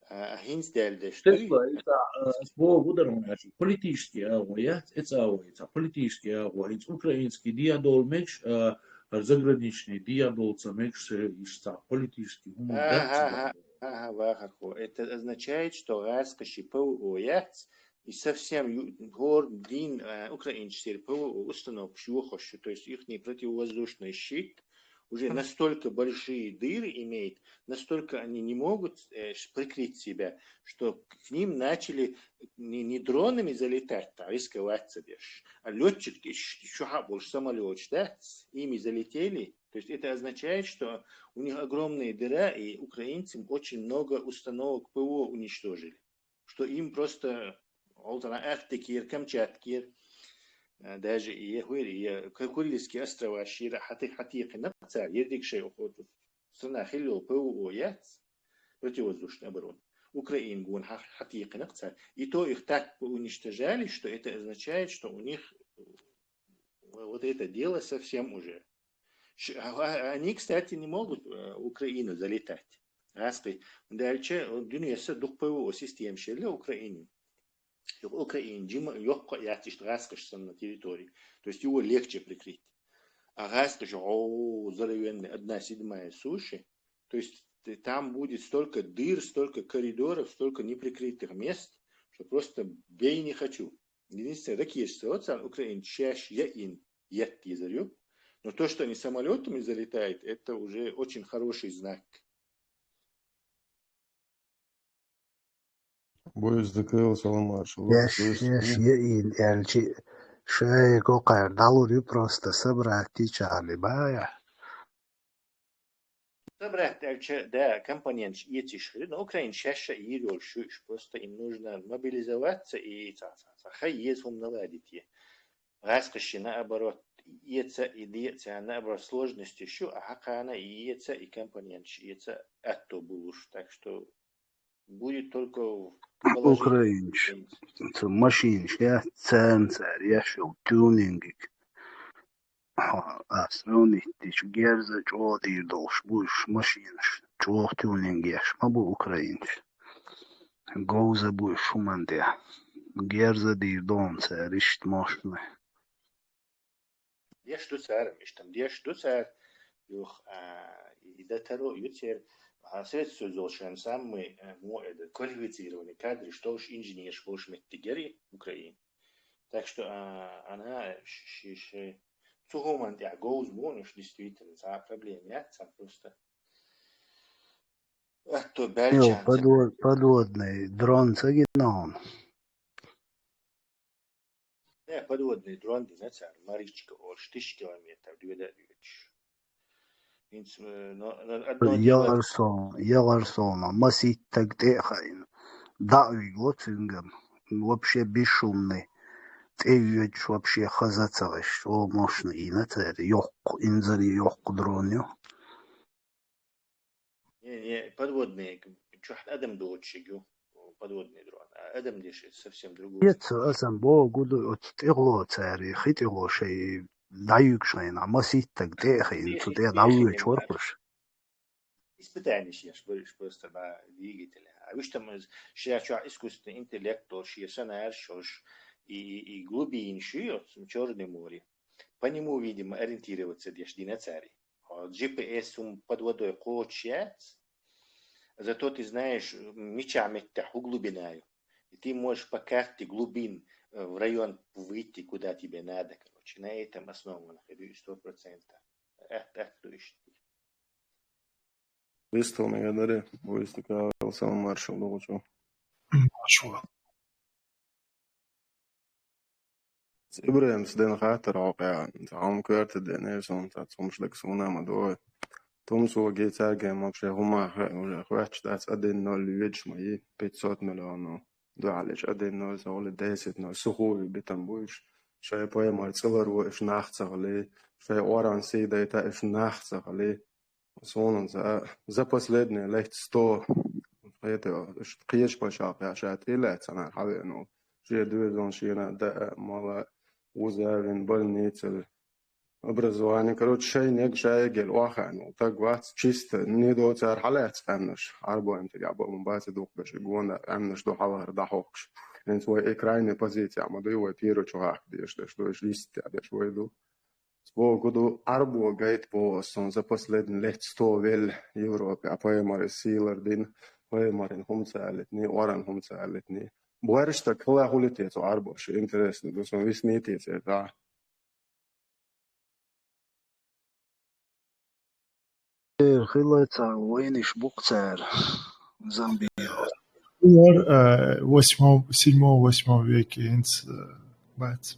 А, а хинц дальдеш, Тесла, дуй? Ица, э, бо гудармаш, политический агъо, я, ица агъо, ица, политический агъо, ица, украинский диадол мекш, э, заграничный диадол ца мекш, э, ишца, политический, гуман, Ага, да, ага, ага, вахахо. Это означает, что гъаскъа ши ПВО яц, и совсем ю-, гор дин, э, украинчтер ПВО установка шуохош, то есть ихний противовоздушный щит, уже настолько большие дыры имеет, настолько они не могут, э, ш-, прикрыть себя, что к ним начали не, не дронами залетать, там, рисковать себе, а летчик еще больше самолет, да, с ими залетели. То есть это означает, что у них огромная дыра, и украинцы очень много установок ПВО уничтожили. Что им просто, олтана Арктикир, Камчаткир, э, даже и Хуир, и Ку-, Курильские острова, Шира, Хати-, Хатиқи, Накцар, Ердик шей, страна хилил ПВО яц, противовоздушная оборона. Украин гун Ха-, Хатиқи, Накцар. И то их так уничтожали, что это означает, что у них, э, вот это дело совсем уже. Ш-, а, а, они, кстати, не могут, э, Украину залетать. Гъаскъи. Дальше, э, дуньяса дух ПВО система шелле Украины. Юх Украин, джима, йохка ятиш гъаскъаш санна территории. То есть его легче прикрыть. А гъаскъаш, о, здоровенный, одна седьмая суши. То есть т-, там будет столько дыр, столько коридоров, столько неприкрытых мест, что просто бей не хочу. Единственное, ракешца, вот сан Украин, чаш я ин, ят езарю. Но то, что они самолетами залетают, это уже очень хороший знак. Буюз закрыл салам маршал. Яш, яш, я ин, элчи, шай кокар, далури просто собрать чали, бая. Собрать, элчи, да, компонент, ециш, но Украин чаша и лёль, шу, ш-, просто им нужно мобилизоваться и ца, ца, ца, хай ез хум наладить е. Гъаскъаши, наоборот, иеца и диеца, наоборот, сложности шу, а хакана и иеца, и компонент ши иеца, атто булуш. Так что будет только в положении. Украинч. Ц-, машинч, я, ценцер, я шел тюнингик. Ха, а сравнить тич герза чоди долш буш машинш, чох тюнинг яш, ма бу украинч. Говза буш шуманде. Герза дир донца, ришт машны. Деш ду цар, миштам, деш ду цар, юх, а, и да таро, ю цер, а, Советский Союз золшен самый, э, мо-, это, квалифицированный кадры, что уж инженер, что уж меттигери Украины. Так что, а, она, э, ш-, ш-, ш-, цухоман, я, гоуз монуш, действительно, за проблем, я, сам просто. А то Йо, бельчан, подвод-, подводный дрон цаги на он. Не, подводный дрон, динацар, маричка, олш, тысяч километров, две да две тысячи. Инц, э, но, но, одно дело. Яларсон, яларсона, масит так техаин. Да, вигло цингам. Вообще бесшумный. Тевич вообще хазацагаш. О, мощный, и на царь, ёк, инзари ёк дроню. Не, не, подводные, к-, чё, адам дочигу, подводный дрон. А адам деши совсем другой. Нет, а сам бо гуду от тигло цари, хитигло шей, даюк шейна, масит так техаин, цу те даюк чорпуш. Испытание сейчас, говоришь, просто на двигателе. А вы что, мы сейчас что, искусственный интеллект, то, что сценарий, что ж, и, и, и глубин, что, вот, Черное море. По нему, видимо, ориентироваться деш динацари. А G P S ум под водой кочец, зато ты знаешь, меча метта у глубинаю. И ты можешь по карте глубин, э, в район выйти, куда тебе надо, короче. На этом основано, это сто процентов. Это, это точно. Вистал мегадаре, вистал кавал салам маршал догучу. Маршал. Ибраим сден хатар окъя, цаум кверта дене сон, цаум шлек суна мадой. Том суге царге вообще гума хэ, уже хвач дац один ноль ведь мои пятьсот миллионов. Дуалич один ноль, соли десять ноль, сухуви битам буш. Шай поэмар цилар во иш нахцагали, шай оран сей дайта иш нахцагали. Сонан за, за последние лет сто, это, кхеча пачхьалкхе ша тӀе а лаьцна хьавеана, шен доьзална шена даа, мала, вузавин, больницаль, образование, короче, шайнег шайгел охьаьнул. Таг вац чисто, не до цар хьалаьц къаьмнаш, Ӏарбойн тӀе а баъ бац дукха беши гона, къаьмнаш ду хьалхара дӀахьокхуш. Хьинца вай и крайняя позиция ма дуй, вай пиру чу хьакха деш, деш, деш, листя деш вай ду. Цо гу ду, Ӏарбо гайта боху ас сон за последний лет сто велла Европе, а пайхамар сийлар дина, пайхамарин хӀума ца аьллитний, оран хӀума ца аьллитний. Боьрша стаг хила хуьлу те цу Ӏарбоша, интересно ду, сон виснийти церта. Эр хила ца вайнаш букъ цара, Замбия. Хилар, э, восьмом, седьмом, восьмом веке хӀинца, э, бац.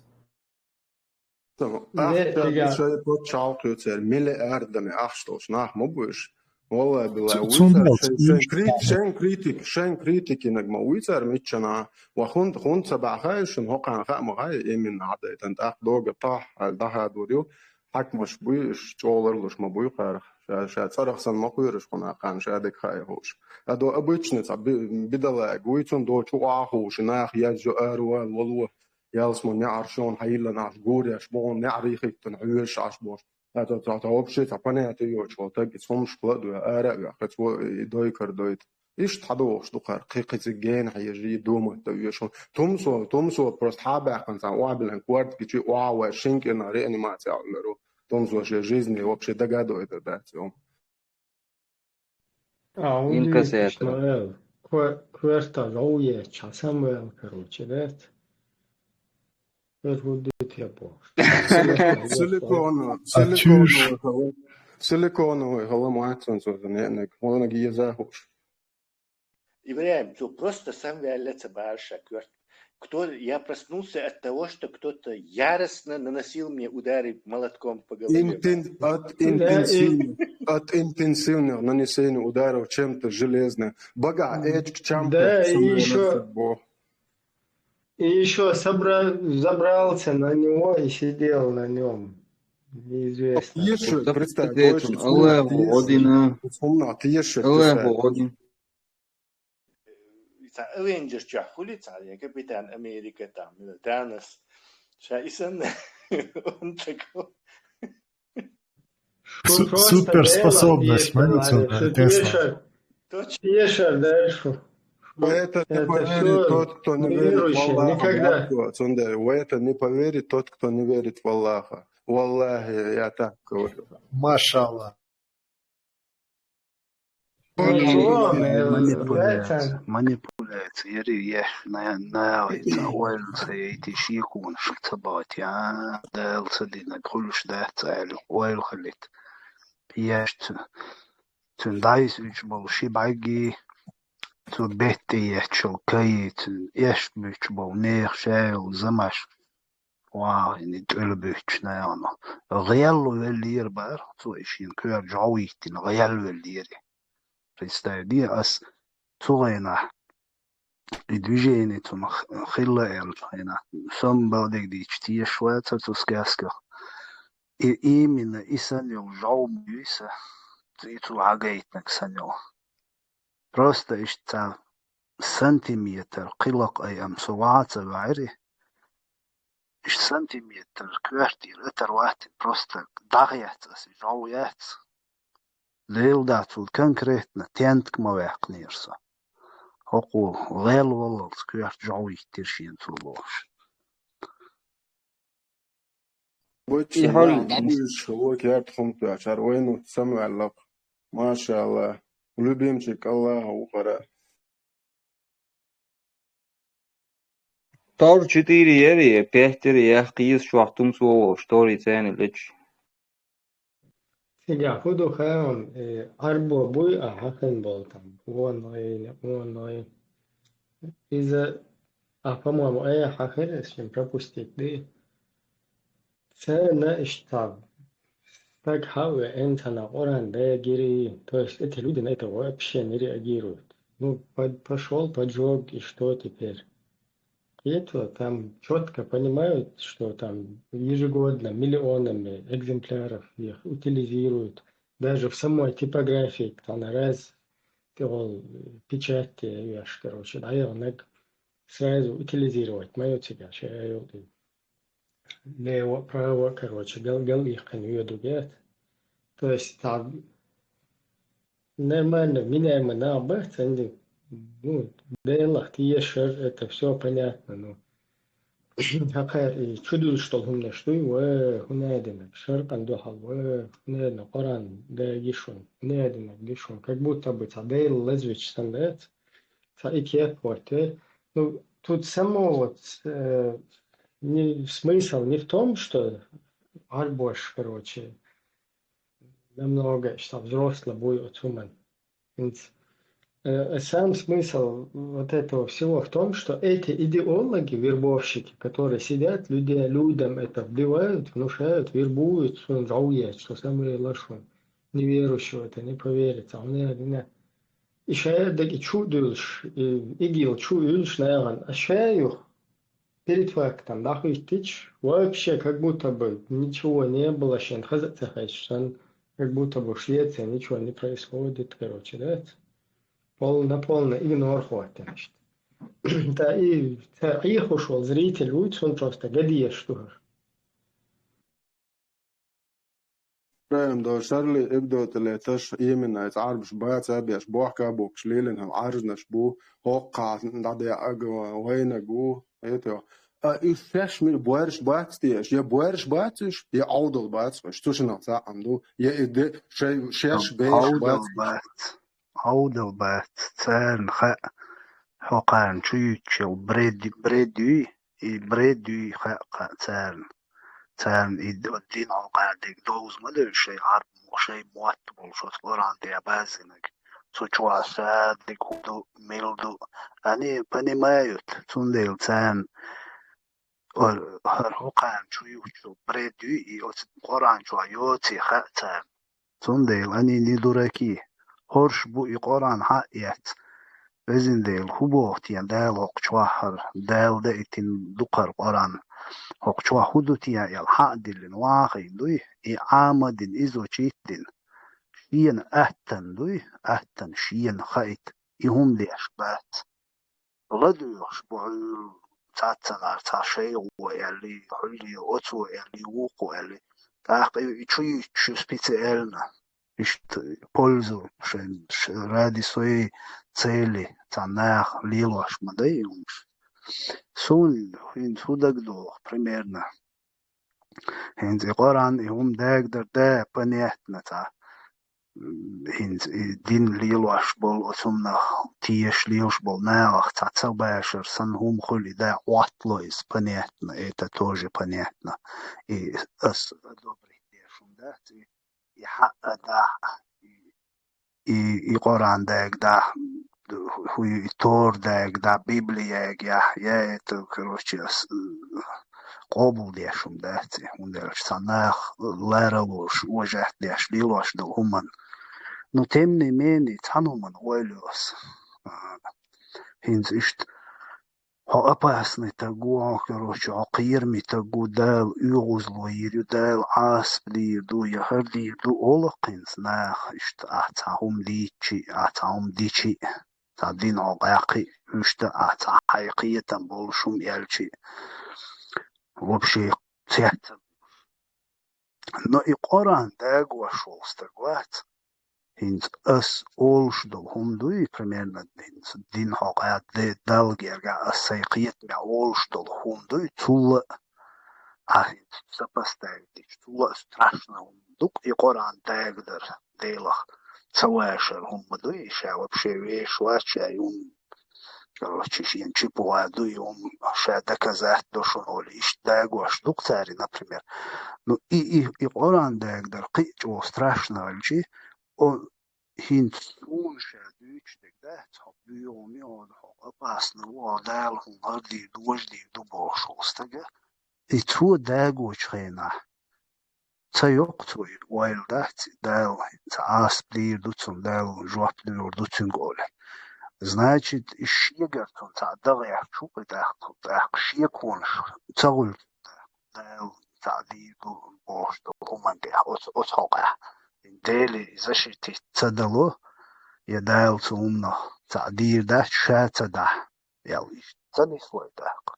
Там, Де, ахча тига. Шай пачхьалкхе церан миллиардами ахча долуш нах ма бу уьш. Валлай, билла, Цу-, вуй цунна цара, шайн, шайн крит-, шайн критик, шайн критикинаг ма вуй цара миччана. Ва хун, хун ца бахьа шун хӀокхана хаа ма хаа, именно хьадайтан тӀаккха дога тахь, хьал даха дур ю. Хьакмаш буй, уьш чӀогӀа ларлуш ма буй кхарах. Ша, ша цӀарах санна ма кхоьруш хьуна кхана, ша дика хаа хууш. Адо обычный цхьа би-, бидалаг вуй, цунна до чу Ӏа хууш, нах язйо, аравала, вало. Ялсмо неӀарш йоьна хьайиллина Ӏаш, гуреш боху неӀарий хӀиттина хьоьжуш Ӏаш бохуш. Цо, цо, цо вообще цхьа понятие йоцуш волу стаг, иза хӀумашка ла а доьху, ара а оьху, хӀинца во и дойкар дойту. Иштта хьадогӀуш ду кхара, кхин кхин цига гена хьежий, думать дан оьшу. Тумсо, тумсо просто хьабаьккхина цхьана охьабиллина корта гичи охьавай шин кӀирнах реанимаци а Ӏуьллур ву. Тумсо шен жизни вообще дага а дойтур дац цо. А, он Инкассаторы. Ишмаил. Кве-, кверта жов еча, Самвел, короче, да? ХӀара хӀун дитя бохуш. Силиконовый, А чуж. Силиконовый хала-, силиконовый хала ма цунца неӀниг, хьонаг еза хууш. Ибрахим, цо просто сам ваьлла ца бара ша коьрта. Кто, я проснулся от того, что кто-то яростно наносил мне удары молотком по голове. Интен-, от Да, и интенсивных, от интенсивных нанесений ударов чем-то железным. Бага, эчка чампа, Да, и ещё, бо. И ещё собра-, забрался на него и сидел на нём. Неизвестно. Ешо, представь, Аллаху Акбар. Одина. Сумна, ты ешо, Аллаху представь. Акбар. Цхьа Avengers чохь хуьлий цхьа, я Капитан Америка там, или Танос. Ша и санна, он такой. Су-, суперспособность, смотрите, Тесла. Точно. Тешар дальше. Это не поверит тот, кто не верит в Аллаха. Никогда. Цунда, в это не поверит тот, кто не верит в Аллаха. Валлахи, я так говорю. Машаллах. Манипуляция, манипуляция. Яри еш, на-, наявица, ойла ца яйти, шеконаш ца бати, а, Дала ца дина, хуьлуш дац аьлла, ойла хилит. Еш цу-, цуьнан дайса уьдуш болу ши бӀаьгги, цу бетте еччул кайи, цуьнан эшна буьтуш болу нехан шайолу замаш. Вахана тӀуьлу буьттуш нахана. ГӀелла веллера бара, цо и шен коьрта жӀов йиттина, гӀелла веллера. Представь, де ас цу гӀайнахь, и движение цунах хилла аьлла гӀайнахь. Со-м бакъдерг дийцича, тешаш вацара цу сказках. И именно и санна йолу жӀов буй сан, и цо хьагайтинарг санна йолу. Просто иштта цхьа сантиметр кхин лакха айам со ваха ца ваьӀира. Иштта сантиметр коьртера атар ваттина, просто дӀахецна ас, и жӀов яц. Лелла дац, ву конкретно тентка ма ваьккхинера со. ХӀокхо гӀелла валлалц коьрта жӀов йиттира шена цо бохуш. Вай И хьал- чу вуьйш, вай керта хӀума тоьхчара, вайна самаваьллакх. Машалла. Любимчик Аллаха ву хӀара. Тор четыре яри, пять яри, я кхийса шух тумсо волуш, тори цӀена лечу. Цигахь хӀун ду хаам, э, Ӏарбо буй а хьахина болу там, он вайна, он вайна. Иза, а, по-моему, айхьа хир, ас шин пропустить ди. Царна иштта стаг хьа а веана, цхьана Къуръан дагири, то есть эти люди на это вообще не реагируют. Ну, по-, пошёл поджог, и что теперь? Кхета, там чётко понимают, что там ежегодно миллионами экземпляров их утилизируют. даже в самой типографии, кто на раз, ты вол печать, короче, да, я наг сразу утилизировать мою тебя, я лево, право, короче, гал, гал их конюя дугет. То есть там нормально, меняемо на оборот, они, ну, делах, тиешер, это все понятно, ну. Хакар, и чудул, что хумнаш дуй, ва, хунадина, шаркан духал, ва, хунадина, Коран, да, гишун, хунадина, гишун, как будто бы та дел лезвич сандет, та и кеп, вот, э. Ну, тут само вот, э, не, смысл не в том, что арбош, короче, намного, что взрослый будет от ума. Ведь, э, сам смысл вот этого всего в том, что эти идеологи, вербовщики, которые сидят, люди, людям это вбивают, внушают, вербуют, что он жаует, что самые лошадь, неверующего это не поверит, а он, не, не. И шаер, так и чудуш, и игил чудуш, наверное, а шаю перед фактом, да, хватит, вообще как будто бы ничего не было, шен хазаться хайшан, как будто бы в Швеции ничего не происходит, короче, да? Пол, на полный игнор хватит. Да и, да, и ушел зритель, уйдет, он просто гадиеш, что. Прям до Шарли Эбдотеле таш именно эц арбш бац, абеш бохка бокш лилин хам арзнаш бу, хокка, да, де, ага, вайна гу, это. А и шеш ми буарш бац тиеш, я буарш бациш, я аудал бац, что шина са амду, я и де, шей, шеш беш Аудал бац. Бац. Аудал бац, царн ха, хокан чуючил бреди, бреди, и бреди ха, ха, царн. Царн и д-, дин алкъа дег доуз ма деш, шей арб, шей муатт болуш оц Къуръан тӀе баьззинарг. Цу чу а садик хӀу ду, мила ду. Они понимают, цундела царна ор-, хӀара хӀу кхарна чу юхучул бред ю и оцу Къуръан чохь йоций хаьа царна. Цундела они не дураки. ХӀорш бу и Къуръан хьаэц. Везин Дела, хӀу боху те Дала хӀокху чохь хӀара? Дала даийтина ду-кх хӀара Къуръан. ХӀокху чохь хӀу ду те аьлла хьа а диллина вахийна дуй? И Ӏама а дина, иза чийтта дина. Шена аттана дуй? Аттана шена хаийта. И хӀума деш бац. ЛадуьйгӀуш бу хьуьйла цхьаццанара, цхьа шайгӀо аьллий, хьуьллий, оцо аьллий, вукхо аьллий. ТӀаккха и чу йитчу специально. Иштта пользу шайн, ш-, ради своей цели, цхьа наха лелош ма дай и хӀумаш. Суна хӀинца хӀу дагадогӀу, примерно. ХӀинца и Къуръан, и хӀума дагадар да, понятно, цхьа, м, хӀинца и дин лелош болу, оцу хӀуманах тешаш лелаш болу нахах цхьа ца башар санна хӀума хуьлу, и да Ӏоттало иза, понятно, это тоже понятно. И ас одобрить деш хӀума дац, и, и хьаъ а дахь, и и, и Къуръан дагадахь, хӀу ю и Тора дагадахь, Библи ягахь, я это, короче, ас, э, къобалдеш хӀума дац и, хӀунда аьлча цхьа нах ларалуш, уважать деш, лелош долу хӀуманна. Но тем не менее, цхьана хӀуманна ойла йо ас. А, хӀинца иштта Хьо опасный таг ву, хьо, короче, хьо кхераме таг ву, Дала оьгӀазло йийр ю, Дала Ӏазап дийр ду, я хӀара дийр ду, олу-кх хӀинца наха, иштта ахь цхьа хӀума дийцчи, ахь цхьа хӀума дичи, цхьа дин хьо къаьккхи, иштта ахь цхьа хьайн кхетам болуш хӀума аьлчи. Вообще, цец ца Но и Къуръан дагош волу стаг вац. ХӀинца ас олуш долу хӀума дуй, примерно, хӀинца дин хьокъехь де-, Далла гергахь ас сайн кхетамехь олуш долу хӀума дуй, цул а, а хӀинца сопоставить дича, цул а страшно хӀума ду-кх и Къуръан дагадар, Делах ца вашар хӀума дуй, ша вообще вешаш вац, ша и хӀума Короче, шен чипугӀа ду и хӀума, ша доказать до шуна олий, иштта дагош ду-кх цаьрга, например. Ну, и, и, и Къуръан дагадар кхин а чӀогӀа страшно хилчи, о, хӀинца суна ша дуьйцуш дерг дац, хьо буьйгӀу ма йо, хьо опасно ву, хьо Дала хӀума хӀара дийр ду, важа дийр ду бохуш волу стага. И цо дагочу хенахь, ца йоккху цо и ойла дац, Дала ца Ӏазап дийр ду цунна, Дала жоп лур ду цуьнга олий. Значит, и шегара цунна цхьаъ дан гӀерташ ву-кх и тӀаккха, тӀаккха шеконаш ца хуьлу цунна тӀаккха, Дала цхьаъ дийр ду бохуш долу хӀуманна тӀехь, оцу, оцу хьокъехь. Дели защитить ца дало, я Дала цу хӀуманах цхьаъ дийр дац ша ца дахь, ял иштта ца нислой тӀаккха.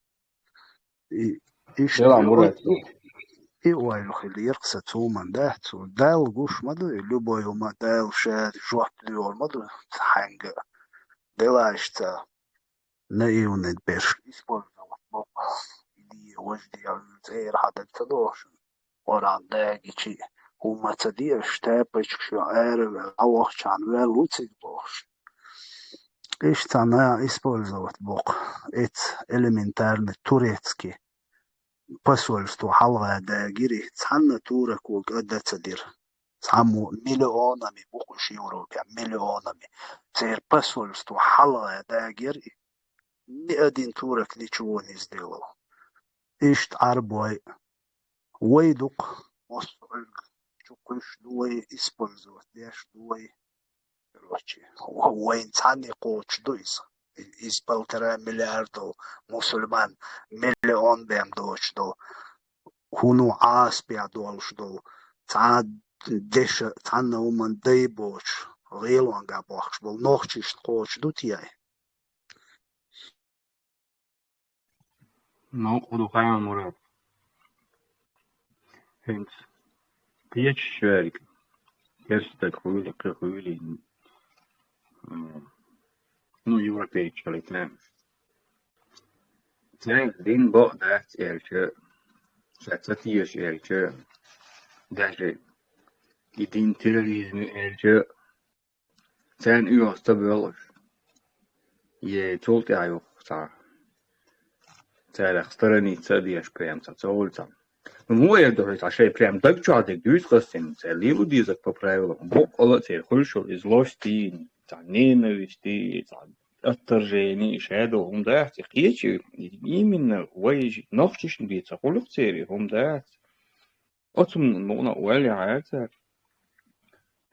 И, иштта Делан и, бурай и, и ойла хилира-кх сан цу хӀуманна, да, цу Далла гуш ма ду, и любой хӀума Дала ша жоп луьйгӀур ма ду, хьаьнга а. Делаш ца наивный берш использовать бо. Идея, важа де, цӀера хьадаг ца дохуш. Къуръан дагичи хӀумма ца деш, тапочкаш ю араваьлла, дӀавахчарна ваьлла ву цига бохуш. Иштта цхьана использовать боккху. Эца элементарный турецкий посольство хьалха дагири, цхьанна туракога а дан ца дира. Цхьаммо миллионами бу кхуьш Европехь, миллионами. Церан посольство хьалха дагира и. Ни один турок ничего не сделал. Иштта Ӏарбой. Вай дукха, массо а Ӏуьрг чу кхуьш ду вай, использовать деш ду вай. Короче, вайна цхьанне кхочуш ду иза. Иза полтора миллиардов мусульман миллион бен доцуш долу, хӀуно Ӏасапехь долуш долу, цхьа деша, цхьанна хӀуманна дай боцуш, гӀелонга бохкуш болу нохчишна кхочуш ду те ай? Ну, кху ду хаьа, Мурад. ХӀинца кхечаш верг, керстаг хуьлий, кхин хуьлий, м, ну, европейчалли царна. Цаьрга дин бакъ дац аьлча, ша ца теша аьлча, даже и дин терроризм ю аьлча, царна оьгӀаз ца боьлхуш, е цул тӀаьхьа юха цхьа царах сторониться а деш, прям цхьа ца хуьлу цхьа. Ну, муха эр ду хьуьца, шайн прям даг чохь дерг дуьйцу къастина, цара лело дезарг по правилам. Боккъала а церан хуьлуш йолу и злость, цхьа ненависть, цхьа отторжение, шадолу хӀума дац, и кхечи, именно вай нохчашна бен ца хуьлу-кх церан и хӀума дац. Оцу мукъана а ваьлла яхьара цара.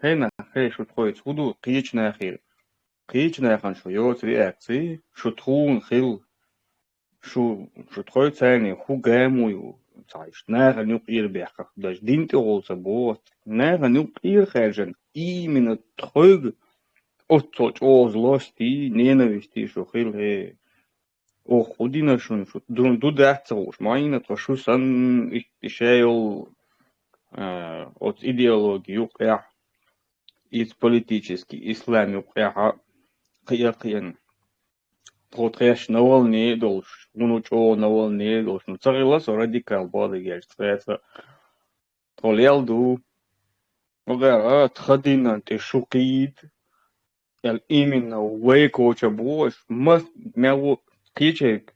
ХӀей нах, хӀей, шу тхоьца хӀун ду кхечу нахера? Кхечу нахана шу йоцу реакция, шу тхуна хила. Шу, шу тхоьца царна хӀун гамо ю? Цхьа иштта нахана юкъа эр бехках, даже дин тӀехула ца боху. Нахана юкъа эр хаьржина, именно тхоьга оццул чӀогӀа злость, ненависть шу хила, хӀей. Оха хӀун дина шуна, шу ду, ду дац ца хууш, ма йина тхо шу санна, и, и шайолу, а, оцу идеологи юкъехь, иза политический ислам юкъехь а кхиа-кхиана. Тхо тхаьш Навальный а долуш, хӀуно чӀогӀа Навальный а долуш, ну ца хилла со радикал бохург еш цкъаца. Тхо лел ду. Ма гӀера, тхан динан тӀе шу кхийда. Аьлла, именно вай коча бохуш, мас-, мел ву кхечаьрга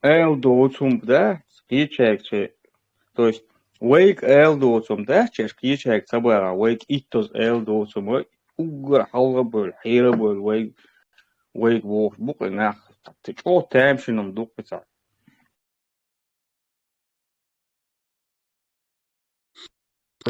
ала доцу хӀума дац, кхечаьрга че-, то есть, вайга ала доцу хӀума дац, шаьш кхечаьрга ца бахахь, вайга иттаза ала доцу хӀума, уггар хьалха а бевлла, хьера а бевлла, вайга, вайга бохуш бу-кх и нах, цхьа чӀогӀа тамашийна хӀума ду-кх и цхьа.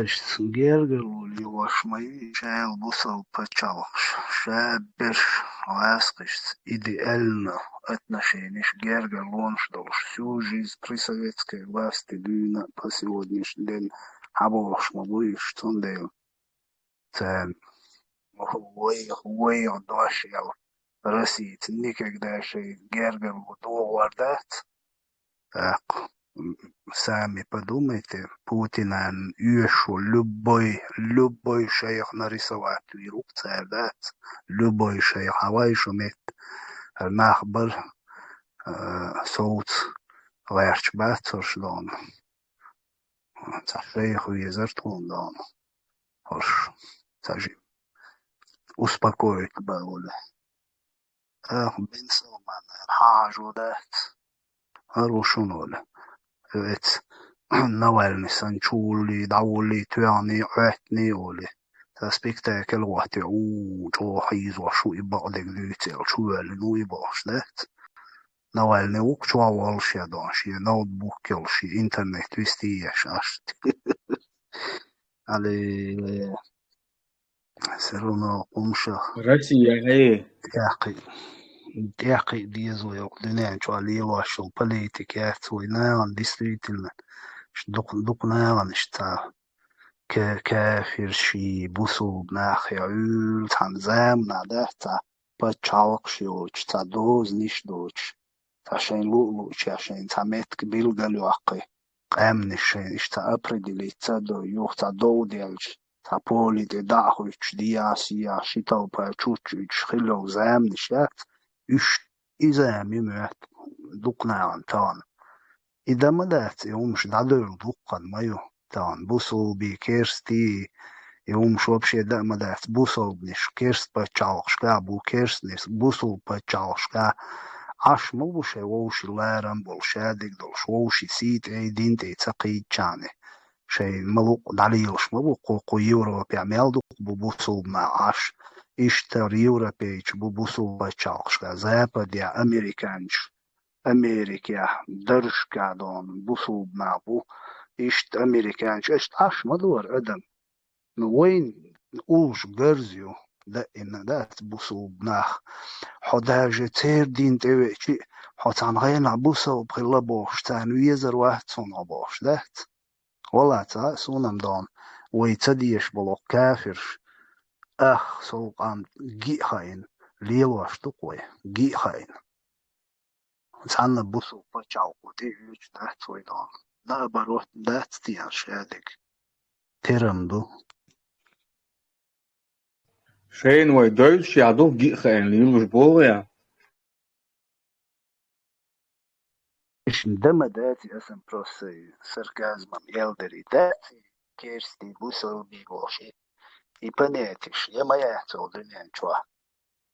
Иштта гергарло лелош ма ю и шайла бусалба пачхьалкхаш, ша берш гӀаскхашца идеально отношенеш гергарлонаш долуш, всю жизнь при советской власти дуьйна по сегодняшний день хьабохуш ма бу уьш, цундела царна вайх, вайх дош яла Россица никогда шайн гергарло догӀор дац. ТӀаккха, м, сами подумайте, Путинан оьшу любой, любой шайх нарисовать вийр ву-кх цара, дац? Любой шайх, хьавай шу метта. ХӀара нах бар, а, совца гӀерташ бац хӀорш дона. Цхьа шайх везар тхуна дона. ХӀорш ца жи. Успокоить бан олу. Ах, Бен Салман, хьан хьажо дац? ХӀара ву шуна олу. Вец Навальный санна чу вуллий, дӀавуллий, тоьхний, Ӏоьттиний олу. Сан спектакль гӀоттаве, у, чӀогӀа хьийзош ву и, бакъдерг дуьйцу аьлла, чу воьллина ву и бохуш дац? Навальный ву-кх чохь волуш я дон, шен ноутбук йолуш, шен интернет вистий еш аш. Али, всё равно хӀумнаш Россия, э, тӀаьхьа, тӀаьхьа дезо йоккху дуьнен чохь лелош йолу политика яц вай нахана, действительно. Дукха, дукха нахана иштта ка-, кафирший, бусулба нахи Ӏуьллу цхьана заманахь дац цхьа пачхьалкхаш йоцуш, цхьа дозанаш доцуш, цхьа шайн луъ-луъчех шайн цхьа меттиг билгалйоккхий, къаьмнаш шайн иштта цхьа определиться а дой, юха цхьа дов делча, цхьа поле тӀе дӀа а хуьттуш, дехьа-сехьа ши талпа чучча уьттуш хилла йолу заманаш яц, уьш и зама ю моьтту дукха нахана тахана. И дан ма дац, и хӀумаш дӀадевлла дуккха ма ю. Тахана бусулбий, керстий, и хӀумаш вообще дан а ма дац. Бусулбанаш керст пачхьалкхашкахь бу, керстнаш бусулба пачхьалкхашкахь. Ӏаш ма бу шайн вовшийн ларам болуш, шадерг долуш, вовшийн сий тӀе, дин тӀе ца кхийдачарна. Шайн ма-луъу дӀалелаш ма бу кху, кху Европехь мел дукха бу бусулба нах Ӏаш. Иштта европейцаш бу бусулба пачхьалкхашкахь, западехь, американцаш. Америкехь, даржашкахь дона бусулба нах бу, иштта американцаш, иштта Ӏаш ма дора адам. Ну, вайна уллуш гарз ю, даима дац бусулба нах. Хьо даже церан дин тӀе веача а, хьо цхьана хенахь бусулба хилла бохуш, царна везар вац хьуна хьо бохуш дац. Валлахь, ца хаьа суна-м дона, вай ца дезаш болу кафирш, ах, сов къам гиъ хаийна, лелош ду-кх вай, гиъ хаийна. Цхьанна бусулба пачхьалкхо тӀеоьцуш дац вай дона. Наоборот, дац те шадерг. Тера-м ду. Шайна вай девзаш яхь ду, гиъ хаийна лелош боху я? Эшна дан ма дац, аса-м просто сарказмом эл дара, и дац, керстий, бусулбий бохуш и, и понятеш я ма яц оцу дуьнен чохь.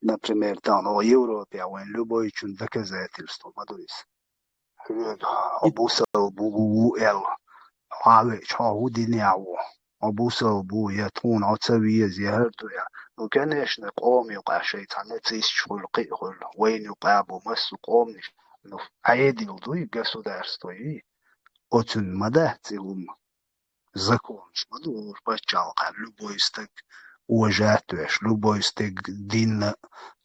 Например, тахана оха Европехь вайн любойчун доказательство ма ду иза. Хьоьга хьо бусалба ву, ву аьлла, хьо Ӏа веача, хьо хӀун динехь ву? Хьо бусалба ву, я тхуна хьо ца веза, я хӀара ду аьлла. Ну, конечно, къоман юкъахь шайн цхьа нацисташ хуьлу, кхин а хуьлу, вайна юкъахь а бу массо а къоманаш. Ну, Ӏедал дуй, государство юй? Оцунна ма дац и хӀума. Законаш ма ду хӀора пачхьалкхехь, любой стаг уважать веш, любой стаг дин а,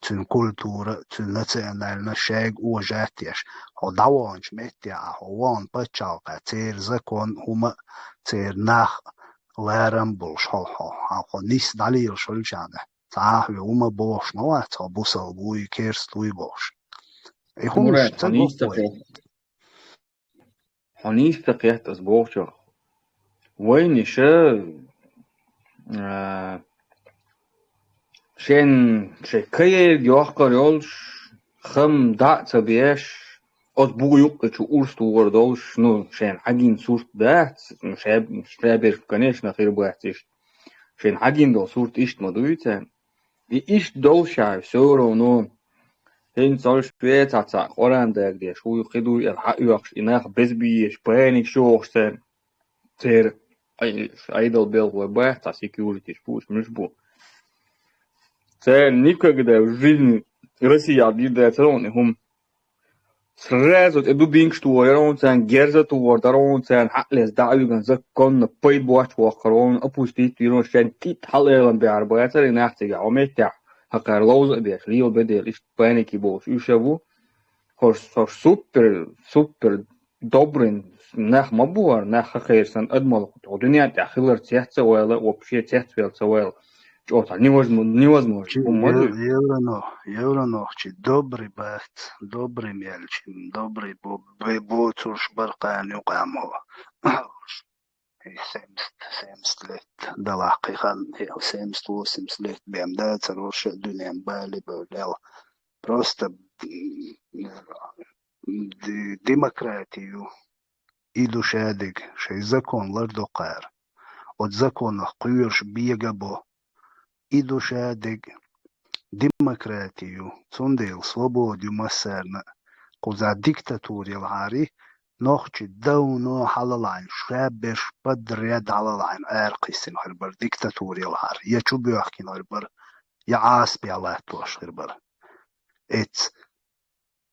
цуьнан культура а, цуьнан национальность шайга уважать еш. Хьо дӀаваханчу меттехь а, хьо вахана пачхьалкхехь, церан закон а, хӀума а, церан нах а ларам а болуш хьо, хьо, хьан хьо нисса дӀалелаш хилчахьана, цхьа а хьоьга хӀума бохуш ма вац, хьо бусалба вуй, керста вуй бохуш. И хӀумаш Мурад, ца хьо го нисса вай. Хьо нийса ца кхетта ас бохучух. Вайнаша, а, шен, шайн каерга йоккхур йолуш, хам дӀа а ца беш, оцу бугӀа юккъе чу урс тухур долуш, ну, шайна хьагина сурт дац, ну, ша-, шаберш, конечно, хир бац иштта. Шайна хьагина долу сурт иштта ма дуй царна. И иштта долуш а, всё равно, хӀинца уьш вецахь цхьаъ Къуръан дагадеш вуй, кхин дуй аьлла, хьаоьхуш, и нах беза бийш, паник йохуш царна. Церан Ӏай-, Ӏедал белхалой бац, цхьа секьюритиш бу, уьш муьш бу. Царна никогда в жизни Россия дийр дацара хьуна и хӀума. Сразу тӀе дубинкаш тухур яра хьуна царна, герз а тухур дара хьуна царна, хьаъ леза дӀа а вигна, законна пайда боцуш воккхур ву хьуна, опустить вийр ву, шайн кӀитта хьалаэлам бехьар бацара и нах цигахь, хьо меттехь хӀокхара ловза а беш, лела бедела, иштта паники болуш уьш а бу. ХӀорш, хӀорш супер, супер добрый нах ма бу хӀара, нах хӀокхеран санна адамалла кху дуьнен тӀехь хилар цец а вайла, вообще цецвелла ца вайла. ЧӀогӀа невозможно, невозможно. Чи хӀума ма ду. Ев-, евро нох, евро нох чи добрый бац, добрый мел чи, добрый бо-, бе-, боцурш бар кхана юкъа мо. И семьдесят, семьдесят лет далахь кхин хан, семьдесят, восемьдесят лет бен дацар ваша дуьнен бали бевлел. Просто, м, ди-, демократию. И ду шадерг, шайн закон лардо кхара. Оцу законах кхоьруш бега бо. И ду шадерг, демократию, цундела свобода ю массарна а. Кхузахь диктатура ялахьара, нохчий давно хьалалахьна, шаберш подряд хьалалахьна, аракхиссина хир бара диктатура ялахьара, я чубоьхкина хир бара, я Ӏазапе латтош хир бара. Эц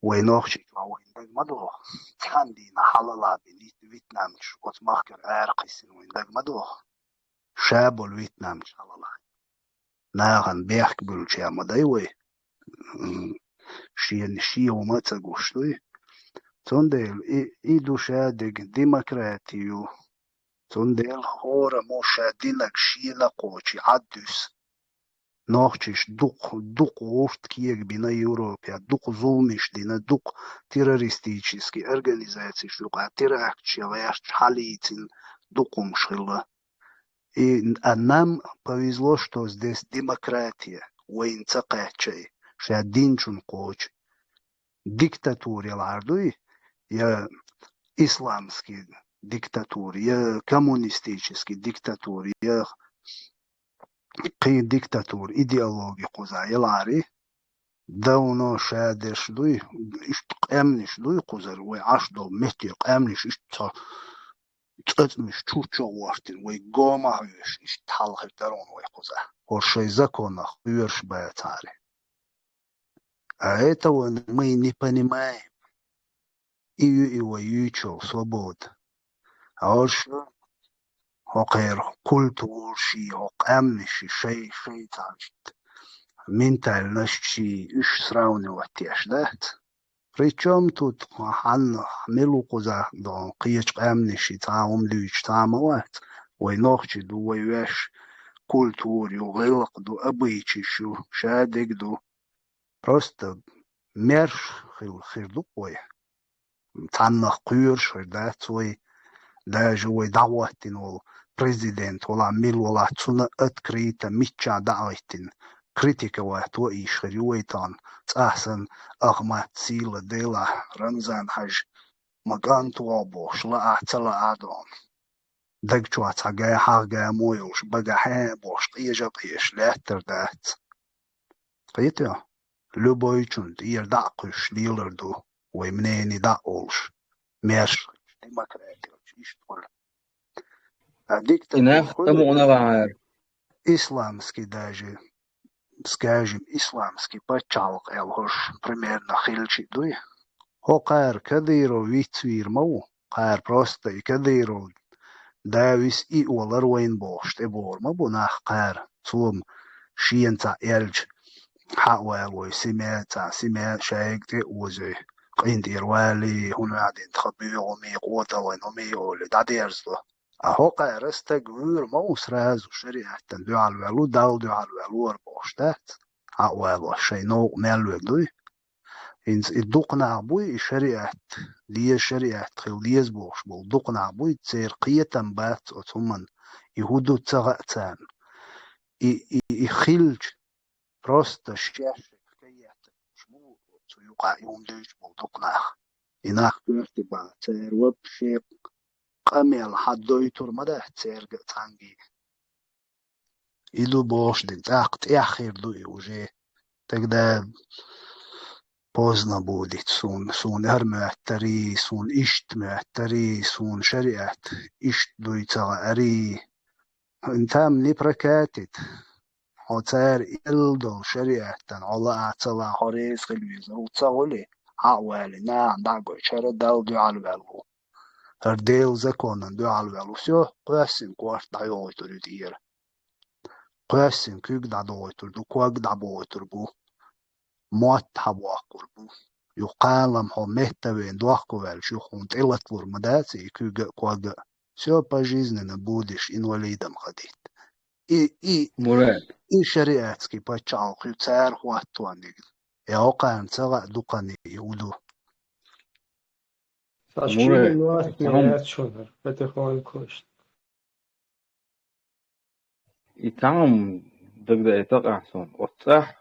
Вай нохчий чохь вайна дага ма догӀу. Цхьана дийнахь хьалалахь бина вьетнамцаш оцу махкара аракхиссина вайна дага ма догӀу. Ша болу вьетнамцаш хьалалахь. Нахана бехк буьллучех ма дай вай. М, шен, шен хӀума а ца гуш дуй. Цундела и, и ду шадерг, демократию, Цундела хӀора мо ша динаг шена кхочи Ӏаддуьс. Нохчийш дукха, дукха гӀурт кегабина Европе, дукха зуламаш дина, дукха террористический организацеш юкъа теракташ яла гӀерташ хьалийцина дукха хӀумаш хилла. И, а нам повезло, что здесь демократия, вайна ца кхаьчча, ша динчун кхочу. Диктатура ялгӀар дуй, я исламский диктатура, я коммунистический диктатура, я кхин диктатура, идеология кхуза ялгӀари, давно ша деш дуй, иштта къаьмнаш дуй кхузара, вай Ӏаш долу метте къаьмнаш иштта цо цӀацӀмаш чуччо гӀортина, вай гома хьоьжуш, иштта хьалхара дарон вай кхуза. ХӀорш шайн законах кхоьруш бацахьара. А это вон мы не понимаем. И ю и вай юьйчул свобода. А хӀорш хӀокхеран культураши, хӀокху къаьмнаши шай, шай цхьаьнашта ментальносташи уьш сравнивать деш дац. Причём тут хьанна мила ву кхузахь дон кхечу къаьмнаши цхьа а хӀума дуьйцуш цхьа а ма вац. Вай нохчий ду, вай ваьш культура ю, гӀиллакх ду, обычайш ю, шадерг ду. Просто мерш хир, хир ду вай. Цхьаннах кхоьруш хир дац вай. Даже вай дӀахӀоттийна волу президент вала, мила вала, цунна открыто мичча дӀа а хӀиттина, критиковать ваийш хир ю вай тахана. ЦӀахь санна, Ахмат, сийла делахь, Рамзан-Хьаьжа, ма кӀант вогӀу бохуш, лаахь ца лаахь а дон. Даг чохь цхьа га, хьагӀ гамо йолуш, багахь а бохуш, къежа а къежаш лаьттар дац. Кхетий? Любойчунна тӀера дӀа а кхуьссуш лелар ду, вай мнение дӀа а олуш, мерш, демократиялчу иштта хуьлу. А диктатура И нах хуьлу, тамукъана гӀара. Исламский даже, скажем, исламский пачхьалкх аьлла хӀорш примерно хилчи дуй. ХӀокхара Кадыров вицвийр ма ву, кхара просто и Кадыров да вис и олар вайн бохуш тӀебогӀур ма бу нах кхара, цо-м шена цхьаъ яьлча, хьа а валой, симе цхьа, симе шайга тӀе а озой, къинтӀера валий, хӀунда аьлла тхан боьха хӀума, къоталгӀан хӀума олий, дӀадерзадо. А хӀокхара стаг вуьйр ма ву сразу шариӀатан дуьхьал ваьлла, Далла дуьхьал ваьлла вара бохуш дац? Хьа а валош, шайн новкъа мел вер дуй? ХӀинца и дукха нах буй, и шариӀат, деза шариӀат хила деза бохуш болу дукха нах буй, церан кхетам бац оцу хӀуманна, и хӀун ду ца хаьа царна. И, и, и хилча, просто шаьш шайх каетташ бу оцу юкъахь и хӀума дуьйцуш болу дукха нах. И нах коьртиг бахьа, церан вап шен къамел хьан дойтур ма дац цаьрга а цхьаьнгге. И ду бохуш дерг, тӀаккха тӀаьхьа хир ду и уже. Тогда поздно будет суна, суна хӀара моьттарий, суна иштта моьттарий, суна шариӀат иштта дуй ца гӀарий. Там не прокатит. Хьо цара ил долу шариӀаттан хьо лаа а ца лаа, хьо реза хила везар ву ца гӀули, хьа а вали, нахана дӀа а гой, хӀара Далла дуьхьал ваьлла ву. ХӀара Делан законан дуьхьал ваьлла ву. Всё, кхоьссина корта дӀайогӀуьйтур ю тӀера. Кхоьссина куьг дӀадогӀуьйтур ду, ког дӀабогӀуьйтур бу. Мотт хьан боккхур бу. Юха кхалам хьо метта вен дохко ваьлча, юха хьуна тӀелаталур ма дац и куьг а, ког а. Всё, пожизненно будешь инвалидом ходить. И, и, Мурад. И шариатский пачхьалкх ю цара хӀоттониг. Я окхарна ца гӀа дукхани и у ду. Муре, Сачули власть цхьаъ хӀума яц шуна, потихоньку иштта. И цхьа хӀума дагадайта къахь суна. Оцу цӀахь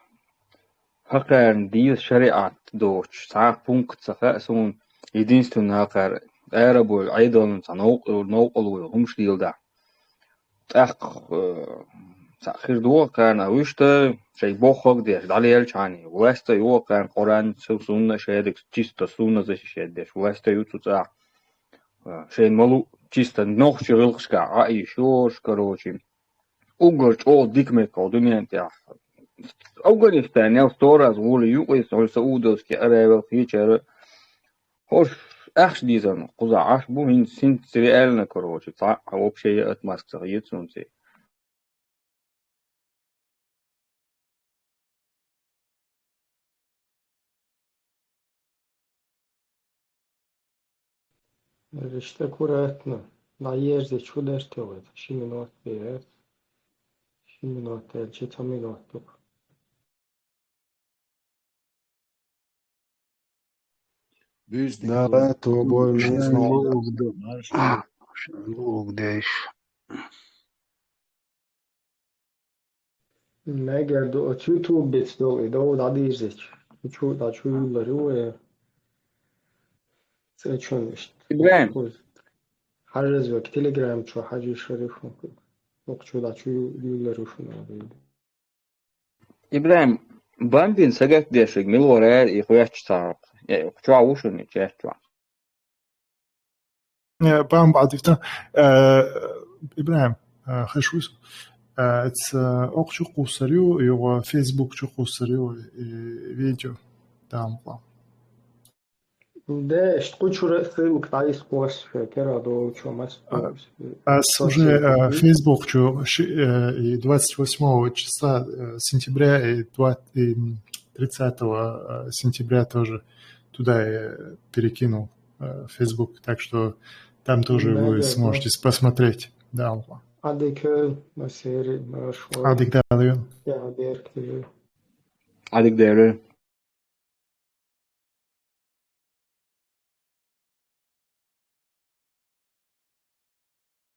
хӀокхарна деза шариӀат доцуш, цхьа а пункт ца хаьа суна, единственное, хӀокхара арабойла Ӏедална цхьа новкъа-, новкъарло йолу хӀумаш леладахь. ТӀаккха, э, цхьаъ хир ду, кхарна вуьшта, шайн боххаг деш, дӀалелчхьана, власть а ю, кхарна Къуръан, су-, сунна а шадерг, чисто сунна защищать деш, власть а ю цу цӀахь. Э, шайн малу, чисто нохчи гӀиллакхашкахь Ӏа а йиш йош, короче. Уггар чӀогӀа дика мехкал дуьнен тӀехь. Афганистанел сто раз гӀоле ю, кхуьйсу, хьуьлу Саудовский Аравия кхечара. ХӀорш ахча дезарна кхузахь Ӏаш бу, хӀинца, хӀинца реально, короче, цхьаъ вообще я отмазка ца хета суна цӀе. Иштта аккуратно. Дӏаерзийча, фу деш тоху иза? Ши минот бе. Ши минот аьлча, цхьа минот ду. Буьйса дика. Да, то больно. Шен лугда. Шен лугда иш. Мегар ду оцу YouTube-бица долу и дов дӏадийрзича. Чу дӏа чу юллар ю вай. Цӏе чун иштта. ИбрахӀим. Хьажа вай Telegram чу хьажа шериф. Оцу чу дӏа чу ю-, юллар ю шуна. ИбрахӀим, Бамбин сагатдешиг мила вара и хоьттуш цхьа. Э, чохь ву шуна и чат чохь. Э, Бамба Ӏадвитина, э, ИбрахӀим, э, хеш ву со. Э, эца, э, окху чу кхуссар ю, юха Facebook чу кхуссар ю, и видео, Дала мукълахь. Де, иштта кху чуьра ссылка дӏаисхьа, шайн кара долчу мас. А, ас уже, э, Facebook чу ши-, э, и двадцать восьмого числа, э, сентября, и два-, и, м, тридцатого, э, сентября тоже туда, э, перекинул, э, Facebook, так что там тоже вы сможете с-, посмотреть. Да, Алла. Ӏадика, масери, маршо. Ӏадика Дала вен. Я, беркате. Ӏадика Дала вен.